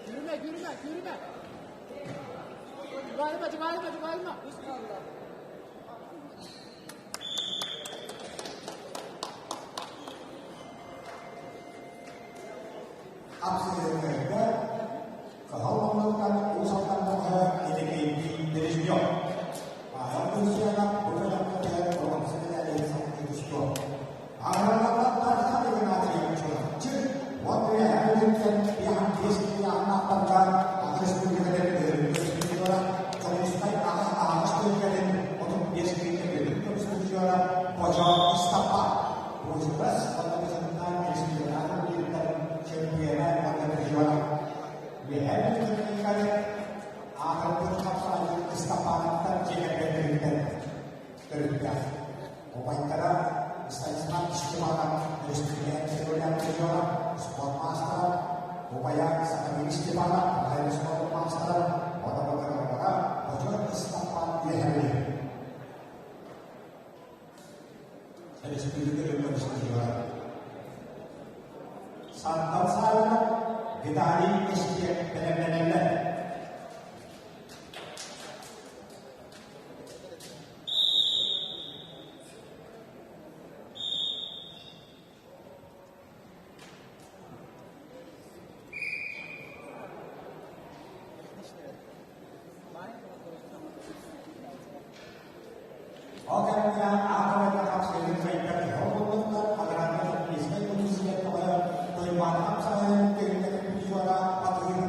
Yürüme, yürüme, yürüme. Cıvayma, cıvayma, cıvayma. Абсолютно. Кыһыл муннуктан Уус Алдан бөҕөһө Иннокентий Бережнев. Павел Курсианов бу күрэхтэһэр боруонса мэтээлин салгыы тустуо. Аҕыраллар Тархан Игнатьевич Чурапчы уонна Үөһээ Бүлүүттэн 55 киилэ аҕа республикатын өрүттэ судьуйалара Дьокуускай аҕа аһаҕас түһүлгэтин 35 киилэ үрдүк көмүс судьуйалара Бочо Ыстапа Бочурас уонна Казахстан республикатын турнирдарын чемпиона уонна призера. Үөһээ Бүлүү клиниканы аатырбыт хапсаҕайдьыт Ыстапаанаттан дьиэ кэргэннэриттэн төрүттээх. Убайдара Станислав Степанов республика чемпиона призера, спорт маастара, убайа Сахамин Степанов Михаил спорт маастара, уонна бакалавра Бочур Ыстапаан Үөһээ Бүлүү. Республика көмүскүүрэ. Сандал Савинов, Виталий Эстиев бэлэмнэнэллэр. Ол кэмҥэ аатырайга хапсыһыы кыайдар киһи буолбуттар, аграрнай техническэй университет тоҕойо Туймаада хапсаҕайын тэрилтэтин призера Батыыр.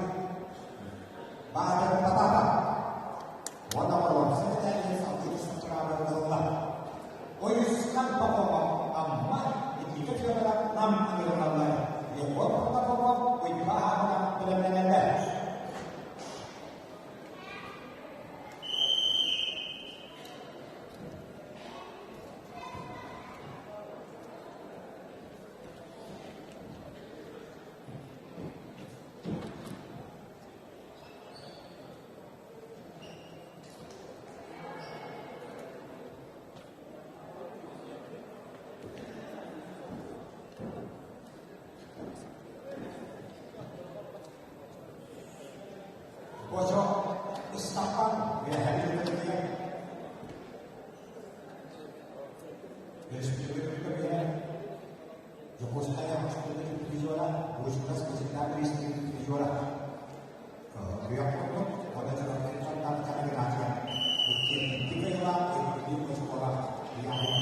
Бочо Ыстаппан Үөһээ Бүлүүгэ Өрөспүүбүлүкэ Дьокуускай оскуолатын призера, Бочкас Кочетар призера. Кыах курдук, уонна Чурапчы Геннадия. Икки кыайыылаах, икки оскуола ыйааһын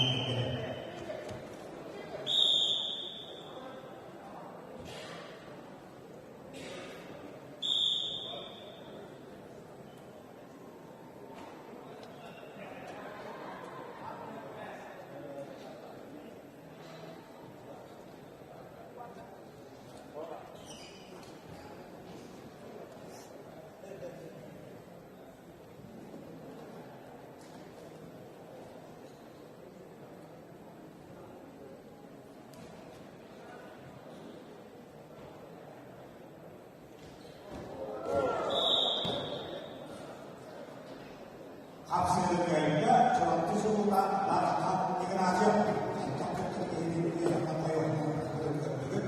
Хапсыһыыга Чурапчы сулуута Дархан Игнатьев хайдах кыттар киһини үөрэххэ тойоннорун көрдүгүт,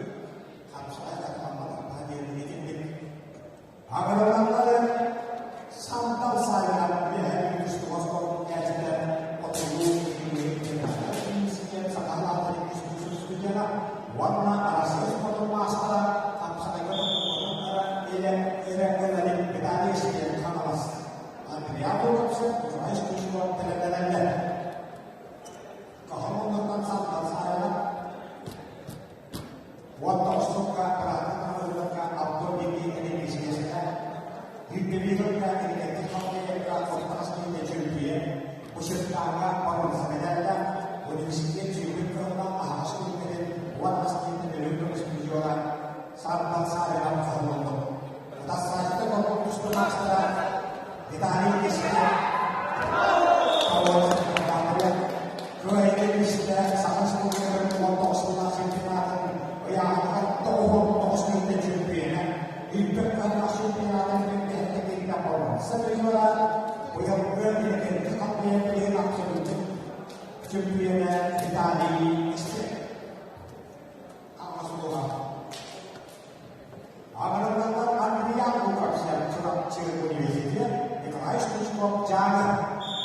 хапсаҕай хатыламматахха диэн этинник. Агрономнары Сантал Саайынан үөһээ Бүлүү ээчитэ Хотугу студена уонна Арассыыйа спордун маастара хапсаҕайга эрэ эрэ ыларын Виталий Сергеев Хаҥалас Андриан Лукопсев Николай Штучков бэлэмнэнэллэр. Каһамоннортон Сантал Саайынан уонна устукка быраатын ылырга Абдул Бики Элемизиэсэ Юбилейга Эргэтти Хаппыйга Ортас Киинэ Чөмпүйэн Бушертааҥҥа боруонса медаллаах университет сүүрбүт кыһылла аһаҕас күннэрин уонна студент өлүү көмүс призера Сантал Саайынан хоһулуннум. Утассааччыта коркут тустуу маастара Виталий Кисилев Кыайыы истэ Саха Республикатын 19 сыллаах чемпионатын ыйааһыныгар 99 мүнүүтэ чөмпүйэнэ, Илбэт кыһаллаах чемпионатын түмүктэһиттэ киирдэ боруонса призера, быйылгы Иннокентий Халбыйа билигин абсолютнай чөмпүйэнэ Виталий Кисилев. Хаҥас улууһа. Аҕырыллаллар Андриан Луковцев Чурапчы университет Николай Штучков Дьааҥы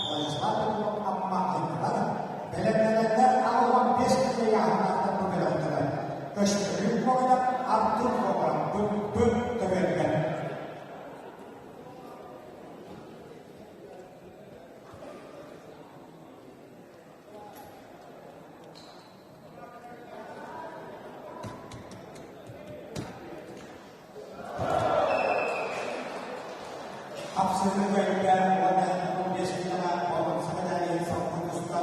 Владислав Петров Амма айдылар бэлэмнэнэллэр 85 киилэ ыйааһыннаахтар бу бөлөхтөрө. Көстөрүн Коголев Артур Коголев бу төбөлгө. Хапсыһыы кэлбэ уонна 15 киилэҕэ боруонса медалиһын салгыы туста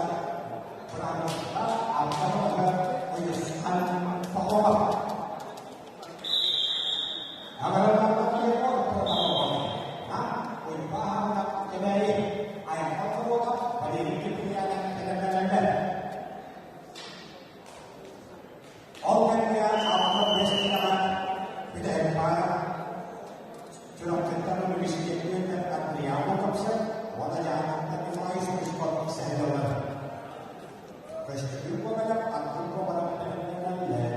Бырааһынньыкка Алтан оҕо Уйусхан Пахомов. Уйбаан Кэбээйи айылҕа хоруота Валерий Киприянов бэлэмнэнэллэр. Ол кэмҥэ 65 киилэҕэ бүтэһик баара Чурапчыттан университет Андриан Луковцев уонна Дьааҥыттан Николай Стручков сэһэнэллэр. Көстөкүүн Гоголев Антон Гоголев бэлэмнэнэллэр.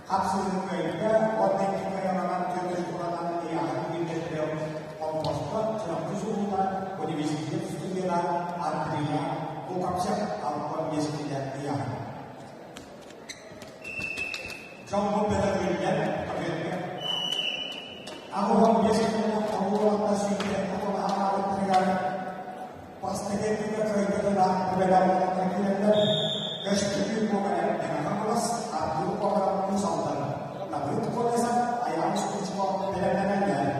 Хапсыһыы кыайда уонна икки кыайаланан түөрт оскуоланан ыйааһын киирдэрдэ Холбосто Чурапчы сулуута университет студена Андрея Лукапсев 65 киилэ ыйааһын. Дьоҥҥун бөтөрүллэн көбүөргэ. 85 киилэ хомууруохта сүүрдэн хотулаһаабыттарыгар бастакы күҥҥэ кыайбытына бэлэҕинэн киирэллэр. Көстүүнү Гоголев Мэҥэ Хаҥалас, Артур Гоголев Уус Алдан, Давыд Колесов, Айаан Стручков бэлэмнэнэллэр.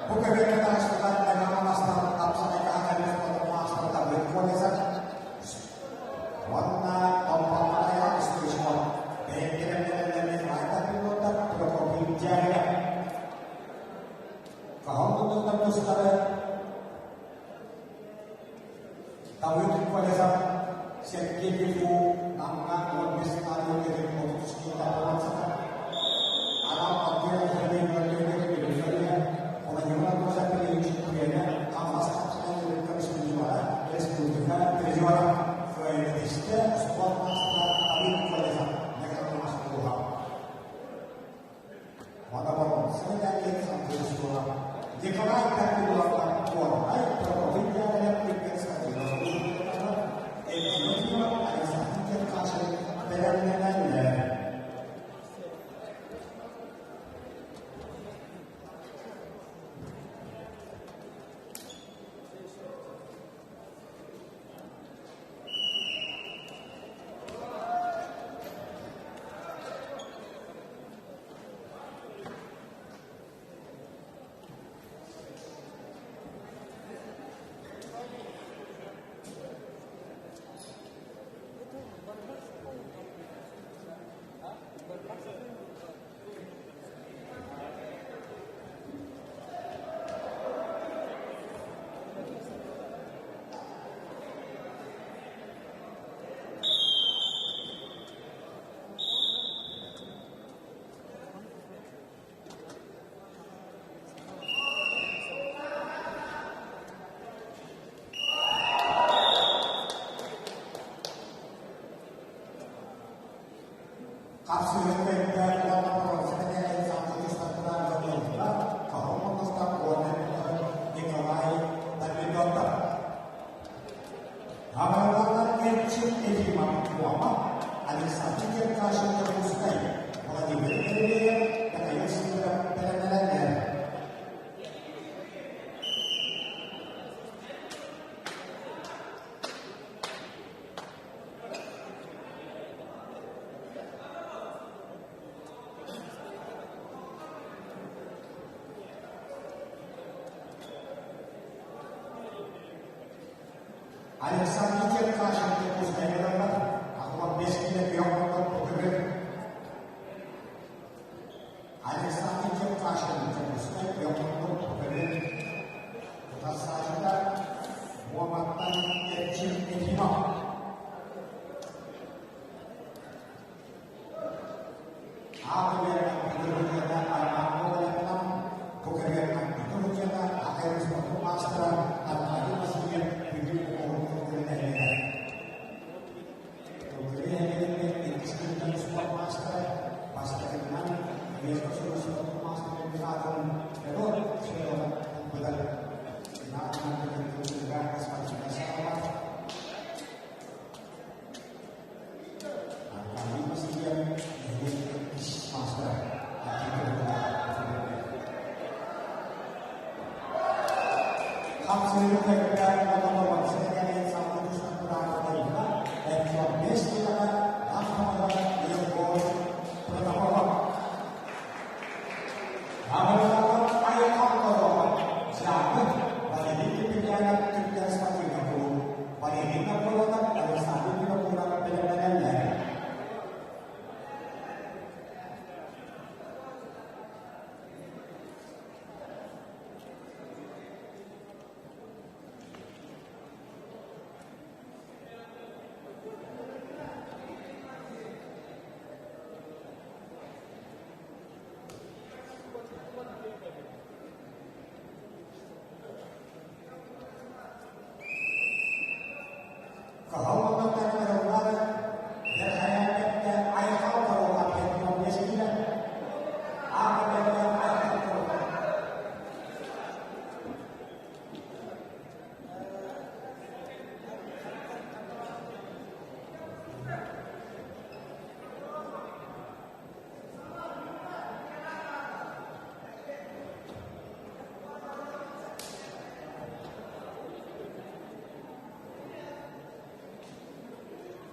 Бу көбүөргэ таҕыстылар Мэҥэ-Хаҥаластан Тапсаҕайга Хатырык маастарда Колеза уонна Томпоҥҥо Источников бэйэлэрин Айта пилоттар Прокопий Дягилев. Хаһан тутуллар тустары Давыд Колезов, Сергей Петухов, Намҥа 15 арыйыытын 33 сытар. Анал отдел Владимир Анатольевич Күөнэ Хаҥалас хапсаҕай республика призера кыайыытистэ спорт маастара Давыд Колезов Мэҥэ-Хаҥалас улууһа. Николай Капиловтан Куорай Прокопий Дягилев Александр Черкашин бэлэмнэнэллэр. Хапсыһык уонна боруонса мэтээлин саҥа тустарынан дьоннордуна Хаһан тустар уонна Николай Давидовтар. Абыраллар Эрчим Ефимов Куома, Александр Черкашин Дьокуускай, Владимир Еремеев, Михаил Сидоров бэлэмнэнэллэр. Александр Черкашин Дьокуускайга 65 киилэ күөх көтөгөр Александр Черкашин Дьокуускай күөх көтөгөр Тутарсаачыта Муоматтан Эрчим Ефимов.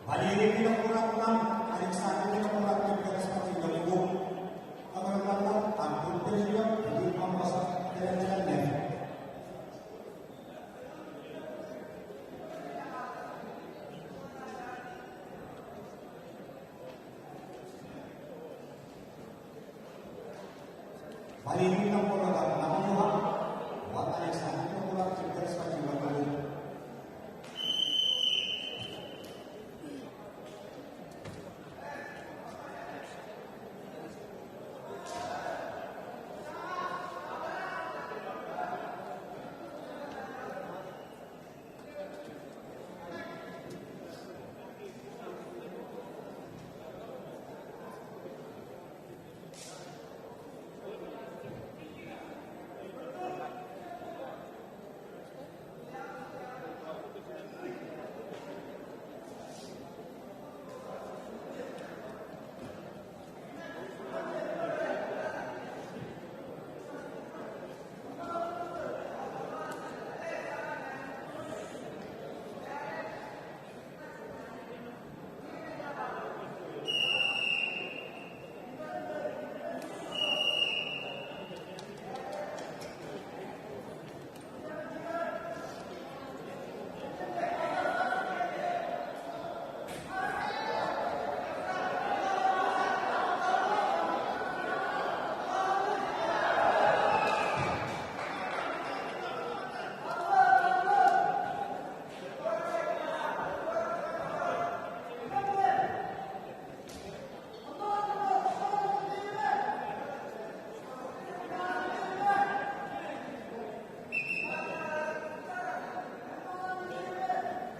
Валерий Винокуровтан Александр Винокуров Спортивный клуб Антон Переев, Юрий Амосов, Терентьев. Валерий Новгородов Намылыха уонна Александр Ньукулов Түргэн спортивнай көрүү.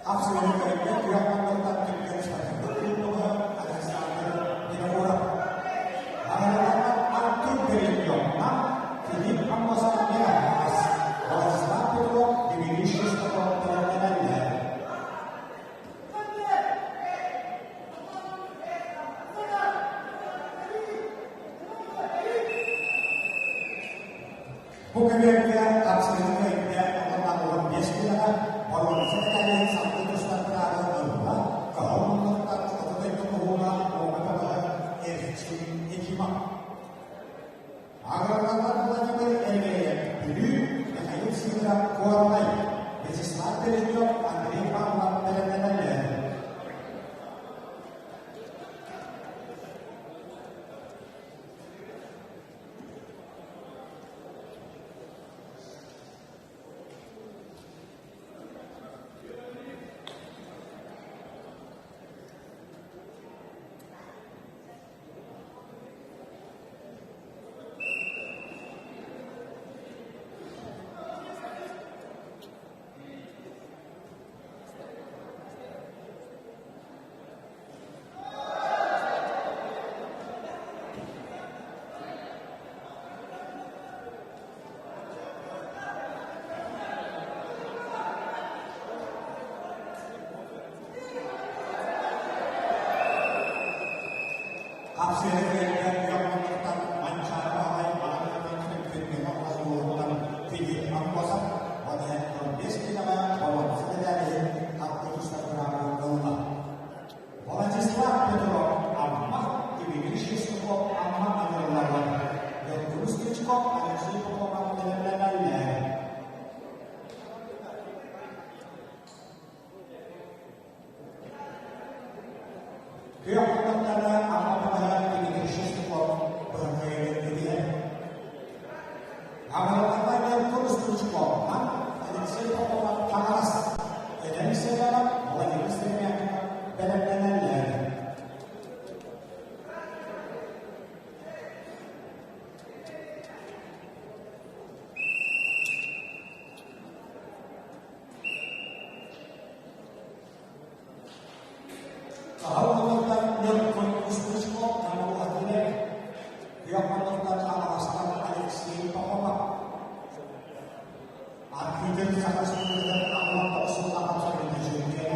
Хапсыганы көрүҥҥэ күрэх муннуктан түргэн спортивнай клуб Александр Винокуров. Аҕаларынан Артур Перельдённа, Филипп Аммосов Миранаас, Владислав Петров, Дмитрий Шестаков бэлэмнэнэллэр. Бу көбүөргэ хапсыганы көрүҥҥэ оҕо 15 киилэҕэ боруонса мэтээлин салгыы тустар быраабы ылла Кыһыл муннуктан Хоту дойду куһууна Муома бөҕөһө Эрчим Ефимов. Агрономнар Владимир Элгээйэп Бүлүү, Михаил Сидоров Куорунай, Вячеслав Бережнев, Андрей Павлов бэлэмнэнэллэр. Хапсыһы кыайбыт дьоммутуттан Манчаары Баһылай Маҕан күннүгэ оҕолоруттан Филипп Аммосов уонна 15 киилэҕэ боруонса мэтээлиһин хатты тустар быраабын ылла. Владислав Петров Амма, Дмитрий Шестаков Амма ыҥырыллаллар. Ньургун Стручков Алексей Попов бэлэмнэнэллэр. Күөх куттары Амма баһа Дмитрий Шестаков быһыҥҥа этиһэр. Аҕаларга Ньургун Стручков Алексей Попов Хаҥалас, Эдэр Семенов Владимир Стремянкин бэлэмнэнэллэр. Саха уолаттар Ньургун Стручков Намылҕатыгар, Күөх муннуктар Хаҥаластан Алексей Попов Архыытын Саха Республикатын Амма тоҕус сыллаах чөмпүйүөнэ,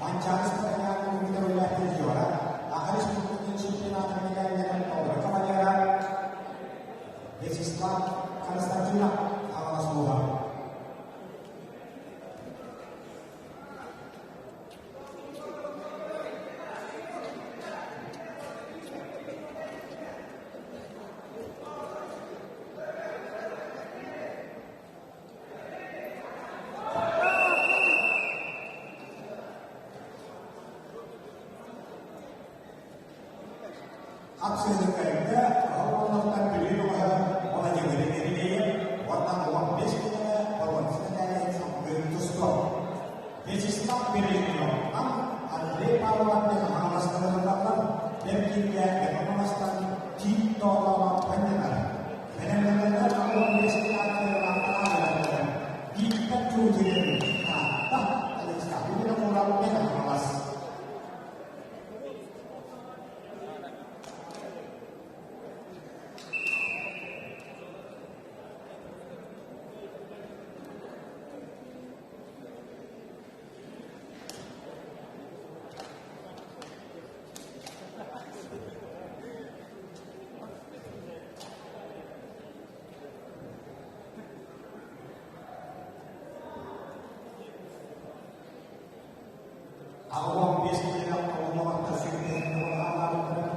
Манчаары спартакиадатын көтөҕүллээх призера, Саха Республикатын чемпионатын медалларын толору кавалера Вячеслав Константинов Хаҥалас улууһа. Хапсыһык кэлбитэ, оһох оннуттан Бүлүү бөҕөһө Владимир 65 киилэҕэ боруонса мэтээлин салгыы тустуо. Вячеслав Бережнев Андрей Павлов хаҥаластарыллаллар, бэркииргэ Хаҥаластан Тиит Тоотоонов анньынар. Бэлэмнэнэллэр 15 километр Бииктэр Чуучуйын Таатта Александр Винокуров Мэҥэ-Хаҥалас. 85 киилэлээх оҕолорго сүүрдэн туһалаабыттара.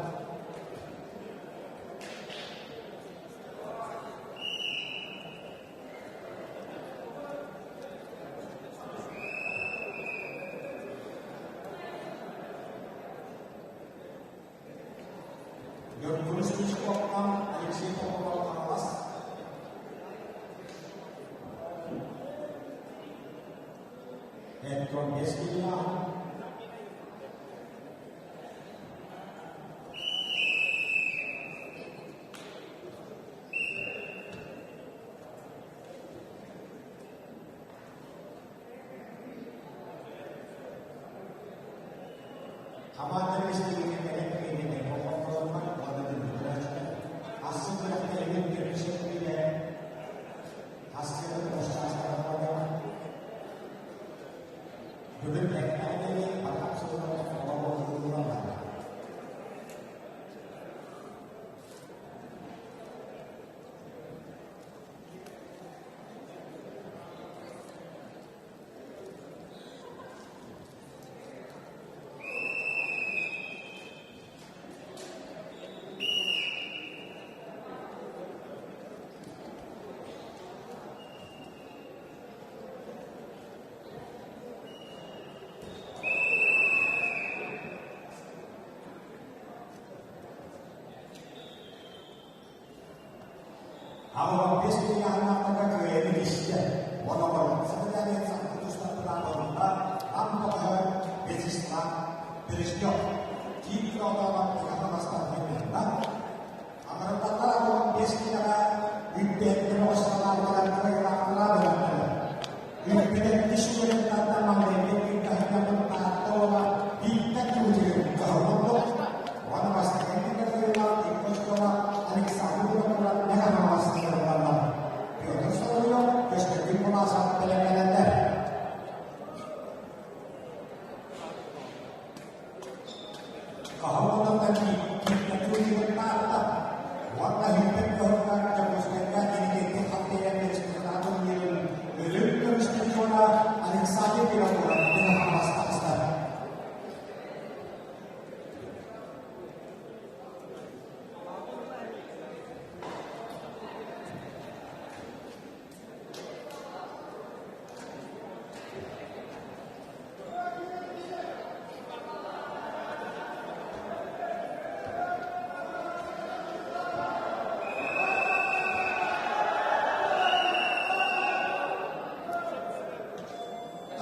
Ньургун Стручковтан Алексей Попов-Хаҥалас Эттон Бескинаһын Хамаанда миэстэтигэр кэлэн киирбитэ болҕомтолорунан уонна көрөөччүлэр ахсын күрэхтэһиини көрсүөхтэрэ Ассыыра площадкалара бүгүн эккээдэри атах сылларга оҕолоруллаллар. 85 ыйааһыннаахтарга кыайыыны истэ уонна боруонса мэтээлин саҥа тустар Амма Вячеслав Бережнев киин кыраҕытаҕа Хаҥаластан ханньанна. Аҥаратталлар 85 киилэҕэ үппэттэн оҕусталаабытыгар кыайыылаахтара бэлэмнэнэр. Үппэтэтти сүгүрүттартан маҥнайгы күн Таатта уола Бииктэр Кутугун кыһаллыбыт. Уонна бастакы күҥҥэ кыайыылаах икки оскуола Александр Винокуров Мэҥэ Хаҥалас ыҥырыллаллар. Петр Соловьев Көстөкүүн Кулаасап бэлэмнэнэллэр. Хаһан киирбэт уонна сүүрбэт кыһыҥҥа Дьокуускайга Инникитин хантайан чемпионатын иһин Өлүк көмүс чемпиона Александр Винокуров Мэҥэ-Хаҥалас таҕыста.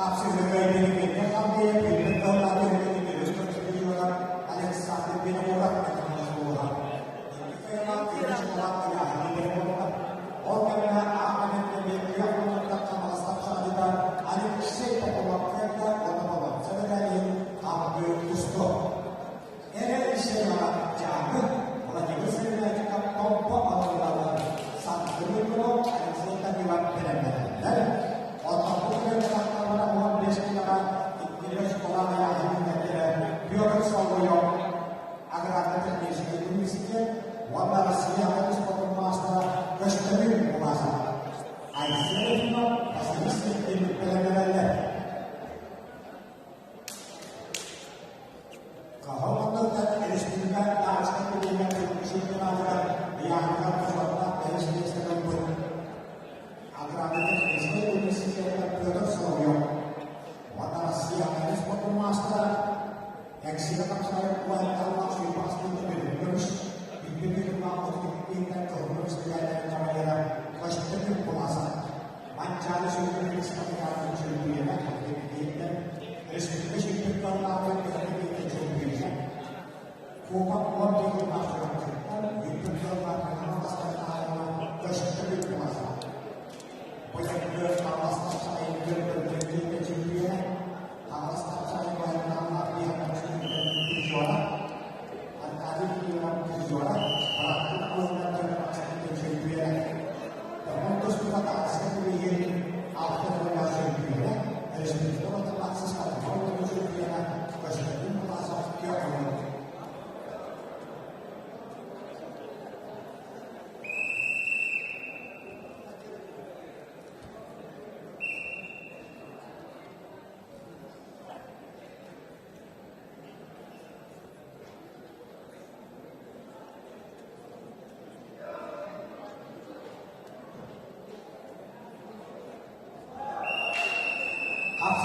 Хапсыһыыга билиҥҥи хампыйа күннүк кыһалҕа түһүлгэтин үгүс көмүскүүр Александр Винокуров Мэҥэ-Хаҥалас улууһа. Икки кыайыылаах үгүс кылаан ыйааһыны бэрэ буолла. Ол кэмҥэ аах күөх муннуктан Хаҥалас тапсаҕатыгар Алексей Попов кыайда уонна Болонца мэтээлин хаалгыы тусту. Эрэ Исенова Дьааҥы Владимир Сергеевичка Томпо аллалар Сандыр Егоров Алексей Данилов бэлэмнэнэллэр. Оттон бу күн сахалара 15 килоҕа иккилэр школа ыйааһыннарыгар Петр Соловьев аграрно-техническэй университет уонна Россия спортун маастара Көстөкүүн Куласов Айсен Ефимов Василий Светлин бэлэмнэнэллэр. Хаһан оннуктан республика научнай билиҥҥэ чемпионатыгар ыйааһыныгар бочуоттаах бэһис миэстэни ылбыт аграрно-техническэй университекка Петр Соловьев уонна Россия спортун маастара Эксигэ тапсарар уһатталлаах сүүрбэхстиин төбөлүн көмүс, бүппүт тутуллаах 32 кыһыл көмүс медалларын кавалера Көстөкүүн Куласов.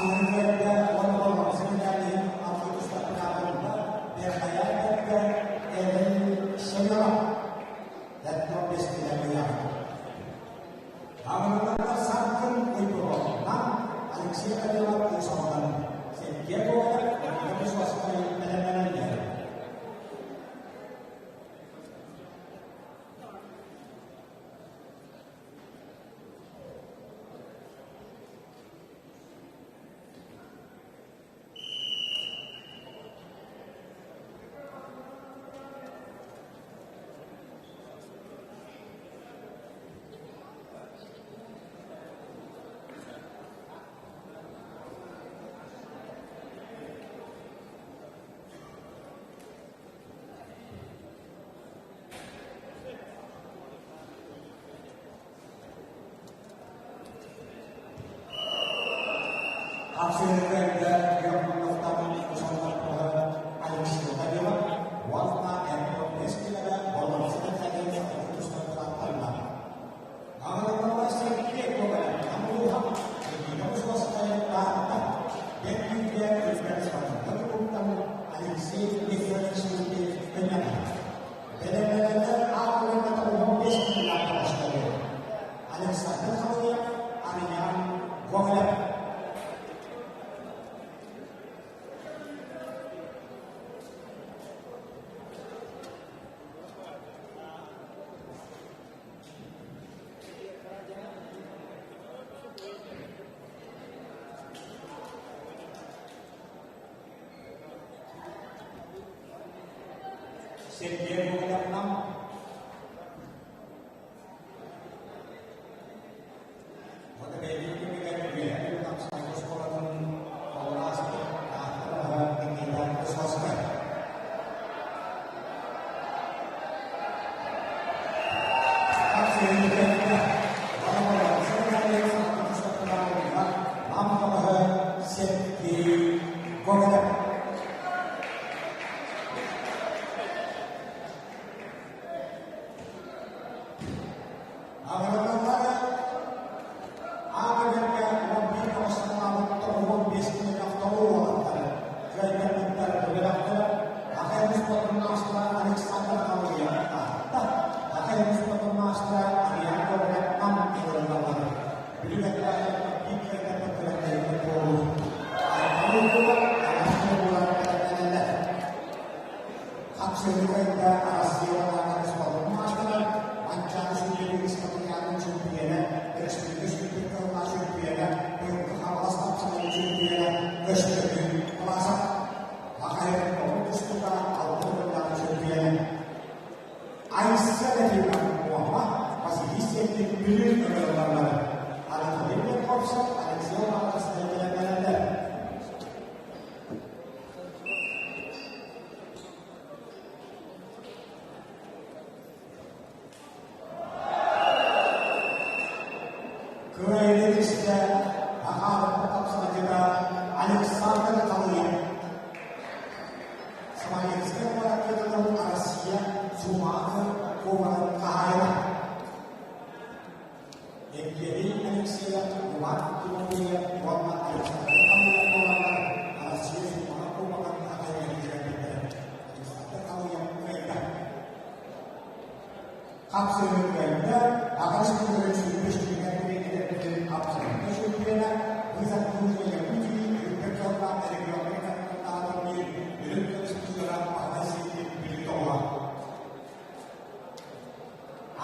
Хапсыһыҥҥа уонна болҕомсуҥҥа алгы тустардаабында Бэрхайаан бэркэ Эрэл Семенов Лэттон бэстилэр ыйаҕын. Аҕырыларга саргын Уйбуровынан Алексей Кадилов Уусалынан Сергей Гоголев Никита Высоцкай бэлэмнэнэллэр. Хапсыһыыга Германовтан Усалларга Алексей Данилов уонна Антон Бескинова болҕомтотун кэлин тустан Аҕаларга Сергей Ковалев Амулуха Никита Кусловскай Таатта Бэркүүргэ Үргэн Спартак клубтан Алексей Михайлович Көннөмө Бэлэмнэнэллэр аатырыҥҥа 15 киилээх таҕыстары Александр Халыев, Арыйаан Гоголев. Сергей Гоголевнам Уонна бэйэтин кэмигэр Үөһээ Бүлүү хапсаҕай оскуолатын толору ааспыт Таатта Никита Кусловскай. Сергей Гоголев. Аҕыраллара аан 11 тоҕустаабыт 95 киһи тоҕу уолаттары кыайтарбыттар бөлөхтөрө Аҕай спортун маастара Александр Халыев Таатта, Аҕай спортун маастара Ариан Гоголев Нам ыҥырыллаллар. Бүлүү биир кыайтарбыт күрэхтэһиитэ буолуу. Айылҕа араас буолан бэлэмнэнэллэр. Хапсыһыыга Арассыыйа уонна спортун маастара, Манчаары сүлүөтүн спартакиадын чөмпүйүөнэ, өрөспүүбүлүкэ сүүрбүт кыллаах чөмпүйүөнэ, быйылгы Хаҥалас хапсаҕайын чөмпүйүөнэ Көстөкүүн Власов, Хахайын омук тустуута алта төгүллээх чөмпүйүөнэ. Айса Латина Уома, Василий Сергин Бүлүү ыҥырыллаллар. Анатолий Петровцев, Алексей Романовскай бэлэмнэнэллэр. Кыайыы истэ Ахаровка тапсаҕайдьыта Александр Халыев Смоленскай куоракка ыытыллыбыт Россия Сумаахы кубогын хаһаайына. Евгений Алексеев, Иван Тимофеев уонна Александр Халыев буоланнар Россия Сумаахы кубогын хаһаайыныгар киирбиттэрэ. Александр Халыев кыайда. Хапсыһыыларга аҕыс күнүгэр сүүрбэс күнүгэр тренердэрин абсолютнай чемпиона, вызов Южной Якутии үрдүк сыллаах регионнай таһымнаах биир үрүҥ көмүс призера Баһылай Сергеев Бүлүү тоҕуһа.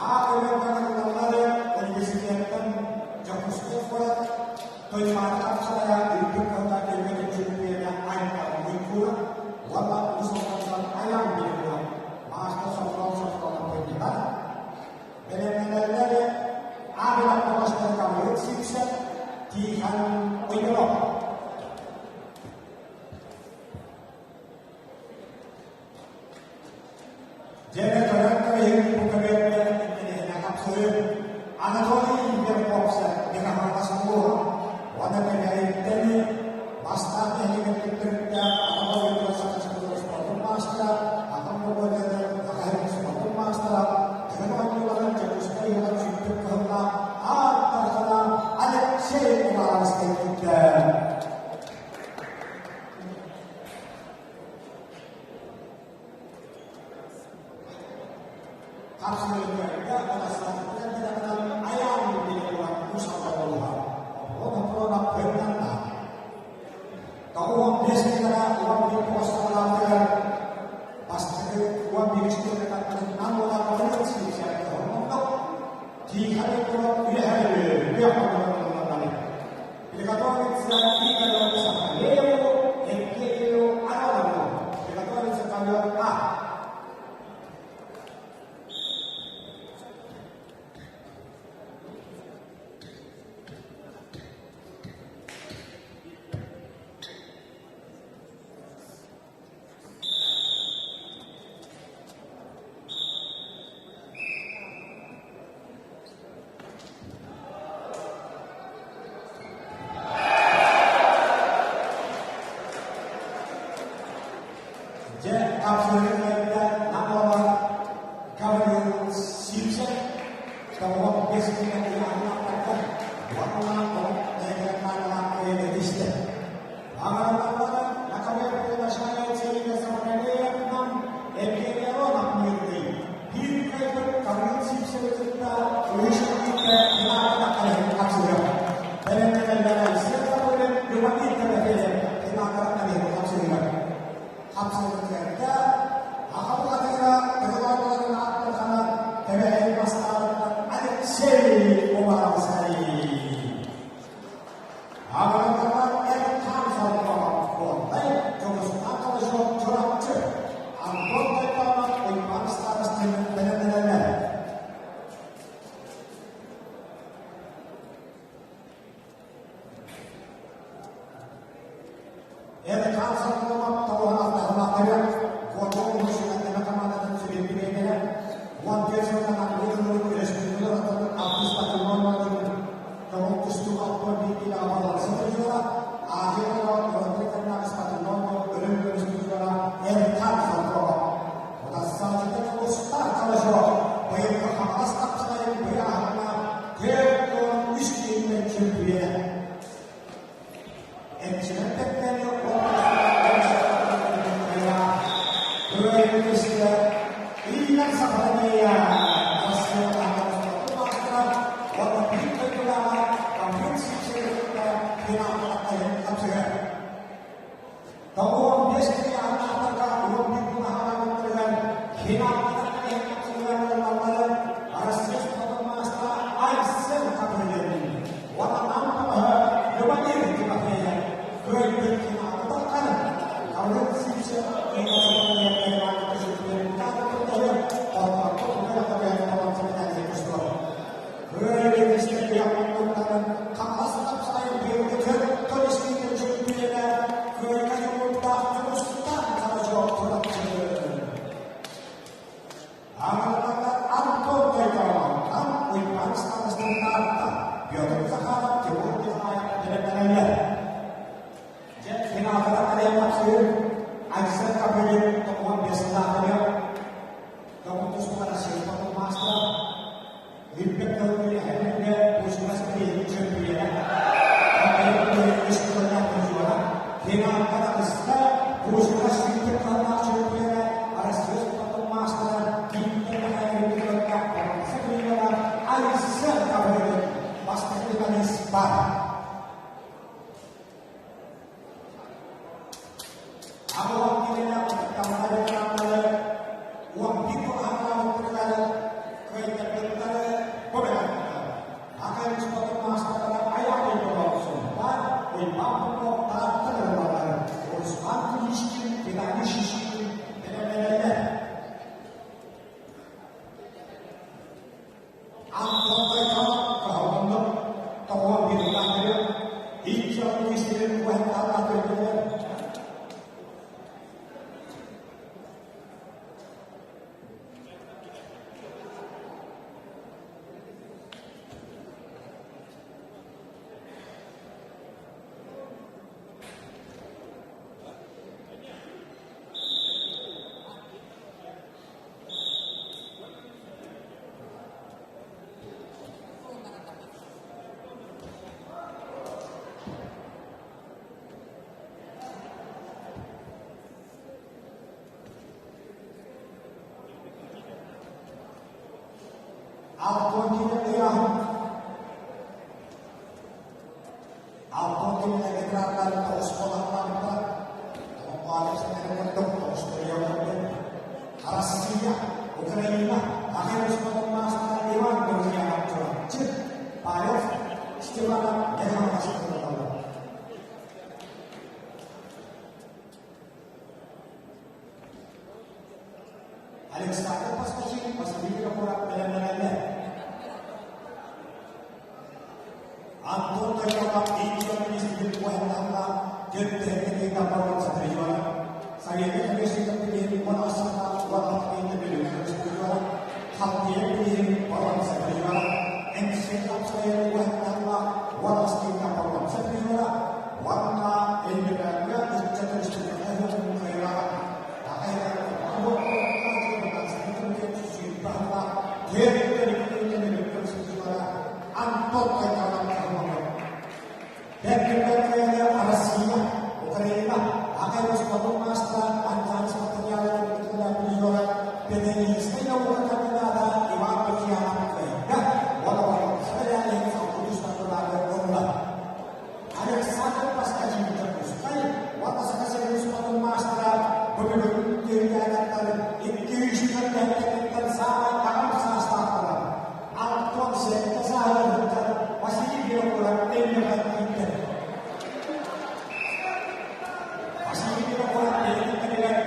Аа көмөр университеттан Дьокуускай куорат Тоймаата хапсаҕайа үрдүк кыһыллаах көлүкэтин чемпиона Айта Уйгуров уонна Уус Алдантан Айан Михайлов маастар сорҕолоон сорҕолоон кэллилэр. Бэлэмнэнэллэр Аабылар тоҕостор Гаврил Сивцев, Тихон Уйгуров. Дьэ, көрөн кэбиһин бу көбүөргэ интэриэһинэй хапсыһыы. Хапсырыктарга отасаатыттан кытаанах айаан билиэн усаллабылыһа. Оҕо кыттанна. 95 килоҕа 11 посталаатыгар бастакы 11 километрынан уолаттарын сиипсэккэ хоммоттох Тихоны курап үөһэ үөх Приготовиться Игорю Сахалееву, Евгению Аронову. Приготовиться ковер А. Дьэ, хапсыһыы кэллэ Намола Гаврил Сивцев тоҕо бэс күнэ ыйааһыннахтарга уонна экран истэ. Аҕалалара Накабер приглашает Селина Сахалеевна Евгения Аронов мирный. Биир кайбыт Гаврил Сивцевы кытта үһүс финалга хапсыһар. Бэлэмнэнэллэр Айсен Капулин Любомир Тимофеев финалга хапсыһар. Хапсыһыктарга аҕа бухатыыра тылларбаларын ааттархана тэбэһэй бастаабыттан Алексей Умаровскай. Аҕалардар Эркан Сордоҕо Куонтай Дьулустаан Калышев Чурапчы Антон Тайпанов Уйбаан Старостин бэлэмнэнэллэр. Эркан Сордоҕо тоҕуһун Куоту улуусугар командатын сүбэтинэйдэрэ 14 сылынан Ангелина Өрөспүүбүлүкэ алтыс патриот Тоҕус тустуук алтан биир аҕаларса дойдулара Азия оҕолоро спортивнай өрөм өрөспүүбүлүкэҕэ Эркан Сордоҕо Утассааччыта Дьулустаан Калашов быйылгы Хаҥалас тапсаҕайын быйааһыҥҥа 43 киһиттэн чөмпүйүөнэ. Эмчинэн тэппэни Кыайыыста Иинэн Сахалания Россия маастара уонна биир дойдулааҕа Гаврил Сивцевы кытта финалга хапсыһар. 95 километрга 11 кылаһаларыттарыгар финалга хапсыһар Россия спортун маастара Айсен Каприлевин уонна Нам көмөһө Любомир Тимофеев кыайбыт финалга таххан Гаврил Сивцев Петр Захаров, Тимур Михайлов бэлэмнэнэллэр. Дьэ, финалга кэлэн тахсыы Айсен Капелин 95 сыллаахтарыгар Тоҕус Россия маастара Илбэт тылы эһэлэргэ Пушкас бирииһин чөмпүйүөнэ Финалга таҕыста Пушкас сүүрдэр кылааннаах чөмпүйүөнэ Россия спортун маастара Виктор Михайлович Айсен Капелин бастакы финалист бар. Алтон киилэ ыйааһын. Алтон киилэ ветераннар тоҕус буолалларыттан Россия, Украина, аҕай успатын маастара Иван Друзьянов Чурапчы, Павел Степанов Михайлович Александр Поскачин Василий Винокуров бэлэмнэнэллэр. Антон Тойонов Индия министрин уһаннаһына төрүттэрин боруонса призера, Советы комиссията билиһин уон ассынаах уонна билиһин призера, Халтыйа билиһин боруонса призера, Энсин Апсайын уһаннаһына уон астыына боруонса призера, уонна Өймөкөөҥҥө ыччат республика кыайыылааҕа Россия, Украина, аҕай спортун маастара Антанис материалын призера, педагогическай наука кандидата Иван Лукьянов кыайда уонна ылла. Александр Поскачин Дьокуускай уонна Саха сирин спортун маастара бүгүн тиэргэннэр 200 кыттан саамай аҕам саастаахтара Антон сэттэ сааһыттан Василий Винокуров Өймөкөөн ииттэр. Василий Винокуров бэйэтин кэмигэр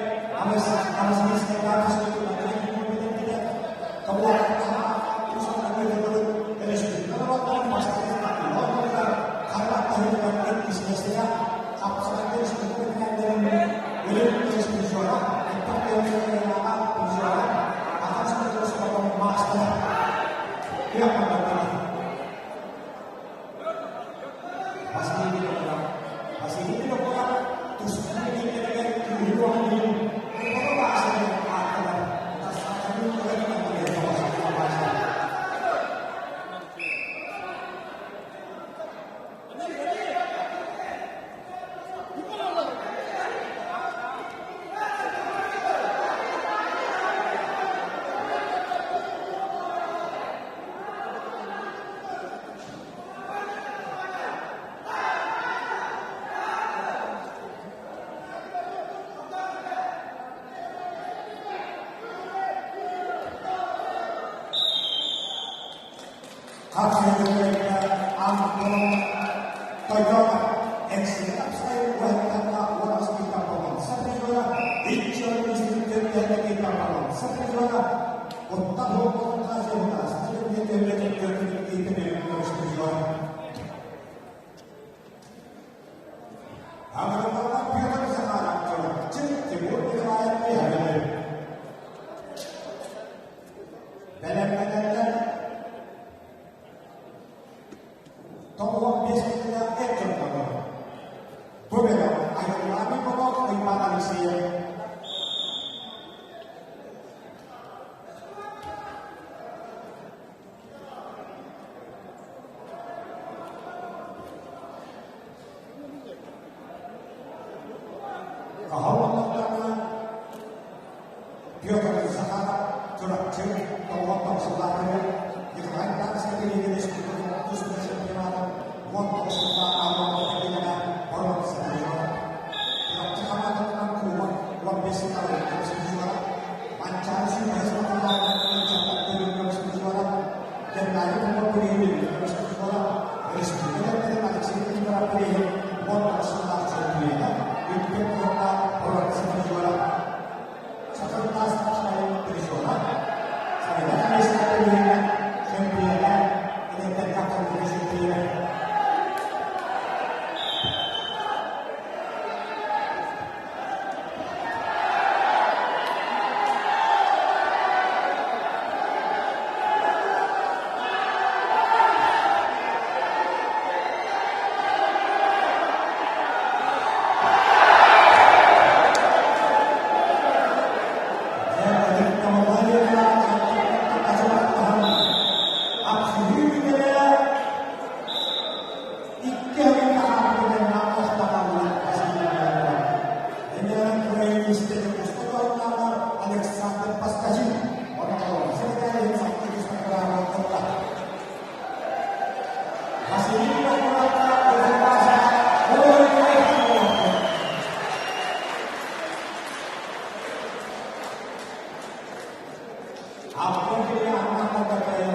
Василий Винокуров тустуу кииннэригэр күүһү Бэлэмнэнэллэр. 95 киилэлээх эр дьонноро. Бу бөлөх Айыллааны Попов Иван Алексеев Хаһан оннуктарына Петр Захаров Чурапчы тоҕо тоҕусулаахтары Николай Николаевич республикатын тустуу чемпионатын 19 сыллаах ааллаах боруонса призера. Чурапчы хамаандатынан кубок 15 сыллаах көмүс призера, Манчаары сүүрбэһис матырыйаалынан ыччаттар көмүс призера, Геннадий Попов приһин көмүс призера, республика Алексей Никифоров приһин 19 сыллаах чемпиона, үрдүк уонна боруонса призера, Сатыртаас призера, Сайда комиссия приһин чемпиона, эдэрдэр чемпиона.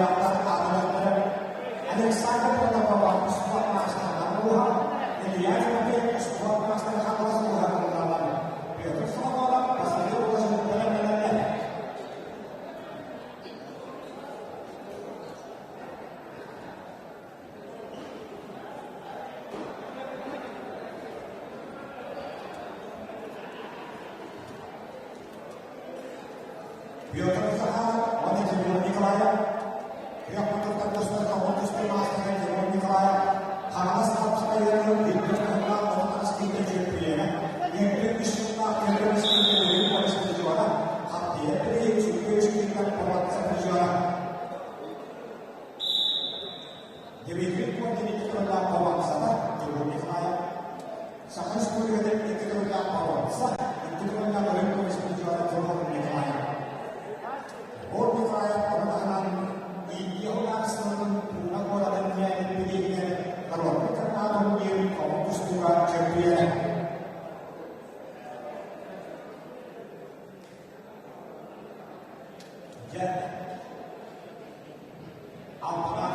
кыайыылаахтар аатыраллара Александр Протопопов спорт маастарынан ууһа, Илья Тимофеев спорт маастара Хаҥалас ууһа ыллаллар. Петр Соломонов Василий Рожин бэлэмнэнэллэр. Петр Захаров уонна Тимур Николаев Күөх кутуктан тустарга 33 маастара Тимур Николаев Хаҥалас хапсаҕайдарыгар үрдүк таһымнаах 30 киилэ чөмпүйүөнэ, үрдүк үс сыллаах Петр Васильевич Үрүҥ көмүс призера, Хаппыйа Петрович Сүргүөс кииннэр боруонса призера. Дмитрий Коркин икки тыллаах боруонсата Тимур Николаев Саха Республикатын икки тыллаах боруонса, икки тыллаах Үрүҥ көмүс призера Тимур Николаев. Тимур Николаев ону таһынан Индия судаарыстыбатын Пуна куоратын ньээнин билиитигэр норуоппут кырнаатын диэн омук тустууга чөмпүйүөнэ. Дьэ, Албан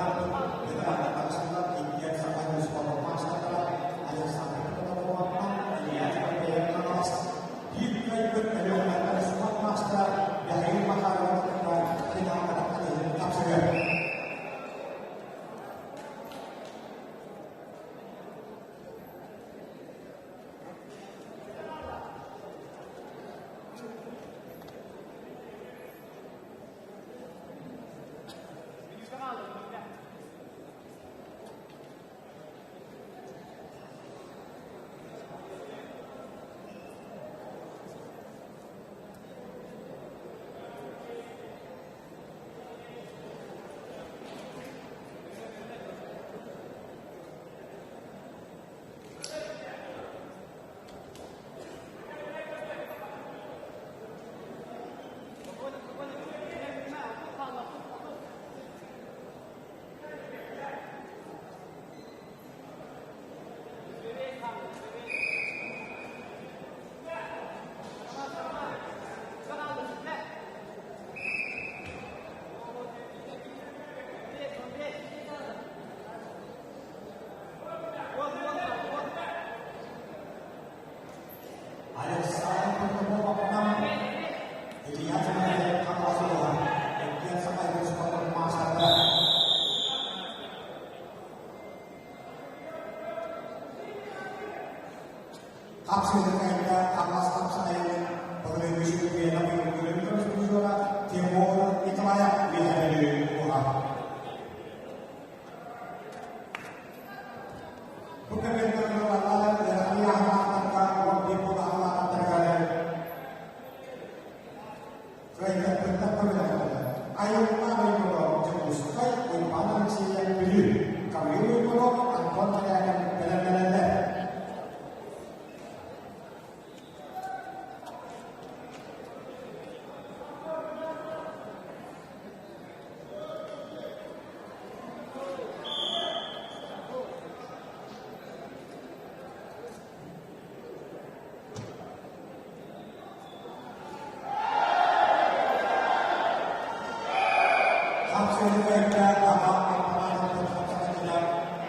ветераннар тахсаллар Индия Саха спорт маастардара Александр Протопоповтан Илья Тимофеев Хаҥалас биир кыайбыт Өлүөхүмэттэр спорт маастара Михаил Макаров кытта финалга тахсыһын тапсыгар. Александр Протопоповтан Илья Тимофеев Хаҥалас иккиэн Саха спорт маастардара. Хапсыһыы кэннэ Хаҥалас хапсаҕайын былырыыҥҥы чөмпүйүөнэ быйылгы көмүс призера Тимур Николаев Үөһээ Бүлүү улууһа. Бу кэмҥэ ылаллар ыарахан ыйааһыннаахтарга 11 буолаахтарыгар кыайтарбыттар көмөлөһөллөр. Айылла Уйгуров Дьокуускай, Уйбаан Алексеев Бүлүү, Гаврил Уйгуров, Антон Чэрякин бэлэмнэнэллэр. Хапсыһыыларга аҕа аппараатын хапсаҕайдара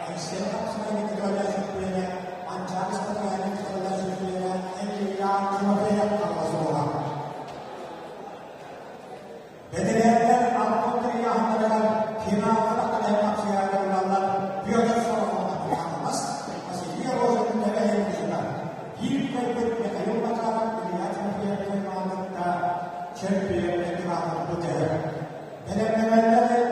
Айсен хапсаҕайга кыталар сүрдүөнэ, Манчаары спортсменын кыталар сүрдүөнэ Илья Тимофеев хаҥалас Бэтэрээннэр Антон Кирьяховтарыгар финалга тахсан хапсыйарга ылаллар Петр Соломонов Хаҥалас, Василий Рожин Нэлэһин Музыка, биир кэлбит Михаил Макаров Илья Тимофеев кытта чемпион этигаатын бүтэһэр. Бэлэмнэнэллэр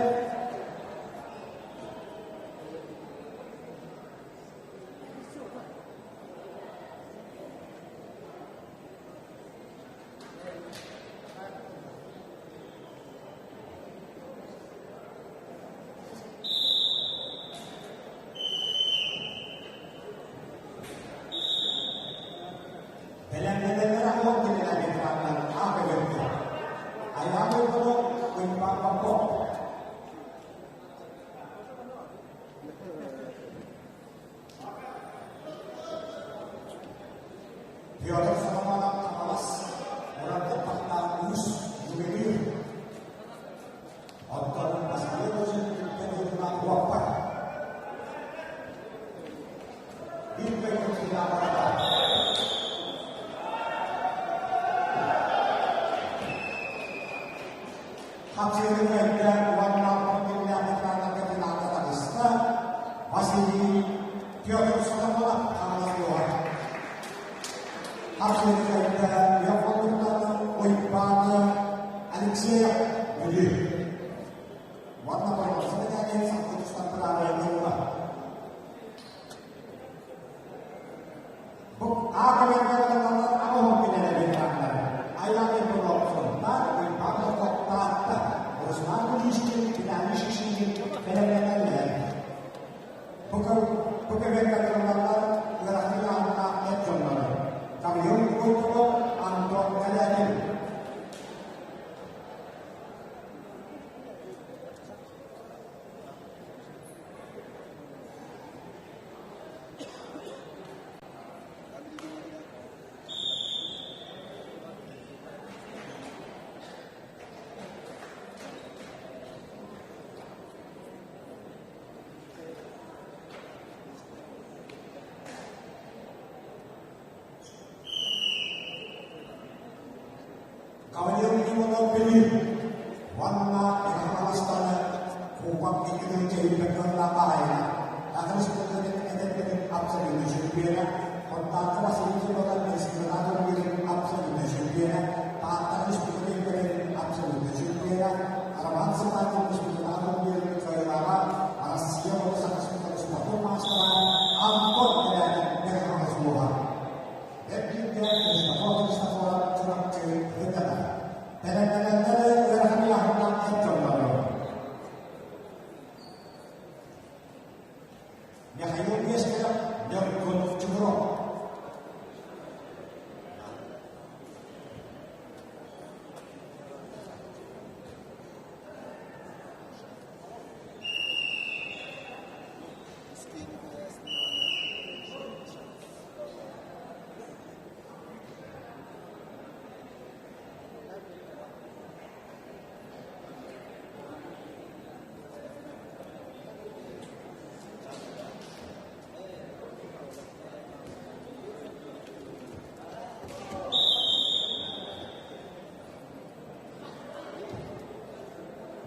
Бэлэмнэнэллэрэ оһох кинилэр ветераннар аах өлөрдө. Айаан Уйгуну Уйбаан Попов. Петр Соломонов Хаҥалас, Мурат Тахтаах Уус, Ювелир. Оттон Василий сыаналаабата. Хапсыһыы кэллэ уонна киллээх экраннарга финалга таҕыста Василий Петр Соломонов хаҥалас Хапсыһыы кэллэ Леопольдтан Уйбааны Алексеев Бүлүү. Уонна боруонса мэтээлин салгыы тустан быраабайын ылла. Бу аакабайга аҕа кинилэр ветераннары Айаан Иванов-Сунтаар, Уйбаан Таатта, Руслан Куличкин, Виталий Шишигин бэлэмнэнэллэр. Бу бу кэмҥэ кырыллаллар ыарахан ыйааһыннаах эр дьоннору Гаврил Куйкулов, Антон Калягин. Гаврил Иванов Бүлүү уонна Хаҥаластаны Кубок икки чөйбөккө хаһайына Атын спортсмен эдэрдэрин абсолютнай чөмпүйүөнэ, Контакты Василий Федотов республика турнирын абсолютнай чөмпүйүөнэ, Таатта республика абсолютнай чөмпүйүөнэ, Роман Сыпатин республика турнирын кыайыылааҕа, Россия уонна Саха спортун маастара Антон Кэлээнин Михайлович Буоһа. Эргииргэ Христофор Христофоров Чурапчы ыытара. Бэлэмнэнэллэр ыарахан ыйааһыннаах эр дьоннору. Михаил Нестеров, Ньургун Чугуров.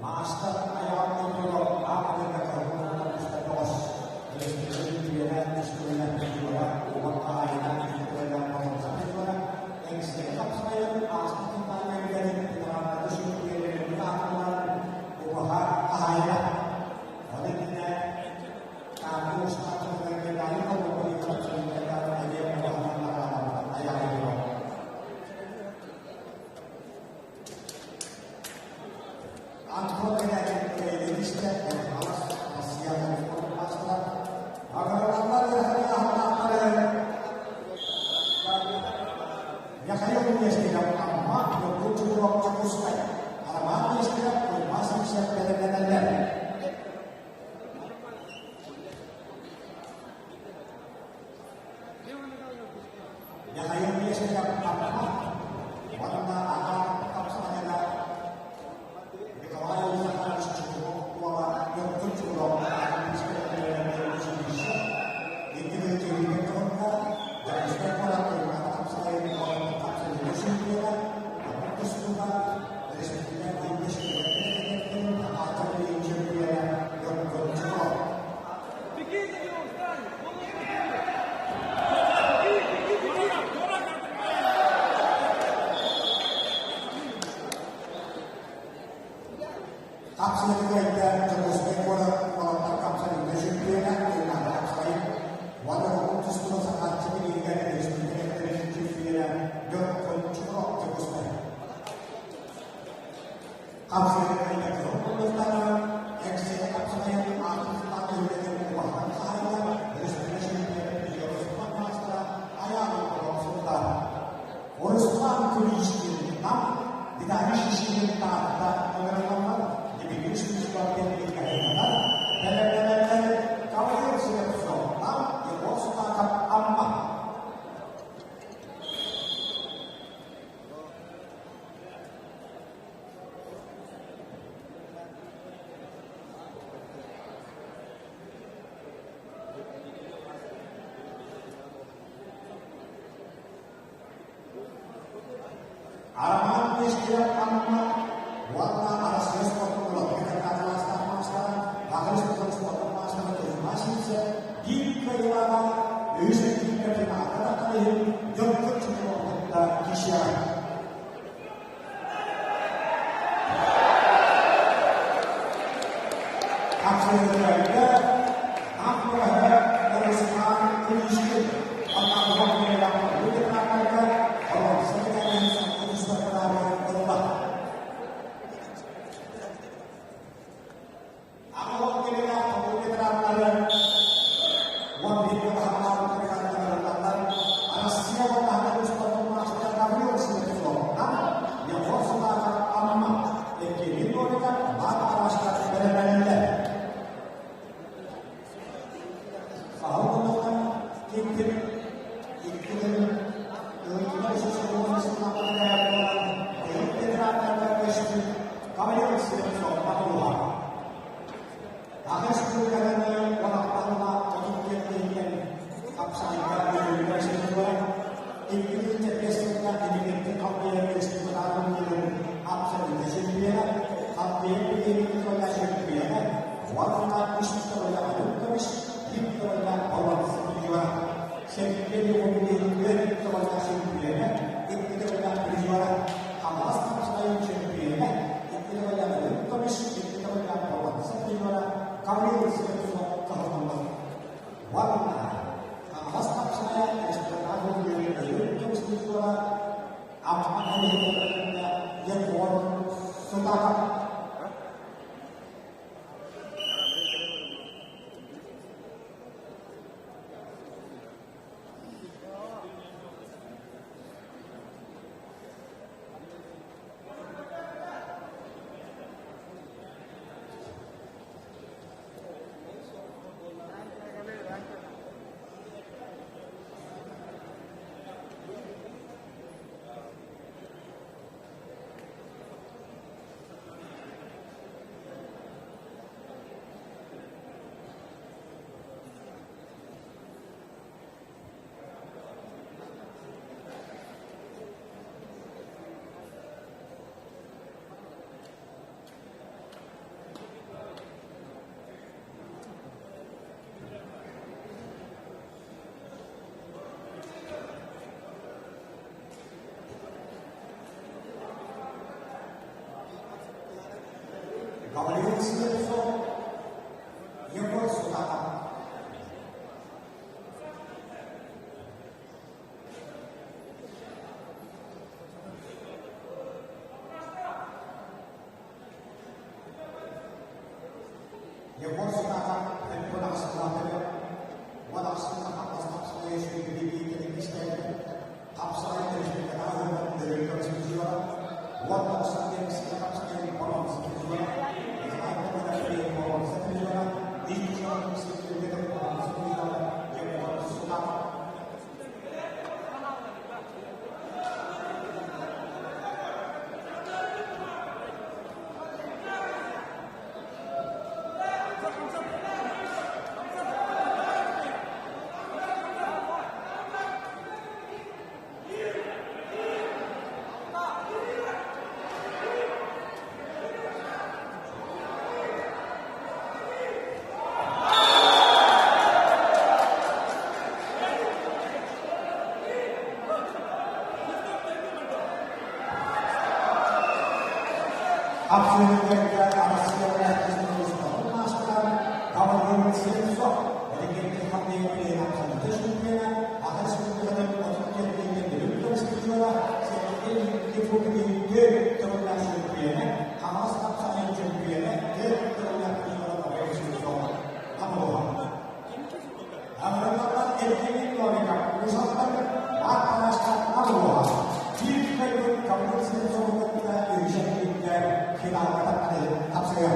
Маастар айаҕын ортолор аах ылыыга кыһыл бөҕөс Өрөспүүбүлүкэ үс күнүнэн туора уот хаһаайына икки боруонса призера Эҥсиэли хапсаҕайын ааспыт сыллааҕы үлэлэрин ветераннары сүрүннүүр аатырынан убаһа хаһаайына. Ол иннинэ Таатта устаатыгар Геннадий Колмогоров хапсаҕайдарга эмиэ убаһанан наҕараадаламмыта айаҕын Антон Кэлээкин Хаҥалас Россияҕа маастара Агрономнар ыарахан Михаил Нестеров Амма Ньургун Чугуров Дьокуускай Роман Нестеров Кузьма Сивцев бэлэмнэнэллэр. Михаил Нестеров Амма уонна аҕа хапсаҕайа Николай Захарович Чугунов уола Ньургун Чугунов училище икки тыһыынча туһунна Дьокуускай куорат Туймаада хапсаҕайын абсолютнай чемпиона, омук тустууга республика бииргэ аатырар чемпиона Ньургун Чугунов. Хапсыһыыга Дьокуускай куорат уолаттар абсолютнай чемпиона Туймаада Хапсаҕайын уонна омук тустууга Сахааччы билиигэр республика чемпиона Ньургун Чугунов Дьокуускай. Хапсыһыыга кыһыл муннуктары Эксиэ Хапсаҕайын аатын түһүлгэтин улахан хаһаайына республика чемпиона Руслан маастара Айаан Олоҥсуттар. Руслан Куличкин Нам, Виталий Шишигин Таатта ыҥырыллаллар, Дмитрий Шишигин Үһүс эргииргэ финалга таххан иһин Дьоҥкун Чукунов кытта киирсиэҕэ. Хапсыһыыларга Ах-Быраһа Орусхан Куличкин Аннабылах Миэлэх Лугиннарга Боронса Кэтэҕин Саккырыыстардаары ылла. Аҕа кэлэлээх хомуур ветераннары 11 таһымнаах Россия уонна устатын маастар Гаврил Светловтан Егор Сулахов Амма Евгений Новиков Баат Арашка бэлэмнэнэллэр. Саһыл муннуктан киирбит иккитин ыйытыылар ветераннарга көстүү Гаврил Слепцов батуһа. Аҕыс күлүгэни уонахтанна 34 киһиттэн хапсаҕайга үөрүүгэ сылдьыллар. 275 сылга Илигирдик халбыйар республикатааҕы абсолютно чемпиона, халбыйар билиэбин чемпиона, уонна үс төгүлэ Олимпович, биир төгүлэ Баланс призера, Сергей Егорович төгүлэ чемпиона, икки төгүлэ призера, Хаҥалас хапсаҕайын чемпиона, икки төгүлэ Олимпович, икки төгүлэ Баланс призера, Гаврил Слепцов кыһыллар. Уонна Хаҥалас хапсаҕайа республикатааҕы Олимпович призера, Амма нэһилиэгин Егор Сутаков. Гаврил Слепцов, Егор Сутаков. Егор Сутаков элбэх ахсааннаах уон ахсынна хаҥас хапсаҕайа сүүрдүү иккистээн хапсаҕай республикатааҕы өрүтэ призера, 19 кэмсигэ хапсаҕай боруонса призера, Николай Николаевич боруонса призера, икки боруонса призера Егор Сутаков. Абсолютно Россия маастара Слепцов Электрик хаппыйа абсолютно чемпиона, Аха Республикатын 34 Бүлүү призера, Сергей Ефимович төгүллээх чемпиона, Хаҥалас хапсаҕайын чемпиона, төрт төгүллээх призера Гаврил Слепцов. Амуруха. Амыраллар Евгений Новиков, Ушаттар Марк Тарашка Амуруха. Биир кыайбыт Гаврил Слепцову кытта үһүс финалга тахсан хапсыга.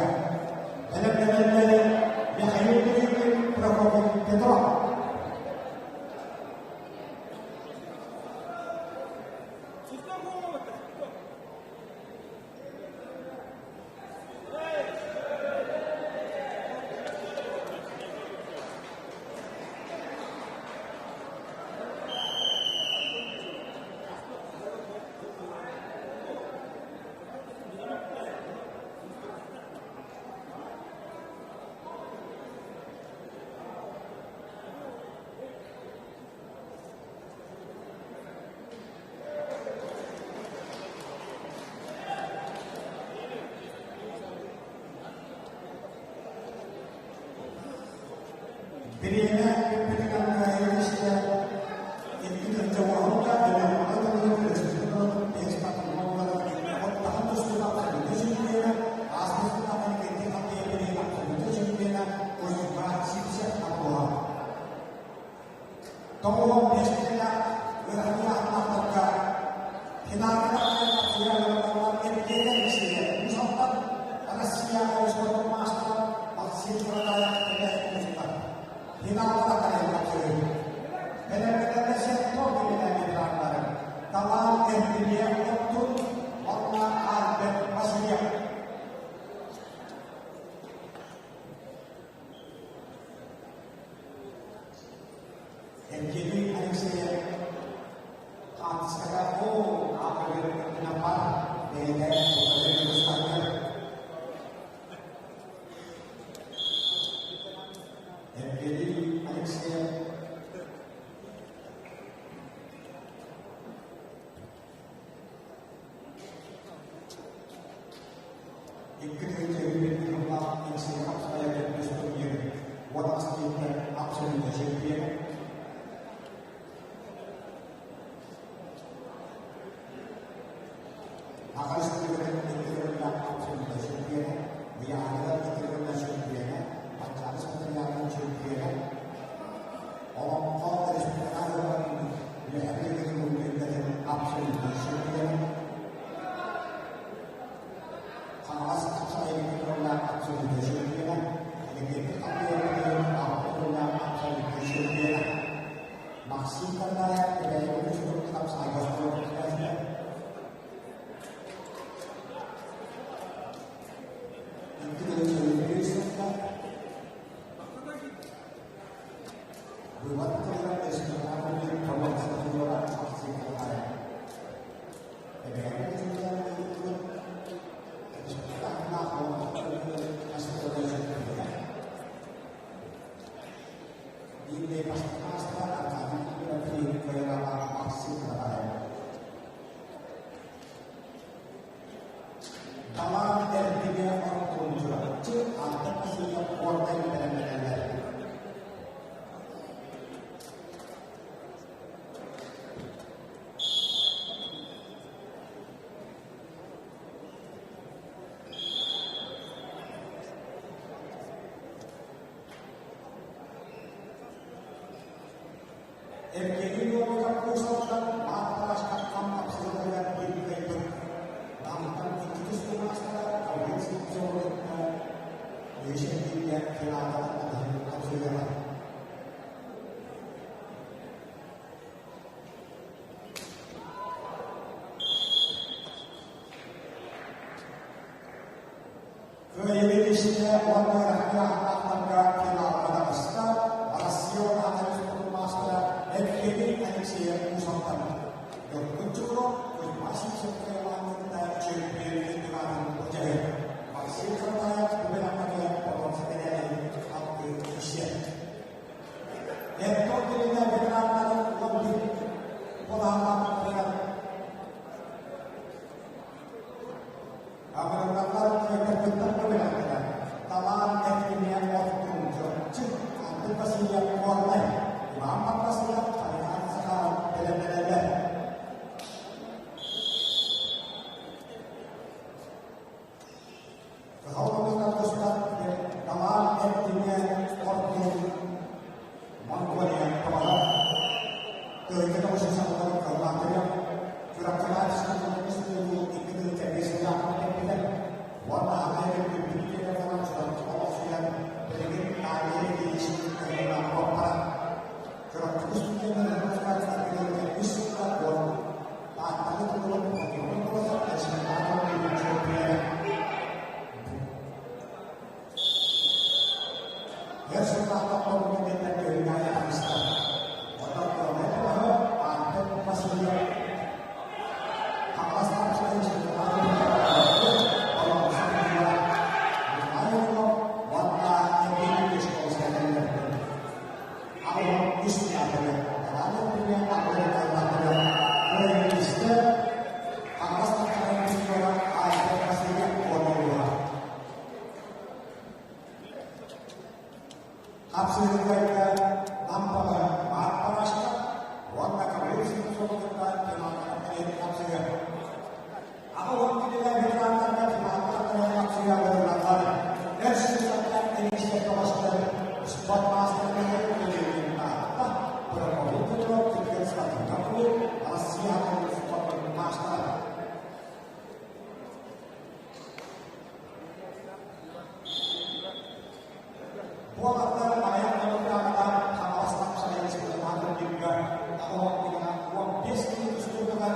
Бэлэмнэнэллэр Михаил Кириллин, Прокопий Петров. Бириэмэ бүппүтүгэр кыайыы 2 тыһыынча уонунда Өлүөхүмэ өрөспүүбүлүкэ чемпиона, ааспыт чемпиона Кузьма Сивцев Абдулла. 95 киилэ ыарахан ыйааһыннаахтарга финалга Евгений Алексеев Мусалтан Россия спортун маастара Максим Каратаев Мусалтан финалга тахсыы. Бэлэмнэнэргэ туох бэлэмнэнэр Талаан Эргилиэ Оттун уонна Альберт Васильев. Евгений Алексеев хаартыскаҕа оо ааппар бэйэтэ Евгений Алексеев 2 тыһыынча сыллаах Алексей Хапсаев турнир уон астыыттан абсолютно чемпион. Аҕа республикатын икки төгүллээх абсолютно чемпиона, Ыйааһыныгар икки төгүллээх чемпиона, Манчаары спартакиадатын чемпиона, Олоҥхо республикатын Үөһээ Бүлүү абсолютно чемпиона, Хаҥалас хапсаҕай төгүллээх абсолютно чемпиона, Электрик төгүллээх абсолютно чемпиона. Максим Карнаев Кэбээйи улууһун хапсаҕайга спорт 2 тыһыынча Вывод Талаан эрдигэ оттун Чурапчы Алтан Васильев Горнай бэлэмнэнэллэр. Евгений Новиков курсаттан мааттараштан хапсыһыыларыгар биир кыайбыт. Намтан икки түстүү маастара Калвин Слепцовы кытта үһүс эргииргэ финалга хапсыһыылар. Кыайыы истэ уонна ыарахан финалга таҕыста Россия уонна спортун маастара Евгений Алексеев Мусалтан. Дьоккун Кузьма Сивцев кыайылаан чемпион аатын былдьаһы. Максим Каратаев бу бэлэххэ боруонса мэдээлин алтыы киирсиэ. Хапсыһыыларга Нампаҕа Марк Парашка уонна Гаврил Слепцову кытта финалга тэрийэн хапсыһыа. 80 кинилэр ветераннарга финалга тэрийэн хапсыһыа ыҥырыллаллар. Өр сылларга тэрийсэр бөҕөстөр спорт маастарыгар үлэлиирин Таатта, Прокопий Петров Түргэн спортивнай клуб Россия спортун маастара. Уолаттар аҕыйах хонуктааҕыта Хаҥалас тапсаҕай республикаҕа турнирга 85 киһи тустуутугар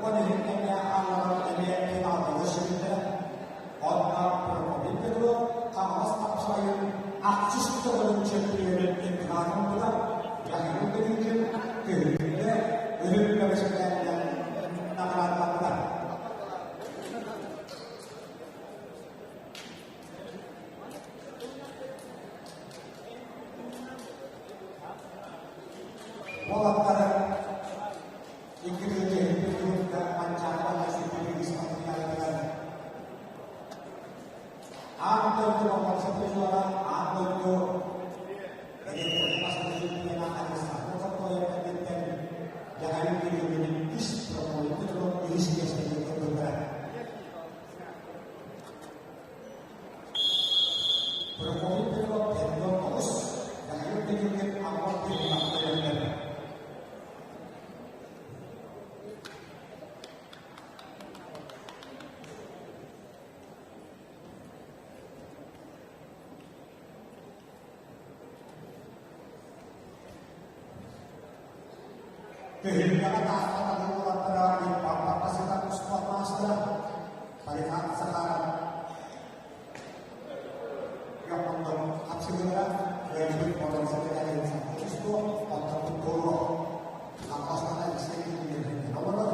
13 кэмҥэ хаалларан эмиэ финалга көрсүбүттэрэ. Онно Прокопий Петров Хаҥалас тапсаҕайын ахсыс төгүлүн чөмпүйүөнүн интиһаан ылбыта. Михаил Кириллин күһүҥҥү үрүҥ көмүскэлэринэн наҕараадаламмыта. Уолаттары икки тыһыынча сылга Манчаары сүппүт спартакиадатыгар аан дойду боппорсо призера аан дойду бастакы чемпиона Александр Сартоев кэнниттэн Михаил Кириллин үс Прокопий Петров үһүс миэстэни ылбыттара. Прокопий Петров 59, Михаил Петрухин Аммар Петрухин өлөллөр. Түһүлгэҕэ таахха таһыы уолаттара Иппаппакка сытар успуорт маастара Парикат Захаров Япондон хапсыһыылара кыайбыт мотоциклетын тустуо, оттон буолуо. Хаҥаластан Алексей Кириллин олорор,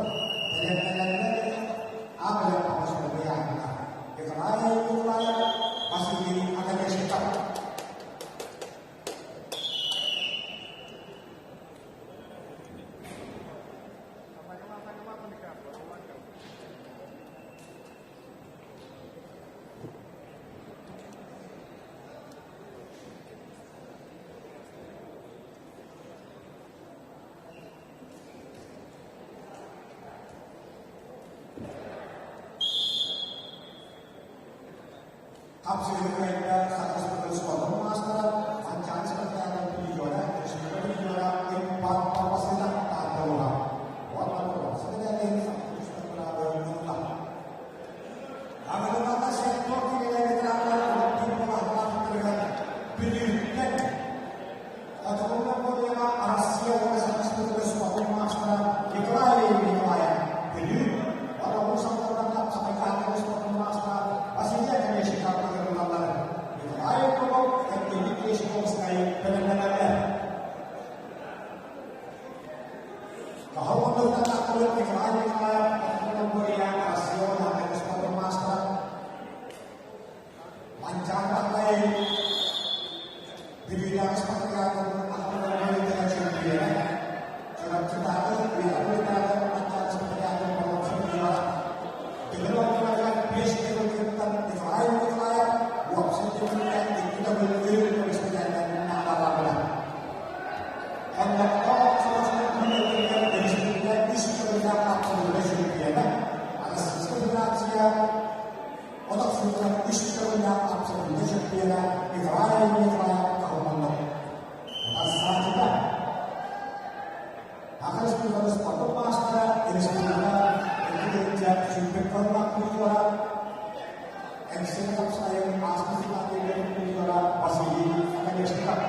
бэлэмнэнэллэр Аҕыйах Николай Николаев, Василий Оконешников. Хапсыһыыларга Саха спортун маастара, Манчаары спартакиадатын призера, республика призера Иппат Папасына таатталыга. Уонна Туруорса тэрээһин Саха ылла. Аҕылыната сектор кинилэр ветераннар олохтуур балаһалаахтарыгар Бүлүүттэн Хотугу Монголияҕа Россия уонна Саха Республикатын спортун маастара Николай Николаев Бүлүү уонна Уус Алдантан Хапсаҕай спортун маастара Василий Оконешников ыҥырыллаллар. Николай Попов, Евгений Плешковскай бэлэмнэнэллэр. Хаһан оннуктан таххыбыт Николай Николаев Хотугу Монголия Россия уонна спортун маастара Манчаары Баһылай Бүлүүтээҕи спартакиадатын ахтыллыбыт чөмпүйүөнэ, Чурапчытааҕы Үөһээ Манчаары спартакиадатын боруонса призера, Төгүл оонньууларыгар биэс төгүл кыттан Николай Николаев уопсай түмүккэ икки төгүл үрүҥ көмүс мэтээлинэн наҕараадаланна. Хоннохтоох охсооччулар күннэригэр өрөспүүбүлүкэ үс төгүллээх абсолютнай чөмпүйүөнэ, Российскай Федерация От охсуутугар үс төгүллээх абсолютнай чөмпүйүөнэ Николай Николаев таһымнанна. Утарсааччыта Саха Республикатын спордун маастара, республика 2 тыһыынча сүүрбэт призера, Эксен хапсайын ааспыт сыллаах призера Василий Оконешников.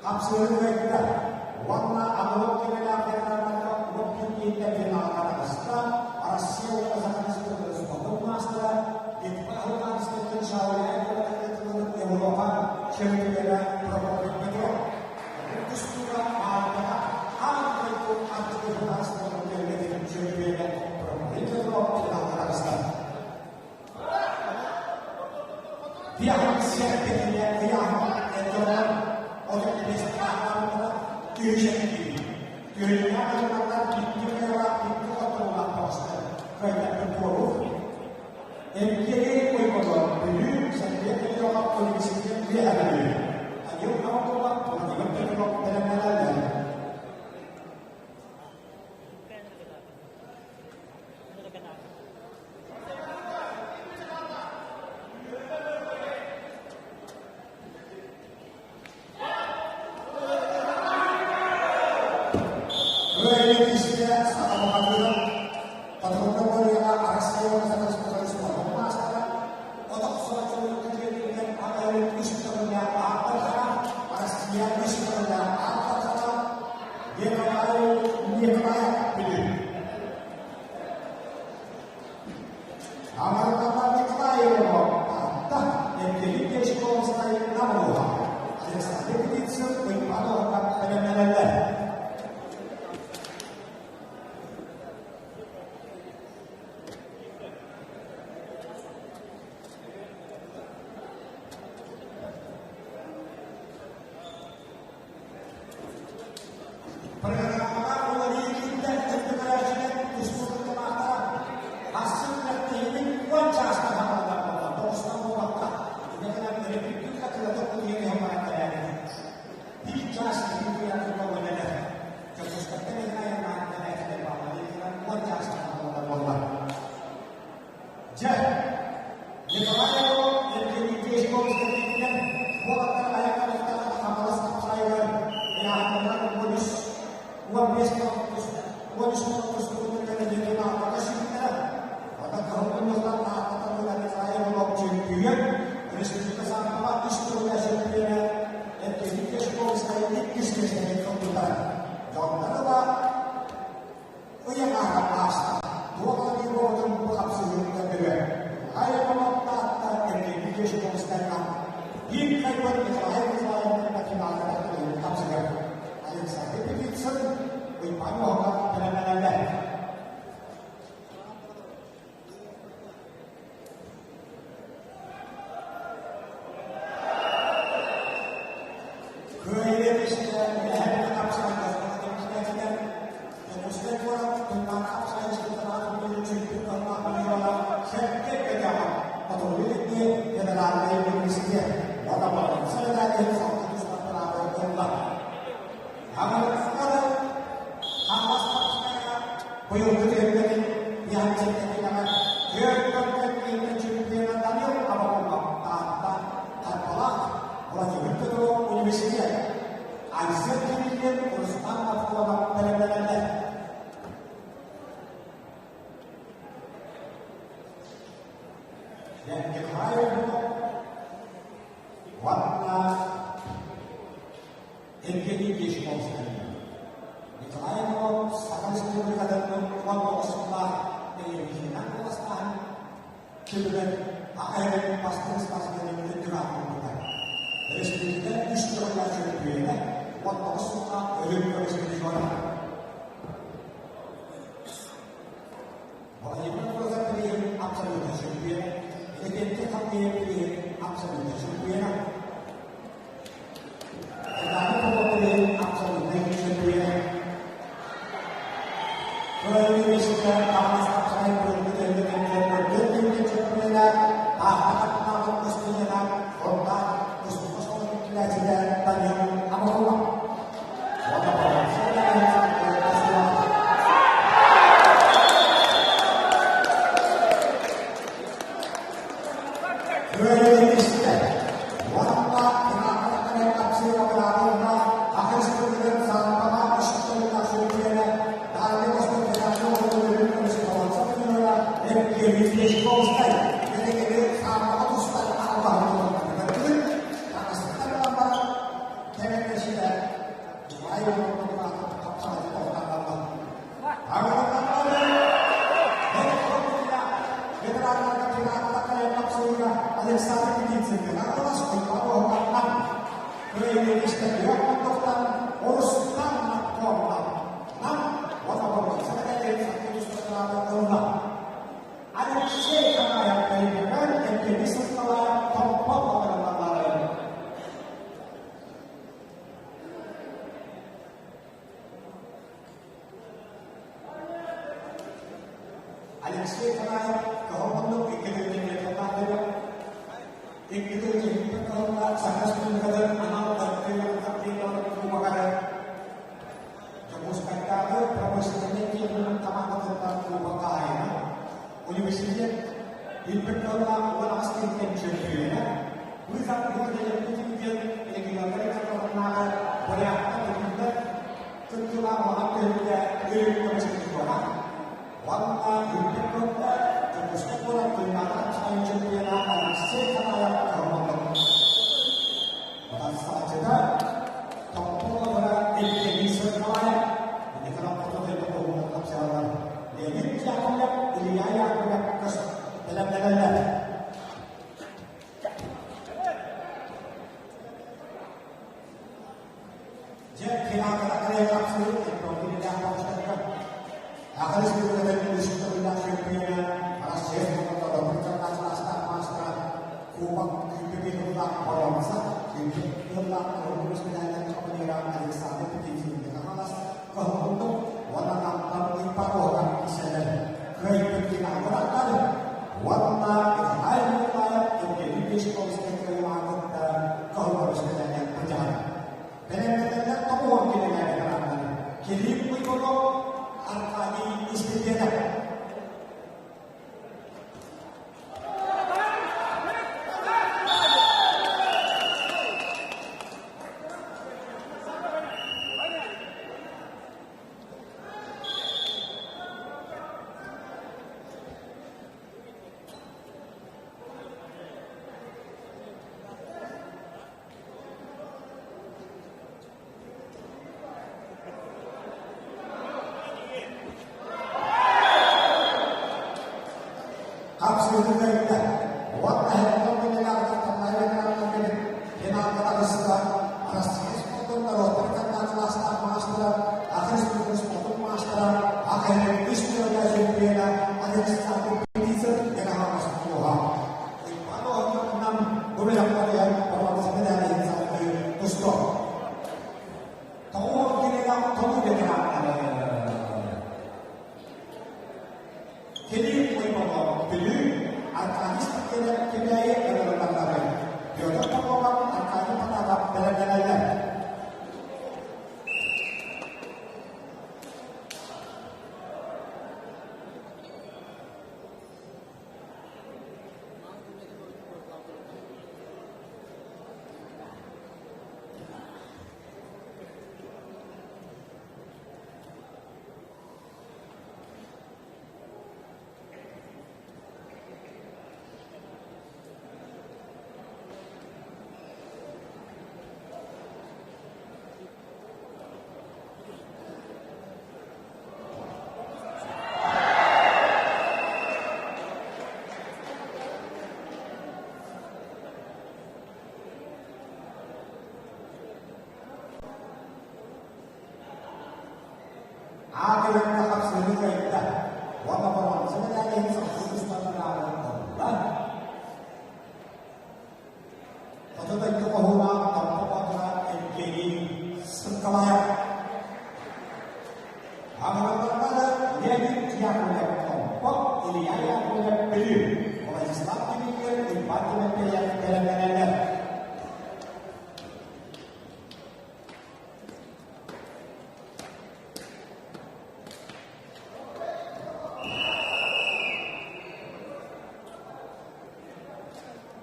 Хапсыһыы кыайда уонна аҕылык кэмэлээх ветераннарга уот кирбииттэн финалга таҕыста Россия уонна Саха Республикатын спордун маастара Литва Луганскайтан Шауляй куоратын Европа чөмпүйүөнэ Прокопий Петров. Тустууга Маалтаҕа аан дойду Арктика судаарыстыбатын түөлбэтин чөмпүйүөнэ Прокопий Петров финалга таҕыста. Тиһэх ыйааһын дьонун 35 хаахтаабыттара түһүшэттии. Түһүллээх дьоннор икки кыайалаах икки хотторуулаах бөҕөстөр кыайтарбыт буолуох. Евгений Уйбонов Бүлүү Сергей Петров университет Үөһээ Бүлүү. Данил Авакумов Владимир Петров бэлэмнэнэллэр. Кыайыы саха бухатыырын Хотугу Кореяҕа Арассыыйа уонна маастара отох сороччулук дьиэтигэр аҕайын үс төгүллээх ааттархара Россия үс төгүллээх ааттархара Николай Николаев Бүлүү. Амарката Николаева Таатта Евгений Дьячковскай Намылуха Александр Птицын Уйбановка бэлэмнэнэллэр. Программаҕа уларыйыы киирдэ көрдөрөөччүлэр тустууктаахтара ахсын күрэхтэһиибит уон чаастан хаалаллар буолла тоҕустан буолбакка инньэ гынан өрөппүккүт да кыратык утуйан иһэн баран тэрээбит биир чаас киһи утуйан көҕүлэнэр Дьокуускайтан иһин айаннаан тэрээччилэр бааллар инньэ гынан уон чаастан хаалаллар буолла Дьэ, Николаева Евгений Дьячковскай уолаттар айахтарыттан Хаҥалас хапсаайыгар ыйааһыннарынан 13, 15 13 тустубутун кэнниттэн ааттата сүүртэрэ. Онон кыһыл муннуктан ааттатан Николаева чөмпүйүөн, республика саампаҕа үс төгүлэ чөмпүйүөнэ Евгений Дьячковскай иккис миэстэни ылбыттара. Дьоннор ыла Ый аҥаара ааста. Туох да буолбутун бу хапсыһыыта көрө. Айылҕалаахтаахта Евгений Дьячковскайга биир хайбар Николай Николаевна финалга хапсыгар. Александр Петицын Уйбаан Уоһуга бэлэмнэнэллэр. Кыайыы миэстэ үлэһэр хапсаҕайдар Дьокуускай куорат Туймаада хапсаҕай чемпионатын чемпионнаах Сергей Кэтяхов Хотугу Илиҥҥи федеральнай университет уонна Боронсо медалиһын салгыы тустар ылла. Аҕаларыттан Хаҥалас хапсаҕайга быйылгы түһүлгэтин Яхтиннэҕэ 4 киинэ чемпиона Данил Авакумов Таатта Харбалаах Владимир Петров университет Айсен Кириллин Руслан Мавконов бэлэмнэнэллэр. Николаев уонна Евгений Дьячковскай. Николай Иванов Саха Республикатын 19 сыллаах телевидениенэн куоластааһын түмүгэр АХР бастыҥ спортсменын үрдүк аатын ылбыта. Республика үс төгүллээх чөмпүйүөнэ, 19 сыллаах Өлүм көмүс призера. Владимир Морозов билигин абсолютнай чөмпүйүөн, Иннокентий Халдеев билигин абсолютнай чөмпүйүөнэ. Күөрэгистэр уонна кыраахтарынан апсыылабыраатылла ахыс күнүгэр саампаҕа үстэллээх сүрдүөнэ Дарья Востокинаны оҕолорун көмүс баланса Евгений Дьячковскай Кэлэкэли саампаҕа тустар албаһын көрдүгүт таҥастар баран кэмэкэшилэ Николай Ивановна хапсаҕайы тоҕуталлар. Александр Птицын Алексей Канаев Алексей Канаев Тоһоҕоннук икки тыһыынча икки тыһыынча кыһылла Саха Республикатын анал хаттыыларын кубогар Дьокуускайдааҕы промышленнай техникум хамаандатыттан кубок хаһаайына, университет Илбит кыһыллаах 18 киһиттэн чөмпүйүөнэ, быыс ардыгар диэн регионнар ыккардыларынааҕы порядка турнирдар кыттыылаах улахан түһүлгэ үрүҥ көмүс чемпиона уонна үрдүк кыһылла Дьокуускай куорат Туймаада сайын чемпиона Алексей Канаев кыһылланна. Батарсааччыта Томпо Евгений Сыркалаев, Николай Потопенко тапсыраллар. Леонид Яковлев, Илья Яковлев бэлэмнэнэллэр. Дьэ, финалга кыайан тахсыы Евдокия Яковлевтарга Аха Республикатын үс төгүллээх чөмпүйүөнэ Россия спортун класстаах маастара Кубок күүппэ ыыллаах боруонса күүппэ ыыллаах кыһыл көмүс медалларын командира Александр Петицын Хаҥалас кыһыллыбыт уонна Намтан Иппатовка киирсэллэр. Кыайбыт финалга тахтар уонна Николай Николаев Евгений Пешковскай кыайыылааҕын кытта кыһыл көмүс медалларын былдьаһар. Бэлэмнэнэллэр тоҕуһун кинилэргэ бараннар. Килиип Уйгунов, Аркадий Испирдиэнэп. Хапсыһыыга уонна финалга таҕыста Россия спордун норуоттар кылаастаах маастара, Аха Республика спордун маастара, АХР үс төгүллээх чемпиона Александр Птицын Янаһаҕас туоһа. Иван оонньуутунан бу бөлөхтөрүгэр боруонса медалиһын салгыы тустуо. Тоҕус килэлээх толуу ветераннары Кэлии Уйбанов Бүлүү, Аркадий Спиридонов Кэбээйи ыҥырыллаллары Петр Попов, Аркадий Потапов бэлэмнэнэллэр. Аатырыҥҥа хапсыһыы кыайда уонна боруонса медалиһын салгыы тустарынааҕы ылла. Хоту дойду хоһуунаах Томпо боотура Евгений Сыркалаев. Аҕыралларга Леонид Яковлев Томпо, Илья Яковлев Бүлүү, Владислав Дмитриев, Уйбаан Тимофеев бэлэмнэнэллэр.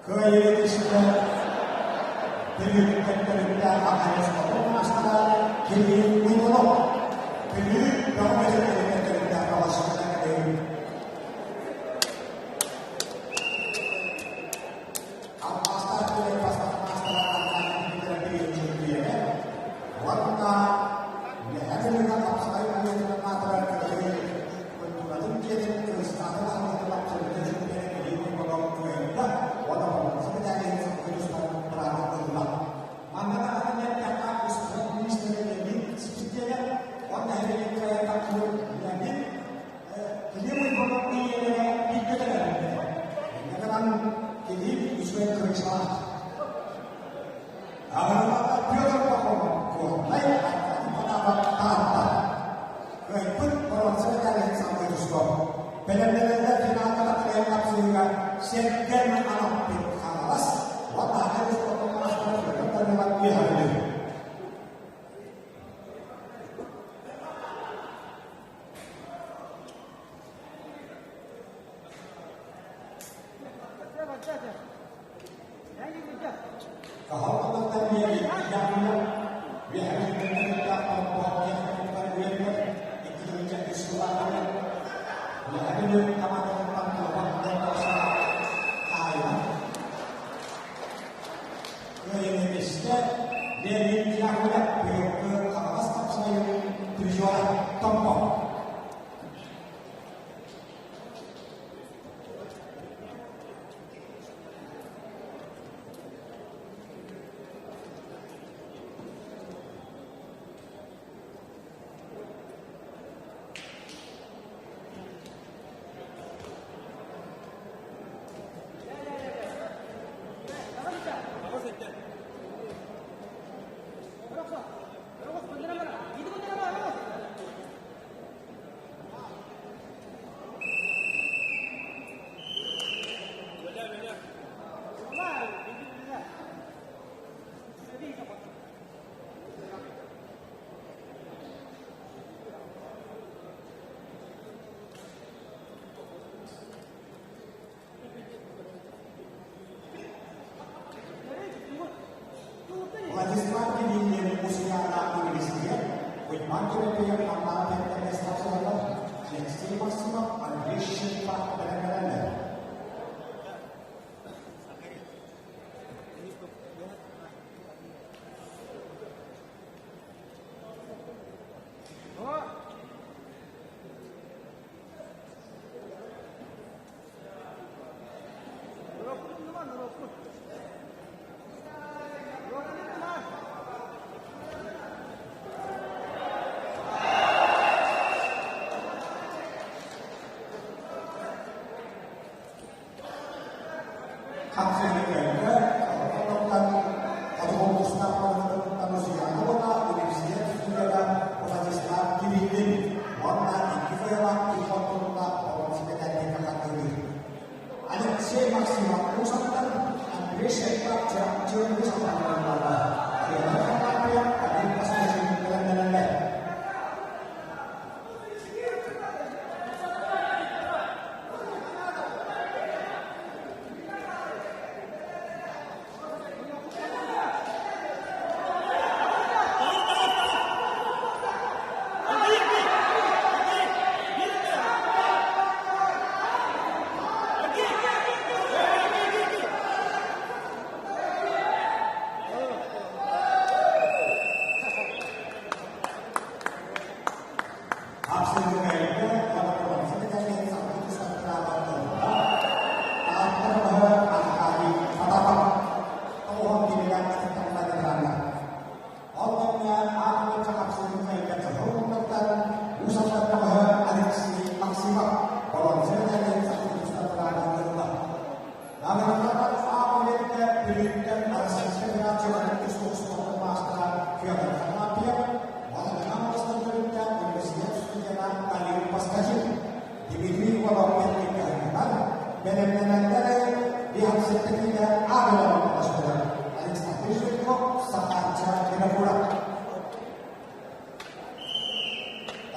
Кыайыы түстэ Бүлүүттэн төрүттээх Аҕайаспатын маастара Кирилл Уйгунов. Бүлүү бөҕө бөһүөлэгиттэн төрүттээх бөҕөсүнэн кэлин Алмаастаах күрэх бастакы маастара Аркадий Дмитриевич чөмпүйүөнэ уонна Үөһээ Бүлүүгэ хапсаҕай уйатынан аатырар Кыайыы культуратын дьиэтин Кыргызстаны аһыллытын абсолютнай чөмпүйүөнэ Кирилл Уйгунов кыайда уонна боруонса медалиһын салгыы тустар быраабын ылла. Манна даҕаны эттэххэ, успуорт миниистирэ Леонид. Каһал Леонид Яковлев, Үөһээ Үөһээ хамаандатыттан Леонид Яковлев быйылгы Хаҥалас хапсаҕайын призера Томпо. Владислав Кириллин Усуйаана университет Уйбаан Төлөпүйэп Аммаҕа тэптэргэ тапсыраллар, Алексей Максимов, Андрей Шипа бэлэмнэнэллэр. Хапсыһыыларга олохтон хотугу улуустаах балыыһатыттан Усуйаана уонна университет студента Владислав Кириллин уонна икки кыайыылаах икки боруонса мэтээллэргэ хардыылыыр. Алексей Максимов Уус-Алдан, Андрей Шепа Чурапчы Уус-Алданнарга Федор Харлампьев Вадим Пастухин бэлэмнэнэллэр. Хапсыһыыларга уонна кэлэн сахалыы тустаахтаабаттарга Таатта баһа Аркадий Потапов тоҕуһун кинилэр ытыктабылларыгар Ол кэмҥэ аан хапсыһыыларга чоһу муннуктан Уус Алдан баһа Алексей Максимов боруонса мэтээлин сахалыы тустаахтаабаттарга Намыһахтарга аан үлэтэ Бүлүүттэн Российскай Федерация тустуу спордун маастара Федор Харлампьев уонна Аҥаҕастан төрүттээх университет студена Талим Паскачев Дмитрий Волокин иккиһиннэр бэлэмнэнэллэр биһапсыттыкыйда аадыларын оҥостулар Александр Жирков Сахаачча Винокуров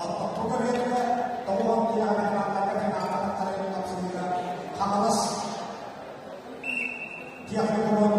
Оттон көрүөтүгэр тоҕуһун киилэҕэ ветераннарга финалга тахсарын тапсыыга Хаҥалас техникумун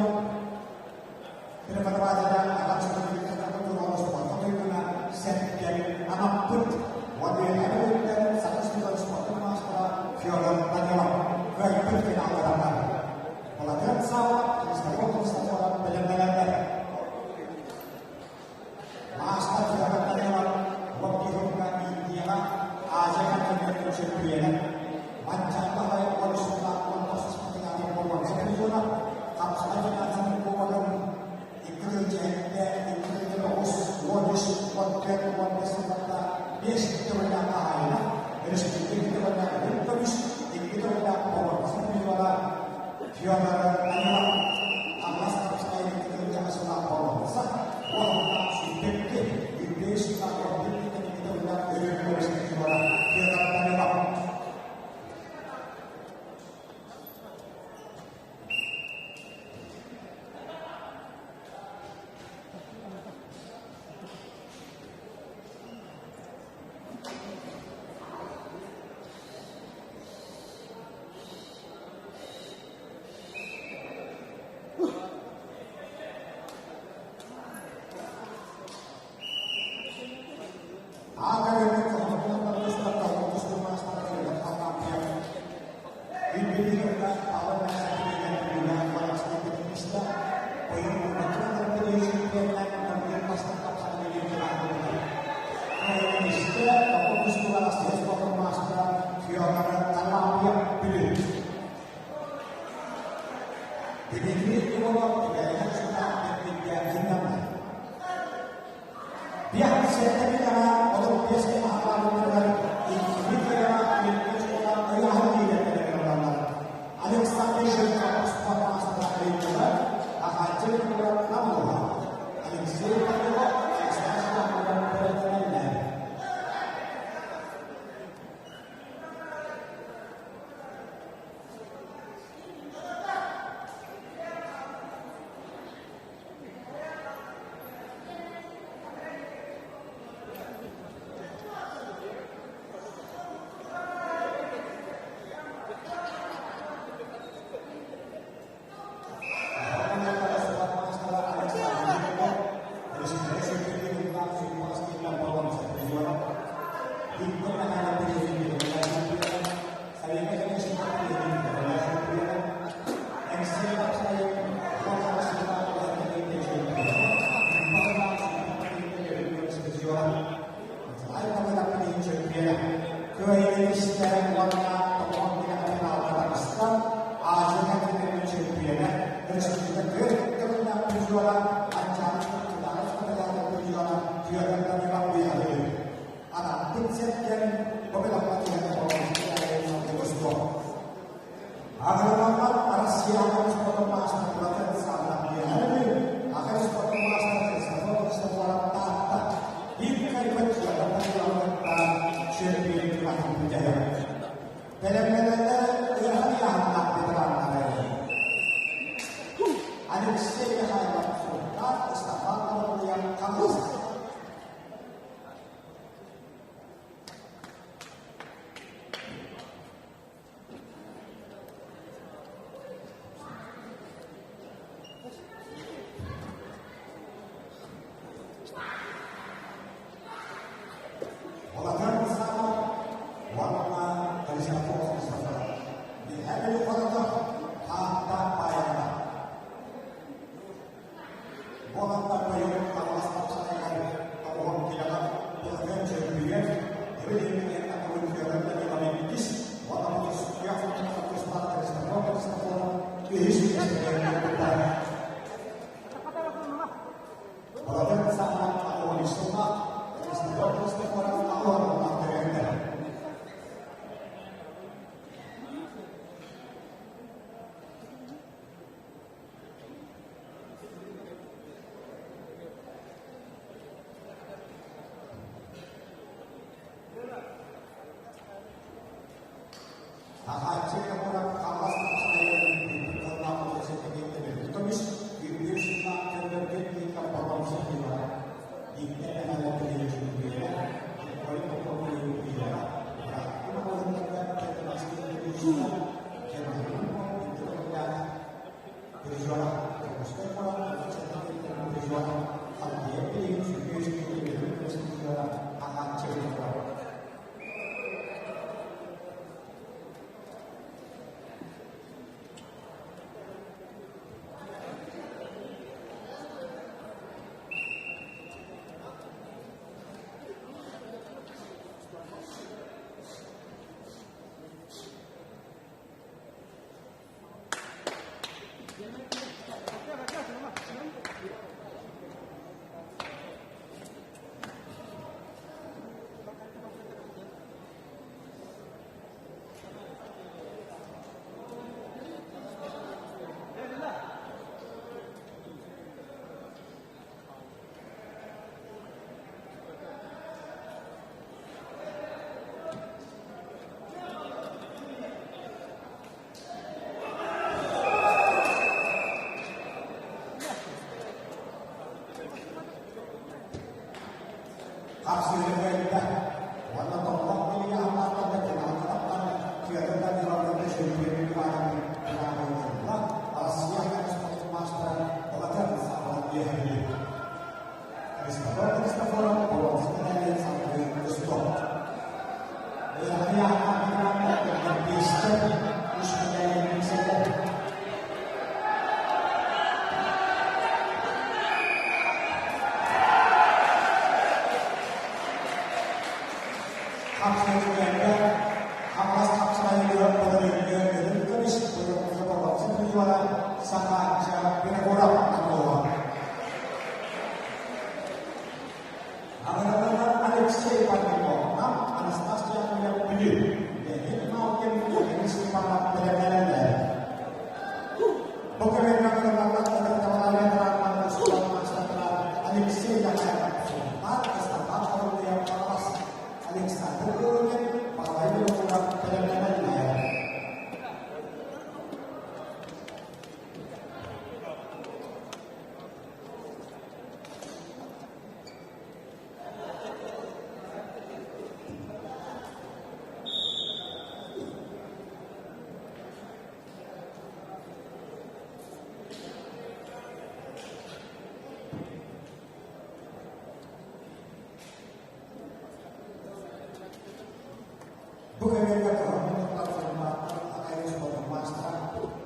кэмҥэ кыһаммытыттан форматтан Хатайы спордун маастара,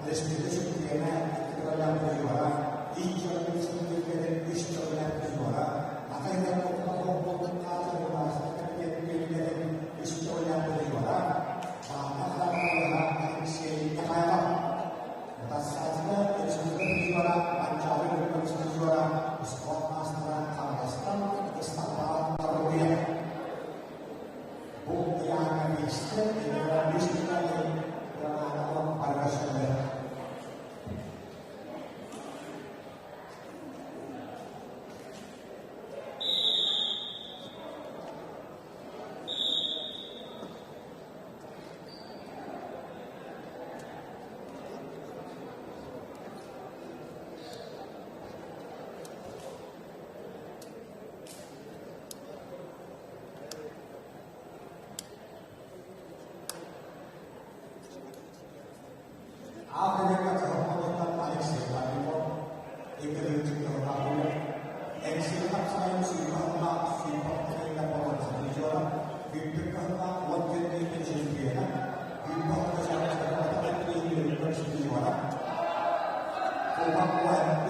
республика чөмпүйүөнэ икки төгүллээх призера, икки олимпийскай үс төгүллээх призера, Хатайга куттал буолбут аатырбыт маастар кэмитиэтин үлэлэрин үс төгүллээх призера, Баанна хараҥалара Алексей Михайлов. Утарсааччыга республика призера, Манчаары Өркөн призера, спорт маастара Хаҥаластан Ыстапаан Торгуев. Бу ыйааһыҥҥа миэстэ Генеральный Романова барыга Африка кыһалҕалыттан Алексей Владимиров, Игорь Чемпионатугар, Эҥсиэли хапсаҕайын сүүрбэ сыллаах сүүрбэ алта боруонса призера, Бүппүт кыһыллаах 14 чемпиона, 26 чемпиона, Кубок УНП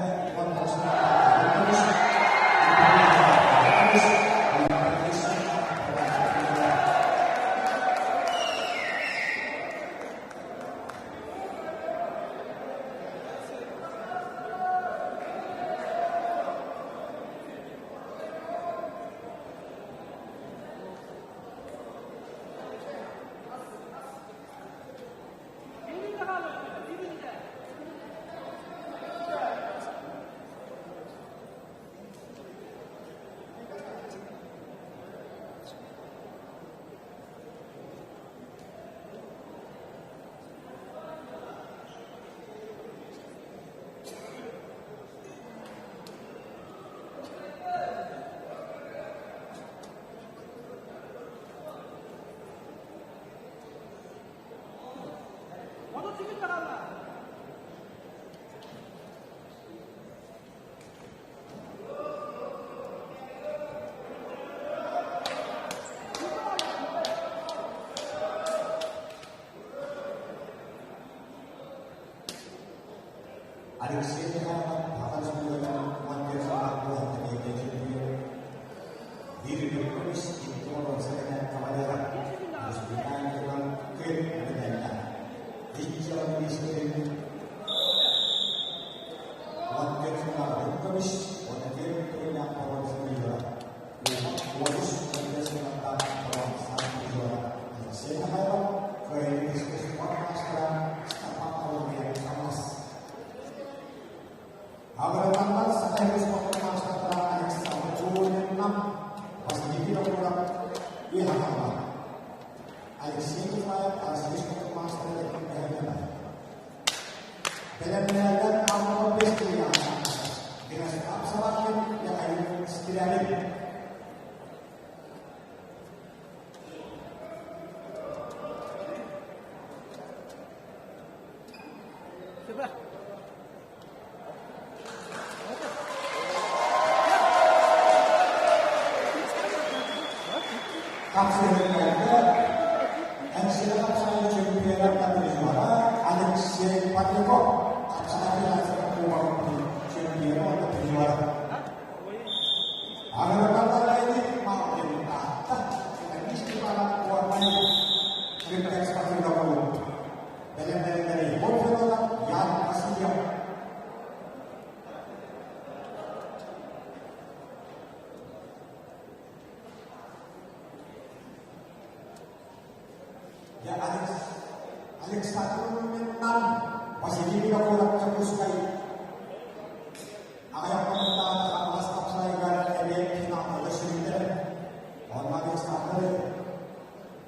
Алексей Михайлов Саха Республикатын биир көмүс икки боруонса кавалера республиканкынан күн медаллаах. Икки көмүс уонна түөрт төгүллээх боруонса призера. Уонус сыллардаах боруонса призера Алексей Михайлов кыайыы спорт маастара Степан Коломиев Хамас. Агрономнар Саха спорт маастара Александр Чуринна Василий Винокуров Иһахалла. Алексей Николаев Россия спорт маастара Бэлэмнээлэр Амма Бестия Мирослав Савакин Михаил Скрябин. Хапсыһыыларга Энсиэ хапсаҕай чемпионат призера Алексей Патриков хапсаҕай федерация кубогын чемпиона уонна призера. Агрокаталайник Мартин Таатта Степанов Куорнай Крымтек спортивный клуб. Бэлэмнэриннэри Егор Федоров, Ян Васильев. Я Алекс, Александр Руминнан, Василий Винокуров Дьокуускай аҕыйах хонуктааҕыта Хаҥалас хапсаҕайыгар эмиэ финалга көрсүбүттэрэ. Онно Александр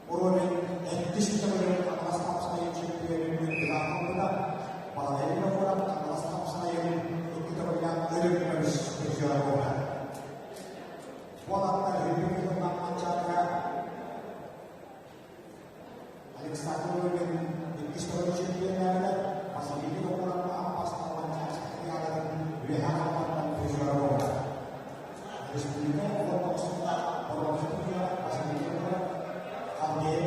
Уровень иккис төгүлүн Хаҥалас хапсаҕайын чемпионун үрдүгэр ылбыта. Балалай Винокуров Хаҥалас хапсаҕайын икки төгүллээх үрүҥ көмүс призера буолар. Уолаттар үрдүк тутуллан манчаарыга Александр Уровень иккис төгүл чемпионнааҕыта Василий Винокуров аан бастаан манчаары спартакиадатын үөһээ халбаттан призера буолар. Республика уонна охсуулаах боруонса призера Василий Винокуров Халдея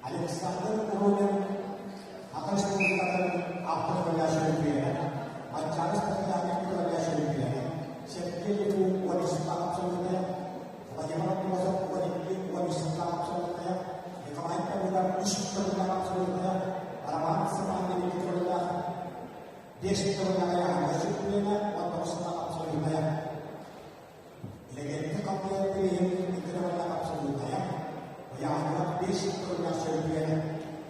Александр Урунин Саха Республикатын автор чөмпүйүөнэ, Манчаары спартакиадатын чөмпүйүөнэ, Сергей Якуб 13 абсолютная, Владимир Аммосов 12 13 абсолютная, Николай Павлов 3 абсолютная, Роман Сыманин 2 5 чөмпүйүөнэ, 19 абсолютная. Легенде қалтайын билиһин икки абсолютная, ыйааһыныгар 5 тыллаах чөмпүйүөнэ,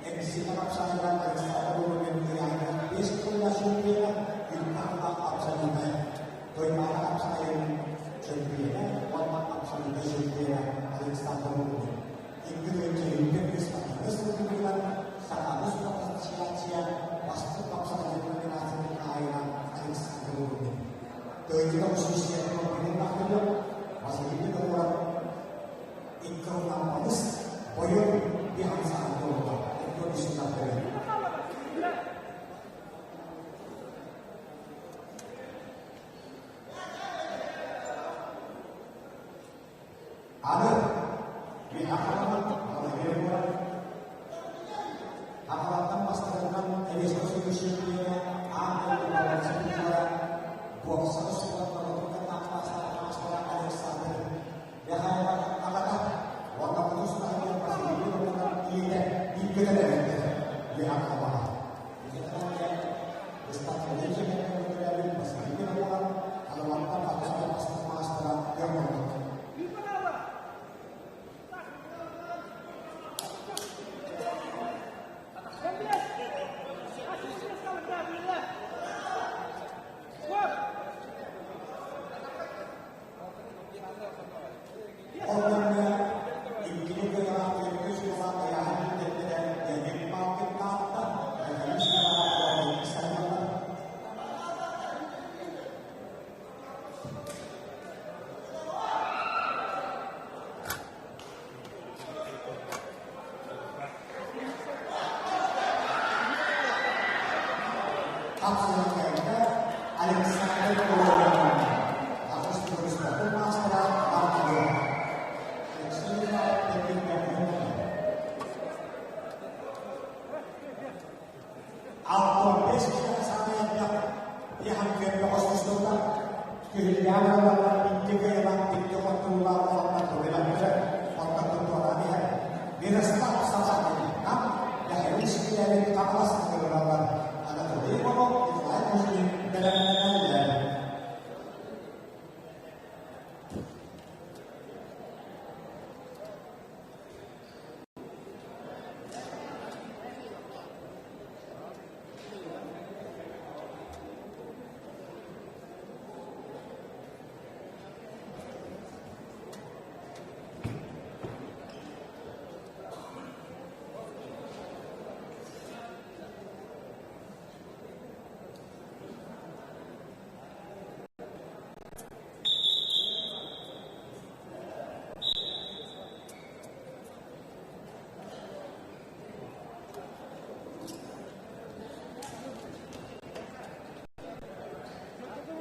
Эксита хапсаайыгар Александр Урунин ыйааһыныгар 5 тыллаах чөмпүйүөнэ, Илкааннаах абсолютная, Туймаада хапсаайын чөмпүйүөнэ уонна абсолютнай чөмпүйүөнэ Александр Урунин. Икки тыһыынча 21 спортивнай сылдьыбытынан Саханы спорт ассоциация бастыҥ хапсаҕайдьыт номинациятын хаһаайына Александр Урунин. Тыйыта училищетын махтанып, Василий Петров икки бойун bir hamsa oldu. Аны мен Ақалаттан бастырылған Элесті сөйлесушілеріне аң боксаны Александр Михайлов ағата онна тустаһыгар Василий Петровна ийэтэ бииргэ төрөөбүттэр Михайлова. Василий Петровна Халаваттан хапсаҕай бастыҥ маастара көрмөттөр. Ол иккини кыйалаах үс була ыйааһын кэттэрэ Леонид Малкин таатта, Михаил Сарманов. Абсолютно Александр Головин. Ақш мастера Артур. Алтон бес киһи самая я ханкер осустула күһүллээн икки кыйалаах икки хоттуулаах олоннор тугула бүтэ онтон туоран иһэр. Мирослав Саватин нам Михаил Скилявин Камалас кыралар Анатолий Иванов Николай Кузьмин бэлэмнэнэллэр.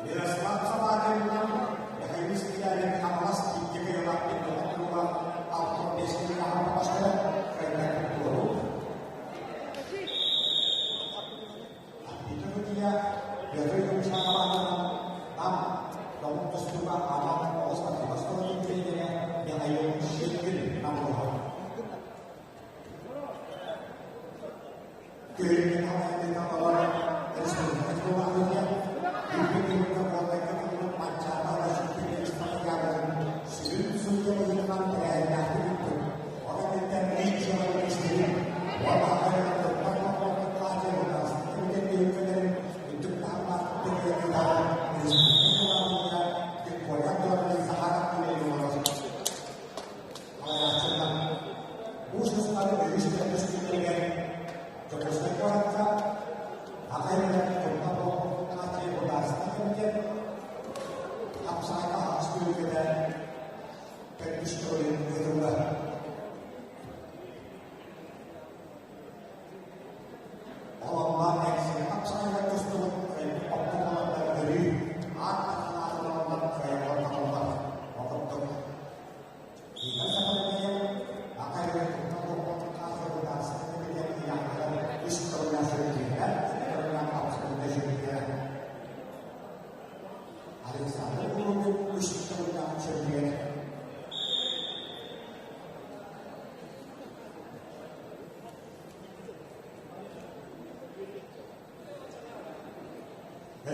Мирослав Саватин нам Михаил Скилявин Камалас икки кыйалаах икки хоттуулаах алтон бес килограмм баштара кайда туору. Итүгүтия Петр Юмшанаванынан нам Домун тустууга Аман оҕустан бастығын тренері Михаил Щеткин нам олор. Көрүнген алайдыга республика туругуя Бүкүн уонна манчаана сүрүн судья быһыытынан тэрээһиннээхтик ыыппыт. Онон киттэн истэрин уонна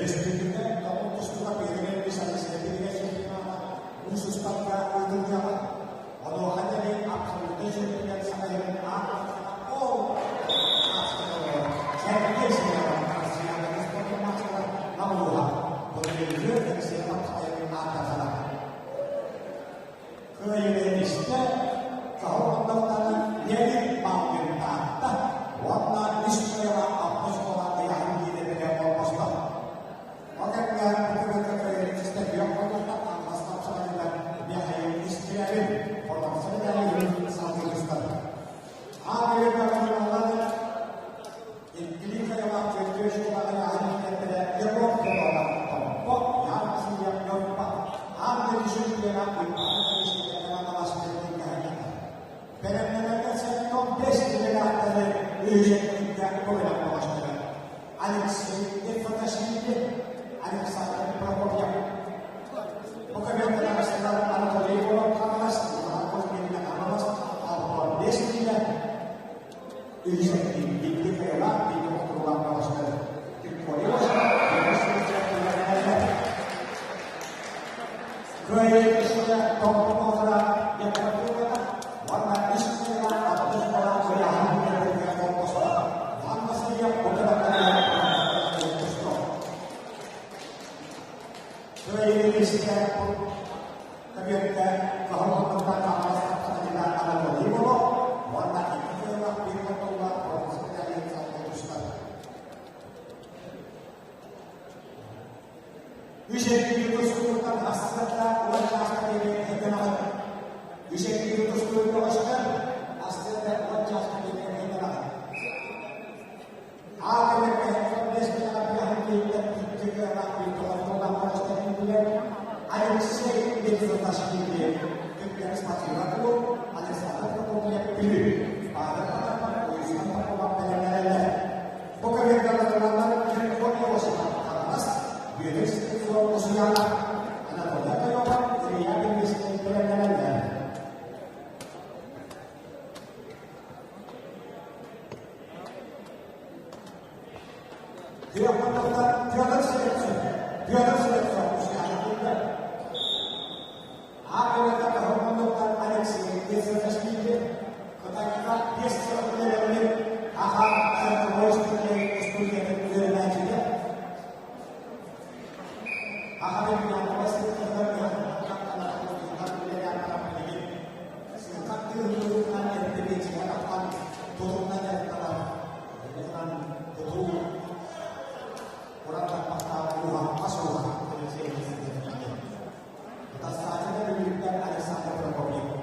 Республика тоҕус тустууга биэригэр Алексеевич чемпионата муус устарга ыытыллыаҕа. Онуоха диэри абсолютнай чемпион Сахайын аан ол Сергей Семенов Россияҕа спортун маастара Нам улууһа Былырыыҥҥы Алексеев Сахайын ааттатара. Кыайыыны истэ, Каһыл Ондоктаны Леонид Малгин Таатта уонна үс кыайыыга алта оскуола ыйааһын киинэтигэр холбосто. Ол кэмҥэ бу кыайыыччыта күөх хонуктан аҥаҕас хапсаҕайыгар Михаил Истрябин хотонсо медалиһын салгыы тустар. Аан үөрбэ Иккилии хайалаах Чөркөө школаҕа ыйааһын иитэрдэрэ Егор Федоров Томпо, Ян Васильев Ньурба, Аан дойду чемпиона Уйбаан Бэлэмнэнэргэ 75 делегаттары үһүсэттэргэ көмөлөх оҥостор. Алексей Ефросиньев, Александр Прокопьев. Бу көмөлөөх Анатолий Егоров Хаҥалас, Иван Кузьмин Хаҥалас, 65 киилэ үһүсэттиин бииргэ хайалаах бииргэ охторуулаах бөҕөстөр. Виктория Кыайыы исчэ томпотоотура Якутияда уонна ис кыайа аттыс баран ыйааһын бүтэрэргэ холбосто. Манна сыйа утараттарыгар Кыайыы исчэ Кабиэттэ кыһыл хаҥалас тахсанина Анатолий Волох уонна икки кыайыылаах биир хотоллоох бронза медалин салгыы тустар. Үс эргиир тустууттан ассыаттаах уон чааска диэри эйгэнэҕин. Үс эргиир тустуу бөҕөстөр ассыатта уон чааска диэри эйгэнэҕин. Аа кэлэргэ бэс кэлэҕэ биэһин киһиттэн икки кыаҕаах биир тоҕотуулаах бөҕөстөр киирдилэр. Алексей Бензоташвили Түргэн спортивнай клуб, Александр Прокопьев Бүлүү. Павел Потапов Уйусхан Попова бэлэмнэнэллэр. Бу көбүөргэ тураннар Григорий Осипов Хаҥалас, Бүөтүр Стрельцов Усуйаана, Анатолий Тоётов Илья Бельвискэй бэлэмнэнэллэр. Петр Слепцов, Петр Слепцов Усуйаана киирдэ. Аакырыта Тоһоҕоннуктан Алексей Ефимович Кытайга биэс сыл үлэлэммит Аха цирковой студиятын үөрэнээччитэ. Аха Бельянова сылтыгар үлэлээн баран билигин сыылкат тыыһылыытынан эрдэ биэнсийэ тахсан тутунна дьарыктанар. Иннинэн тутуу уран тарбахтаах ууһа хас ууһа Алексей Ефимович. Тастааччыта Бүлүүттэн Александр Прокопьев.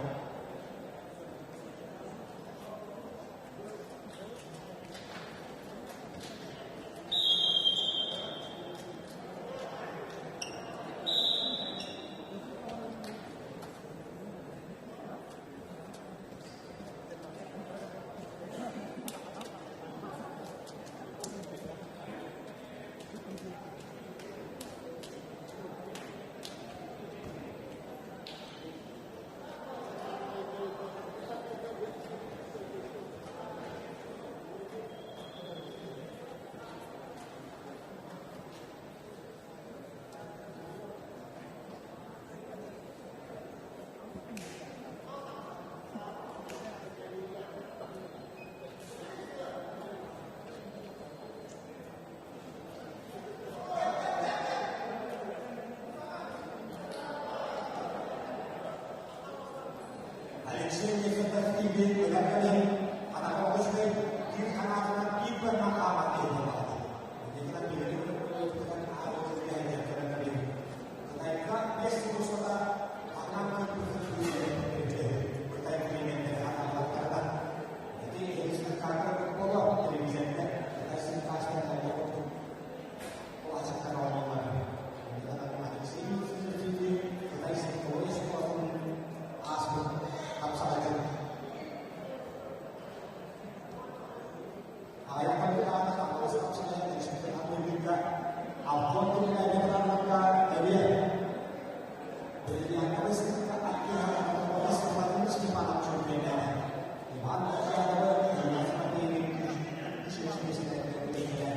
Алексей Никитов тиийбит өлөргө ханаҕа оҕустуй биир ханаатынан биир барма хааман киһи буоллаҕа. Инникинэн биһиги Кытайга биэс сыл устата ханан Кытай килиимэттэрэ хатааллахтарынан ити эһиги буолуо телевизорга Кытай сыҥкаастан курдук Улааччыктар оонньууллар. Алексей Кытай цирковой оскуолатын ааспыт хапсаҕайдын. Аҕыйах хонуктааҕыта Хаҥалас хапсаҕайын республикаҕа тыырыыга Алтон кинилэргэ барарга эбиэ. Бриллиантовай сырдыкка аттыһа Владимир Степанов чөмпүйэннээх. Иван Лукьяновы Геннадий Матвеевич үс миэстэлэргэ бүтэйдилэр.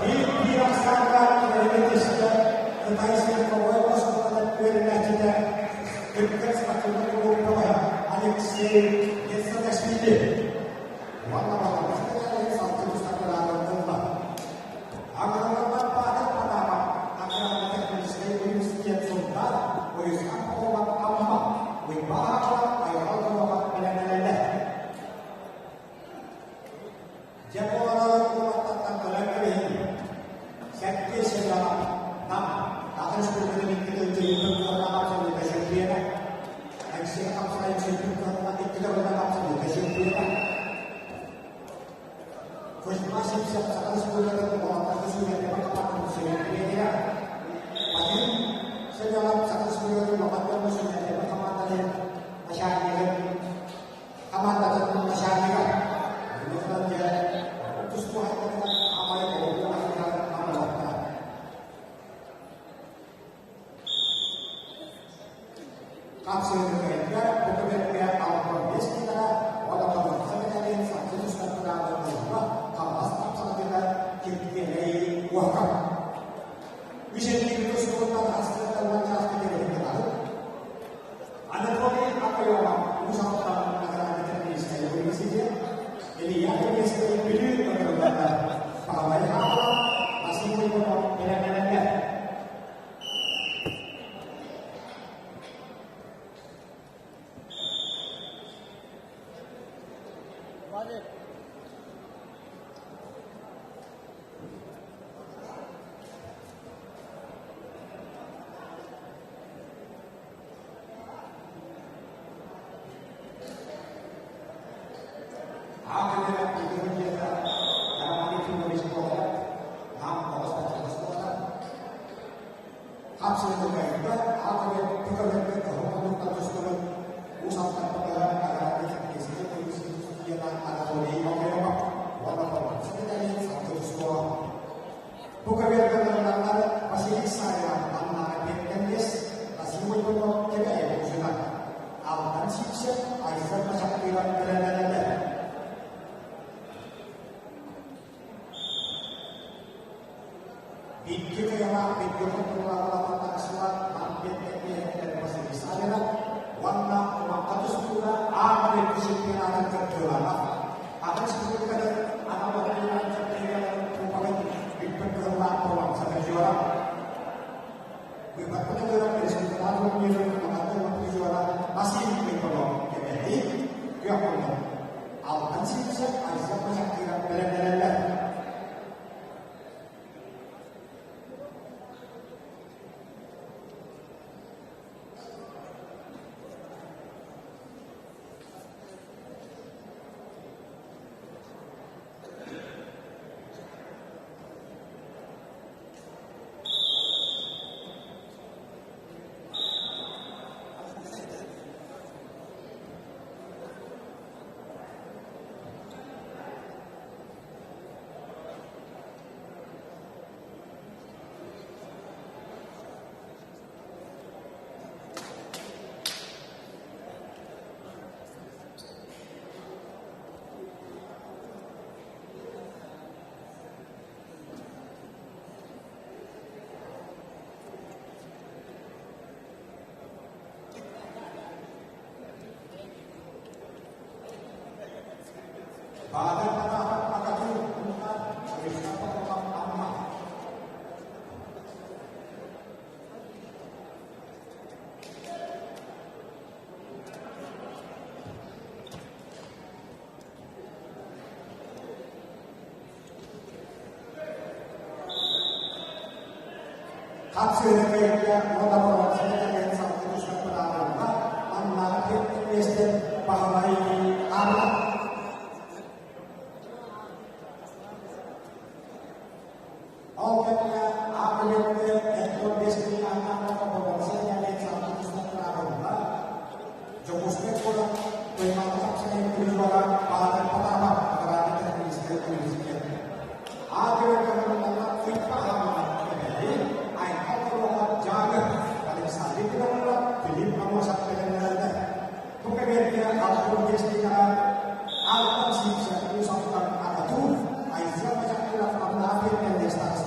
Биир-биир ахсааҥҥа кэлэргэ түстэ Кытай цирковой оскуолатын үөрэнээччитэ, Түркэн спортивнай кулууп бөҕөһө Алексей Гецаташвили уонна Балабыс тэрээһин салгыы тустар ылла. Аҥараларбат Павел Потапов аграрно-техническэй университет Сунтаар Уйусхан Попова Амма Уйбаан Аҕалар айылҕа туруга бэлэмнэнэллэр. Дьэ буоларын уолаттартан көрөн кэбиһиҥ. Сэттиэ Семенов Нам Саха Республикатын икки тыһыынча кыһыннаах хамсаныыта чөмпүйүөнэ. Алексей Хамсаев сүүрбүт кыһынна икки төгүллээх хамсаныыта чөмпүйүөнэ. Кузьма Сивцев Саха Республикатын уолаттарга сүүрэргэ хамаандатын чөмпүйүөнэ. Вадим Семенов Саха Республикатын улахан дьоҥҥо сүүрэргэ хамаандатын начальнигын хамаандатын начальнига. Онуоха дьэ тустуу хайдатынан амай олоҕу айылҕа амалаттара. Хапсыһыытыгар бу көбүөргэ 65 киилэҕэ уонна Тобурха мэтээлин саргы тустар кыраабыл Хаҥалас тапсаҕатыгар Киргиэлэй Уокка. Үс эргиир тустууттан астыттан уончааскы кэбиһин Анатолий Акаёва Уус Алдан аграрно-техническэй университет, Илья Киргизскэй Бүлүү ыҥырылларга Баһылай Хаалап, Василий Иванов бэлэмнэнэллэр. Валик. Аахыйа идеологията Роман Ефимович буолар, нам тоҕус бачча буолар. Хапсыһыытыгар аахыйа түкөлөргө кыһыл хонууттан тустубут Уус Алдан аграрнай техническэй университета Анатолий Иванов уонна Формация Виталий салгыы тустуо. Бу көбүөргэ Василий Саева маннааҕы Петр Василий Иванов Кэбээйи булчута. Алтан Сивцев Айсен Мачахтыырап бэлэмнэнэллэр. Икки кыйалаах бииргэ хотуруулаах тахсыбат Мамбет Василий Савинов уонна Улахан тустууга аан дойду чемпионатын кыттыылааҕа. Атын республикалар анал кубогын бүппүт кыһыллаах буолан призера. Быыбарбыт ыҥырар республикаҕа турнирын улахан призера Василий Михайлов кэбэһи күөх муннук. Алтан Сивцев Айсен Мачахтыырап бэлэмнэнэллэр. Баатыр Потапов Акатуй Кунтаар Уйусхан Попов Амма Хапсыһыытыгар уонна боруонса кэлэн салгыы тустар маннааҕы миэстэ Баһылай Аана. Ол кэмҥэ аах үлэтэ 45 километр боруонса кэлэн салгыы тустар Дьокуускай куорат Туймаада хапсаҕайын призера Баатыр Потапов аграрнай-техническэй университет. Аа-көбөр Уйба хааммат кэбэһи Айхал Торуоха Дьааҥы Александр Петровна Филипп Аммосов бэлэмнэнэллэр. Бу кэмиэргэ Алтан Техникаҕа Алтан Сивцев Уус Алдан Акатур Айсен Мачахтыров Амнаах Фермернэр.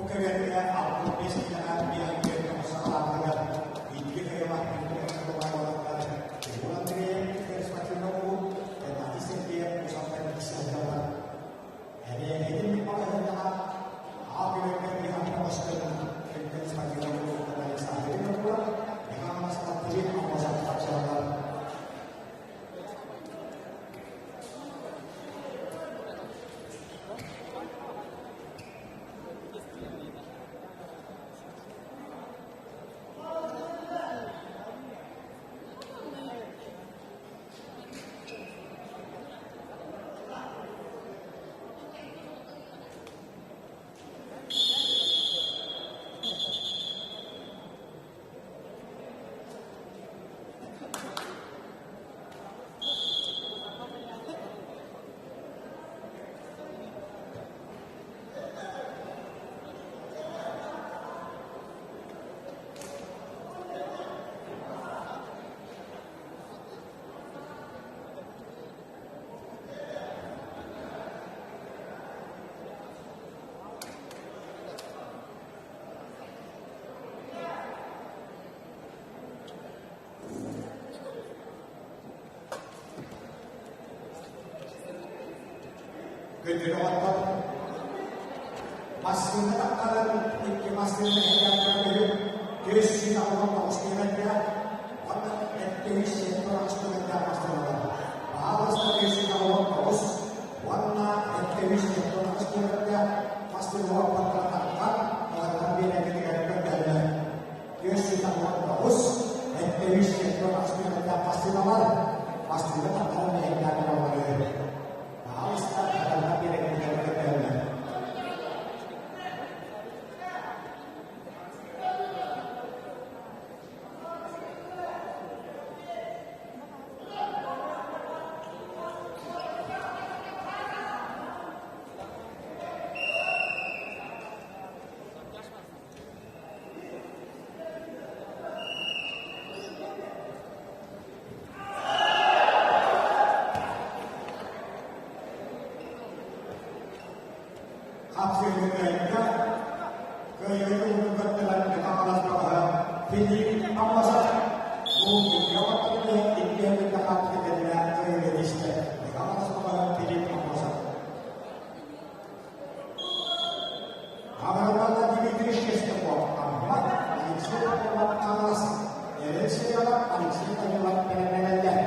Бу кэмҥэ 65 киилэҕэ биэһэн саҕалаабытыгар икки кыайыылаах уолаттар Тимур Андреев спортивнай клуб, Геннадий Сергеев Усалтан иккис сылдьаллар. Эмиэ итинник балаһыанньаҕа А күрэҥҥэ Михаил Мостин спортивнай клубтан Александр Винокуров, Михаил Филипп Аммосов тапсаллар. Күндү доҕоттор, массыына тахтарын икки массыына эһэйээттэрин 469 километр уонна 778 километр массыыналар. Баһаалыста 469 уонна 778 километр массыыналар уоттара таххан, биэрэргитигэр көрдөһөллөр. 469, 778 километр массыыналар массыына тахтарын мэһэйдээн олороллор. Баһаалыста хатанна биэрэргитигэр көрдөһөллөр. Хапсыһыытыгар кыайыыны ылбыттарыгар Хаҥалас бөҕөһө Филипп Аммосов бу икки икки өттүттэн хаартыскаларына кыайыыны истэ. Хаҥалас бөҕөһө Филипп Аммосов. Абыраллана Дмитрий Шестаков, Амма, Алексей Попов, Хаҥалас, Эрэл Семенов, Алексей Данилов бэлэмнэнэллэр.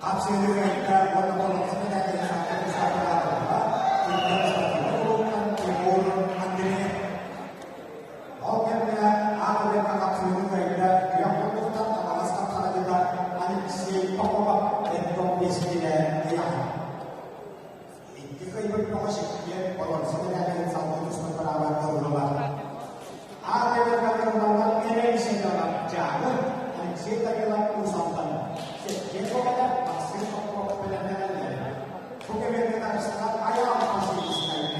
Хапсыһыыга уонна болҕомтону Тимур Андреев. Ол кэмҥэ аат хапсыһыыны кыайда күөх муннуктан Хаҥалас хапсаҕайдыта Алексей Попова Эддон биэскилэ ыйаҕа. Икки кыайбыт бөҕө сиккиэн боруонса мэтээлин салгыы тустан бараабат ыллылар. Аат кырналлан Эрэл Семенов Дьааҥы, Алексей Данилов Уус Алдан, Сергей Соболев Максим Попов бэлэмнэнэллэр. Бу кэмҥэ тахсыгар Айаал Васильевскай.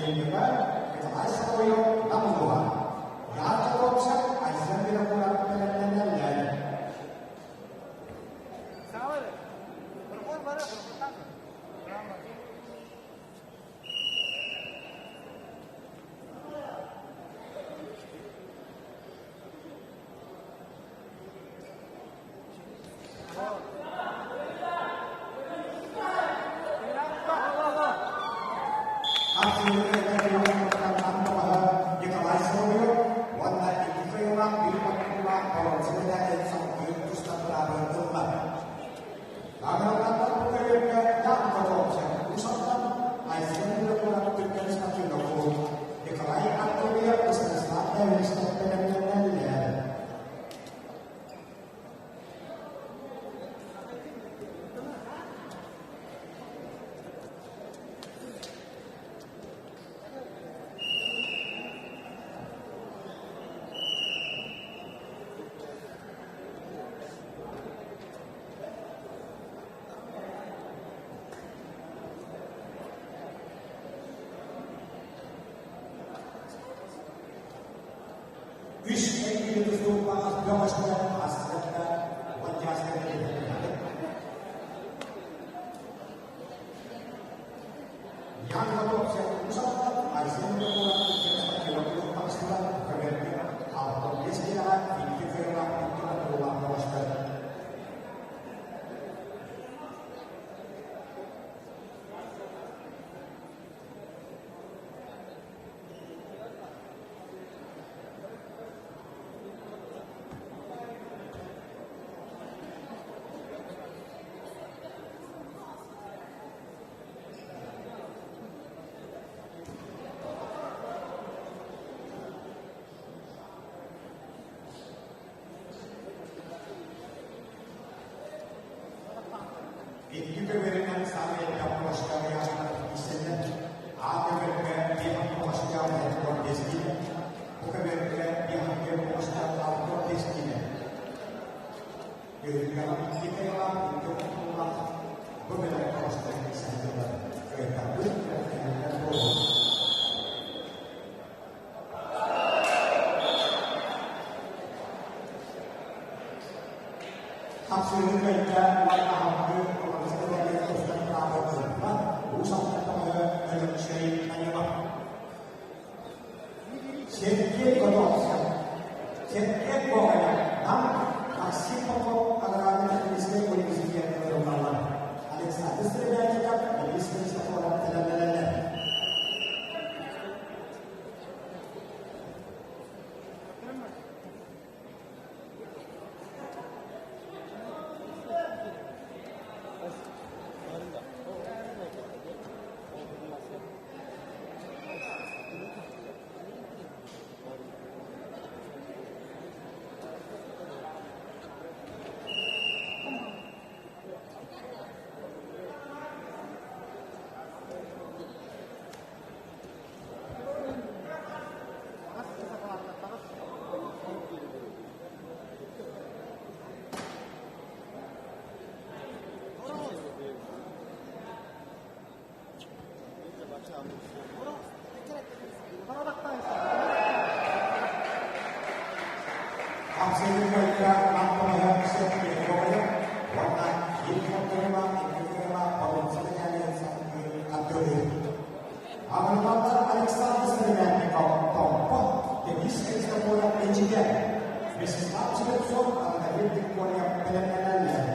Икки көбүөрүнэн саамай элбэх площадка ыйааһыннар киирсэллэр. А көбүөргэ биэһэн площадка 75 киилэ, бу көбүөргэ биэһэн площадка 65 киилэ. Үһүгүнэн икки кыайыылаах, икки хотуулаах бу бэлэм площадка киирсэллэр. Кыайтарбыт күрэхтэһиилэр буолуо. Хапсыһыы кыайда уонна аһыллыы Куоласка кэлиэн тустар быраабы ылла Уус Алдан көмөһө Өлөксөй Данилов. Сергей Готовцев, Сергей Гоголев, Нам Максим Попов аграрно-техническэй университетын ылыналлар. Александр Стрелятников, Борис Христофоров бэлэмнэнэллэр. Хамсыырга Антонио Сергеевоҕа уонна Ил Хотугула Инникига боруонса мэтээлин сатыыр аттыыр. Аҕырбаллар Александр Сыромятников Томпо, Денис Христофоров Эдьигэ, Вячеслав Черепцов Анатолий Виктория бэлэмнэнэллэр.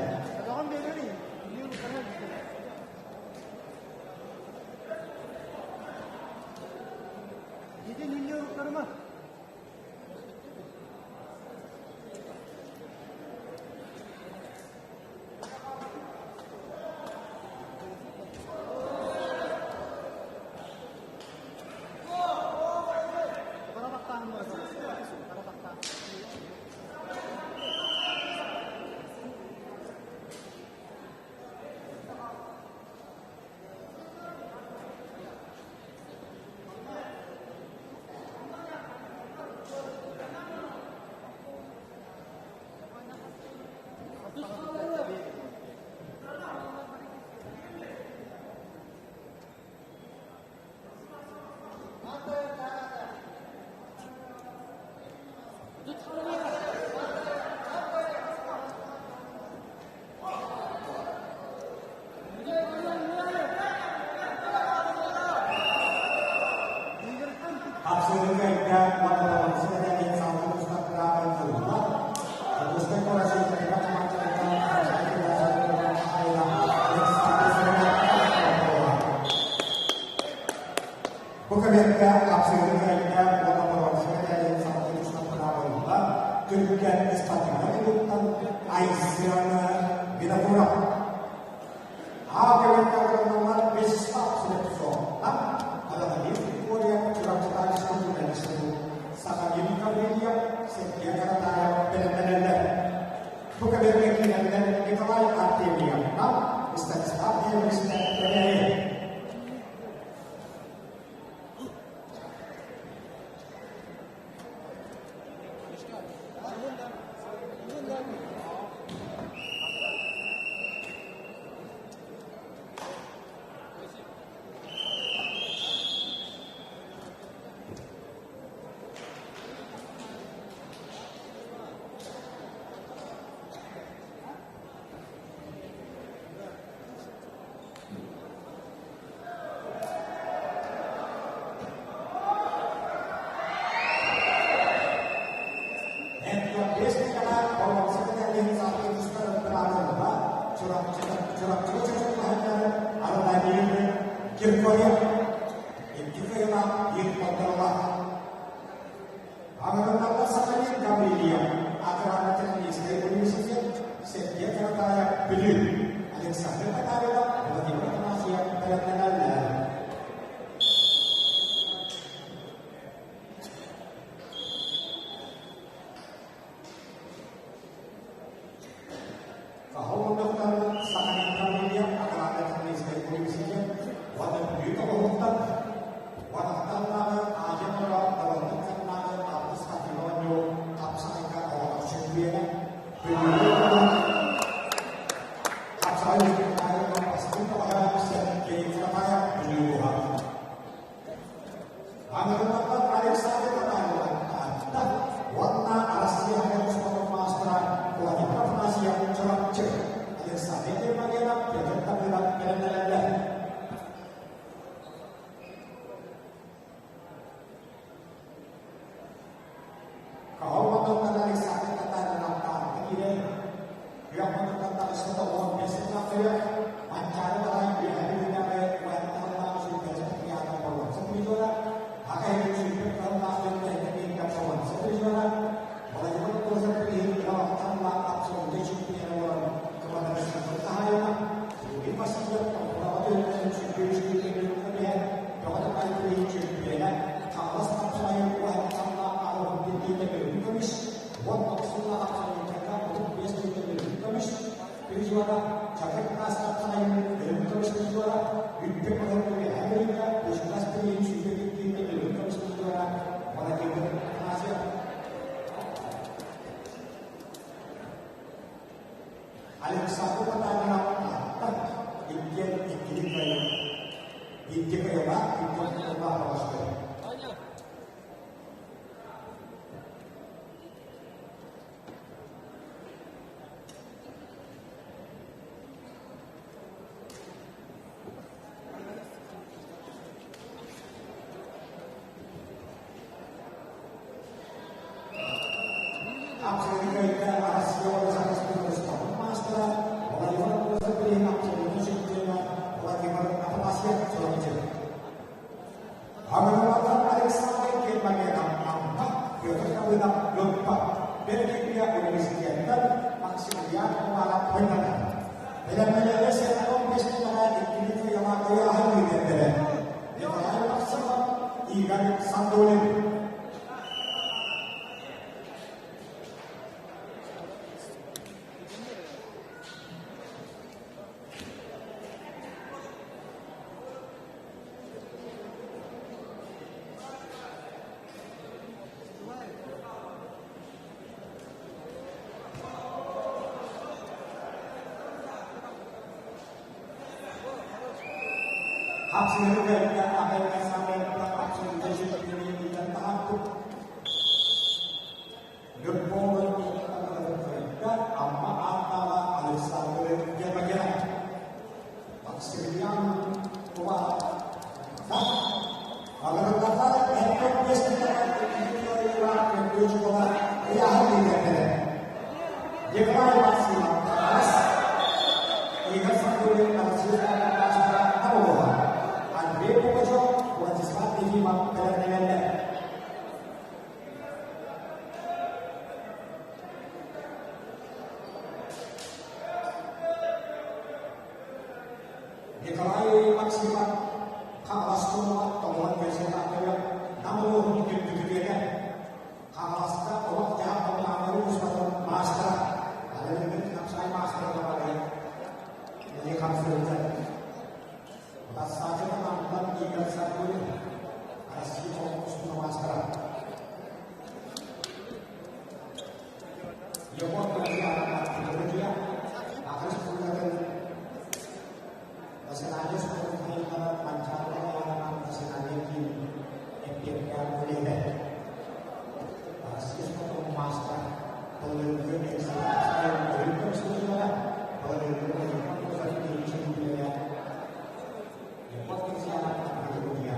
Хапсыһыыга уонна боруонса мэтээлин салгыы тустар быраабын ылла. Дьокуускай куорат Сирдэригэр хамаандаларга Александр Сыромятников Бу кэмҥэ хапсыһыыга уонна боруонса мэтээлин салгыы тустар быраабын ылла. Түргэн спортивнай клубтан Айсен Винокуров. Аакырыннарынан Вячеслав Слепцовтан Владимир Григорьев Чурапчытааччы журналистын Сахалин Гаврильев Сергей Каратаев бэлэмнэнэллэр. Бу кэмҥэ киирэллэр Николай Артемьевна, Станислав Георгиевич Кэбээйи. Киркоров икки кыайыылаах биир хотторуулаах. Аҥарыннарга Сахалин Гаврильев, аграрно-техническэй университет, Сергей Каратаев Бүлүү, Александр Татаринов, Владимир Афанасьев бэлэмнэнэллэр. Хаһан мунньахтарын Сахалин Гаврильев, Аныгылардан Александр Татарова Таатта уонна Арассыыйа спорт маастара Владимир Афанасьев Чурапчы, Александр Ермогенов, Петр Табыров бэлэмнэнэллэр. Каһыл Александр Татаринов Таатта киирэн, күөх муннуктан таҕыста 15 сыллаах Манчаары Балай үөһээ Бүлүүтээҕи уһаттаһыллаах сүүрбэччэ тыйаатыр боруонса призера, Аҕа иһин сүүрбэт кыһыллаах дьон бииргэ боруонса призера, Владимир Тозов приһин кыһалҕаттан абсолютнай чемпиона буолан кыбатарыскатын хаһаайына, Юрий Васильев Томпоҕо түһүлгэтин сүүрбэ үс бөҕө такай приһин чемпиона, Хаҥалас хапсаҕайын уһаттаһыллаах аҕыһын киирдиитэ үрүҥ көмүс, 19 сыллаах абсолютнайга 35 киирдэ үрүҥ көмүс, призера, Чакыр таас хапсаҕайын үрүҥ көмүс призера, Үрдүк Кыһыл Үөһээ Бүлүүгэ Пушкас приһин сүүрбэ киирдиитэ үрүҥ көмүс призера Владимир Афанасьев. Александр Татаринов Таатта иккиэн иккилик кыайан икки кыайыылаах, икки хотторуулаах бөҕөстөр. Абсолютно Россия Республикасының маастара Владимир Козырев абсолютно чемпиона Владимир Афанасьев Чурапчы. Агрардар Александр Германиядан Амма, Петр Давыдов Лөппа, Бельгия университеттан Максимилиан Умаров Хоймана. Бэлэмнэлэрэ 75 килоҕа иккини кыйама ыйааһын лидердэрэ Николай Максимов, Игорь Сандулин. Хапсыһыы кэллэ аҕайга самыырга хапсыһыыга чемпионатыгар таһаарбыт Ньурбуолун кыайда Амма ааттааҕа Александр Гермогенов. Максимилиан Кубаров. Аҕырытаҕа эркин миэстэтигэр көрдөөччү ыйааһын лиидэрдэрэ. Николай Максимов Тарас, Игорь Сандулин Россия маастара Намолуха, Андрей Пугачев, Владислав Ефимов бэлэмнэнэллэр. Николай Максимов Хаҥалас туһунан кэпсээн Нам улууһун үрдүкүтүгэр Хаҥаласка олох-дьаһах коммунальнай устатын маастара, Александр Хапсай маастара табарыйа Или хамсыырда. Бассаачы Намтан Игорь Саргулин, Россия устуна маастара. Егор Кирьянов, Аҕыс пулатын Национальнай спорт хайыһара Манчаары Аянынан национальнай киин эппиэттээх үлэһитэ. Россия спордун маастара, былырыыҥҥы эксперт көмүскэллэрэ, былырыыҥҥы Владимир чемпиона Егор Кирьянов Категория.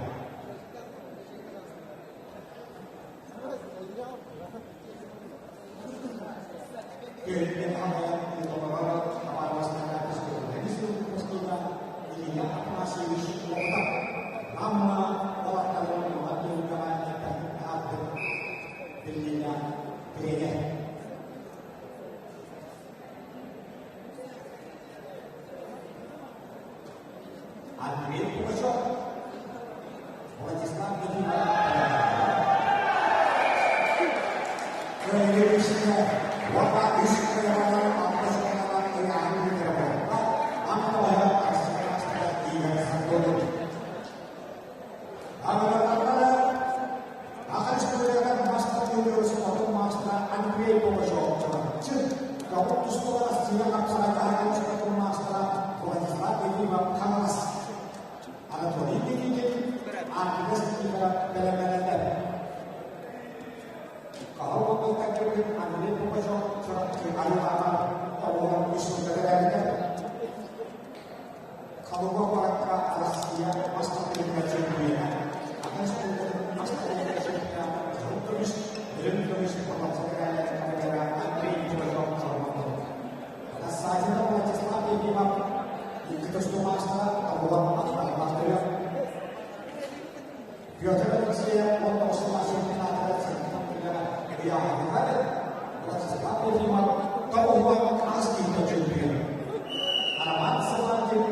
Түөлбэ хаһайан толорор табаарыстара Көстүүнэ Илья Афанасьевич Лоҕутов Амма уолаттарын улахан түһүлгэҕэ элбэхтик таһаарбыт биллиилээх тренер. Андрей Пугачев, Владислав Ефимов Кыайыы уонна үс кыайыылаах алта сыаналаах ыйааһын лидерэ буолла. Амма Россия маастара Игорь Сандулин. Аҕаларгара Аха Республикатын маастар университетын маастара Андрей Пугачев Чурапчы, Тоҕус тустууга Россия хапсаҕай таһыгар маастара. Алуба куоракка Россия бастакы чөмпүйүөнэ, атын республикатын бастакы чемпиона кыһыл көмүс, үрүҥ көмүс боруонса мэтээллэрин Андрей Николаев холбоннубут. Рассадина Владислав Ефимов икки тостуу маастара Алуба Аталаахтырыах Петр Алексеев 19 сыллаах чемпионатыгар сырдык ыйааһыныгар Владислав Ефимов 98 киһитэ чөмпүйүөн. Роман Савантин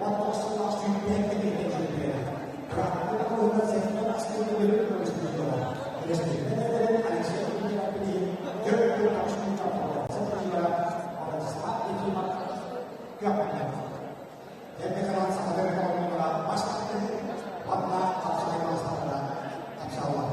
19 сыллаах чөмпүйүөн киһитэ чөмпүйүөн. Бырааттыы куһунан 78 киһитэ өлүк көмүскүүр Өрөспүүбүлүкэ Алексей Никифоров 4 9 Владислав Ефимов кыахтанна. Эрдэ сахалар оонньуулара бастакы уонна хапсаҕай маастардара тапсаллар.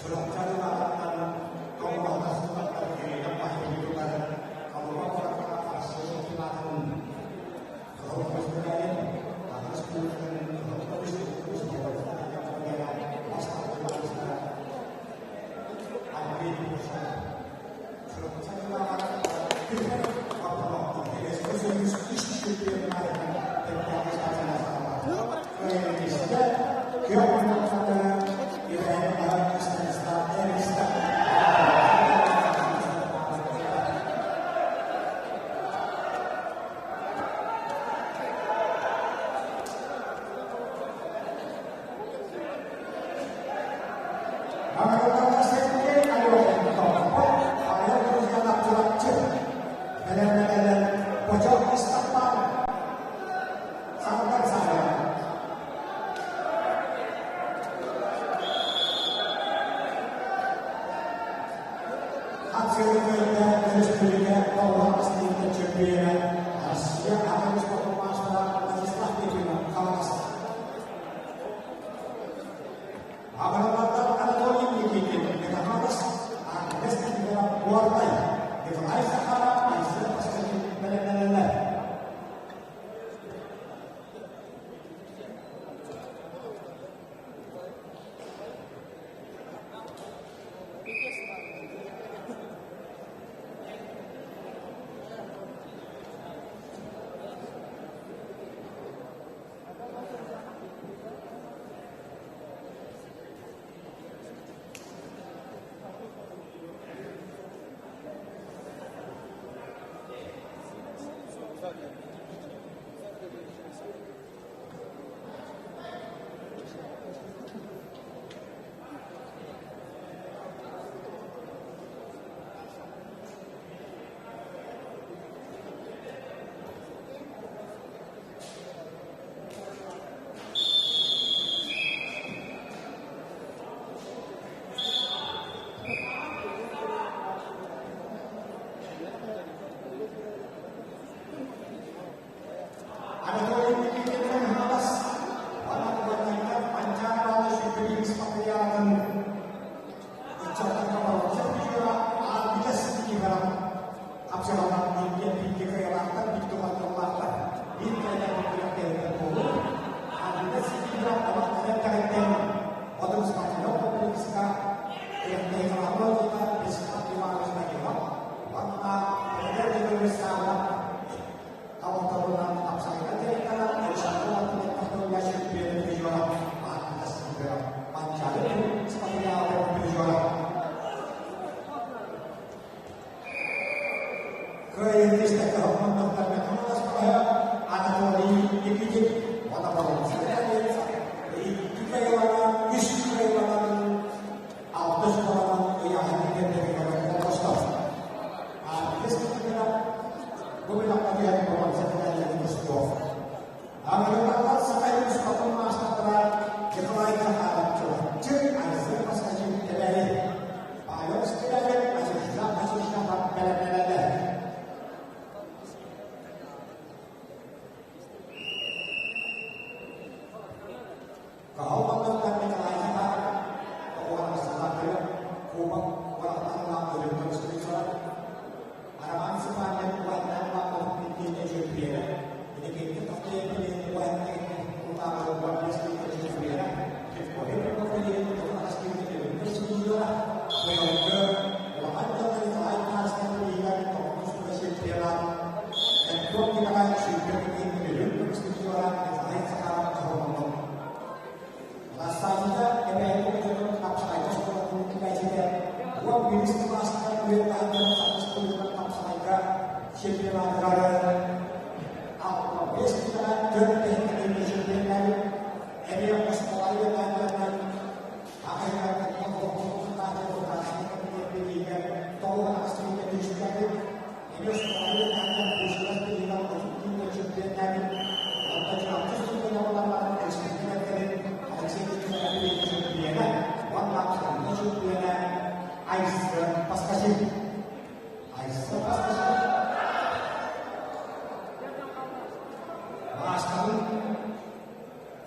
Чурапчы аатынан тоҥолоһо сылларга үөрэх баһылыгар Халыма куоракка Россия чемпионатын кыһыл көмүс мэтээлин, Саха Республикатын кыһыл көмүс бастакы маастара Андрей Мушев. Чурапчы Союз үс чемпионатын Николай Захаров, Айсен Костянтин бэлэмнэнэллэр. Рассадита эбээни оҕотун хапсаҕайга оскуолатын иитээччитэ 11 кылааска үөрэх таһынан хапсаҕайга чемпионатыгар 65 киилэҕэ төрт тэһиҥҥэ чемпионнары эмиэ оскуола үөрэнээччилэринэн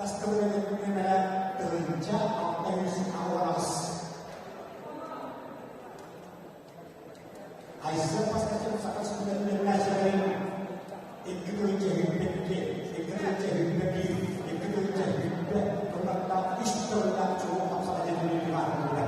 Бастакы нүөмэрэ 1600 аҕыс. Айсен Паскачев Саха Республикатын 2 тыһыынча 22, 2 тыһыынча 21, 2 тыһыынча 20 тыллардаах үс тыллаах чулуу хапсаҕайдьыт баһылыга.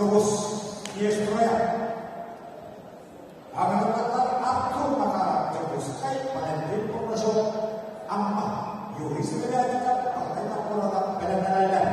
Дьоҕус Днестроя. Аҕаларыттан Артур Макаров Дьокуускай, Валентин Курнашов Амма, Юрий Сыгырятиков Алтай Ноккородов бэлэмнэнэллэр.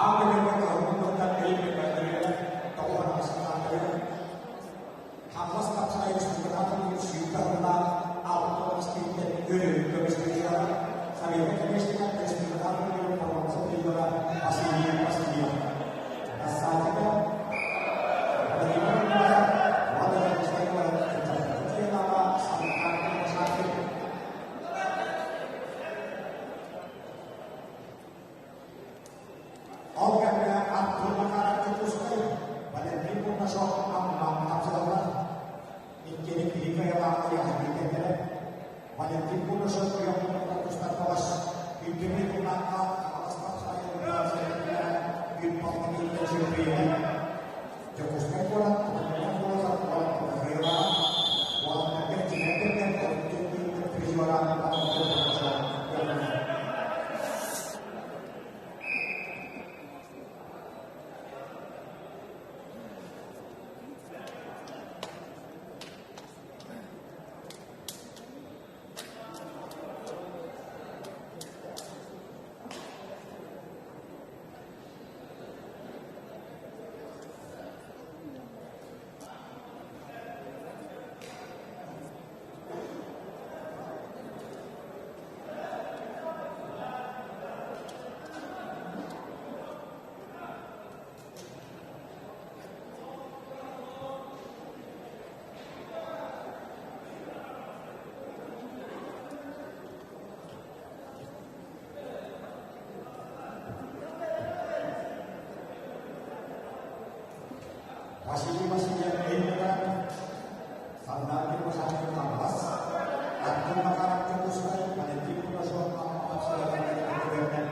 Аан дойдуга кыһыл периметрдэригэр тоҕуһан Хаҥалас тапсаҕай республикатын сүүрбэ алта стилтэн өрүү көмүскэлиэҕэ Совета Кэҥэстигэр республикатын парламент тыйдара Василий Васильев. Рассадика Владимир Николаев уонна Дьокуускай куорат Татьянаҕа Сантана Шахин. Ол кэмҥэ Артур Макаров Дьокуускай, Валентин Курнашов Амма хапсыһаллар. Иккиэни киһи кыайалаах ыйааһын Валентин Курнашов күөх тустар баҕас үрдүмү кулаахха Хаҥалас хапсаҕайын үп чемпиона. Дьокуускай куорат Куоласов кыайыылааҕа уолаттарга дьиҥэрдэргэ призера Валентин Курнашов. Василий Васильев Эймета, Сандал Кирбасаев Хаҥалас, Артур Макаров Дьокуускай, Валентин Курашов Амма хапсаҕайдарын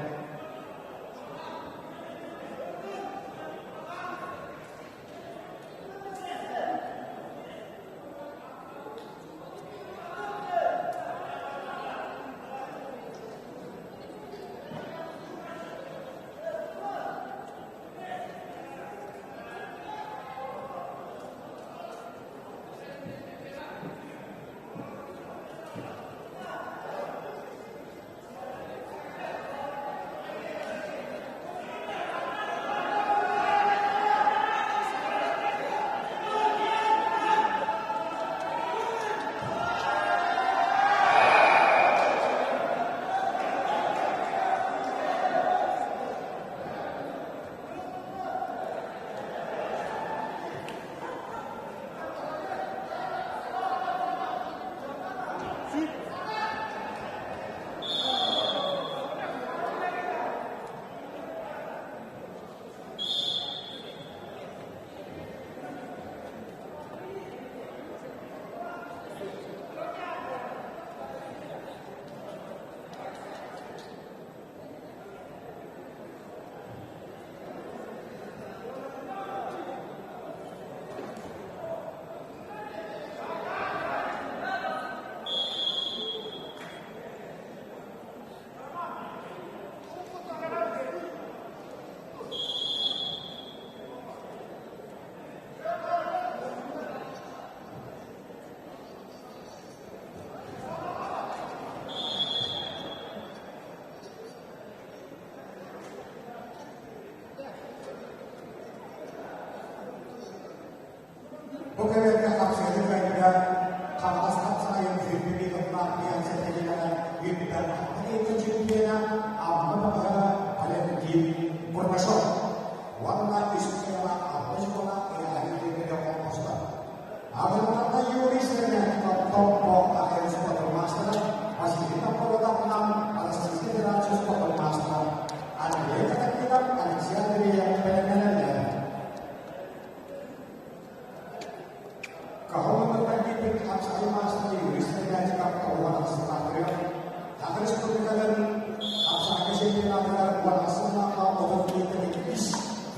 Бу кэмҥэ хапсыһыы кыайда Хаҥалас хапсаҕайын сүүрбэ партия сэтэлилэрэ үттэн Алтан чемпиона Амма баһыга Валентин Бурнашов уонна үс кыайыылаах алта чукулаах ыйааһын түмүгэ холбосто. Аҕыйахтарда Юрий Сырняков Томпо АХС спортун маастара, Василий Новгородов Нам Российскай Федерация спортун маастара, Андрей Катакинов Алексей Андреев бэлэмнэнэллэр. Каһыллан киирбит хапсаҕай маастара Юрий Сырняков тоҕуһан ахсыннаатырыах, Саха Республикатын хапсаҕайга чемпионатыгар уон ахсыннаахха 37 иккис.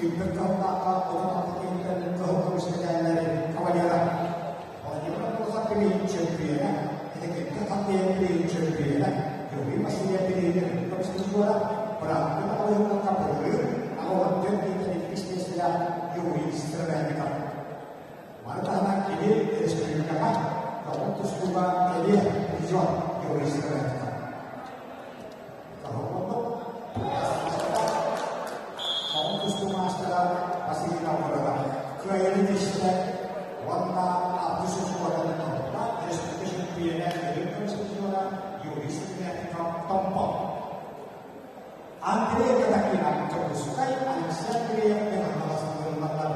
Кыйбыт кыһыллаахха 36 тыһыынча кыһыл көмүс мэтээллэри кавалера. Владимир Андросов билигин чөмпүйүөнэ, Этикетка хантыйан билигин чөмпүйүөнэ, Юрий Васильев билигин көмүс призера, бырааттыы маҕаһыыннарга былырыын 84 тыһыынча иккис миэстэлээх Юрий Сыровятников. Маны таһынан кини республикаҕа тоҕус тустууга кэлиэ призер Юрий Сыровятников. Тоҕус тустуу маастара Василий Новгородов кыайыыны тистэ уонна алтыс оскуолатын толордо республика чөмпүйүөнэ үрүҥ көмүс призера Юрий Сыровятников Томпо. Андрей Катакинов Дьокуускай, Алексей Андреев Мэҥэ ыллаллар.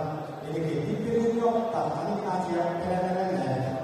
Электрик Переулок Тартан Игнатьев тэрэнэлэллэр.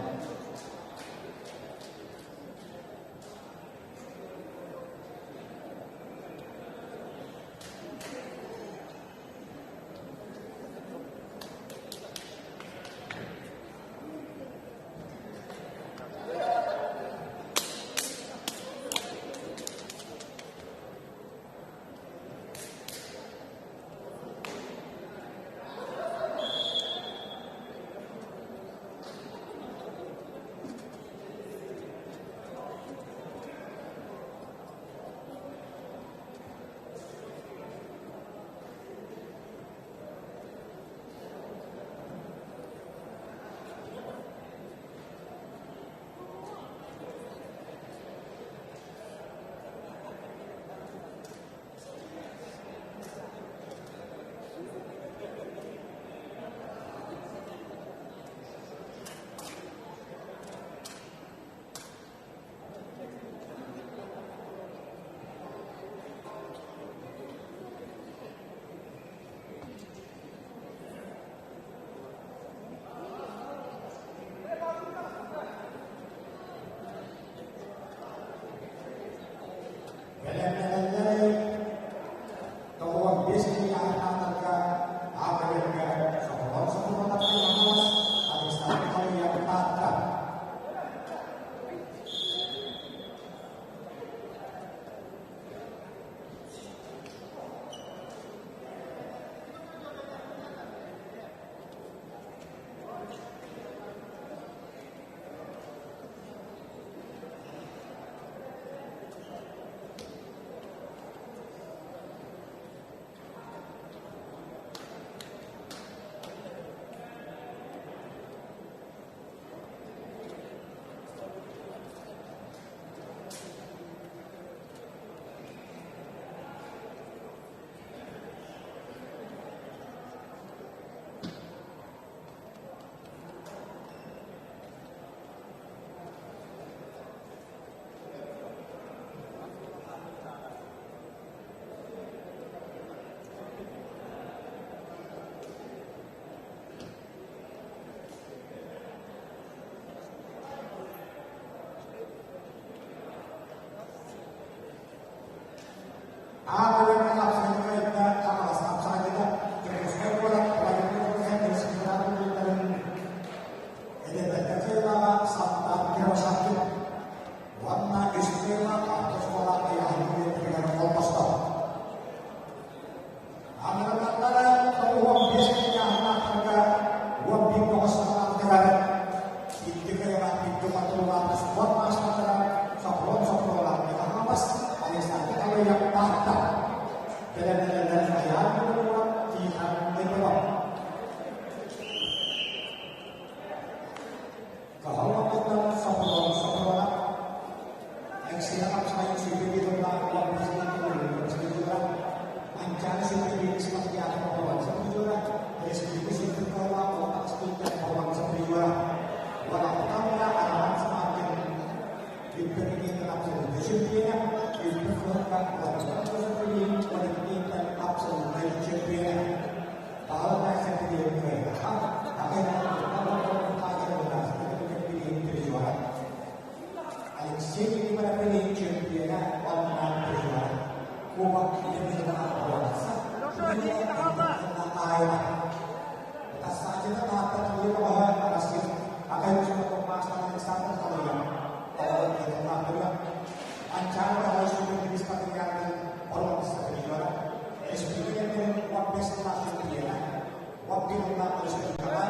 кыллаах республикаҕа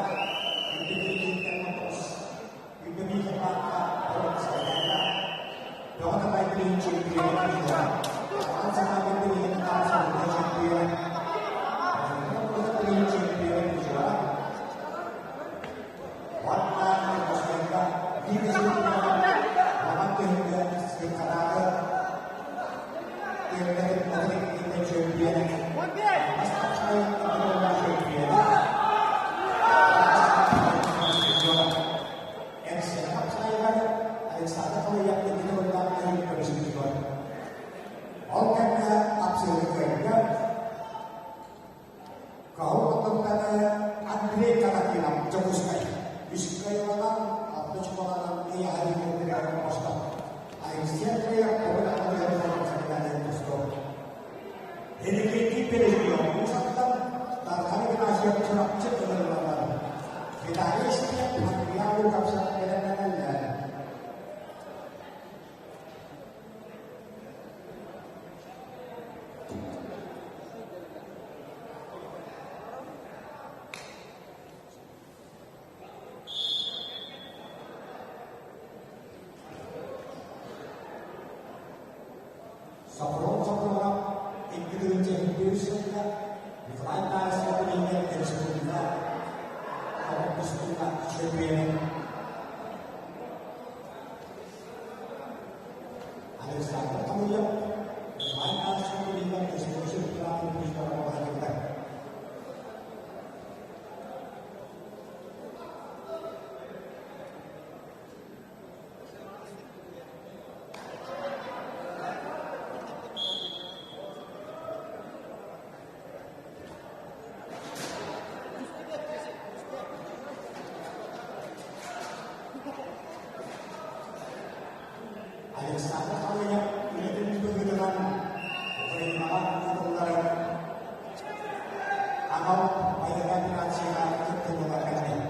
21 21 кыллаахха боруонсаланна. Бөҕө табай билигин чемпиона киһилэрэ. Аан санаабыт билигин абсолютнай чемпиона. Билигин чемпиона призера. Уонна Иркутскайга биир чемпиона Роман Көһүҥҥэ республикатааҕы Тиэрдэтин чемпиона. Бастакы чемпиона. Александр Халыйап икки тыллаах көмүскүүр. Ол кэннэ апсыыны кыайда. Каһыл оттоктаны Андрей Каратинов Дьокуускай. Үс кыайыыланан, алта чукаланан ыйааһын кэннигэр оҥостон. Алексей Андреев көмүл атыыһын фронтсакытаарын тустуо. Энергетик Бережнев Уус-Аттан Дархан Игнатьев Чурапчы ыҥырыллаллар. Виталий Степ Андриан Луковцев бэлэмнэнэллэр. Сокурун Сокурунап 2 тыһыынча сылга Николай Тарасов билиҥҥэ республика тустууга чөмпүйүөнэ Александр Халыев Николай Тарасов билиҥҥэ республика чемпионатын призера буолан Александр Халыев үлэтин быһыытынан Украинаҕа ыытыллар анал байыаннай операцияҕа кыттыылар кэлэр.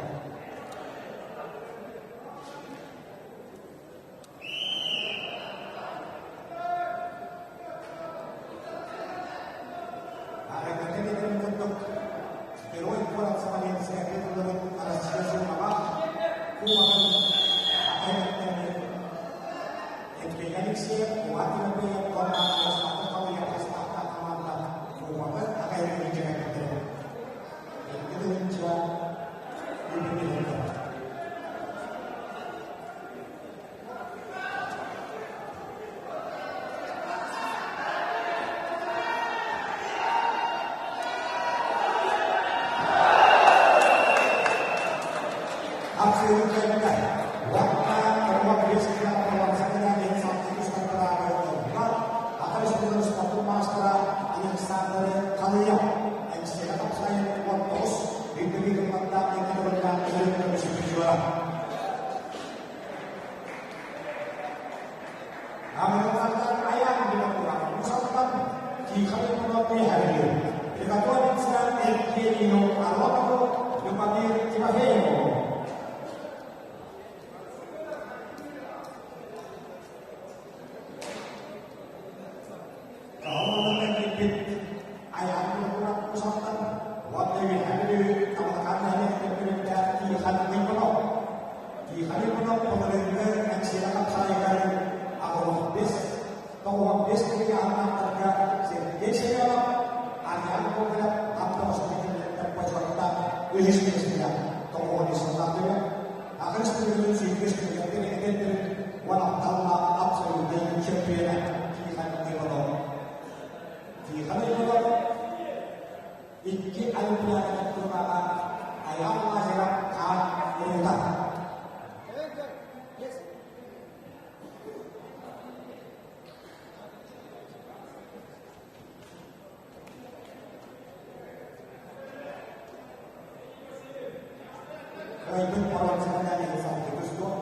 Арыгыны билэрин курдук, Герой куорат Смоленскай тылларын Россия Сыымаҕа кубогын атыыһыттарын Евгений Алексеев, Иван Тимофеев уонна Александр Халыев састааптаах хамаанда кубогы аҕай илдьэ кэлбиттэрэ. 2 тыһыынча Абсолютно. Уонна Роман Бескина Роман Ата маастара Александр Халыев Эҥсиэли хапсайын 19 үрдүк кымматтаах икки төгүллээх көмүс призера. Амырыктартан Аян Винокуров, Мусаттан Тихон Иванов Михайлов, Приготовиться Евгению Аронову, Любомир Тимофееву. Каһыллан киирбит Айаан Винокуров Мусаттан уонна Үөһээ Бүлүү Тамалакаан нэһилиэгиттэн төрүттээх Тихон Иванов. Тихон Иванов былырыыҥҥы Эҥсиэли хапсаайыгар 85 95 ыйааһыннаахтарга Сергей Семенов, Ариан Гоголев Антон бочуоттаах үһүс миэстэлээх тоҕуһун Аҕыс күнүн сүүрбэс күнүгэр эдэрдэрин уон алталаах абсолютнай чөмпүйүөнэ Тихон Иванов. Тихон Иванов икки Олимпиада кыттыылааҕа Айаал Лазарев хаан уруута. Кыайбыт боруонсаны Александр Кустов.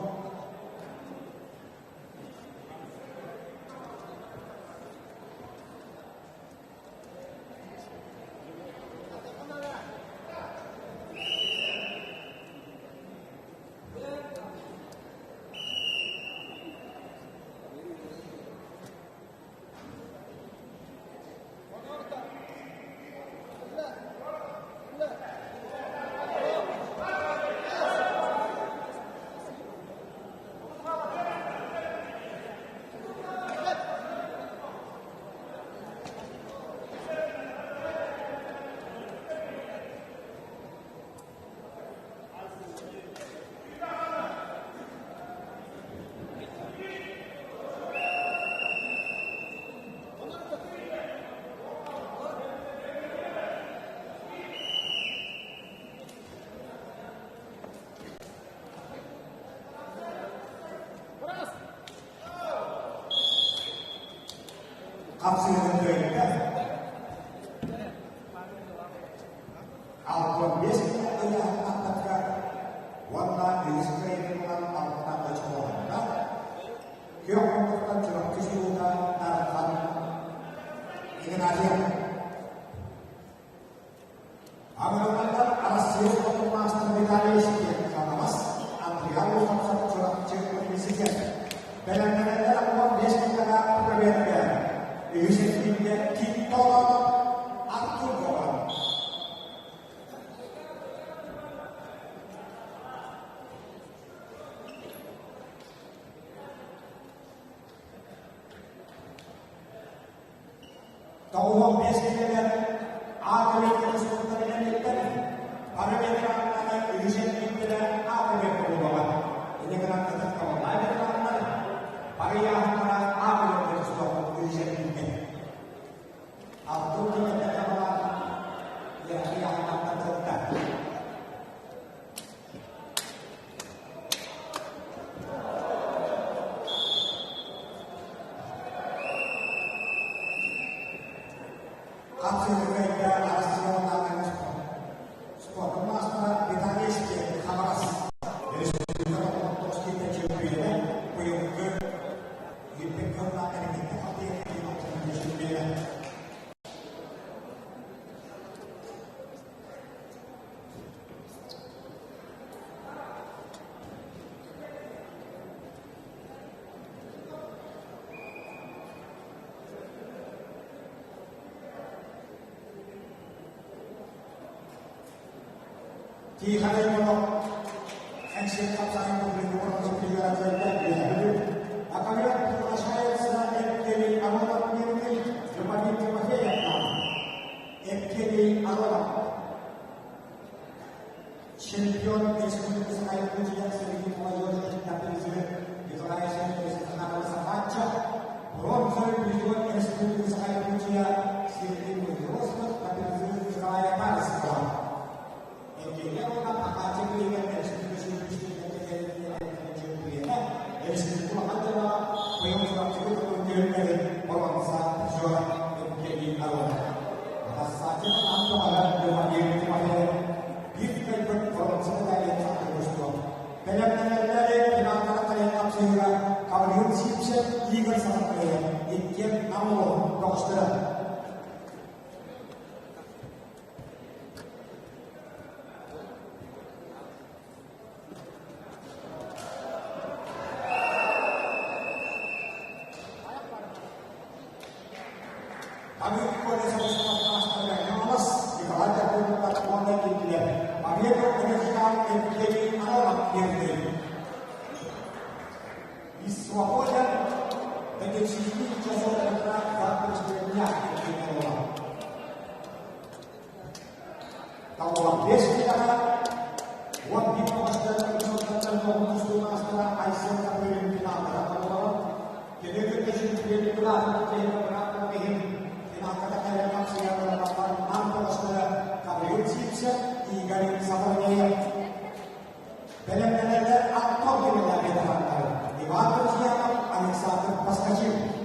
Хапсыһыгын кыайда. 65 ыйааһыннахтарга уонна үһүс кыайыытынан алта очколонно. Күөх муннуктан Чурапчы сулуута Дархан Игнатьев. Аҥырыллар Арассыыйа спордун маастара Виталий Сидоров Хаҥалас, Андриан Луховцев Чурапчы президент. Бэлэмнэнэллэр 15 киилэҕэ пробега. Үһүс эргииргэ Титтолон Артур Гоҕан. 95 киилэлэр А көлүөнэ спортар элэттэр бары ветераннары үһүс эргиирдэрэ А көлүөнэ буолуоҕа. Инньэ гынан ытыктабыллаах ветераннар бары ыйааһыннара А көлүөнэ тустуох үһүс эргииргэ. Алтын киилэтэ табалаан ыйааһыннартан кытта. Хапсыһыыга Арассыыйа спордун маастара Виталий Сидоров Хаҥалас Республика тоҕус чөмпүйүөнэ быйылгы Олимпик кыллаах эрэгийиэн халтыйа чөмпүйүөнэ. Тиихэнэй олох Энсиэн хапсаҕай публикуйар Акамир приглашается Евгений Аронов Мирный Любомир Тимофеевна. Евгений Аронов. Чемпион Республики Саха-Якутия среди молодежи на призыве Николая Сергеевича Захарова Сахатча, бронзовый призер Республики Саха-Якутия среди взрослых на призыве Николая Парсикова. Евгения Романовна Акатья Республика Республика бронза призера Евгений Аронов. Игорь Сахаппая, иккиэн Амло бөҕөстөрө. Николай Якутов уонна киирдилэр. Победу одержал Евгений Аронов первый. И свободен до 10 часов утра завтрашнего дня Евгений Аронов. Таллан бес киһиэхэ 11 тоҕустар Айсен Капырин финалга табыллар. Кини кытта чемпион Гавриил Сипсев, Игорь Саварнеев. Бэлэмнэнэллэр Антон Кириллов Иван Друзьянов, Александр Поскачин.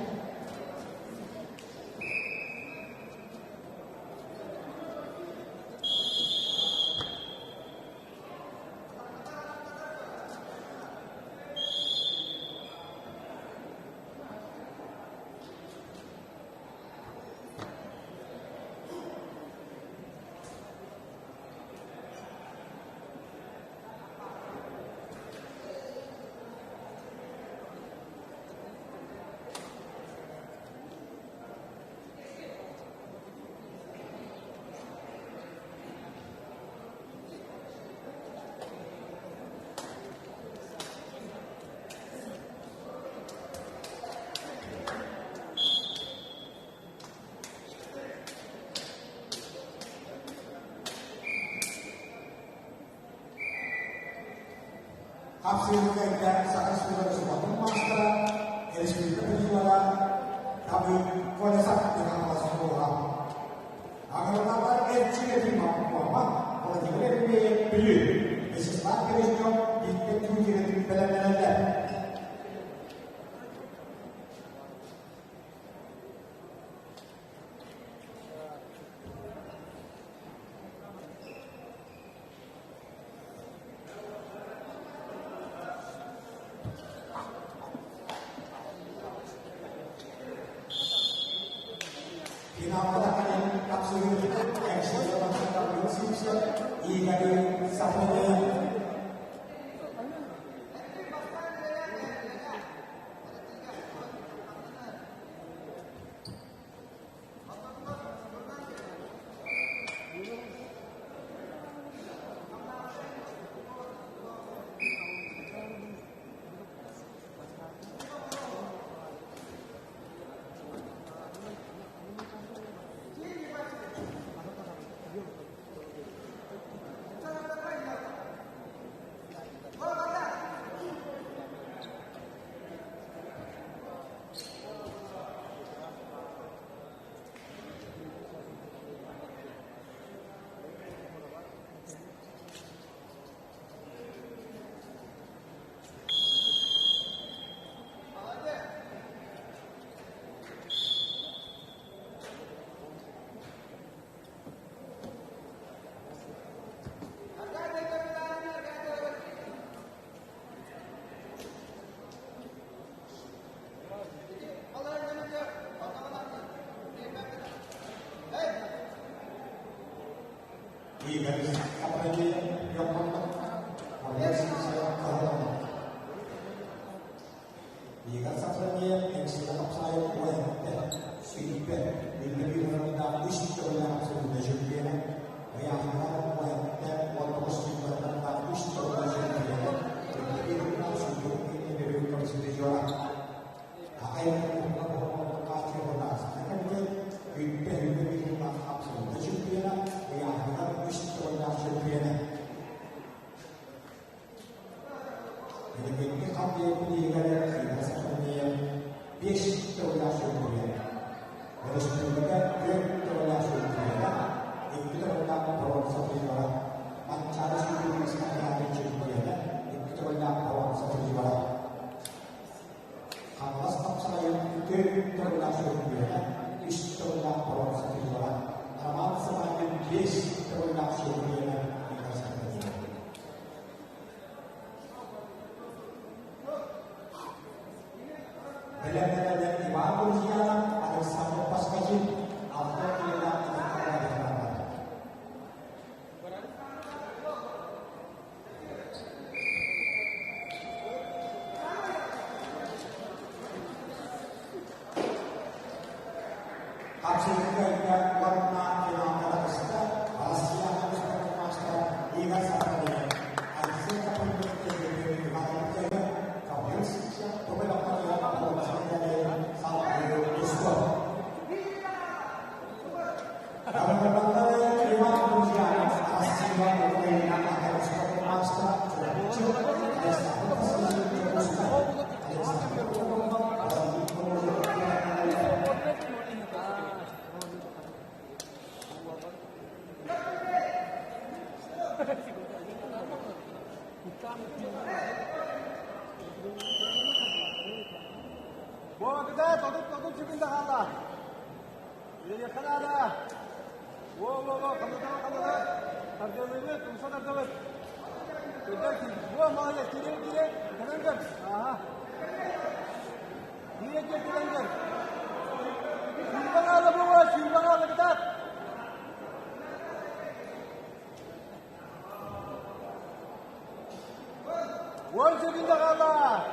Хапсыһыыга Саха Республикатын маастара, республика призера Табы Колесов Хаҥалас улууһа. Аҥырыллар Эрчимэ Мама, Владимир Ефимович Бүлүү, Вячеслав Бережнев Бииттэ Тютирин бэлэмнэнэллэр. Игорь Сафронов. Игорь Сафронов Игорь Сафронов Эксида Хапсаев уоһэтте сүүрбэ үллэ үс төгүллээх абсолютнай чемпиона, ыйааһыннар уоһэтте 19 чемпионаттардаах үс төгүллээх чемпиона, үллэ сүүрбэ өрүү призера. Аҕай Үүппэ үллэ абсолютнай чемпиона, ыйааһыннар үс төгүллээх чемпиона. Билигинки хаппыйа Игорь Сафронов 5 төгүллээх чемпиона. Өрөспүүбүлүкэ 4 төгүллээх чемпиона, 2 төгүллээх боруонса призера. Манчаары сүүрүүтүн Скандинавия чемпиона, 2 төгүллээх боруонса призера. Хаҥалас хапсаҕайын 4 төгүллээх чемпиона, 3 төгүллээх боруонса призера. Роман Саванин 5 төгүллээх чемпиона Игорь Сафронов. Бэлэмнэнэллэр Иван Друзьянов, Александр Паскачев, Алтан Елена Николаевна. Хапсыһыыга уонна финалга таҕыста Россияҕа спорт маастара Игорь Сафронов, Алексей Капрынов Буолакыта 39 секунда хаалла. Үлэлиэххэ наада. Во-во-во, хамнатабыт, хамнатабыт. Тардыалыыбыт, умса тардабыт. Көрдөр, во, молодец, киирэ, киирэ. Кэлэн көр. Ага. Киирэ, киирэ, кэлэн көр. Сүүрбэ хаалла, буо, сүүрбэ хаалла, кытаат. 10 секунда хаалла.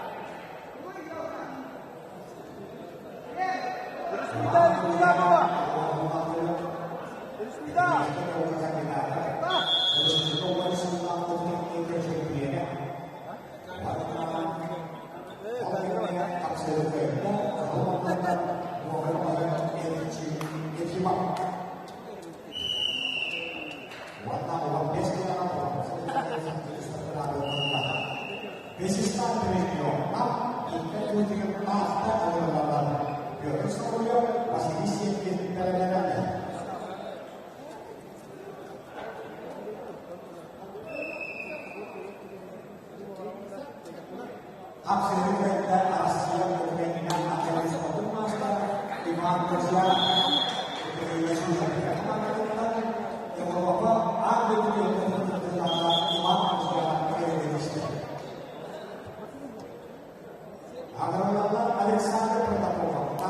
Республика, республика, буо. Республика. Александр Протопопов,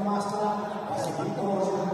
маастара Василий Корозин,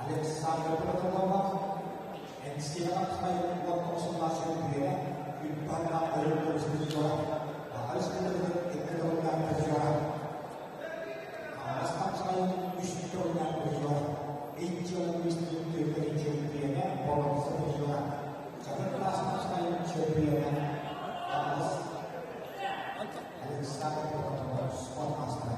Александр Протопопов, Энсиэҕэ хапсаҕайын уон охсуллаах чөмпүйүөнэ, Үппанна өрүт көмүс призера, Аҕа республикатын икки төгүллээх призера, Хаҥалас хапсаҕайын үс төгүллээх призера, Иччи министрин түөртэрин чөмпүйүөнэ, боруонса призера, Чакыр кылаас хапсаҕайын чөмпүйүөнэ, Хаҥалас Александр Протопопов спорт маастара.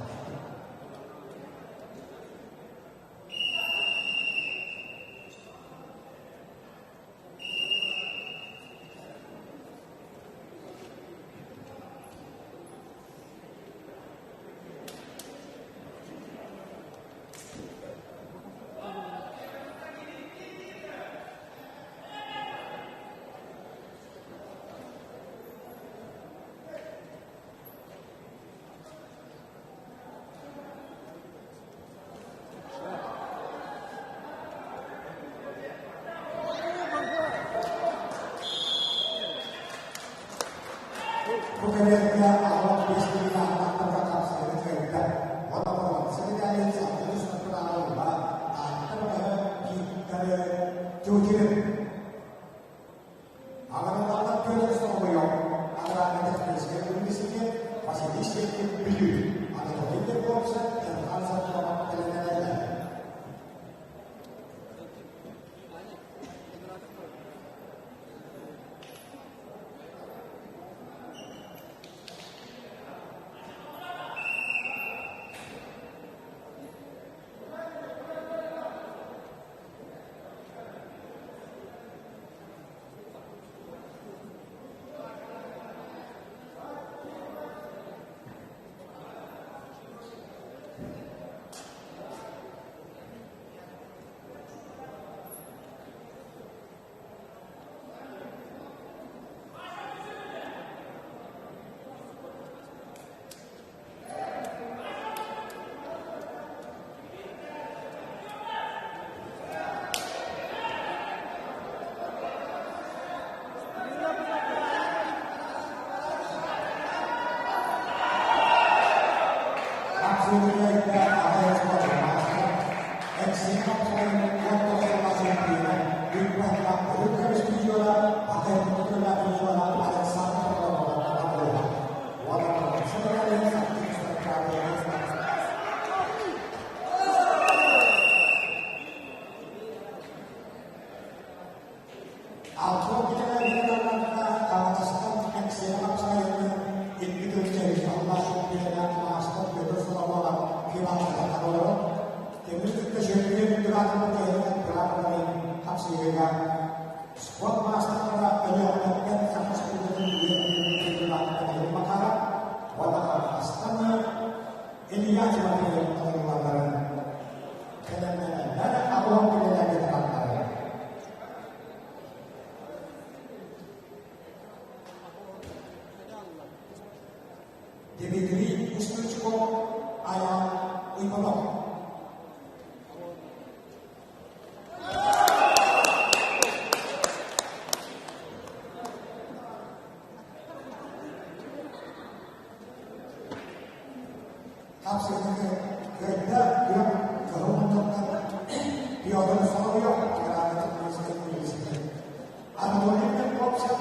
Бу кэлэргэ аҕам биэстиилээхтэргэ хапсыһыыны кыайда. Уонна боруонса медалын салгыы тустар ылла. Таатта бөҕөһө Виктор Тютин. Аҕаралаахтар Петр Соловьев, Аграрнай техническэй университет, Василий Щекин Бүлүү, Анатолий Верховцев, Эрхан Сартонов бэлэмнэнэллэр. Спорт маастардара Өлүөхүмэттэн Саха Республикатын үөрэтиитин Макаров уонна Хаҥаластан Илья Тимофеев талыллалларын бэлэмнэнэллэр, аҕылан үлэлэргэ тураллар. Дмитрий Устучков, Аян Уйбанов. Хапсыһыыны кыайда күөх кыһыл муннуктан Петр Соловьев аграрнай техническэй университет. Анатолий Петровцев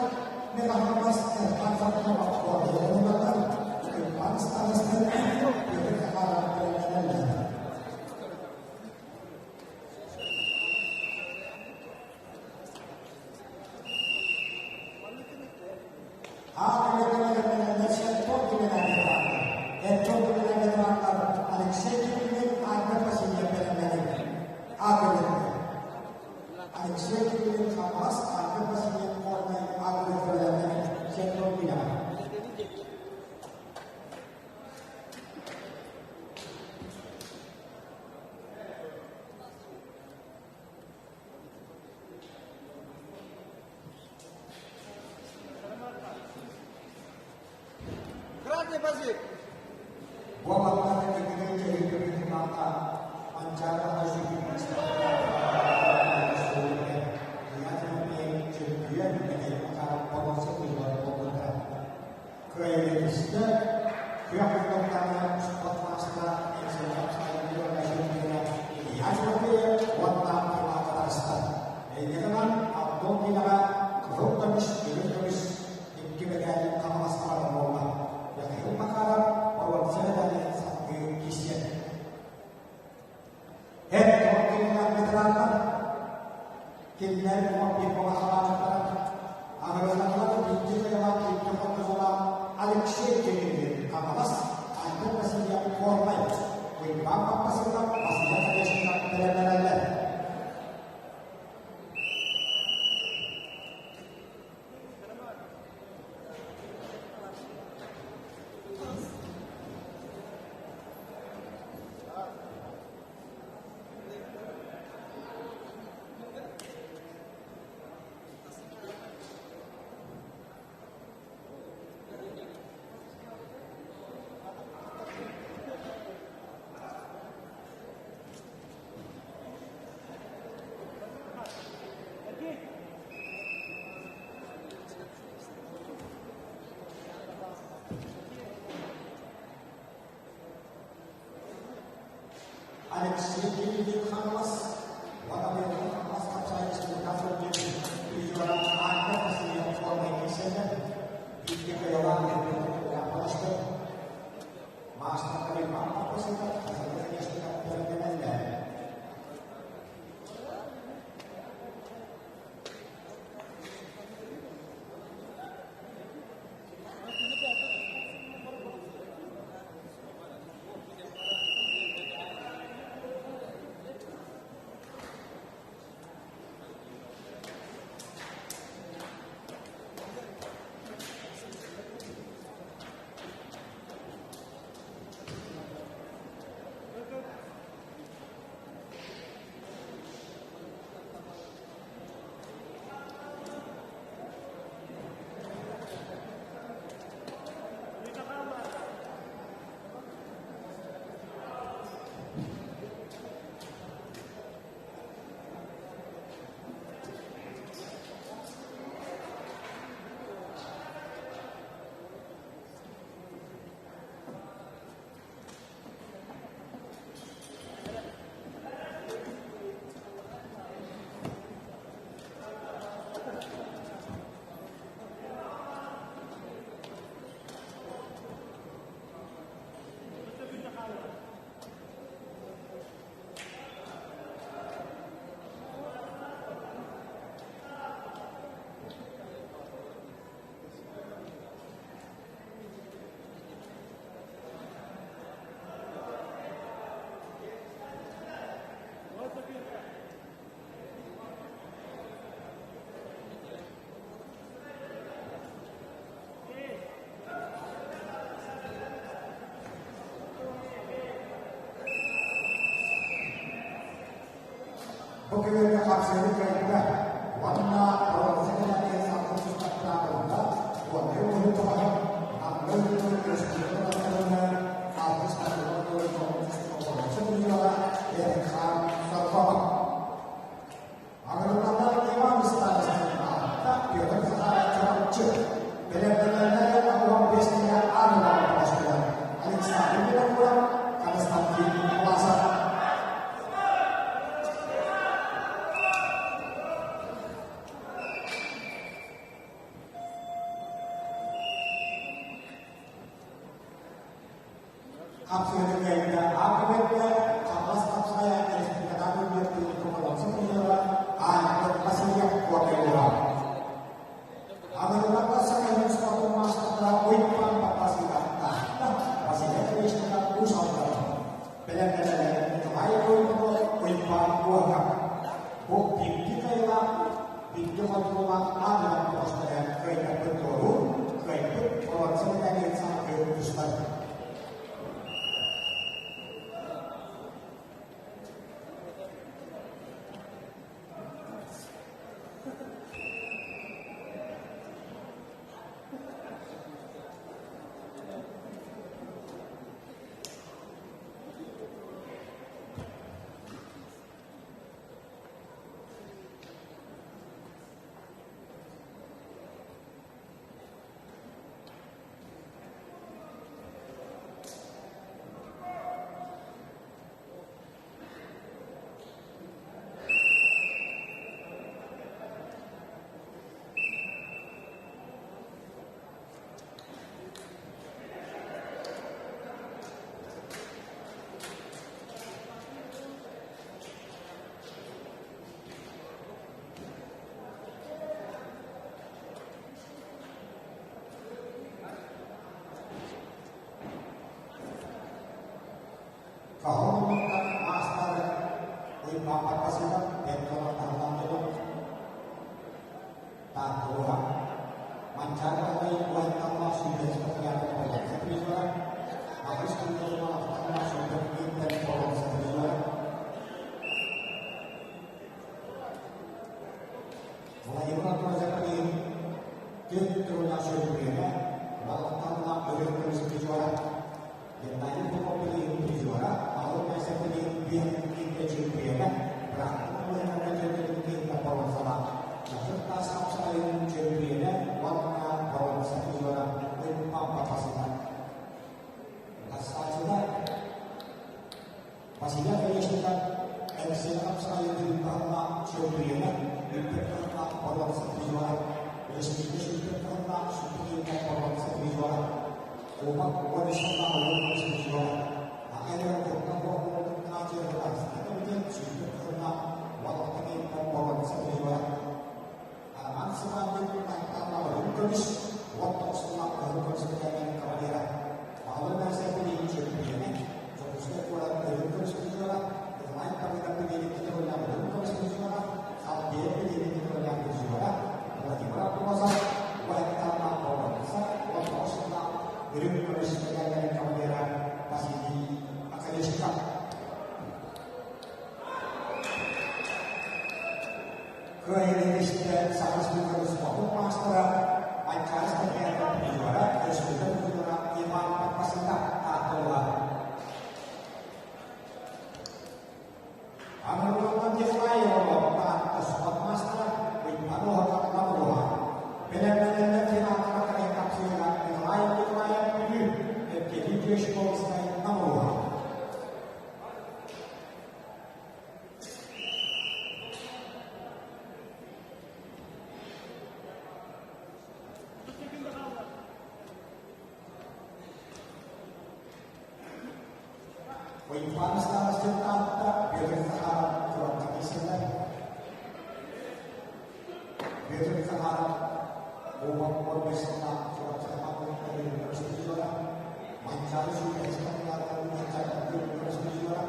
Михайловас Эрхан Сартанов Уордьаннар Иван Старостин Петр Захаров бэлэмнэнэллэр. Алексей Кириллин Альберт Васильев бэлэмнэнэллэр. Алексей Кириллин Хаҥалас, Альберт Васильев Горнай Альберт бэлэмнэнэр Сентон Вильям. Уолаттар иккитин чэйдэрин тутаахха Манчаары аҕай чөмпүйүөн Михаил Макаров боруонса призер буолбуттара. Кыайыытыста күөх куннуктаах спорт маастара Илья Тимофеев уонна Иван таҕыста. Эйгэтинэн Антон киинэҕэ кыһыл көмүс, үрүҥ көмүс икки мэтээлин хаҥаластаран буолла. Михаил Макаров боруонса мэтээлин салгыы киирсиэ. Эр киинэҕэ ветераннар кинилэр 11 балаһалаахтара Аҕырыыларга биирдии кыайыылаах икки хотторуулаах Алексей Кириллин Хаҥалас, Альберт Васильев Горнай, Уйбаан Паппасыгар Василий Орешников бэлэмнэнэллэр. Алексей Кириллин Хаҥалас уонна быйылгы Хаҥалас хапсаҕай республика сылдьыбыт призера Анна Васильев форма киирсэллэр. Бииргэ кыайалаах баластар. Маастар Иван Папасыков, Василий Орешников бэлэмнэнэллэр. Бу күҥҥэ хапсыһыы кыайда уонна боруонса мэтээлин салгын тустахтаах ылла уонна уһун тоҕоһо Намҥа ыытыллыбыт өрөспүүбүлүкэ алтыс боруонса призера Эрхан Сорбонов. Аҕырыллаллар Иван Старостин аатта Петр Захаров Чурапчы бэлэмнэнэллэр 15 киһи аанынан оҥостулар Александр Винокуров, Константин Власов. Хапсыһыны кыайда АКБ-га Хаҥалас хапсаҕайа республикатааҕы үөрэтии Комсомольскай призера Альберт Васильев куотайдыра. Аҕырыларга Сахалин спортун маастардара Уйбаан Папасыгаттаахта Василий Орешников Уус Алдана. Бэлэмнэнэллэр Николай Егоров Уйбаан Уоһунап. Бу биирдии кыайыылаах, биирдии хотуулаах аатынан оҕустара кыайдарбыт туоруур, кыайбыт боруонса мэтээлин салгыы тустар. Каһыл маастары Уйбаан Баттасыыта Петр Таһылан Таатталыга Манчаары Баһылай уһатталлаах сүүрбэһис патриарха боруонса призера, аҕыс күннэринэн ахталлаах 21 боруонса призера. Владимир Антонов түөрт төгүллээх чөмпүйүөнэ, балыкталлаах өрүс көмүс призера, Геннадий Прокопьевич призера, Павел Найсаков биэс чөмпүйүөнэ, быраактыка быһыытынан дьарыктанар боруонсалаах. Чахчы таас хапсаҕайын чөмпүйүөнэ уонна боруонса призера Уйбаан Бапасыта. Тахсааччылар Василий Оконешников Эҥсиэли хапсаҕайын түмүк чөмпүйүөнэ, үрдүк таһымнаах боруонса призера, Өрөспүүбүлүкэ сүүрбэт таһымнаах сүүрбэ боруонса призера, Кубок 13 сыллаах улуу көмүс призера, Аҕа курдук комитет сүүрбэт таһымнаах 16 боруонса призера, Роман Сыбаатый Таҥталла Үрүҥ көмүс, 19 сыллаах Кыһыл көмүс мэтээллэрин кавалера, Баһылай Найсакин чөмпүйүөнэ, Дьокуускай куорат Үрүҥ көмүс призера, Николай Давыдов Пелевин титуллаах Үрүҥ көмүс призера, Халбиев Пелевин титуллаах призера, Владимир Амбросов, Уһатталла боруонса, 19 сыллаах Үрүҥ көмүс мэтээллэрин кавалера Василий Оконешников. Кыайыыны истэ Саха Республикатын спордун маастара, Манчаары Степанов призера, Республика призера Иван Подпасыта ааттанна. Анатолий Николаева Таатта спорт маастара, Уйбаан Уһататынан уһа. Бэлэмнэнэллэр финалга кэлэн тапсыыга Николай Николаев Бүлүү, Евгений Дьячковскай Намуһа. Уйбаан Старостин аатта Петр Захаров фронтка киирсэллэр. Петр Захаров Кубок 15 сыллаах Чурапчы хамаандатын көмүс призера, Манчаары сүүрбэһис хамаандатын көмүс призера,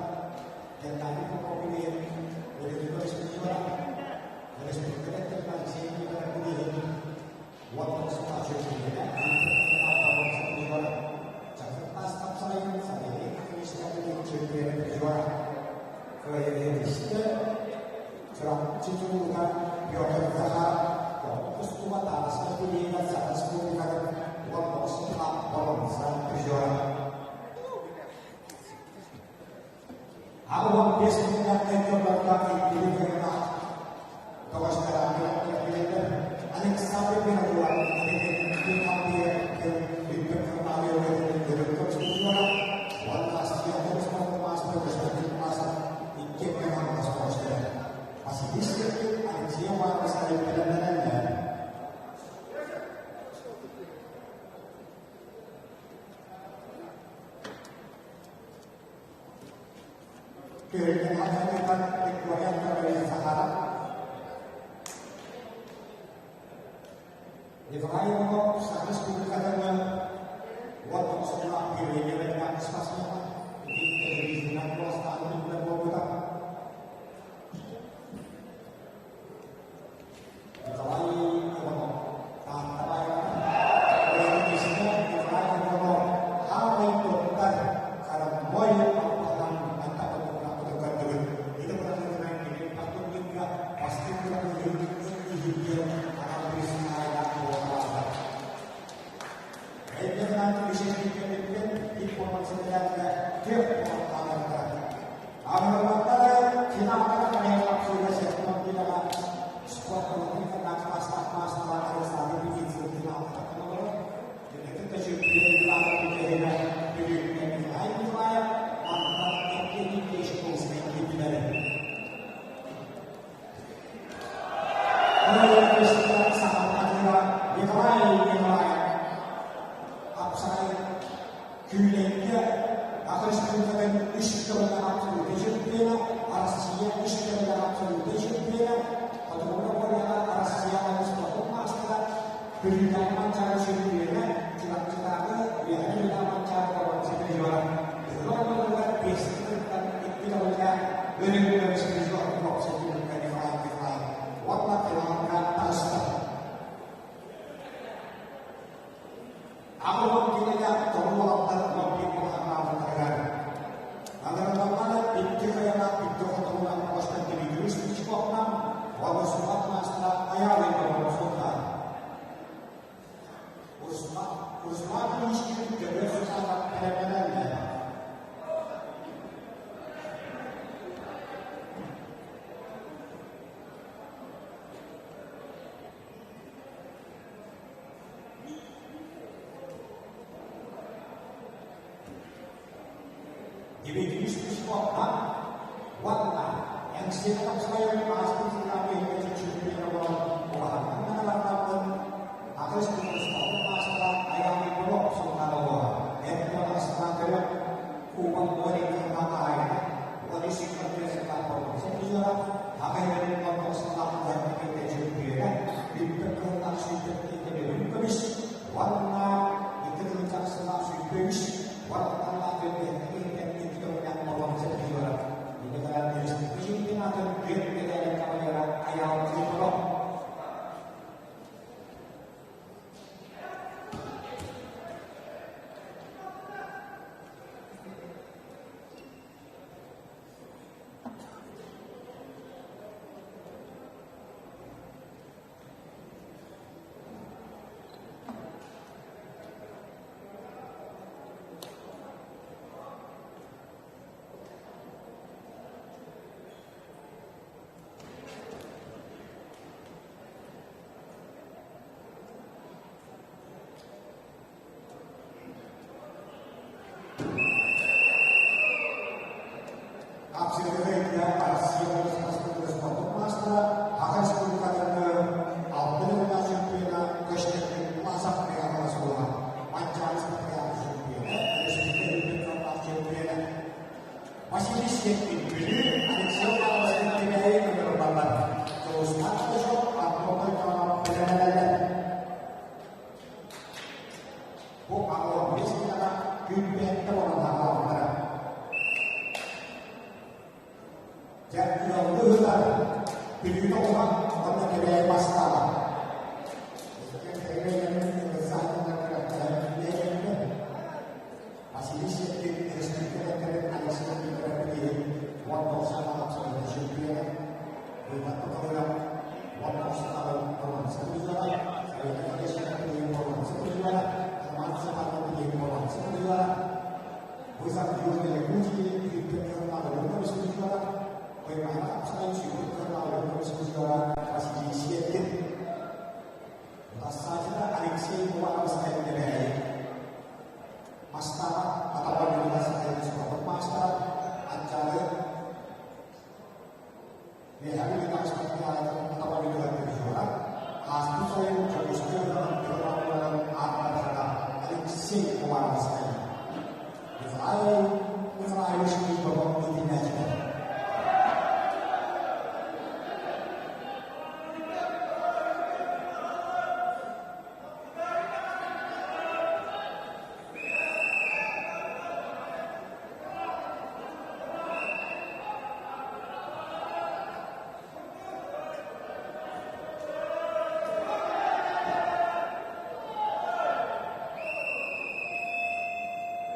Геннадий Прокопьев Өрүтү көмүс призера, Өрөспүүбүлүкэ Алексей Николаев 19 сыллаах чөмпүйүөнэ, призера, Чакыр таас хапсаҕайын Савелий Акинишкин чөмпүйүөнэ призера, Кыайыыны Чурапчы тулугар Петр Захаров тустууга Таатаска Пелеева Саха Республикатын 19 сыллаах боруонса призера. 85 күннээх дьоннорго иккили кыайыылаах Александр Винокуров Алексей Иванович бэлэмнэнэллэр. Түһүлгэн хаһыатыттан Виктория Анатольевич Захаров, Николай Иванов Саха Республикатын 19 сыллаах премия бэлэмнээх спортсмена, телевизионнай куоластааһын түмүгэ буолбута. Николай Иванов Таатта баайа Николай Иванов хаамай туттар хараммой албаһынан антаппытын ити бырахыытынан кини патурнинга бастыҥ бырахыытын иһирдиэн анал бириискэ буолан Эйгэнэн веществительниктен информацияларга түөх буолан Аҕырбаттары финалга кэлэн сектор спорт маастар Александр Петицын финалга олорор. Николай Николаев, мантан Евгений Плешковский киирдилэр. Николай Николаев Апсай күүлэйгэ Саха Республикатын үс тылынан абсолютнай чемпион. Дмитрий Стручковтан уонна Эҥсиэли тапсайын ааспыт сылларга иһигэр чөмпүйүөн буолан улаханнык наҕараадалаабыт Аҕыс Стручковтан маастара Айаал Егоров сыллаах оҕо эр куоластаах көрөн Кубок 12 сыллаах хаһаайына 13 сыллаах боруонса призера Аҕай 19 сыллаах уһаннык чөмпүйүөнэ Бүппэт кыһыллаах сүүрбэт киһитэ көмүс уонна 2 сыллаах 23 Василий Светкин Бүлүү, Алексей Павлович Кэбээйи ыҥырыллаллар. Дьулустаах Кулешов Антон Тойтонов бэлэмнэнэллэр. Бу аҕалар миэстэлэрэ күүппэттэ буолан хаалбыттара. Дьэ, ыаллыы ыһыгар Бүлүүнү оҕуһан уонна Кэбээйи бастаата. Василий Сергеевич республикаларын Алексей Николаевич 19 чемпиона, Выбор 19 призера, Вызов Южной Якутии, Василий Сеткин, Алексей Ивановскай Мастаҕа атаҕар маастара Аччаары Үөһээ Бүлүүтээҕи атаҕар призера ааспыт сайын Дьокуускай ыһыаҕын ааттарга Алексей Ивановскай Николай Николаевич Кириллов иитиллээччитэ.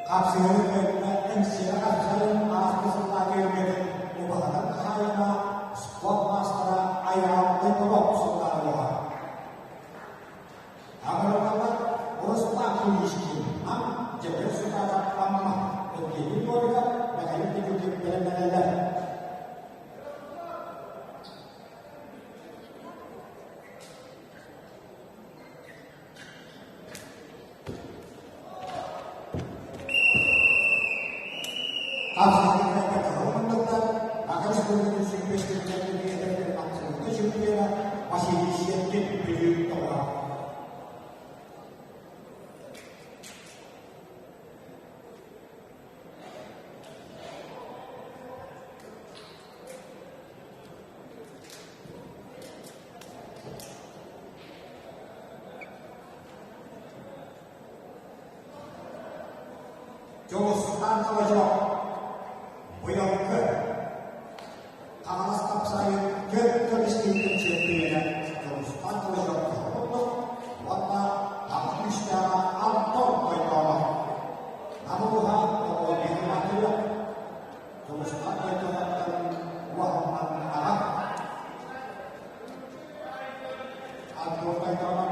Хапсыһыы кэннэ Эҥсиэли хапсайын ааспыт сыллаах көрүҥэтин убаһатын хаһаайына спорт маастара Айаал Егоров сыллаах Аҕырҕалар Руслан Куличкин, Нам, Дьэбир Сутаакап Амма, Евгений Новиков, Михаил Никитин бэлэмнэнэллэр. Василий Сеткин Бүлүү тоҕо. Дьулустаан Калачев быйылгы Хаҥалас хапсаайын түөрт көмүс киһитин чөмпүйүөнэ Дьулустаан Калачев курдук уонна Нам күүстээҕэ Антон Тойтоонов. Нам улууһа Оҕо Дьулустаан Тойтооновтан уоһунан аҕа Антон Тойтоонов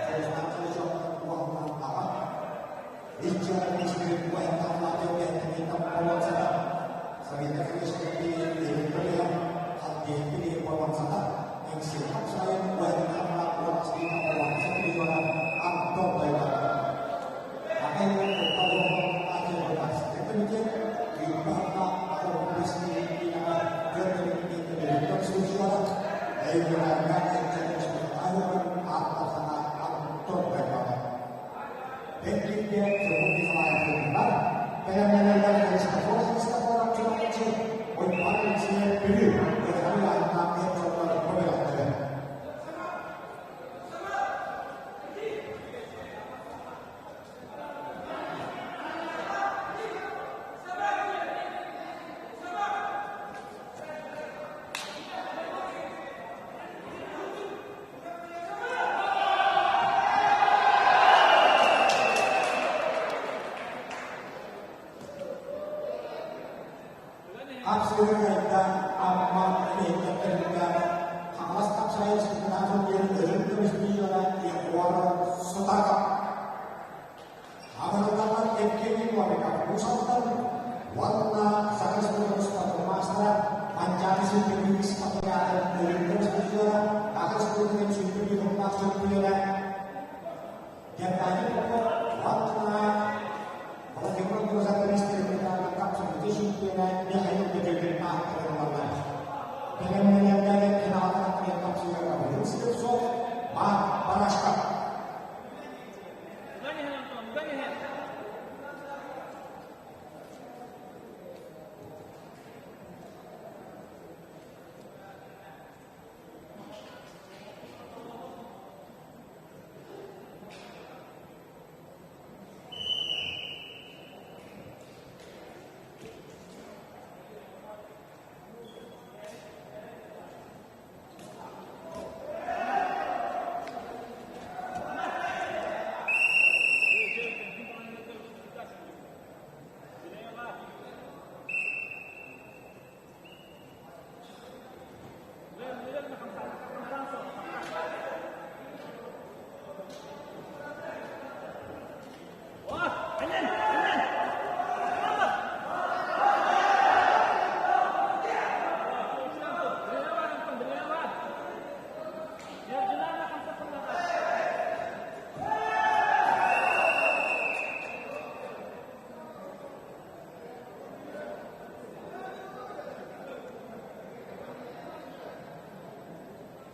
Дьулустаан Калачев уоһунан аҕа Хапсыырга Амма нэһилиэктэригэр Хаҥалас хапсаҕай спектакль диэн өрүн көмүс призера Егор Сутаков. Аҕырыллаллар Евгений Новиков Уус Алдан уонна Саха Республикатын спортун маастара Манчаары сүүрдүгүн спартакиадатын өрүн көмүс призера Саха Республикатын сүүрдүгүн утумнаах чөмпүйүөнэ Геннадий Попов уонна Владимир Грозакович хапсыбыты чемпиона Михаил Петрин ааттаныллар. Бэлэмнэнэллэр финалга хапсыыга Гаврил Слепцов, Марк Барашков.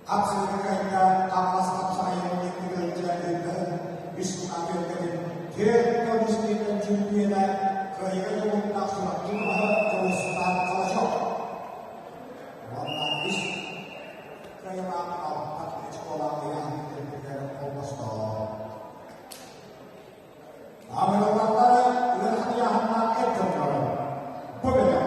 Хапсыгы кайда Хаҥалас хапсаҕайын икки ыйга үс атыырдарын түөрт көмүс миэтэн чөмпүйүөнэ кыайыыга дьулуурдаах Чурапчы маһы Дьулустаан Калачев уонна үс кыайыылаах алта очколаах ыйааһын үрдүгэр холбосто. Амыраллары ыарахан ыйааһыннаах эр дьоннору бу бөлөх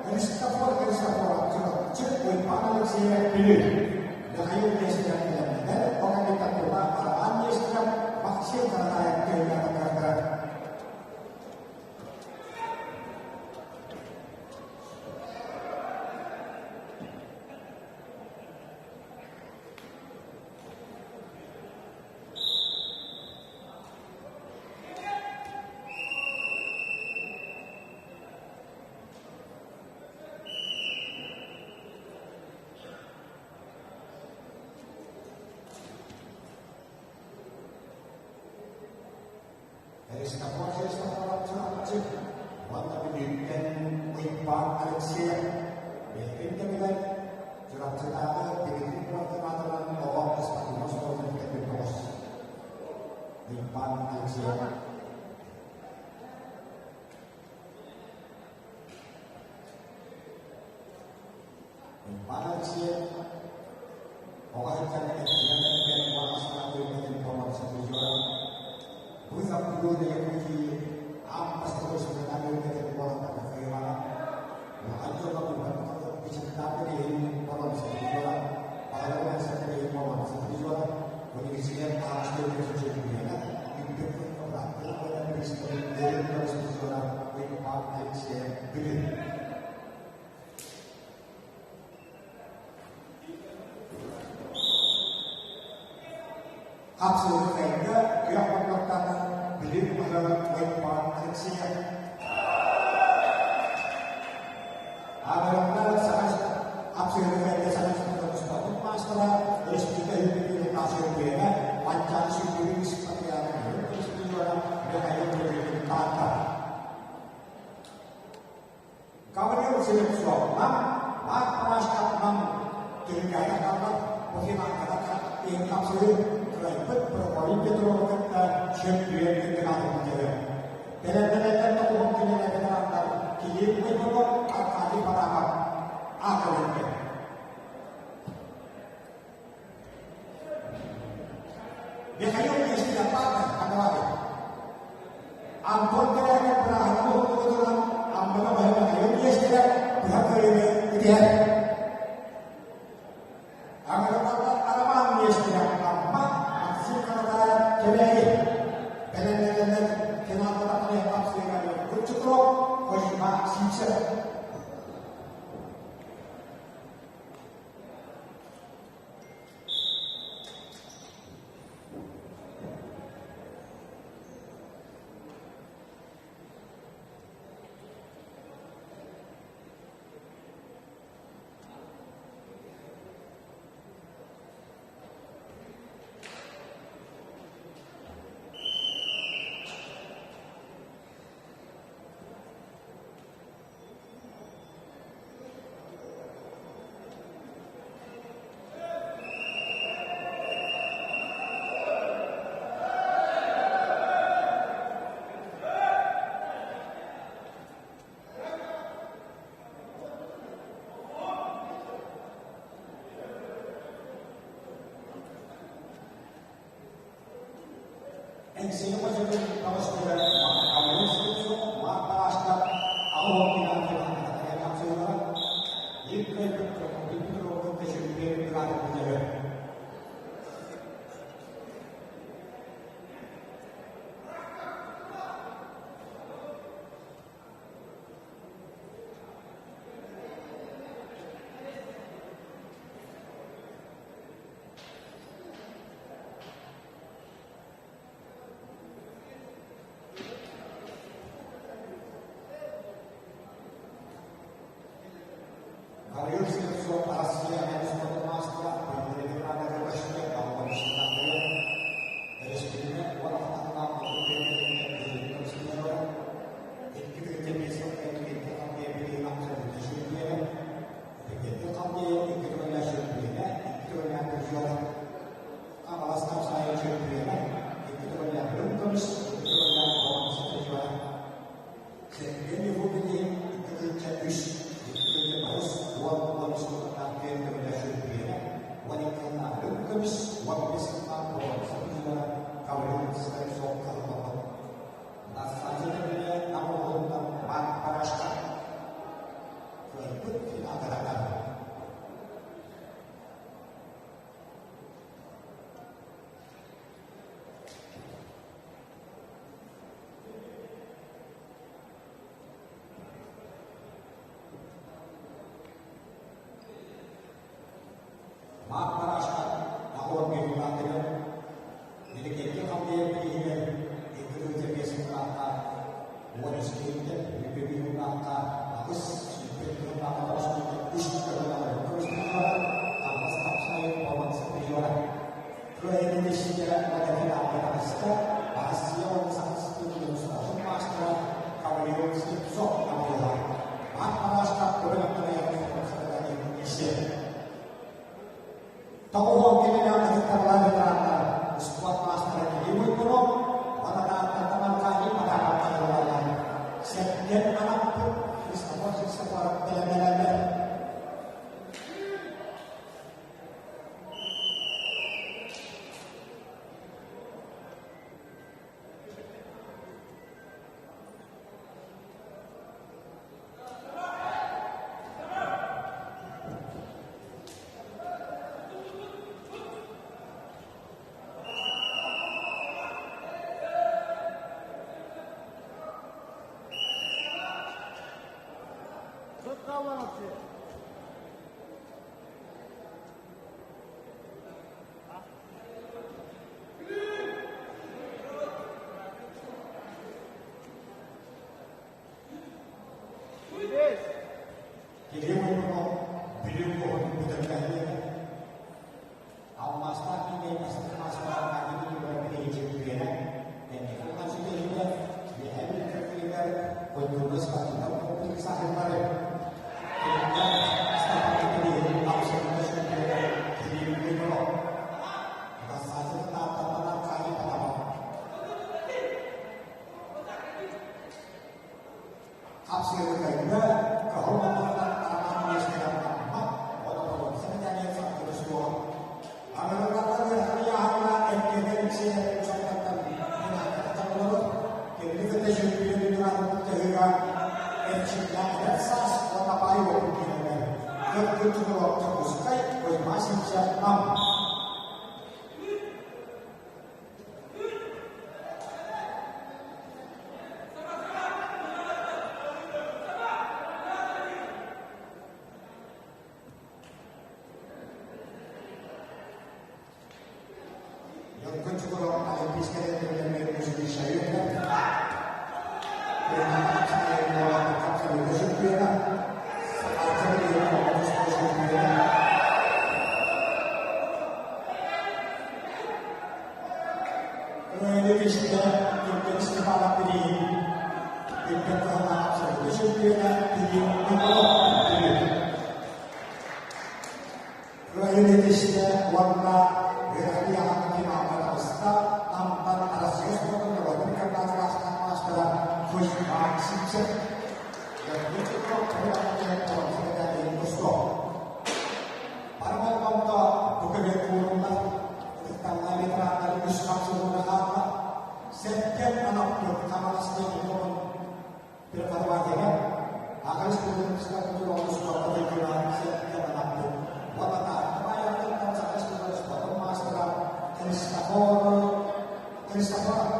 Христофор Христофоров Чурапчы Уйбаан Алексеев Бүлүү Михаил Нестеров бэлэмнэнэр кандидатура Роман Нестеров Максим Каратаев көмөлөһө. Христофор Христофоров Чурапчы уонна Бүлүүттэн Уйбаан Алексеев бэйэтин кэмигэр Чурапчытааҕы Дмитрий Куоркин аатынан оҕо спортивнай оскуолатын бүтэрбит бөҕөс. Уйбаан Алексеев. Уйбаан Алексеев оҕо сылдьан эттигэн кэмигэр уонна санаатыыргытын буолан призера Вызов природы Якутии аан бастакы чемпионат үрдэтин буолан кыайыылааҕа. Улахан дьоҥҥо бычыктаах иһин буолан призера, баһылык иһин буолан призера, университет араас көрүҥүн чемпиона, үрдүк уонна призера Уйбаан Алексеев Бүлүү. Хапсыгы күөх муннуктан Бүлүү баһылык Уйбаан Алексеев. Аҕырымна Саха хапсыгы Саха спортун маастара, республика үрдүкү чөмпүйүөнэ, Манчаары сүүрдүгүн спартакиадатын призера Михаил Петров Таатта. Гаврил Слепцовна, Марк Парашкатынан түһүлгэҕэ хаалбат бу финалга иһин хапсыһыы кыайбыт Прокопий Петровы кытта чөмпүйүөн кандидатын бүтэрэр. Бэлэмнэнэллэр да уһун кинилэр ветераннар Кирилл Бойбоков, Аркадий Потапов аатырыллар. Михаил Нестеров Ханавари. Антон Кэрээкэп бырааһынньык уһуктубутунан Амманы баһа Михаил Нестеров быһа кыайыыны итиһэр. Аҥырыллаллар Арамаан Нестеров Амма, Максим Каратаев Кэбээйи. Бэлэмнэнэллэр финалга тахсыыга Куччукуров, Козьма Сивцев. Эҥсиэли хочотун бөҕөстөрө Гаврил Слепцов, Марк Барашков 80 килограмм хапсыһыылара биир кыайбыт Прокопий Петров кытта чөмпүйүөн ыраатыппыттара. Гаврил Слепцов Арассыыйа эмиэ спорт маастара, Өрөспүүбүлүкэ уон ахтаннаах Республикатын спорта туйгуна сэттэ анаппыт. Уонна Таатта Баайаҕатыттан Саха Республикатын спордун маастара Христофор Христофоров.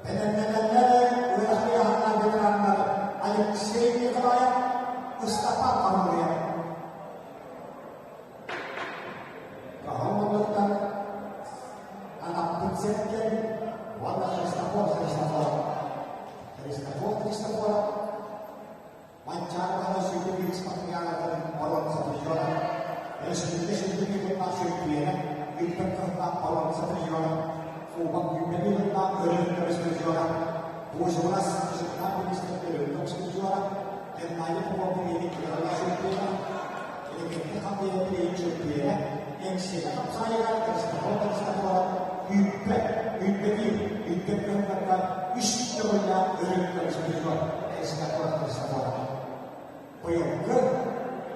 Бэлэмнэнэллэр үөрэх ыйааһыннаах ветераннар Алексей Николаев, Ыстапаан Хаммыйа. Хаһан муннуктан анаппыт сэргэн уонна Христофор Христофоров. Христофор Христофоров Манчаары баһа сүүрдэ биир спартакиадатын боруонса призера, өрөспүүбүлүкэ сүүрдэ биир кыһыннаах чөмпүйүөнэ, ыыппыт кыһыннаах боруонса призера, Кубок сүүрдэ биир кыһыннаах өрүһүн көмүс призера, Буучугурас Кышыктаах министр өрүһүн көмүс призера, Геннадий Попов билиэни кыһыннаах чөмпүйүөнэ, Инникитин хампыйа билиэни чөмпүйүөнэ, Эҥсиэли хапсаайыгар Христофор Христофоров үүппэ, үүппэтии, үүппэт кыһыннарга үс төгүллээх өрүһүн көмүс призер. Христофор Христофоров. Быйылгы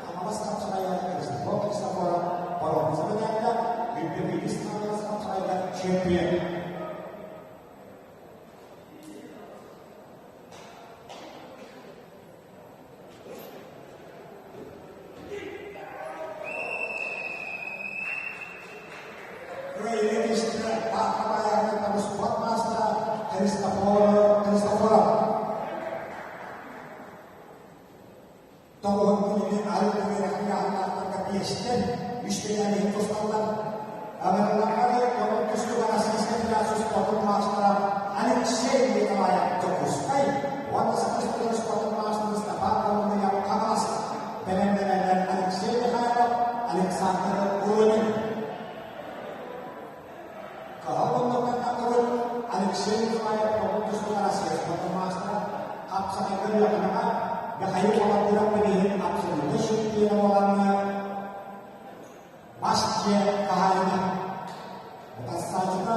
Хаҥалас хапсаҕайа Христофор Христофоров боруонса медаллаах Үрдүк Хаҥалас хапсаҕайга чемпион. Кыайыы истэ Таатта спорт маастара Христофор Христофоров. Тоҕуһун күнүнү арыт үөрэххэ аһыллаахтарга биэстэн үс бэлээн тусталлар. Абыраллахары тоҕус тустууга Российскай Федерация спордун маастара Алексей Николаев Дьокуускай уонна Саха Республикатын спордун маастара Степан Коломыев Хаҥалас бэлэмнэнэллэр Алексей Михайлов, Александр Уронин. Кыһыл муннуктан таххыбыт Алексей Николаев тоҕус тустууга Россия спордун маастара хапсаҕайга Өлүөхүмэҕэ Михаил Баландыров билигин абсолютнай чемпиона буоланна Мас дьиэ хаһаайына Утарсааччыта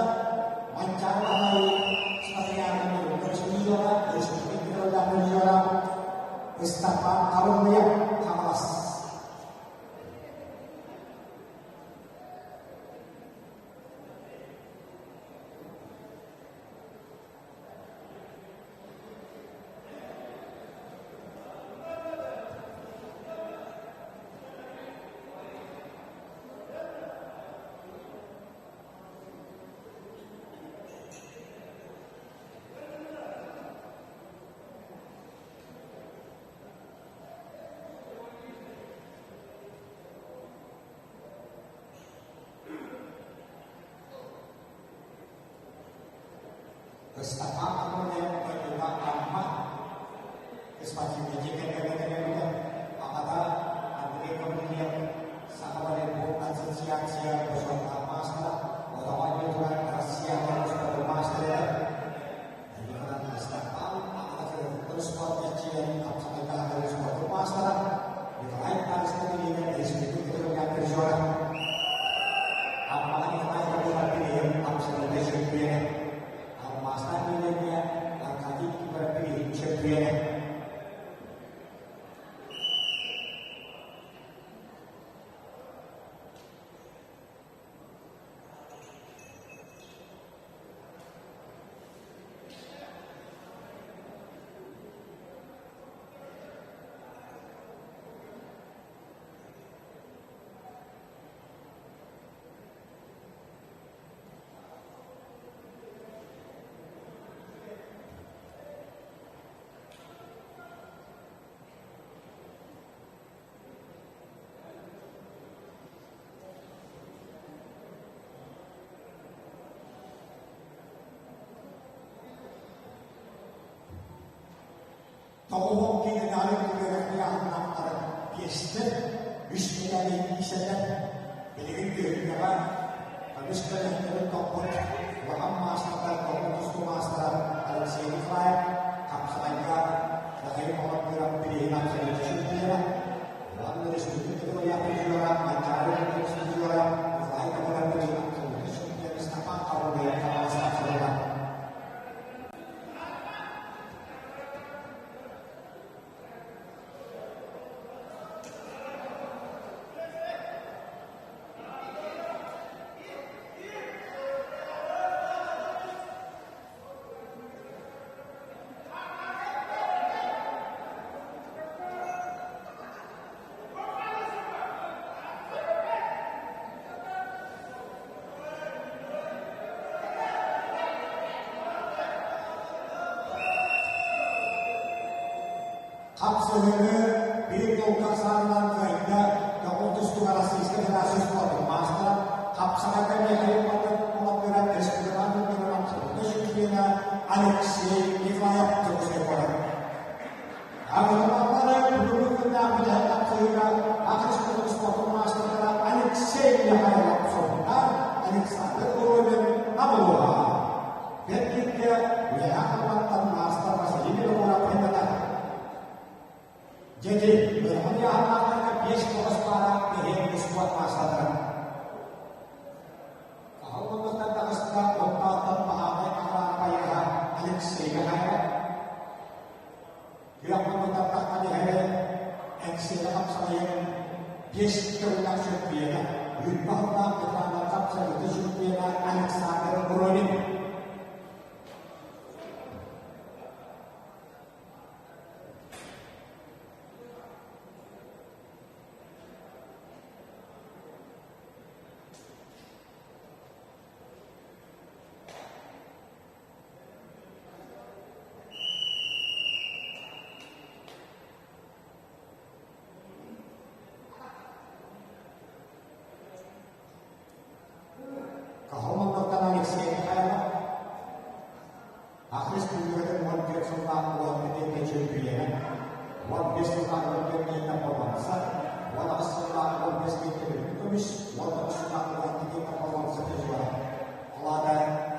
Манчаары Баһылай Спартакиаданы призера, республика титуллаах призера Ыстапаан Харыллыйа Хаҥалас. Ыстапаан Аммосов дойдута Амма спортивнай дьиэ кэргэҥҥэ төрөөбүтэ. Аҕата Андрей Гаврильев Саха волейбол ассоциация бочуоттаах маастара, Отоҕо турар Россияҕа спорт маастара этэ. Ыстапаан аҕата кыргыттар спорт эрчийэн хапсаҕайдаһар спорт маастара Николай Тарскай билиэнэ республика кытылыгар призера. Аммаҕа Николай Гаврилов билигин абсолютнай чөмпүйүөнэ. Алмаастаах бириэмийэ Аркадий Кипров билигин чөмпүйүөнэ. Тоҕуһун кинилэри үөрэххэ аһыннахтара биэстэр, үс мэтээли киисэлэр билигин түһүлгэҕэ көмүс көлөһүннэрин топпут улахан маастардар тоҕус тустуу маастара Алексей Николаев хапсаҕайга Михаил Холодныров билигин абсолютно чемпиона уонна республика категория призера Манчаары көмүс призера Николай Копыров билигин абсолютно чемпион Степан Харунов Хаҥалас тахсыбыта. Хапсыһыыны биир голга саанынан кыайда көҥүл тустууга Российскай Федерация спордун маастара, хапсаҕайга Михаил Балыктыра республикаҕа үрдүнэн абсолютнай чемпиона Алексей Николаев Дьокуускай куорат. Агрономнары бүгүҥҥү күннээх бүтэһик хапсыһыыга Саха Республикатын спордун маастардара Алексей Михайлов Сорунтаар, Александр Коровин Намылуха. Бэркиккэ үөһээ Халыматтан маастар Василий Белогоров кыттата. Дьэти, ыарахан ыйааһыннаахтарга 5-9 паара бэһиэн успуорт маастардара. Хаһан муннуктан таҕыста онтоохтон баһаатай охрана байыаһа Алексей Михайлов. Күөх муннуктан таххан иһэрэ Эҥсиэли хапсаҕайын биэс төгүллээх чөмпүйүөнэ, Үүрбэ сыллаах ветераннар хапсаҕайга чөмпүйүөнэ Александр Буровин. Кахомонтоттан Алексей Михайлов Ах Республикатын 14 сыллаах уонна тэҥҥэ чөмпүйүөнэ, 15 сыллаах 14 миэтэ боруонса, 18 сыллаах 15 миэтэ үрүҥ көмүс, 19 сыллаах 12 миэтэ боруонса призера. Ол аата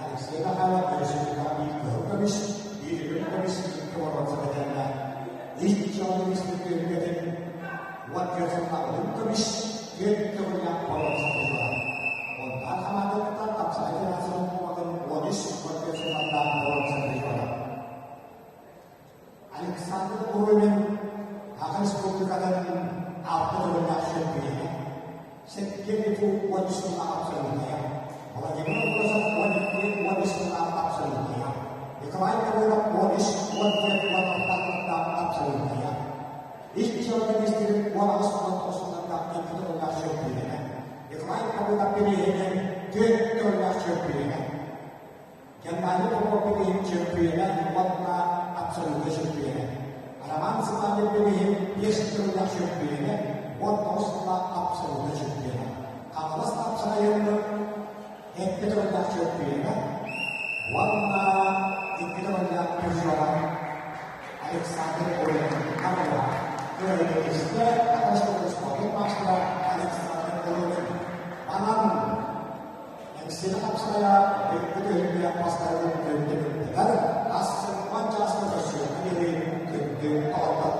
Алексей Михайлов республикаҕа биир кыһыл көмүс, биир үрүҥ көмүс, икки боруонса мэтээллээх. Ис дьыала министрин 14 сыллаах үрүҥ көмүс, түөрт төгүллээх боруонса призера. Онтон хамаандатыттан Тапсаҕай финансовай кубогын 13 14 сыллардаах боруонса призера. Александр Уровин Саха Республикатын алта төгүллээх чөмпүйүөнэ, Сэттиэни 13 сыллаах абсолютнайа, Владимир Андросов 12 13 сыллаах абсолютнайа, Николай Гаврилов 13 14 16 абсолютнайа, Ис дьыала министрин 18 19 сыллардаах икки төгүллээх чөмпүйүөнэ, Николай Гаврилов бирииһинэн түөрт төгүллээх чөмпүйүөнэ, Германия Попов билиһин чөмпүйүөнэ уонна абсолютнай чөмпүйүөнэ. Роман Симанин билиһин биэс төгүллээх чөмпүйүөнэ, 19 сыллаах абсолютнай чөмпүйүөнэ. Хаҥалас Тапсаҕайын икки төгүллээх чөмпүйүөнэ уонна икки төгүллээх призера Александр Оленин Намыла. Кыайыытыгар Атас спортун маастара Александр Оленин. Манан Эҥсиэли хапсаҕайа бүппүт өһүллээх мастарынан күөнтэ бүттүлэр, ас уонча аска көрсүөххэ диэри күндү доҕоттор.